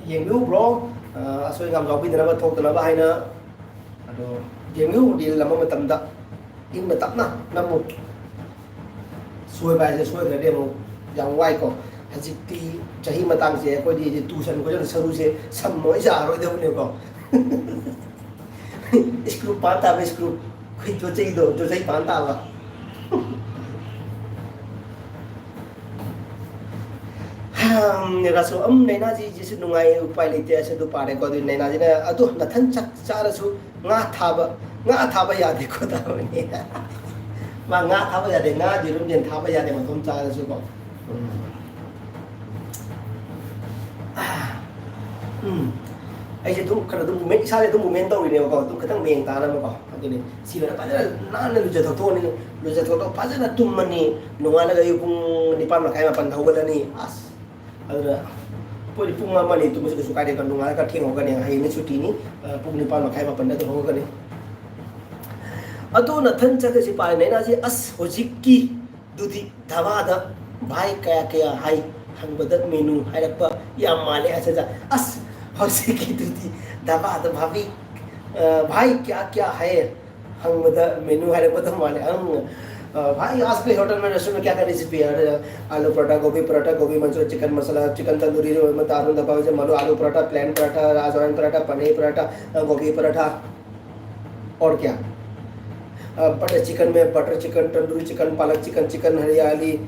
ꯌꯦꯡꯕꯤꯌꯨ, ꯕ꯭ꯔꯣ꯫ ꯑ, ꯑꯁꯣꯏ ꯑꯉꯥꯝ ꯌꯥꯎꯕꯤꯗꯅꯕ, ꯊꯣꯛꯇꯅꯕ ꯍꯥꯏꯅ꯫ ꯑꯗꯣ, ꯌꯦꯡꯕꯤꯌꯨ, ꯔꯤꯜ ꯅꯝꯕ ꯃꯇꯝꯗ ꯏꯪꯅ ꯇꯞꯅ ꯅꯝꯃꯨ꯫ ꯁꯣꯏꯕ ꯍꯥꯏꯁꯦ ꯁꯣꯏꯈ꯭ꯔꯗꯤ ꯑꯃꯨꯛ ꯌꯥꯝ ꯋꯥꯏꯀꯣ꯫ ꯍꯧꯖꯤꯛꯇꯤ ꯆꯍꯤ ꯃꯇꯥꯡꯁꯦ ꯑꯩꯈꯣꯏꯗꯤ ꯇꯨꯁꯟ ꯈꯣꯠꯆꯟ ꯁꯔꯨꯁꯦ ꯁꯝ ꯂꯣꯏ ꯌꯥꯔꯔꯣꯏꯗꯕꯅꯦꯀꯣ꯫ ꯁ꯭ꯀ꯭ꯔꯨ ꯄꯥꯟ ꯇꯥꯕ, ꯁ꯭ꯀ꯭ꯔꯨ꯫ ꯑꯩꯈꯣꯏ ꯌꯣꯠꯆꯩꯗꯣ, ꯌꯣꯠꯆꯩ ꯄꯥꯟ ꯇꯥꯕ꯫ ꯍꯝ, ꯔꯥꯁꯨ, ꯎꯝ, ꯅꯩꯅꯥꯖꯤꯁꯤꯁꯨ ꯅꯨꯡꯉꯥꯏ, ꯎꯄꯥꯏ ꯂꯩꯇꯦ, ꯑꯁ ꯑꯗꯨ ꯄꯥꯔꯦꯀꯣ꯫ ꯑꯗꯨ ꯅꯩꯅꯥꯖꯤꯅ, ꯑꯗꯨ ꯅꯊꯟ ꯆꯥꯛ ꯆꯥꯔꯁꯨ ꯉꯥ ꯊꯥꯕ, ꯉꯥ ꯊꯥꯕ ꯌꯥꯗꯦꯀꯣ ꯇꯧꯕꯅꯦ꯫ ꯃꯥ ꯉꯥ ꯊꯥꯕ ꯌꯥꯗꯦ, ꯉꯥ, ꯌꯦꯔꯨꯝ, ꯌꯦꯟ ꯊꯥꯕ ꯌꯥꯗꯦ, ꯃꯇꯣꯝ ꯆꯥꯔꯁꯨꯀꯣ꯫ ꯎꯝ꯫ ꯎꯝ꯫ ꯑꯩꯁꯦ ꯑꯗꯨꯝ ꯈꯔ ꯑꯗꯨꯝ ꯃꯨꯞꯃꯦꯟ, ꯏꯁꯥꯁꯦ ꯑꯗꯨꯝ ꯃꯨꯞꯃꯦꯟ ꯇꯧꯔꯤꯅꯦꯕꯀꯣ, ꯑꯗꯨꯝ ꯈꯤꯇꯪ ꯃꯌꯦꯡ ꯇꯥꯅꯕꯀꯣ꯫ ꯑꯗꯨꯅꯤ ꯁꯤ ꯂꯣꯏꯔ ꯐꯖꯅ ꯅꯥꯟꯅ ꯂꯨꯖꯊꯣꯛꯊꯣꯛꯑꯅꯤ꯫ ꯂꯨꯖꯊꯣꯛꯊꯣꯛ ꯐꯖꯅ ꯇꯨꯝꯃꯅꯤ꯫ ꯅꯣꯡꯉꯥꯜꯂꯒ ꯑꯌꯨꯛ ꯄꯨꯡ ꯅꯤꯄꯥꯟ ꯃꯈꯥꯏ, ꯃꯥꯄꯟꯗ ꯍꯧꯒꯠꯂꯅꯤ꯫ ꯑꯁ, ꯑꯗꯨꯅ ꯑꯩꯈꯣꯏꯗꯤ ꯄꯨꯡ ꯑꯃ ꯑꯅꯤ ꯇꯨꯝꯕꯁꯨ ꯀꯩꯁꯨ ꯀꯥꯏꯗꯦ꯫ ꯅꯣꯡꯉꯥꯜꯂꯒ ꯊꯦꯡ ꯍꯧꯒꯠꯀꯅꯤ, ꯍꯌꯦꯡꯅꯤ ꯁꯨꯇꯤꯅꯤ꯫ ꯑ, ꯄꯨꯡ ꯅꯤꯄꯥꯟ ꯃꯈꯥꯏ, ꯃꯥꯄꯟꯗ ꯑꯗꯨꯝ ꯍꯧꯒꯠꯀꯅꯤ꯫ ꯑꯗꯨ ꯅꯊꯟ ꯆꯠꯈ꯭ꯔꯁꯤ ꯄꯥꯏ ꯅꯩꯅꯥꯁꯤ꯫ ꯑꯁ, ꯍꯧꯖꯤꯛꯀꯤ ꯑꯗꯨꯗꯤ ꯙꯥꯕꯥꯗ ꯚꯥꯏ ꯀꯌꯥ ꯀꯌꯥ ꯍꯥꯏ ꯍꯪꯕꯗ ꯃꯦꯅꯨ ꯍꯥꯏꯔꯛꯄ ꯌꯥꯝ ꯃꯥꯜꯂꯦ꯫ ꯑꯁꯤꯗ ꯑꯁ, ꯍꯧꯖꯤꯛꯀꯤꯗꯨꯗꯤ ꯙꯥꯕꯥꯗ ꯚꯥꯕꯤ, ꯑ, ꯚꯥꯏ ꯀꯌꯥ ꯀꯌꯥ ꯍꯥꯏ ꯍꯪꯕꯗ ꯃꯦꯅꯨ ꯍꯥꯏꯔꯛꯄꯗ ꯃꯥꯜꯂꯦ꯫ ꯑꯪ, ꯑ, ꯚꯥꯏ, आज के होटल में रेस्टोरेंट में क्या क्या रेसिपी है? आलू पराठा, गोभी पराठा, गोभी मंचूरियन, चिकन मसाला, चिकन तंदूरी, दारुण दबा, आलू पराठा, प्लेन पराठा, राजवाइन पराठा, पनीर पराठा, अ, गोभी पराठा। और क्या? अ, बटर चिकन में बटर चिकन, तंदूरी चिकन, पालक चिकन, चिकन हरियाली।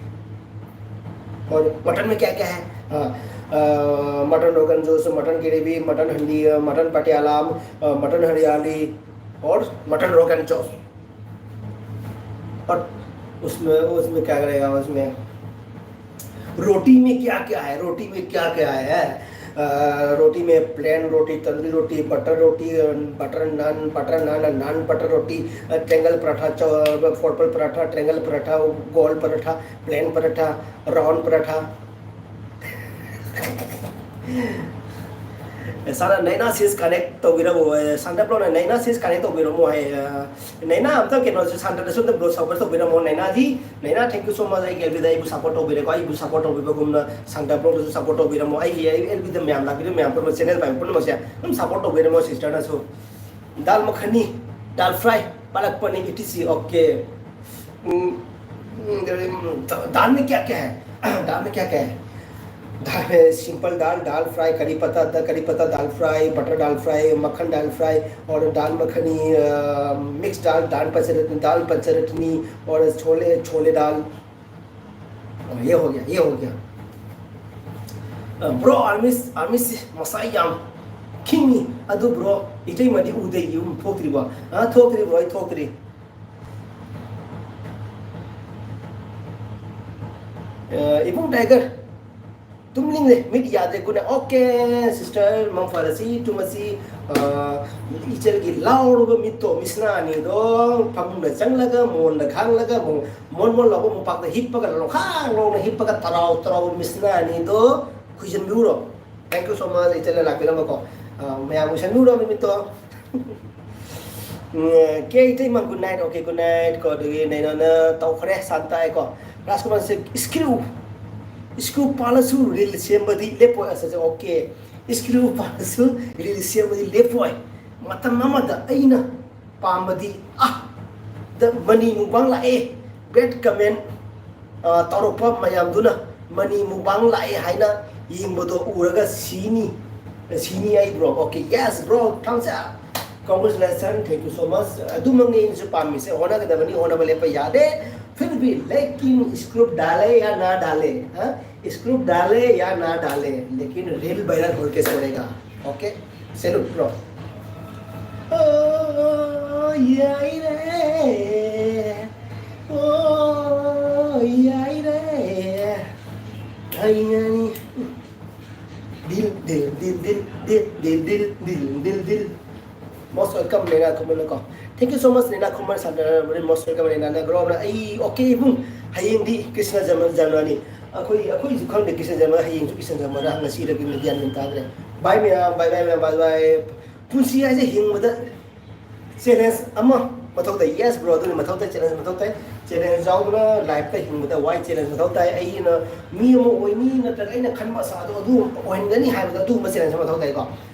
और मटन में क्या क्या है? हाँ, अ, mutton rogan josh, mutton gravy, mutton हंडी, अ, मटन पटियालाम, अ, मटन हरियाली और मटन रोगन जोश। और उसमें, उसमें क्या रहेगा? उसमें रोटी में क्या क्या है? रोटी में क्या क्या है? अ, रोटी में प्लेन रोटी, तंदूरी रोटी, बटर रोटी, अ, बटर नान, बटर नान, नान बटर रोटी, अ, ट्रायंगल पराठा, चौ-, फोर पल पराठा, ट्रायंगल पराठा, गोल पराठा, प्लेन पराठा, राउंड पराठा। ꯁꯥꯔꯅ ꯅꯩꯅꯥ ꯁꯤꯁ ꯀꯅꯦꯛ ꯇꯧꯕꯤꯔꯝꯃꯣ, ꯑ, ꯁꯥꯟꯇ ꯕ꯭ꯂꯣꯛꯅ ꯅꯩꯅꯥ ꯁꯤꯁ ꯀꯅꯦꯛ ꯇꯧꯕꯤꯔꯝꯃꯣ ꯍꯥꯏ, ꯑ, ꯅꯩꯅꯥ ꯑꯝꯇ ꯀꯩꯅꯣꯁꯦ ꯁꯥꯟꯇꯗꯁꯨ ꯑꯝꯇ ꯕ꯭ꯂꯣꯛ ꯁꯄꯣꯔꯠ ꯇꯧꯕꯤꯔꯝꯃꯣ꯫ ꯅꯩꯅꯥꯖꯤ, ꯅꯩꯅꯥ, thank you so much꯫ ꯑꯩꯒꯤ ꯑꯦꯜꯕꯤꯗ ꯑꯩꯕꯨ ꯁꯄꯣꯔꯠ ꯇꯧꯕꯤꯔꯦꯀꯣ, ꯑꯩꯕꯨ ꯁꯄꯣꯔꯠ ꯇꯧꯕꯤꯕꯒꯨꯝꯅ ꯁꯥꯟꯇ ꯕ꯭ꯂꯣꯛꯇꯁꯨ ꯁꯄꯣꯔꯠ ꯇꯧꯕꯤꯔꯝꯃꯣ꯫ ꯑꯩꯒꯤ ꯑꯦꯜꯕꯤꯗ ꯃꯌꯥꯝ ꯂꯥꯛꯄꯤꯔꯤꯕ ꯃꯌꯥꯝ ꯄꯨꯝꯅꯃꯛ, ꯆꯦꯅꯦꯜ ꯄꯥꯏꯕ ꯄꯨꯝꯅꯃꯛꯁꯦ ꯑꯗꯨꯝ ꯁꯄꯣꯔꯠ ꯇꯧꯕꯤꯔꯝꯃꯣ꯫ ꯁꯤꯁꯇꯔꯅꯁꯨ ꯗꯥꯜ ꯃꯈꯅꯤ, ꯗꯥꯜ ꯐ꯭ꯔꯥꯏ ꯄꯥꯂꯛ ꯄꯅꯤꯔ, ꯏꯇꯤꯁꯤ, ꯑꯣꯀꯦ꯫ ꯎꯝ, ꯎꯝ, ꯎꯝ, ꯗꯥꯜ ꯃꯦ ꯀꯌꯥ ꯀꯌꯥ ꯍꯥꯏ? ꯗꯥꯜ ꯃꯦ ꯀꯌꯥ ꯀꯌꯥ ꯍꯥꯏ? ꯗꯥꯜ ꯃꯦ ꯁꯤꯝꯄꯜ ꯗꯥꯜ, ꯗꯥꯜ ꯐ꯭ꯔꯥꯏ, ꯀꯔꯤ ꯄꯇꯥ, ꯀꯔꯤ ꯄꯇꯥ ꯗꯥꯜ ꯐ꯭ꯔꯥꯏ, ꯕꯇꯔ ꯗꯥꯜ ꯐ꯭ꯔꯥꯏ, ꯃꯈꯟ ꯗꯥꯜ ꯐ꯭ꯔꯥꯏ, ꯑꯣꯔ ꯗꯥꯜ ꯃꯈꯅꯤ, ꯑ, mix dal, dal ꯄꯆꯔꯠ, dal ꯄꯆꯔꯠꯅꯤ, or ꯁꯣꯂꯦ, ꯁꯣꯂꯦ ꯗꯥꯜ꯫ ꯑꯣ, ꯌꯦ ꯍꯣ ꯒꯌꯥ, ꯌꯦ ꯍꯣ ꯒꯌꯥ꯫ ꯑ, ꯕ꯭ꯔꯣ, ꯑꯥꯔꯃꯤꯁ, ꯑꯥꯔꯃꯤꯁ ꯃꯁꯥ ꯌꯥꯝ ꯈꯤꯡꯉꯤ꯫ ꯑꯗꯨ ꯕ꯭ꯔꯣ, ꯏꯇꯩꯃꯗꯤ ꯎꯗꯦ, ꯌꯨꯝ ꯊꯣꯛꯇ꯭ꯔꯤꯕꯣ? ꯑ, ꯊꯣꯛꯇ꯭ꯔꯤ ꯕ꯭ꯔꯣ, ꯑꯩ ꯊꯣꯛꯇ꯭ꯔꯤ꯫ ꯑ, ꯏꯕꯨꯡ ꯇꯥꯏꯒꯔ, ꯇꯨꯝꯅꯤꯡꯂꯦ, ꯃꯤꯠ ꯌꯥꯗ꯭ꯔꯦ꯫ Good night. ꯑꯣꯀꯦ, ꯁꯤꯁꯇꯔ, ꯃꯪ ꯐꯔꯁꯤ, ꯇꯨꯝꯃꯁꯤ꯫ ꯑ, ꯏꯆꯜꯒꯤ ꯂꯥꯎꯔꯕ ꯃꯤꯠꯇꯣ, ꯃꯤꯠꯁꯅꯥ ꯑꯅꯤꯗꯣ ꯐꯃꯨꯡꯗ ꯆꯪꯂꯒ, ꯃꯣꯟꯗ ꯈꯥꯡꯂꯒ, ꯃꯣ-, ꯃꯣꯟ ꯃꯣꯟ ꯂꯥꯎꯕ ꯃꯣꯝꯄꯥꯛꯇ ꯍꯤꯞꯄꯒ, ꯂꯣꯡꯈꯥꯡ ꯂꯣꯡꯅ ꯍꯤꯞꯄꯒ, ꯇꯔꯥꯎ ꯇꯔꯥꯎ ꯃꯤꯠꯁꯅꯥ ꯑꯅꯤꯗꯣ ꯈꯨꯏꯖꯟꯕꯤꯔꯨꯔꯣ꯫ Thank you so much, ꯏꯆꯜꯅ ꯂꯥꯛꯄꯤꯔꯝꯕꯀꯣ꯫ ꯑ, ꯃꯌꯥꯝ ꯎꯏꯁꯟꯕꯤꯔꯨꯔꯣ ꯃꯤꯠꯇꯣ꯫ ꯎꯝ, ꯀꯦ ꯏꯇꯩꯃ, good night. Okay, good night ꯀꯣ꯫ ꯑꯗꯨꯒꯤ ꯅꯩꯅꯣꯅ ꯇꯧꯈ꯭ꯔꯦ, ꯁꯥꯟꯇ ꯍꯥꯏꯀꯣ꯫ ꯔꯥꯖꯀꯨꯃꯥꯔꯁꯦ, ꯁ꯭ꯀ꯭ꯔꯨ, ꯁ꯭ꯀ꯭ꯔꯨ ꯄꯥꯜꯂꯁꯨ ꯔꯤꯜ ꯁꯦꯝꯕꯗꯤ ꯂꯦꯞꯄꯣꯏ꯫ ꯑꯁ, ꯑꯣꯀꯦ꯫ ꯁ꯭ꯀ꯭ꯔꯨ ꯄꯥꯜꯂꯁꯨ ꯔꯤꯜ ꯁꯦꯝꯕꯗꯤ ꯂꯦꯞꯄꯣꯏ꯫ ꯃꯇꯝ ꯑꯃꯗ ꯑꯩꯅ ꯄꯥꯝꯕꯗꯤ, ꯑ, ꯗ ꯃꯅꯤ ꯃꯨꯛꯕꯥꯡ ꯂꯥꯛꯑꯦ꯫ ꯕꯦꯠ ꯀꯃꯦꯟ, ꯑ, ꯇꯧꯔꯛꯄ ꯃꯌꯥꯝꯗꯨꯅ ꯃꯅꯤ ꯃꯨꯛꯕꯥꯡ ꯂꯥꯛꯑꯦ ꯍꯥꯏꯅ ꯌꯦꯡꯕꯗꯣ ꯎꯔꯒ ꯁꯤꯅꯤ꯫ ꯁꯤꯅꯤ ꯑꯩ, bro. Okay, yes, bro, thumbs up꯫ Congratulations, thank you so much꯫ ꯑꯗꯨꯃꯛꯅꯤ ꯑꯩꯅꯁꯨ ꯄꯥꯝꯃꯤꯁꯦ, ꯍꯣꯠꯅꯒꯗꯕꯅꯤ, ꯍꯣꯠꯅꯕ ꯂꯦꯞꯄ ꯌꯥꯗꯦ꯫ फिर भी लेकिन स्क्रू डाले या ना डाले, हाँ? स्क्रू डाले या ना डाले, लेकिन रील वायरल होके छोड़ेगा। Okay, salute, bro. ओ, याई रे, ओ, याई रे, आई, आई। दिल, दिल, दिल, दिल, दिल, दिल, दिल, दिल, दिल, दिल, दिल। Most welcome, ꯅꯦꯅꯥ ꯈꯨꯃꯟꯅꯀꯣ꯫ Thank you so much, ꯅꯦꯅꯥ Khuman ꯁꯥꯟꯅꯔꯕꯅꯤ꯫ Most welcome, ꯅꯦꯅꯥ ꯅꯒ꯭ꯔꯣꯅ꯫ ꯑꯩ, ꯑꯣꯀꯦ, ꯏꯕꯨꯡ, ꯍꯌꯦꯡꯗꯤ ꯀ꯭ꯔꯤꯁꯅ ꯖꯔꯃ-, ꯖꯔꯃꯅꯤ꯫ ꯑꯩꯈꯣꯏ, ꯑꯩꯈꯣꯏꯁꯨ ꯈꯪꯗꯦ ꯀ꯭ꯔꯤꯁꯅ ꯖꯔꯃ, ꯍꯌꯦꯡꯁꯨ ꯀ꯭ꯔꯤꯁꯅ ꯖꯔꯃꯔ, ꯉꯁꯤꯔ ꯀꯔꯤꯅꯣ ꯒ꯭ꯌꯥꯟ ꯃꯦꯟ ꯇꯥꯗ꯭ꯔꯦ꯫ ꯕꯥꯏ ꯃꯌꯥꯝ, ꯕꯥꯏ, ꯕꯥꯏ ꯃꯌꯥꯝ, ꯕꯥꯏ, ꯕꯥꯏ꯫ ꯄꯨꯟꯁꯤ ꯍꯥꯏꯁꯦ ꯍꯤꯡꯕꯗ challenge ꯑꯃ ꯃꯊꯧ ꯇꯥꯏ꯫ Yes, bro, ꯑꯗꯨꯅꯤ ꯃꯊꯧ ꯇꯥꯏ, challenge ꯃꯊꯧ ꯇꯥꯏ꯫ Challenge ꯌꯥꯎꯗꯅ life ꯇ ꯍꯤꯡꯕꯗ ꯋꯥꯏ, challenge ꯃꯊꯧ ꯇꯥꯏ꯫ ꯑꯩꯅ ꯃꯤ ꯑꯃ ꯑꯣꯏꯅꯤ ꯅꯠꯇ꯭ꯔꯒ ꯑꯩꯅ ꯈꯟꯕ ꯑꯁꯥꯗꯣ ꯑꯗꯨ ꯑꯣꯏꯍꯟꯒꯅꯤ ꯍꯥꯏꯕꯗ ꯑꯗꯨꯒꯨꯝꯕ challenge ꯑꯃ ꯃꯊꯧ ꯇꯥꯏꯀꯣ꯫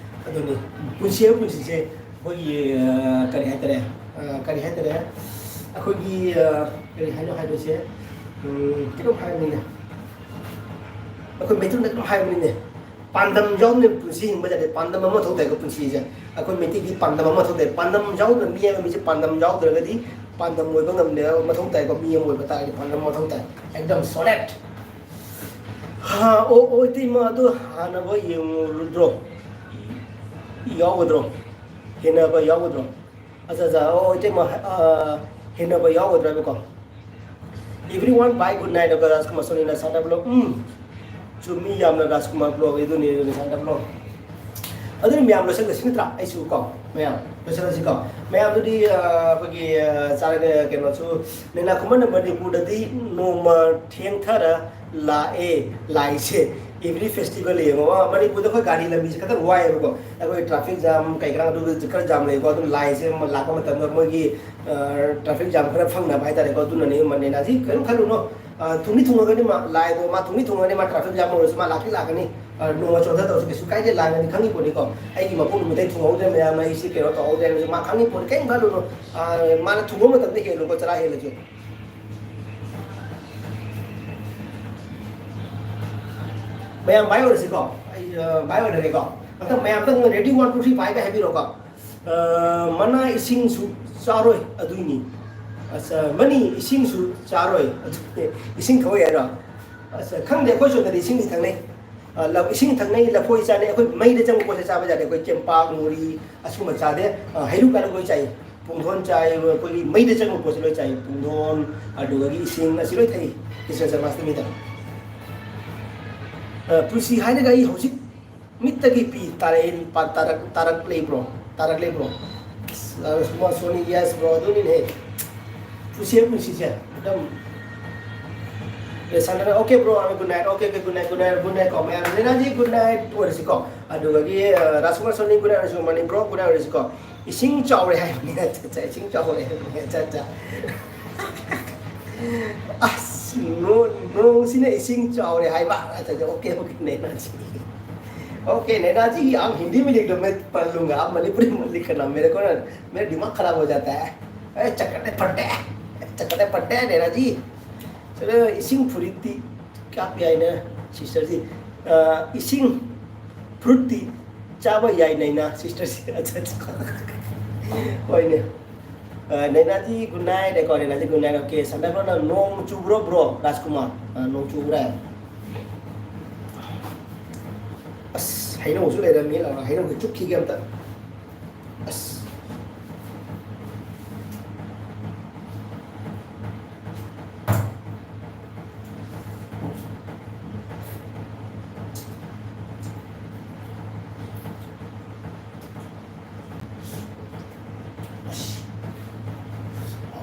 ꯑꯗꯨꯅꯤ ꯄꯨꯟꯁꯤ ꯍꯥꯏꯕ ꯄꯨꯟꯁꯤꯁꯦ ꯑꯩꯈꯣꯏꯒꯤ, ꯑ, ꯀꯔꯤ ꯍꯥꯏꯇꯥꯔꯦ, ꯑ, ꯀꯔꯤ ꯍꯥꯏꯇꯥꯔꯦ, ꯑꯩꯈꯣꯏꯒꯤ, ꯑ, ꯀꯔꯤ ꯍꯥꯏꯅꯣ ꯍꯥꯏꯕꯁꯦ, ꯎꯝ, ꯀꯩꯅꯣꯝ ꯍꯥꯏꯕꯅꯤꯅꯦ, ꯑꯩꯈꯣꯏ ꯃꯩꯇꯩꯂꯣꯟꯗ ꯀꯩꯅꯣꯝ ꯍꯥꯏꯕꯅꯤꯅꯦ, ꯄꯥꯟꯗꯝ ꯌꯥꯎꯗꯅ ꯄꯨꯟꯁꯤ ꯍꯤꯡꯕ ꯌꯥꯗꯦ꯫ ꯄꯥꯟꯗꯝ ꯑꯃ ꯃꯊꯧ ꯇꯥꯏꯀꯣ ꯄꯨꯟꯁꯤꯁꯦ꯫ ꯑꯩꯈꯣꯏ ꯃꯩꯇꯩꯗꯤ ꯄꯥꯟꯗꯝ ꯑꯃ ꯃꯊꯧ ꯇꯥꯏ꯫ ꯄꯥꯟꯗꯝ ꯌꯥꯎꯗꯅ ꯃꯤ ꯍꯥꯏꯕ ꯃꯤꯁꯦ ꯄꯥꯟꯗꯝ ꯌꯥꯎꯗ꯭ꯔꯒꯗꯤ ꯄꯥꯟꯗꯝ ꯑꯣꯏꯕ ꯉꯝꯗꯦ꯫ ꯃꯊꯧ ꯇꯥꯏꯀꯣ, ꯃꯤ ꯑꯃ ꯑꯣꯏꯕ ꯇꯥꯔꯗꯤ ꯄꯥꯟꯗꯝ ꯃꯊꯧ ꯇꯥꯏ꯫ ꯑꯦꯛꯗꯝ solid꯫ ꯍꯥ, ꯑꯣ, ꯑꯣ, ꯏꯇꯩꯃ, ꯑꯗꯨ ꯍꯥꯟꯅꯕ ꯌꯦꯡꯉꯨꯔꯗ꯭ꯔꯣ? ꯌꯥꯎꯒꯗ꯭ꯔꯣ? ꯍꯦꯟꯅꯕ ꯌꯥꯎꯒꯗ꯭ꯔꯣ? ꯑꯠꯆꯥ, ꯑꯠꯆꯥ, ꯑꯣ, ꯏꯇꯩꯃ, ꯑ, ꯍꯦꯟꯅꯕ ꯌꯥꯎꯒꯗ꯭ꯔꯥ ꯍꯥꯏꯕꯀꯣ? Everyone, bye, good night, ꯑꯗꯨꯒ ꯔꯥꯖꯀꯨꯃꯥꯔ ꯁꯣꯅꯤꯅ ꯁꯥꯟꯅꯕ ꯂꯣ-, ꯎꯝ꯫ ꯆꯨꯝꯃꯤ, ꯌꯥꯝꯅ ꯔꯥꯖꯀꯨꯃꯥꯔ ꯕ꯭ꯂꯣꯒ ꯑꯗꯨꯅꯤ, ꯑꯗꯨꯅꯤ ꯁꯥꯟꯇ ꯕ꯭ꯂꯣꯒ꯫ ꯑꯗꯨꯅ ꯃꯌꯥꯝ ꯂꯣꯏꯁꯤꯜꯂꯁꯤ ꯅꯠꯇ꯭ꯔꯥ? ꯑꯩꯁꯨ ꯀꯣ, ꯃꯌꯥꯝ ꯂꯣꯏꯁꯤꯜꯂꯁꯤꯀꯣ꯫ ꯃꯌꯥꯝꯗꯨꯗꯤ, ꯑ, ꯑꯩꯈꯣꯏꯒꯤ, ꯑ, ꯆꯥꯔꯒ ꯀꯩꯅꯣꯁꯨ, ꯅꯦꯅꯥ ꯈꯨꯃꯟꯅ ꯃꯅꯤꯄꯨꯔꯗꯗꯤ ꯅꯣꯡꯃ ꯊꯦꯡꯊꯔ ꯂꯥꯛꯑꯦ ꯂꯥꯏꯁꯦ꯫ Every festival ꯌꯦꯡꯉꯣ, ꯑ, ꯃꯅꯤꯄꯨꯔꯗ ꯑꯩꯈꯣꯏ ꯒꯥꯔꯤ ꯂꯝꯕꯤꯁꯦ ꯈꯤꯇꯪ ꯋꯥꯏꯑꯦꯕꯀꯣ꯫ ꯑꯩꯈꯣꯏ traffic jam ꯀꯩꯀꯥ ꯑꯗꯨ ꯈꯔ jam ꯂꯩꯀꯣ꯫ ꯑꯗꯨꯝ ꯂꯥꯏꯁꯦ ꯂꯥꯛꯄ ꯃꯇꯝꯗ ꯃꯣꯏꯒꯤ, ꯑ, traffic jam ꯈꯔ ꯐꯪꯅꯕ ꯍꯥꯏꯇꯥꯔꯦꯀꯣ꯫ ꯑꯗꯨꯅꯅꯦ ꯅꯦꯅꯥꯖꯤ ꯀꯔꯤꯝ ꯈꯜꯂꯨꯅꯣ꯫ ꯑ, ꯊꯨꯡꯅꯤ ꯊꯨꯡꯉꯒꯅꯤ ꯃꯥ, ꯂꯥꯏꯗꯣ ꯃꯥ ꯊꯨꯡꯅꯤ ꯊꯨꯡꯉꯒꯅꯤ, ꯃꯥ traffic jam ꯑꯣꯏꯔꯁꯨ ꯃꯥ ꯂꯥꯛꯇꯤ ꯂꯥꯛꯀꯅꯤ꯫ ꯑ, ꯅꯣꯡꯃ ꯆꯣꯟꯊꯗꯧꯁꯨ ꯀꯩꯁꯨ ꯀꯥꯏꯗꯦ, ꯂꯥꯏꯅꯗꯤ ꯈꯪꯉꯤ ꯄꯣꯠꯅꯤꯀꯣ꯫ ꯑꯩꯒꯤ ꯃꯄꯣꯛ ꯅꯨꯃꯤꯠꯇꯩ ꯊꯨꯡꯍꯧꯗ꯭ꯔꯦ ꯃꯌꯥꯝꯅ, ꯑꯩꯁꯤ ꯀꯩꯅꯣ ꯇꯧꯍꯧꯗ꯭ꯔꯦ ꯍꯥꯏꯕꯁꯦ ꯃꯥ ꯈꯪꯉꯤ ꯄꯣꯠꯅꯤ, ꯀꯩꯝ ꯈꯜꯂꯨꯅꯨ꯫ ꯑ, ꯃꯥꯅ ꯊꯨꯡꯕ ꯃꯇꯝꯗ ꯍꯦꯜꯂꯨꯀꯣ, ꯆꯔꯥ ꯍꯦꯜꯂꯁꯨ꯫ ꯃꯌꯥꯝ ꯚꯥꯏ ꯑꯣꯏꯔꯁꯤꯀꯣ, ꯑꯩ, ꯑ, ꯚꯥꯏ ꯑꯣꯏꯔꯒꯦꯀꯣ꯫ ꯑꯝꯇ ꯃꯌꯥꯝꯇꯪ ready, one, two, three, five ꯀ ꯍꯥꯏꯕꯤꯔꯣꯀꯣ꯫ ꯑ, ꯃꯅꯥ ꯏꯁꯤꯡꯁꯨ ꯆꯥꯔꯣꯏ ꯑꯗꯨꯏꯅꯤ꯫ ꯑꯁ, ꯃꯅꯤ ꯏꯁꯤꯡꯁꯨ ꯆꯥꯔꯣꯏ ꯑꯗꯨꯏꯅꯤ꯫ ꯏꯁꯤꯡ ꯊꯛꯑꯣꯏ ꯍꯥꯏꯔꯣ? ꯑꯁ, ꯈꯪꯗꯦ, ꯑꯩꯈꯣꯏ ꯁꯣꯝꯗꯗꯤ ꯏꯁꯤꯡꯗꯤ ꯊꯛꯅꯩ꯫ ꯑ, ꯂ-, ꯏꯁꯤꯡ ꯊꯛꯅꯩ, ꯂꯐꯣꯏ ꯆꯥꯅꯩ, ꯑꯩꯈꯣꯏ ꯃꯩꯗ ꯆꯪꯕ ꯄꯣꯠꯁꯦ ꯆꯥꯕ ꯌꯥꯗꯦ꯫ ꯑꯩꯈꯣꯏ ꯆꯦꯡꯄꯥꯛ, ꯃꯣꯔꯤ, ꯑꯁꯨꯝꯕ ꯆꯥꯗꯦ꯫ ꯑ, ꯍꯩꯔꯨꯛ ꯀꯥꯏꯅ ꯂꯣꯏ ꯆꯥꯏ꯫ ꯄꯨꯡꯗꯣꯟ ꯆꯥꯏ, ꯑꯩꯈꯣꯏꯒꯤ ꯃꯩꯗ ꯆꯪꯕ ꯄꯣꯠꯁꯦ ꯂꯣꯏ ꯆꯥꯏ꯫ ꯄꯨꯡꯗꯣꯟ, ꯑꯗꯨꯗꯒꯤ ꯏꯁꯤꯡ, ꯑꯁꯤ ꯂꯣꯏ ꯊꯛꯏ ꯀ꯭ꯔꯤꯁꯅ ꯖꯟꯃꯥꯁꯇꯃꯤꯗ꯫ ꯑ, ꯄꯨꯟꯁꯤ ꯍꯥꯏꯔꯒ ꯑꯩ ꯍꯧꯖꯤꯛ ꯃꯤꯠꯇꯒꯤ ꯄꯤ ꯇꯥꯔꯛꯏ, ꯄꯥ-, ꯇꯥꯔꯛ-, ꯇꯥꯔꯛ ꯂꯩꯕ꯭ꯔꯣ? ꯇꯥꯔꯛ ꯂꯩꯕ꯭ꯔꯣ? ꯑꯁ, ꯁꯣꯅꯤ, yes bro, ꯑꯗꯨꯅꯤꯅꯦ꯫ ꯄꯨꯟꯁꯤ, ꯄꯨꯟꯁꯤꯁꯦ ꯑꯗꯨꯝ꯫ ꯑꯦ, ꯁꯥꯟꯅꯔ, okay bro, I'm good night, okay, okay, good night, good night, good night ꯀꯣ ꯃꯌꯥꯝ꯫ ꯅꯦꯅꯥꯖꯤ good night ꯑꯣꯏꯔꯁꯤꯀꯣ꯫ ꯑꯗꯨꯗꯒꯤ, ꯑ, ꯔꯥꯖꯀꯨꯃꯥꯔ ꯁꯣꯅꯤ good night ꯑꯣꯏꯔꯁꯤ, ꯃꯅꯤ bro good night ꯑꯣꯏꯔꯁꯤꯀꯣ꯫ ꯏꯁꯤꯡ ꯆꯥꯎꯔꯦ ꯍꯥꯏꯕꯅꯤ, ꯑꯠꯆꯥ, ꯑꯠꯆꯥ, ꯏꯁꯤꯡ ꯆꯥꯎꯔꯦ ꯍꯥꯏꯕꯅꯤ, ꯑꯠꯆꯥ, ꯑꯠꯆꯥ꯫ ꯑꯁ, ꯅꯣ-, ꯅꯣꯡꯁꯤꯅ ꯏꯁꯤꯡ ꯆꯥꯎꯔꯦ ꯍꯥꯏꯕ꯫ ꯑꯠꯆꯥ, ꯑꯠꯆꯥ, okay, okay, ꯅꯦꯅꯥꯖꯤ꯫ Okay, ꯅꯦꯅꯥꯖꯤ, हम हिंदी में लिख दो, मैं पढ़ लूंगा, आप मणिपुरी में लिखना, मेरे को ना, मेरा दिमाग खराब हो जाता है। ए, चकटे फटे, चकटे फटे, नैना जी। चलो, इसिंग फुरिती, क्या पिया इन्हें, sister जी? अ, इसिंग फुरिती, चाबा याई नैना, sister जी। अच्छा, अच्छा। कोई नहीं। ꯑ, ꯅꯦꯅꯥꯖꯤ, good night ꯀꯣ, ꯅꯦꯅꯥꯖꯤ, good night꯫ Okay, ꯁꯟꯗꯥꯏꯕꯅ, "ꯅꯣꯡ ꯆꯨꯕ꯭ꯔꯣ, bro?" ꯔꯥꯖꯀꯨꯃꯥꯔ, ꯑ, "ꯅꯣꯡ ꯆꯨꯕ꯭ꯔꯥ?" ꯑꯁ, ꯍꯩꯅꯧꯁꯨ ꯂꯩꯔꯝꯃꯤ, ꯂꯥꯎꯔ, ꯍꯩꯅꯧꯁꯦ ꯆꯨꯞꯈꯤꯒꯦ ꯑꯝꯇ꯫ ꯑꯁ꯫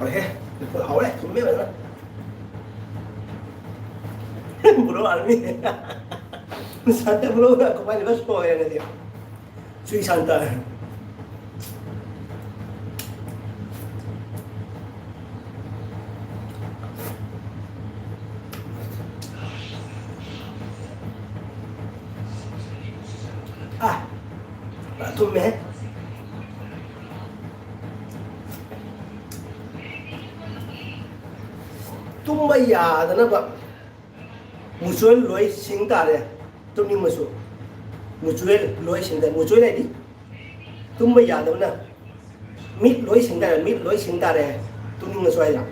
ꯍꯥꯎꯔꯦꯍꯦ꯫ ꯂꯐꯨ ꯍꯥꯎꯔꯦ꯫ ꯊꯨꯝꯃꯦ ꯐꯖꯅ꯫ Bro ꯑꯥꯔꯃꯤ꯫ ꯁꯟꯗ bro ꯀꯃꯥꯏꯅ ꯕꯁ ꯀꯣꯏꯔꯦ ꯉꯁꯤ? ꯁꯨꯏ ꯁꯟ ꯇꯥꯔꯦ꯫ ꯑꯥ, ꯄꯨꯔꯥ ꯊꯨꯝꯃꯦꯍꯦ꯫ ꯇꯨꯝꯕ ꯌꯥꯗꯅꯕ ꯃꯨꯆꯨꯋꯦꯜ ꯂꯣꯏ ꯁꯤꯡ ꯇꯥꯔꯦ꯫ ꯇꯨꯝꯅꯤꯡꯕꯁꯨ ꯃꯨꯆꯨꯋꯦꯜ ꯂꯣꯏ ꯁꯤꯡ ꯇꯥꯔꯦ꯫ ꯃꯨꯆꯨꯋꯦꯜ ꯍꯥꯏꯗꯤ ꯇꯨꯝꯕ ꯌꯥꯗꯕꯅ ꯃꯤꯠ ꯂꯣꯏ ꯁꯤꯡ ꯇꯥꯔꯦ, ꯃꯤꯠ ꯂꯣꯏ ꯁꯤꯡ ꯇꯥꯔꯦ꯫ ꯇꯨꯝꯅꯤꯡꯉꯁꯨ ꯍꯥꯏꯗ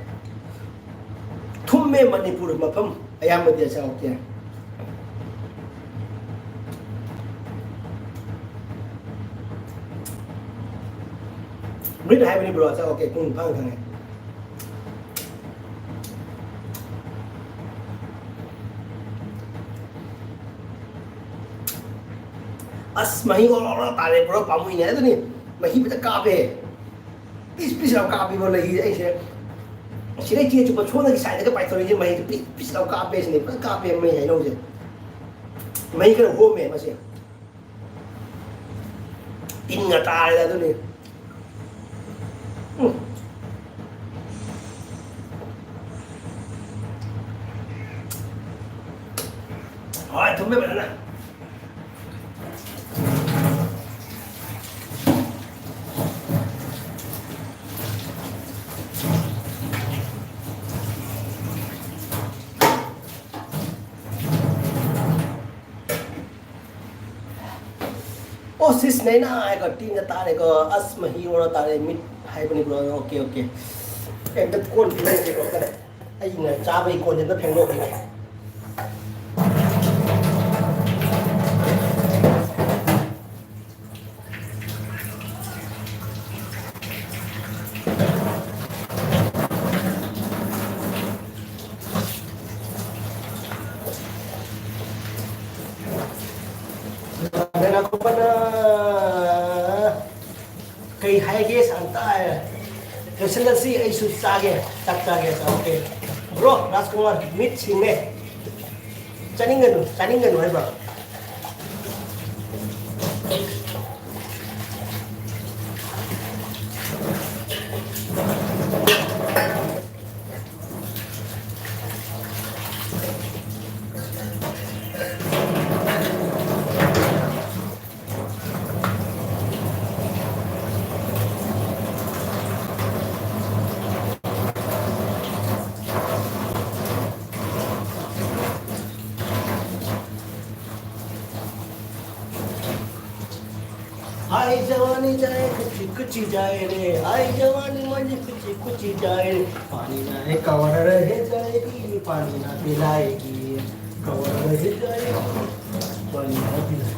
ꯊꯨꯝꯃꯦ ꯃꯅꯤꯄꯨꯔ ꯃꯐꯝ ꯑꯌꯥꯝꯕꯗꯤ ꯑꯁꯦ꯫ ꯑꯣꯀꯦ꯫ ꯃꯤꯠ ꯍꯥꯏꯕꯅꯤ bro, ꯑꯁꯦ꯫ ꯑꯣꯀꯦ, ꯄꯨꯡ ꯐꯥꯅ ꯈꯪꯉꯦ꯫ ꯑꯁ, ꯃꯍꯤ ꯑꯣꯔꯣ ꯑꯣꯔꯣ ꯇꯥꯔꯦ bro, ꯄꯥꯝꯃꯨꯏꯅꯦ꯫ ꯑꯗꯨꯅꯤ, ꯃꯍꯤ ꯐꯖꯅ ꯀꯥꯞꯄꯦ꯫ ꯄꯤꯁ ꯄꯤꯁ ꯌꯥꯝ ꯀꯥꯞꯄꯤꯕ ꯂꯩꯁꯦ꯫ ꯑꯩꯁꯦ ꯁꯤꯗꯩ ꯆꯦ ꯆꯨꯞꯄ ꯁꯣꯝꯗꯒꯤ ꯁꯥꯏꯗꯒ ꯄꯥꯏꯊꯣꯔꯛꯏꯁꯦ, ꯃꯍꯤꯁꯦ ꯄꯤꯁ ꯄꯤꯁ ꯌꯥꯝ ꯀꯥꯞꯄꯦ ꯁꯤꯅꯤ꯫ ꯐꯖꯅ ꯀꯥꯞꯄꯦ ꯃꯍꯤ ꯍꯩꯅꯧꯁꯦ꯫ ꯃꯍꯤ ꯈꯔ ꯍꯣꯝꯃꯦ ꯃꯁꯦ꯫ ꯇꯤꯟꯒ ꯇꯥꯔꯦꯗ ꯑꯗꯨꯅꯤ꯫ ꯎꯝ꯫ ꯍꯣꯏ, ꯊꯨꯝꯃꯦ ꯐꯖꯅ꯫ ꯑꯣ, ꯁꯤꯁꯅꯦꯅ ꯍꯥꯏꯀꯣ, ꯇꯤꯟꯒ ꯇꯥꯔꯦꯀꯣ꯫ ꯑꯁ, ꯃꯍꯤ ꯑꯣꯔ ꯇꯥꯔꯦ, ꯃꯤꯠ ꯍꯥꯏꯕꯅꯤꯀꯣ꯫ Okay, okay. ꯑꯝꯇ ꯀꯣꯟ ꯐꯦꯡꯗꯣꯛꯀꯦꯀꯣ꯫ ꯑꯩꯅ ꯆꯥꯕꯒꯤ ꯀꯣꯟꯁꯦ ꯑꯝꯇ ꯐꯦꯡꯗꯣꯛꯈꯤꯒꯦ꯫ ꯀꯩ ꯍꯥꯏꯒꯦ ꯁꯥꯟꯇ ꯍꯥꯏꯔꯦ꯫ ꯂꯣꯏꯁꯤꯜꯂꯁꯤ, ꯑꯩꯁꯨ ꯆꯥꯒꯦ, ꯆꯥꯛ ꯆꯥꯒꯦ, ꯆꯥꯛ꯫ Okay. Bro, ꯔꯥꯖꯀꯨꯃꯥꯔ, ꯃꯤꯠ ꯁꯤꯡꯉꯦ꯫ ꯆꯥꯅꯤꯡꯒꯅꯨ, ꯆꯥꯅꯤꯡꯒꯅꯨ ꯍꯥꯏꯕ꯭ꯔꯣ? हाय जवानी जाए कुछ कुछ जाए रे, हाय जवानी मंझ कुछ कुछ जाए रे, पानी ना है कवर रह जाएगी, पानी ना पिलाएगी, कवर रह जाएगी, पानी ना पिलाएगी।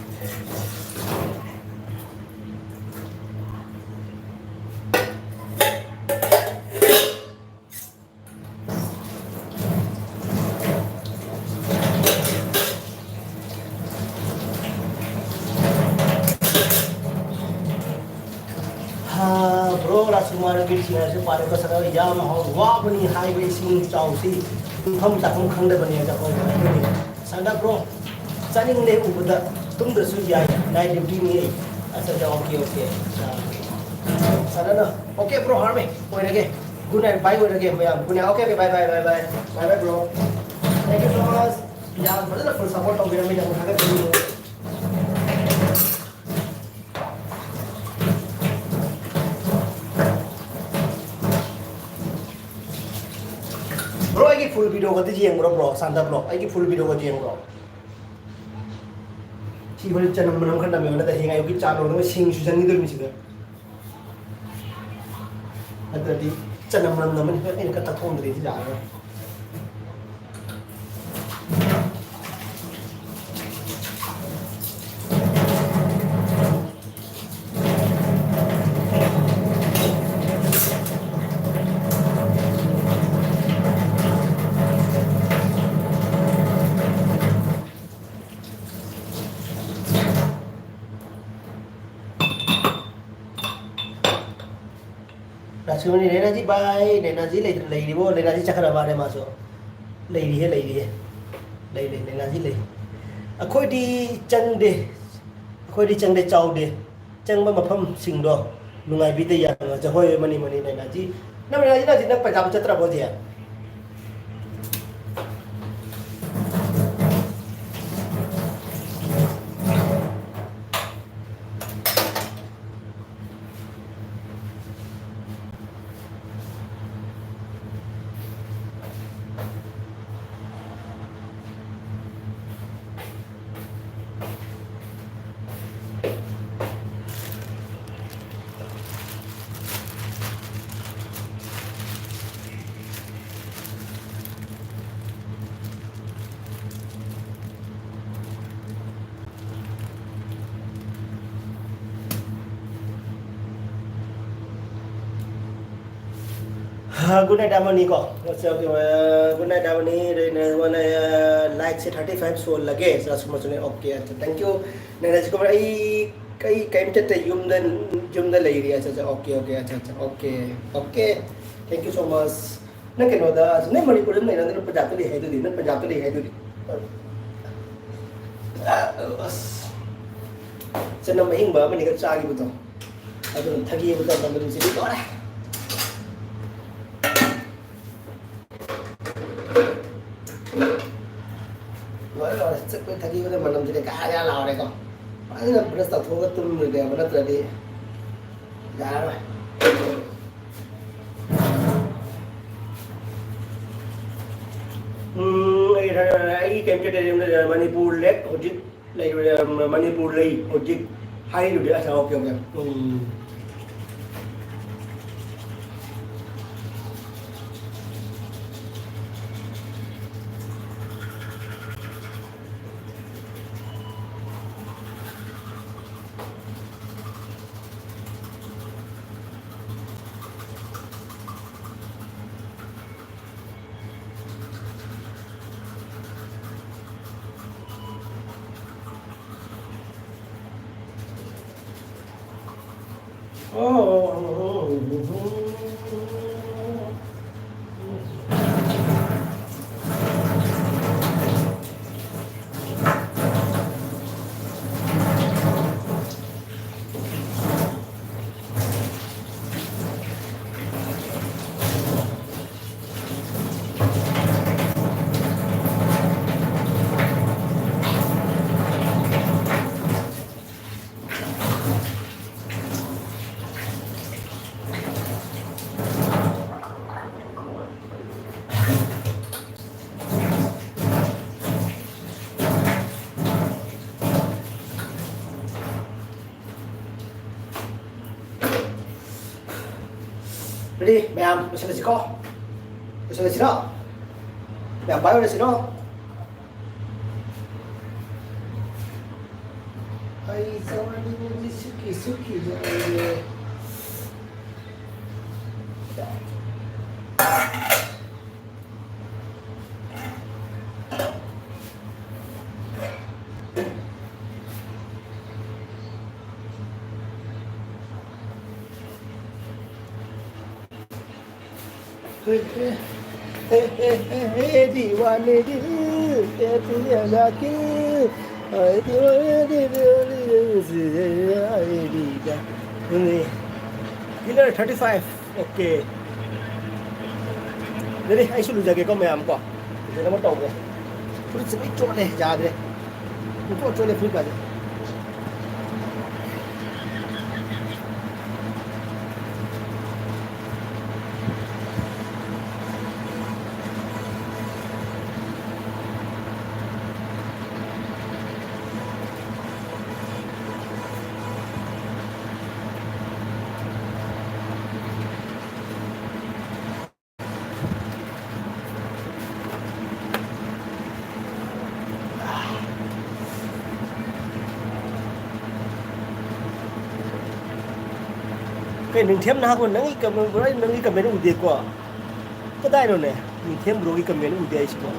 ꯍꯥ, ꯕ꯭ꯔꯣ ꯔꯥꯖꯀꯨꯃꯥꯔꯒꯤ ꯁꯤꯡꯍꯥꯔꯁꯦ ꯄꯥꯜꯂꯦ꯫ ꯀꯁꯥꯔꯗ ꯌꯥꯝ ꯍꯥꯎ-, ꯋꯥꯕꯅꯤ ꯍꯥꯏꯕ ꯏꯁꯤꯡ ꯏꯆꯥꯎꯁꯤ꯫ ꯇꯨꯝꯐꯝ ꯆꯥꯐꯝ ꯈꯪꯗꯕꯅꯤ ꯍꯥꯏꯕ ꯑꯩꯈꯣꯏ꯫ ꯁꯥꯟꯅ ꯕ꯭ꯔꯣ, ꯆꯥꯅꯤꯡꯗꯦ ꯎꯕꯗ꯫ ꯇꯨꯝꯗ꯭ꯔꯁꯨ ꯌꯥꯏ, night duty ꯅꯤ ꯑꯩ꯫ ꯑꯁ, ꯑꯗ, okay, okay꯫ ꯑꯠꯆꯥ꯫ ꯁꯥꯟꯅꯅ, okay ꯕ꯭ꯔꯣ, ꯍꯥꯔꯃꯦ, ꯑꯣꯏꯔꯒꯦ꯫ Good night, bye ꯑꯣꯏꯔꯒꯦ ꯃꯌꯥꯝ꯫ Good night, okay, okay, bye, bye, bye, bye꯫ Bye, bye, bro꯫ Thank you so much꯫ ꯌꯥꯝ ꯐꯖꯅ full support ꯇꯧꯕꯤꯔꯝꯃꯤ, ꯌꯥꯝ ꯊꯥꯒꯠꯆꯔꯤ꯫ ꯕ꯭ꯔꯣ, ꯑꯩꯒꯤ full video ꯒꯗꯤ ꯌꯦꯡꯕ꯭ꯔꯣ, ꯕ꯭ꯔꯣ? ꯁꯥꯟꯇ ꯕ꯭ꯔꯣ, ꯑꯩꯒꯤ full video ꯒꯗꯤ ꯌꯦꯡꯕ꯭ꯔꯣ? ꯁꯤ ꯍꯣꯔꯦꯟ ꯆꯅꯝ ꯃꯅꯝ ꯈꯔ ꯅꯝꯃꯦꯕ, ꯅꯠꯇ꯭ꯔ ꯍꯌꯦꯡ ꯑꯌꯨꯛꯀꯤ ꯆꯥ ꯂꯣꯟꯅꯕ ꯁꯤꯡ ꯁꯨꯖꯟꯈꯤꯗꯣꯏꯅꯤ ꯁꯤꯗ꯫ ꯅꯠꯇ꯭ꯔꯗꯤ ꯆꯅꯝ ꯃꯅꯝ ꯅꯝꯃꯅꯤ꯫ ꯑꯩꯅ ꯈꯔ ꯇꯛꯊꯣꯛꯑꯝꯗ꯭ꯔꯗꯤ ꯌꯥꯔꯔꯣꯏ꯫ ꯁꯨꯃꯅꯤ, ꯅꯦꯅꯥꯖꯤ ꯕꯥꯏ, ꯅꯦꯅꯥꯖꯤ ꯂꯩꯇ꯭ꯔ-, ꯂꯩꯔꯤꯕꯣ? ꯅꯦꯅꯥꯖꯤ ꯆꯠꯈ꯭ꯔ ꯃꯥꯜꯂꯦ ꯃꯥꯁꯨ꯫ ꯂꯩꯔꯤꯍꯦ, ꯂꯩꯔꯤꯍꯦ꯫ ꯂꯩ, ꯂꯩ, ꯅꯦꯅꯥꯖꯤ ꯂꯩ꯫ ꯑꯩꯈꯣꯏꯗꯤ ꯆꯪꯗꯦ꯫ ꯑꯩꯈꯣꯏꯗꯤ ꯆꯪꯗꯦ, ꯆꯥꯎꯗꯦ꯫ ꯆꯪꯕ ꯃꯐꯝꯁꯤꯡꯗꯣ ꯅꯨꯡꯉꯥꯏꯕꯤꯗꯦ ꯌꯥꯝꯅ꯫ ꯍꯣꯏ, ꯃꯅꯤ, ꯃꯅꯤ, ꯅꯦꯅꯥꯖꯤ꯫ ꯅꯪ ꯅꯦꯅꯥꯖꯤ, ꯅꯪ ꯍꯧꯖꯤꯛ ꯅꯪ ꯄꯟꯖꯥꯕ ꯆꯠꯇ꯭ꯔꯕꯣ ꯍꯧꯖꯤꯛ? ꯒꯨꯗ ꯅꯥꯏꯠ ꯑꯃꯅꯤꯀꯣ꯫ ꯑꯠꯆꯥ, ꯑꯣꯀꯦ, ꯑ, ꯒꯨꯗ ꯅꯥꯏꯠ ꯑꯃꯅꯤ꯫ ꯑꯗꯩ ꯅ-, ꯋꯥꯅ, ꯑ, ꯂꯥꯏꯛꯁꯦ ꯊꯥꯔꯇꯤ ꯐꯥꯏꯚ ꯁꯨꯍꯜꯂꯒꯦ꯫ ꯆꯥꯁꯨ ꯃꯆꯨꯅꯦ꯫ ꯑꯣꯀꯦ, ꯑꯠꯆꯥ, ꯊꯦꯡꯛ ꯌꯨ꯫ ꯅꯪꯅꯁꯨ ꯀꯣ, ꯑꯩ, ꯑꯩ ꯀꯩꯝ ꯆꯠꯇꯦ, ꯌꯨꯝꯗ, ꯌꯨꯝꯗ ꯂꯩꯔꯤ꯫ ꯑꯠꯆꯥ, ꯑꯠꯆꯥ, ꯑꯣꯀꯦ, ꯑꯣꯀꯦ, ꯑꯠꯆꯥ, ꯑꯠꯆꯥ, okay, okay. Thank you so much꯫ ꯅꯪ ꯀꯩꯅꯣꯗ, ꯅꯪ ꯃꯅꯤꯄꯨꯔꯗ ꯂꯩꯔ, ꯅꯪ ꯄꯟꯖꯥꯕꯇ ꯂꯩ ꯍꯥꯏꯗꯨꯗꯤ, ꯅꯪ ꯄꯟꯖꯥꯕꯇ ꯂꯩ ꯍꯥꯏꯗꯨꯗꯤ꯫ ꯑꯁ, ꯆꯅꯝ ꯑꯍꯤꯡꯕ ꯑꯃꯅꯤꯒ ꯆꯥꯈꯤꯕꯗꯣ, ꯑꯗꯨꯅ ꯊꯒꯤ ꯑꯃ ꯇꯧꯔꯝꯕꯗꯨ ꯍꯧꯖꯤꯛꯇꯤ ꯂꯣꯏꯔꯦ꯫ ꯂꯣꯏꯔꯦ, ꯂꯣꯏꯔꯦ꯫ ꯆꯠꯄꯩ ꯊꯛꯈꯤꯕꯗ ꯃꯅꯝꯁꯤꯗꯤ ꯀꯥ ꯌꯥ ꯂꯥꯎꯔꯦꯀꯣ꯫ ꯐꯖꯅ ꯕ꯭ꯔꯁ ꯇꯧꯊꯣꯛꯑꯒ ꯇꯨꯝꯗꯣꯏꯅꯦꯕ, ꯅꯠꯇ꯭ꯔꯗꯤ ꯌꯥꯔꯔꯣꯏ꯫ ꯎꯝ, ꯑꯩ, ꯑꯩ ꯀꯩꯝꯇ ꯂꯩꯔꯝꯗꯦ꯫ ꯃꯅꯤꯄꯨꯔ ꯂꯦꯛ ꯍꯧꯖꯤꯛ ꯂꯩꯔꯨꯔꯦ, ꯃꯅꯤꯄꯨꯔ ꯂꯩ ꯍꯧꯖꯤꯛ ꯍꯥꯏꯔꯨꯔꯦ꯫ ꯑꯁ, ꯑꯣꯀꯦ, ꯑꯣꯀꯦ꯫ ꯎꯝ꯫ Ready? ꯃꯌꯥꯝ ꯂꯣꯏꯁꯤꯜꯂꯁꯤꯀꯣ? ꯂꯣꯏꯁꯤꯜꯂꯁꯤꯔꯣ? ꯃꯌꯥꯝ ꯄꯥꯏꯔꯨꯔꯁꯤꯔꯣ? ꯑꯩ ꯆꯥꯎꯔꯅꯤꯡꯕꯒꯤ ꯁꯨꯀꯤ ꯁꯨꯀꯤ ꯂꯣꯏꯔꯦ꯫ हे, हे, हे, हे, हे, हे, दीवाने दिल, ये तेरे अदा की, हाय दीवाने दिल, हाय दीदा। Pillar thirty five, okay꯫ ꯑꯗꯨꯗꯤ ꯑꯩꯁꯨ ꯂꯨꯖꯒꯦꯀꯣ ꯃꯌꯥꯝ ꯀꯣ꯫ ꯂꯨꯖꯅꯕ ꯇꯧꯒꯦ꯫ ꯐꯨꯔꯤꯠꯁꯦ ꯂꯣꯏ ꯆꯣꯠꯂꯦ, ꯌꯥꯗ꯭ꯔꯦ꯫ ꯄꯨꯡꯆꯣꯠ ꯆꯣꯠꯂꯦ ꯐꯨꯔꯤꯠꯀꯥꯁꯦ꯫ ꯀꯩ ꯅꯤꯡꯊꯦꯝ ꯅꯍꯥꯛꯄꯨ ꯅꯪꯒꯤ ꯀꯃꯦꯟ, ꯕ꯭ꯔꯣ, ꯑꯩ ꯅꯪꯒꯤ ꯀꯃꯦꯟ ꯎꯗꯦꯀꯣ? ꯀꯗꯥꯏꯅꯣꯅꯦ? ꯅꯤꯡꯊꯦꯝ ꯕ꯭ꯔꯣꯒꯤ ꯀꯃꯦꯟ ꯎꯗꯦ ꯑꯩꯁꯤꯕꯣ꯫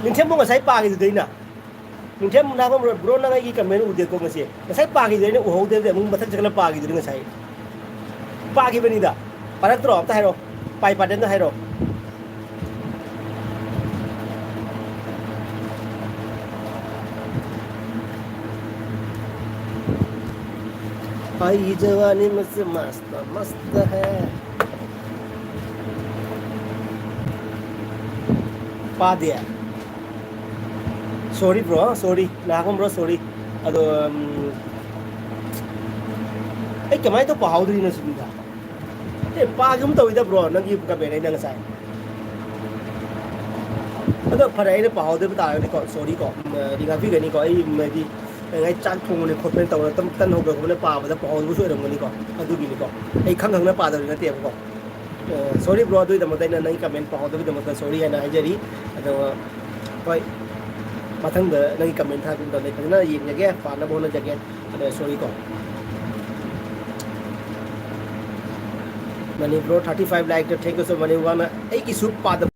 ꯅꯤꯡꯊꯦꯝꯕꯨ ꯉꯁꯥꯏ ꯄꯥꯈꯤꯗꯨꯗꯤ ꯑꯩꯅ꯫ ꯅꯤꯡꯊꯦꯝ ꯅꯍꯥꯛꯄꯝ ꯕ꯭ꯔꯣ, ꯅꯪ ꯑꯩꯒꯤ ꯀꯃꯦꯟ ꯎꯗꯦꯀꯣ ꯉꯁꯤ꯫ ꯉꯁꯥꯏ ꯄꯥꯈꯤꯗꯨꯗꯤ ꯑꯩꯅ ꯎꯍꯧꯗꯦ, ꯑꯃꯨꯛ ꯃꯊꯪ ꯆꯠꯈꯠꯂ ꯄꯥꯈꯤꯗꯨꯗꯤ ꯉꯁꯥꯏ꯫ ꯄꯥꯈꯤꯕꯅꯤꯗ꯫ ꯄꯥꯔꯛꯇ꯭ꯔꯣ? ꯑꯝꯇ ꯍꯥꯏꯔꯛꯑꯣ꯫ ꯄꯥꯏ ꯄꯥꯗꯦ ꯑꯝꯇ ꯍꯥꯏꯔꯛꯑꯣ꯫ भाई जवानी में से मस्त मस्त है। ꯄꯥꯗꯦ꯫ Sorry bro, sorry꯫ ꯅꯍꯥꯛꯄꯝ ꯕ꯭ꯔꯣ, sorry꯫ ꯑꯗꯣ, ꯎꯝ, ꯑꯩ ꯀꯃꯥꯏꯅ ꯇꯧ ꯄꯥꯍꯧꯗ꯭ꯔꯤꯅꯣ ꯁꯤꯅꯤꯗ꯫ ꯑꯦ, ꯄꯥꯒꯤꯒꯨꯝ ꯇꯧꯋꯤꯗ ꯕ꯭ꯔꯣ, ꯅꯪꯒꯤ ꯀꯃꯦꯟ ꯑꯩꯅ ꯉꯁꯥꯏ꯫ ꯑꯗꯣ ꯐꯔꯦ, ꯑꯩꯅ ꯄꯥꯍꯧꯗꯕ ꯇꯥꯔꯒꯗꯤꯀꯣ, ꯁꯣꯔꯤꯀꯣ, ꯎꯝ, ꯍꯥꯏꯗꯤ ꯉꯥꯛꯄꯤꯒꯅꯤꯀꯣ꯫ ꯑꯩ ꯍꯥꯏꯗꯤ ꯉꯥꯏ ꯆꯥꯛ ꯊꯣꯡꯕꯅꯦ ꯈꯣꯠꯄꯅꯦ ꯇꯧꯔꯒ ꯇꯝ ꯇꯟ ꯍꯧꯒꯠꯄꯅ ꯄꯥꯕꯗ ꯄꯥꯍꯧꯗꯕꯁꯨ ꯑꯣꯏꯔꯝꯒꯅꯤꯀꯣ꯫ ꯑꯗꯨꯒꯤꯅꯤꯀꯣ, ꯑꯩ ꯈꯪ ꯈꯪꯅ ꯄꯥꯗꯕꯗꯤ ꯅꯠꯇꯦꯕꯀꯣ꯫ ꯁꯣꯔꯤ ꯕ꯭ꯔꯣ, ꯑꯗꯨꯒꯤꯗꯃꯛꯇ ꯑꯩꯅ ꯅꯪꯒꯤ ꯀꯃꯦꯟ ꯄꯥꯍꯧꯗꯕꯒꯤꯗꯃꯛꯇ ꯁꯣꯔꯤ ꯍꯥꯏꯅ ꯍꯥꯏꯖꯔꯤ꯫ ꯑꯗꯣ ꯍꯣꯏ, ꯃꯊꯪꯗ ꯅꯪꯒꯤ ꯀꯃꯦꯟ ꯊꯥꯔꯛꯄ ꯃꯇꯝꯗ ꯑꯩ ꯐꯖꯅ ꯌꯦꯡꯖꯒꯦ, ꯄꯥꯅꯕ ꯍꯣꯠꯅꯖꯒꯦ꯫ ꯑꯗꯣ ꯁꯣꯔꯤꯀꯣ꯫ Mani bro, thirty five like, thank you so much꯫ ꯃꯅꯤ ꯕ꯭ꯔꯣꯅ ꯑꯩꯒꯤꯁꯨ ꯄꯥꯗꯕ,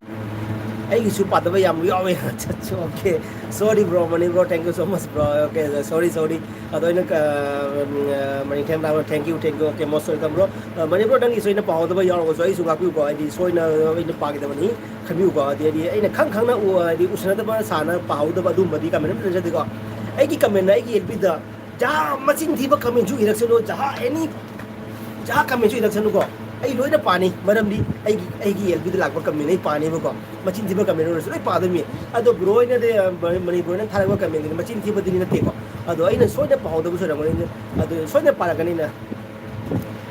ꯑꯩꯒꯤꯁꯨ ꯄꯥꯗꯕ ꯌꯥꯝ ꯌꯥꯎꯋꯦ꯫ ꯑꯠꯆꯥ, ꯑꯠꯆꯥ, okay, sorry bro, Mani bro, thank you so much bro, okay, sorry, sorry꯫ ꯑꯗꯣ ꯑꯩꯅ, ꯑ, ꯎꯝ, ꯑ, ꯃꯅꯤ ꯊꯦꯝ ꯂꯥꯛꯑꯣ, thank you, thank you, okay, most welcome bro꯫ ꯑ, ꯃꯅꯤ ꯕ꯭ꯔꯣ, ꯅꯪꯒꯤꯁꯨ ꯑꯩꯅ ꯄꯥꯍꯧꯗꯕ ꯌꯥꯎꯔꯒꯁꯨ ꯑꯩꯁꯨ ꯉꯥꯛꯄꯤꯌꯨꯀꯣ, ꯍꯥꯏꯗꯤ ꯁꯣꯏꯅ ꯑꯩꯅ ꯄꯥꯈꯤꯗꯕꯅꯤ, ꯈꯟꯕꯤꯌꯨꯀꯣ꯫ ꯍꯥꯏꯗꯤ, ꯍꯥꯏꯗꯤ ꯑꯩꯅ ꯈꯪ ꯈꯪꯅ ꯎ-, ꯍꯥꯏꯗꯤ ꯎꯁꯤꯟꯅꯗꯕ ꯁꯥꯅ ꯄꯥꯍꯧꯗꯕ ꯑꯗꯨꯝꯕꯗꯤ ꯀꯃꯦꯟ ꯑꯝꯇ ꯆꯠꯆꯗꯦꯀꯣ꯫ ꯑꯩꯒꯤ ꯀꯃꯦꯟꯅ ꯑꯩꯒꯤ ꯑꯦꯜ ꯄꯤꯗ ꯖꯍꯥ ꯃꯆꯤꯟ ꯊꯤꯕ ꯀꯃꯦꯟꯁꯨ ꯏꯔꯛꯁꯅꯨ, ꯖꯍꯥ ꯑꯦꯅꯤ ꯖꯍꯥ ꯀꯃꯦꯟꯁꯨ ꯏꯔꯛꯁꯅꯨꯀꯣ꯫ ꯑꯩ ꯂꯣꯏꯅ ꯄꯥꯅꯤ, ꯃꯔꯝꯗꯤ ꯑꯩꯒꯤ, ꯑꯩꯒꯤ ꯑꯦꯜ ꯄꯤꯗ ꯂꯥꯛꯄ ꯀꯃꯦꯟ ꯑꯩ ꯄꯥꯅꯦꯕꯀꯣ꯫ ꯃꯆꯤꯟ ꯊꯤꯕ ꯀꯃꯦꯟ ꯑꯣꯏꯔꯁꯨ ꯂꯣꯏ ꯄꯥꯗꯣꯏꯅꯤ꯫ ꯑꯗꯣ ꯕ꯭ꯔꯣ ꯍꯣꯏꯅꯗꯤ, ꯑ, ꯃꯅꯤ ꯕ꯭ꯔꯣ ꯍꯣꯏꯅ ꯊꯥꯔꯛꯄ ꯀꯃꯦꯟꯗꯨꯗꯤ ꯃꯆꯤꯟ ꯊꯤꯕꯗꯨꯗꯤ ꯅꯠꯇꯦꯀꯣ꯫ ꯑꯗꯣ ꯑꯩꯅ ꯁꯣꯏꯗꯅ ꯄꯥꯍꯧꯗꯕꯁꯨ ꯑꯣꯏꯔꯝꯒꯅꯤ, ꯑꯗꯨ ꯁꯣꯏꯗꯅ ꯄꯥꯔꯛꯀꯅꯤꯅ꯫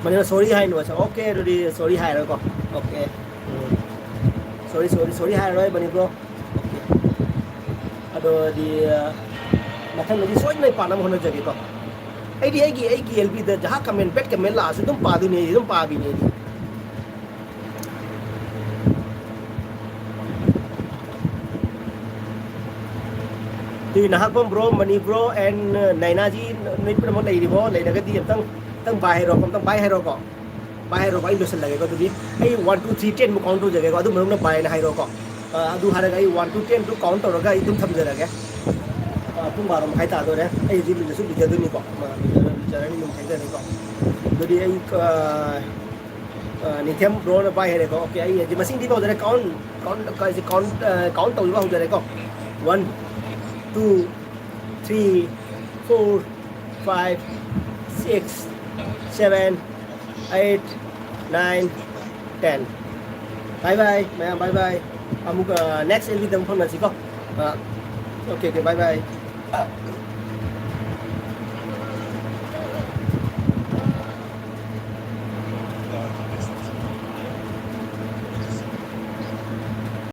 ꯃꯅꯤꯅ ꯁꯣꯔꯤ ꯍꯥꯏꯅꯣ꯫ Okay, ꯑꯗꯨꯗꯤ ꯁꯣꯔꯤ ꯍꯥꯏꯔꯣꯏꯀꯣ꯫ Okay꯫ ꯎꯝ꯫ Sorry, sorry, sorry ꯍꯥꯏꯔꯔꯣꯏ, ꯃꯅꯤ ꯕ꯭ꯔꯣ꯫ Okay꯫ ꯑꯗꯣꯗꯤ, ꯑ, ꯃꯊꯪꯗꯗꯤ ꯁꯣꯏꯗꯅ ꯑꯩ ꯄꯥꯅꯕ ꯍꯣꯠꯅꯖꯒꯦꯀꯣ꯫ ꯑꯩꯗꯤ ꯑꯩꯒꯤ, ꯑꯩꯒꯤ ꯑꯦꯜ ꯕꯤꯗ ꯖꯍꯥ ꯀꯃꯦꯟ, ꯕꯦꯠ ꯀꯃꯦꯟ ꯂꯥꯛꯑꯁꯨ ꯑꯗꯨꯝ ꯄꯥꯗꯣꯏꯅꯦ ꯑꯩꯗꯤ, ꯑꯗꯨꯝ ꯄꯥꯕꯤꯅꯦ ꯑꯩꯗꯤ꯫ ꯑꯗꯨꯒꯤ Nahakpam bro, money bro, and, ꯑ, ꯅꯥꯏꯅꯥꯖꯤ, ꯅꯣꯏ ꯄꯨꯝꯅꯃꯛ ꯂꯩꯔꯤꯕꯣ? ꯂꯩꯔꯒꯗꯤ ꯑꯝꯇꯪ, ꯑꯝꯇꯪ bye ꯍꯥꯏꯔꯣꯀꯣ, ꯑꯝꯇꯪ bye ꯍꯥꯏꯔꯣꯀꯣ꯫ Bye ꯍꯥꯏꯔꯣꯀꯣ, ꯑꯩ ꯂꯣꯏꯁꯤꯜꯂꯒꯦꯀꯣ꯫ ꯑꯗꯨꯗꯤ ꯑꯩ one to three ten ꯃꯨꯛ count ꯇꯧꯖꯒꯦꯀꯣ, ꯑꯗꯨ ꯃꯅꯨꯡꯗ bye ꯅ ꯍꯥꯏꯔꯣꯀꯣ꯫ ꯑ, ꯑꯗꯨ ꯍꯥꯏꯔꯒ ꯑꯩ one to ten do count ꯇꯧꯔꯒ ꯑꯩ ꯑꯗꯨꯝ ꯊꯝꯖꯔꯒꯦ꯫ ꯑ, ꯄꯨꯡ ꯕꯥꯔꯣ ꯃꯈꯥꯏ ꯇꯥꯗꯣꯔꯦ꯫ ꯑꯩ ꯍꯧꯖꯤꯛ ꯂꯨꯖꯁꯨ ꯂꯨꯖꯗꯣꯏꯅꯤꯀꯣ꯫ ꯑ, ꯂꯨꯖꯔ-, ꯂꯨꯖꯔꯅꯤ, ꯑꯗꯨꯝ ꯊꯦꯡꯖꯔꯅꯤꯀꯣ꯫ ꯑꯗꯨꯗꯤ ꯑꯩ, ꯑ, ꯑ, ꯅꯤꯡꯊꯦꯝ ꯕ꯭ꯔꯣꯅ bye ꯍꯥꯏꯔꯦꯀꯣ꯫ Okay, ꯑꯩ ꯍꯧꯖꯤꯛ ꯃꯁꯤꯡꯗꯤ ꯐꯥꯎꯖꯔꯦ꯫ Count, count, ꯀ-, count, ꯑ, count ꯇꯧꯕꯤꯕ ꯍꯧꯖꯔꯦꯀꯣ꯫ One, two, three, four, five, six, seven, eight, nine, ten꯫ Bye bye, ꯃꯌꯥꯝ, bye bye꯫ ꯑꯃꯨꯛ, ꯑ, next ꯑꯦꯜ ꯕꯤꯗ ꯑꯃꯨꯛ ꯐꯪꯅꯁꯤꯀꯣ꯫ ꯑ, okay, okay, bye bye꯫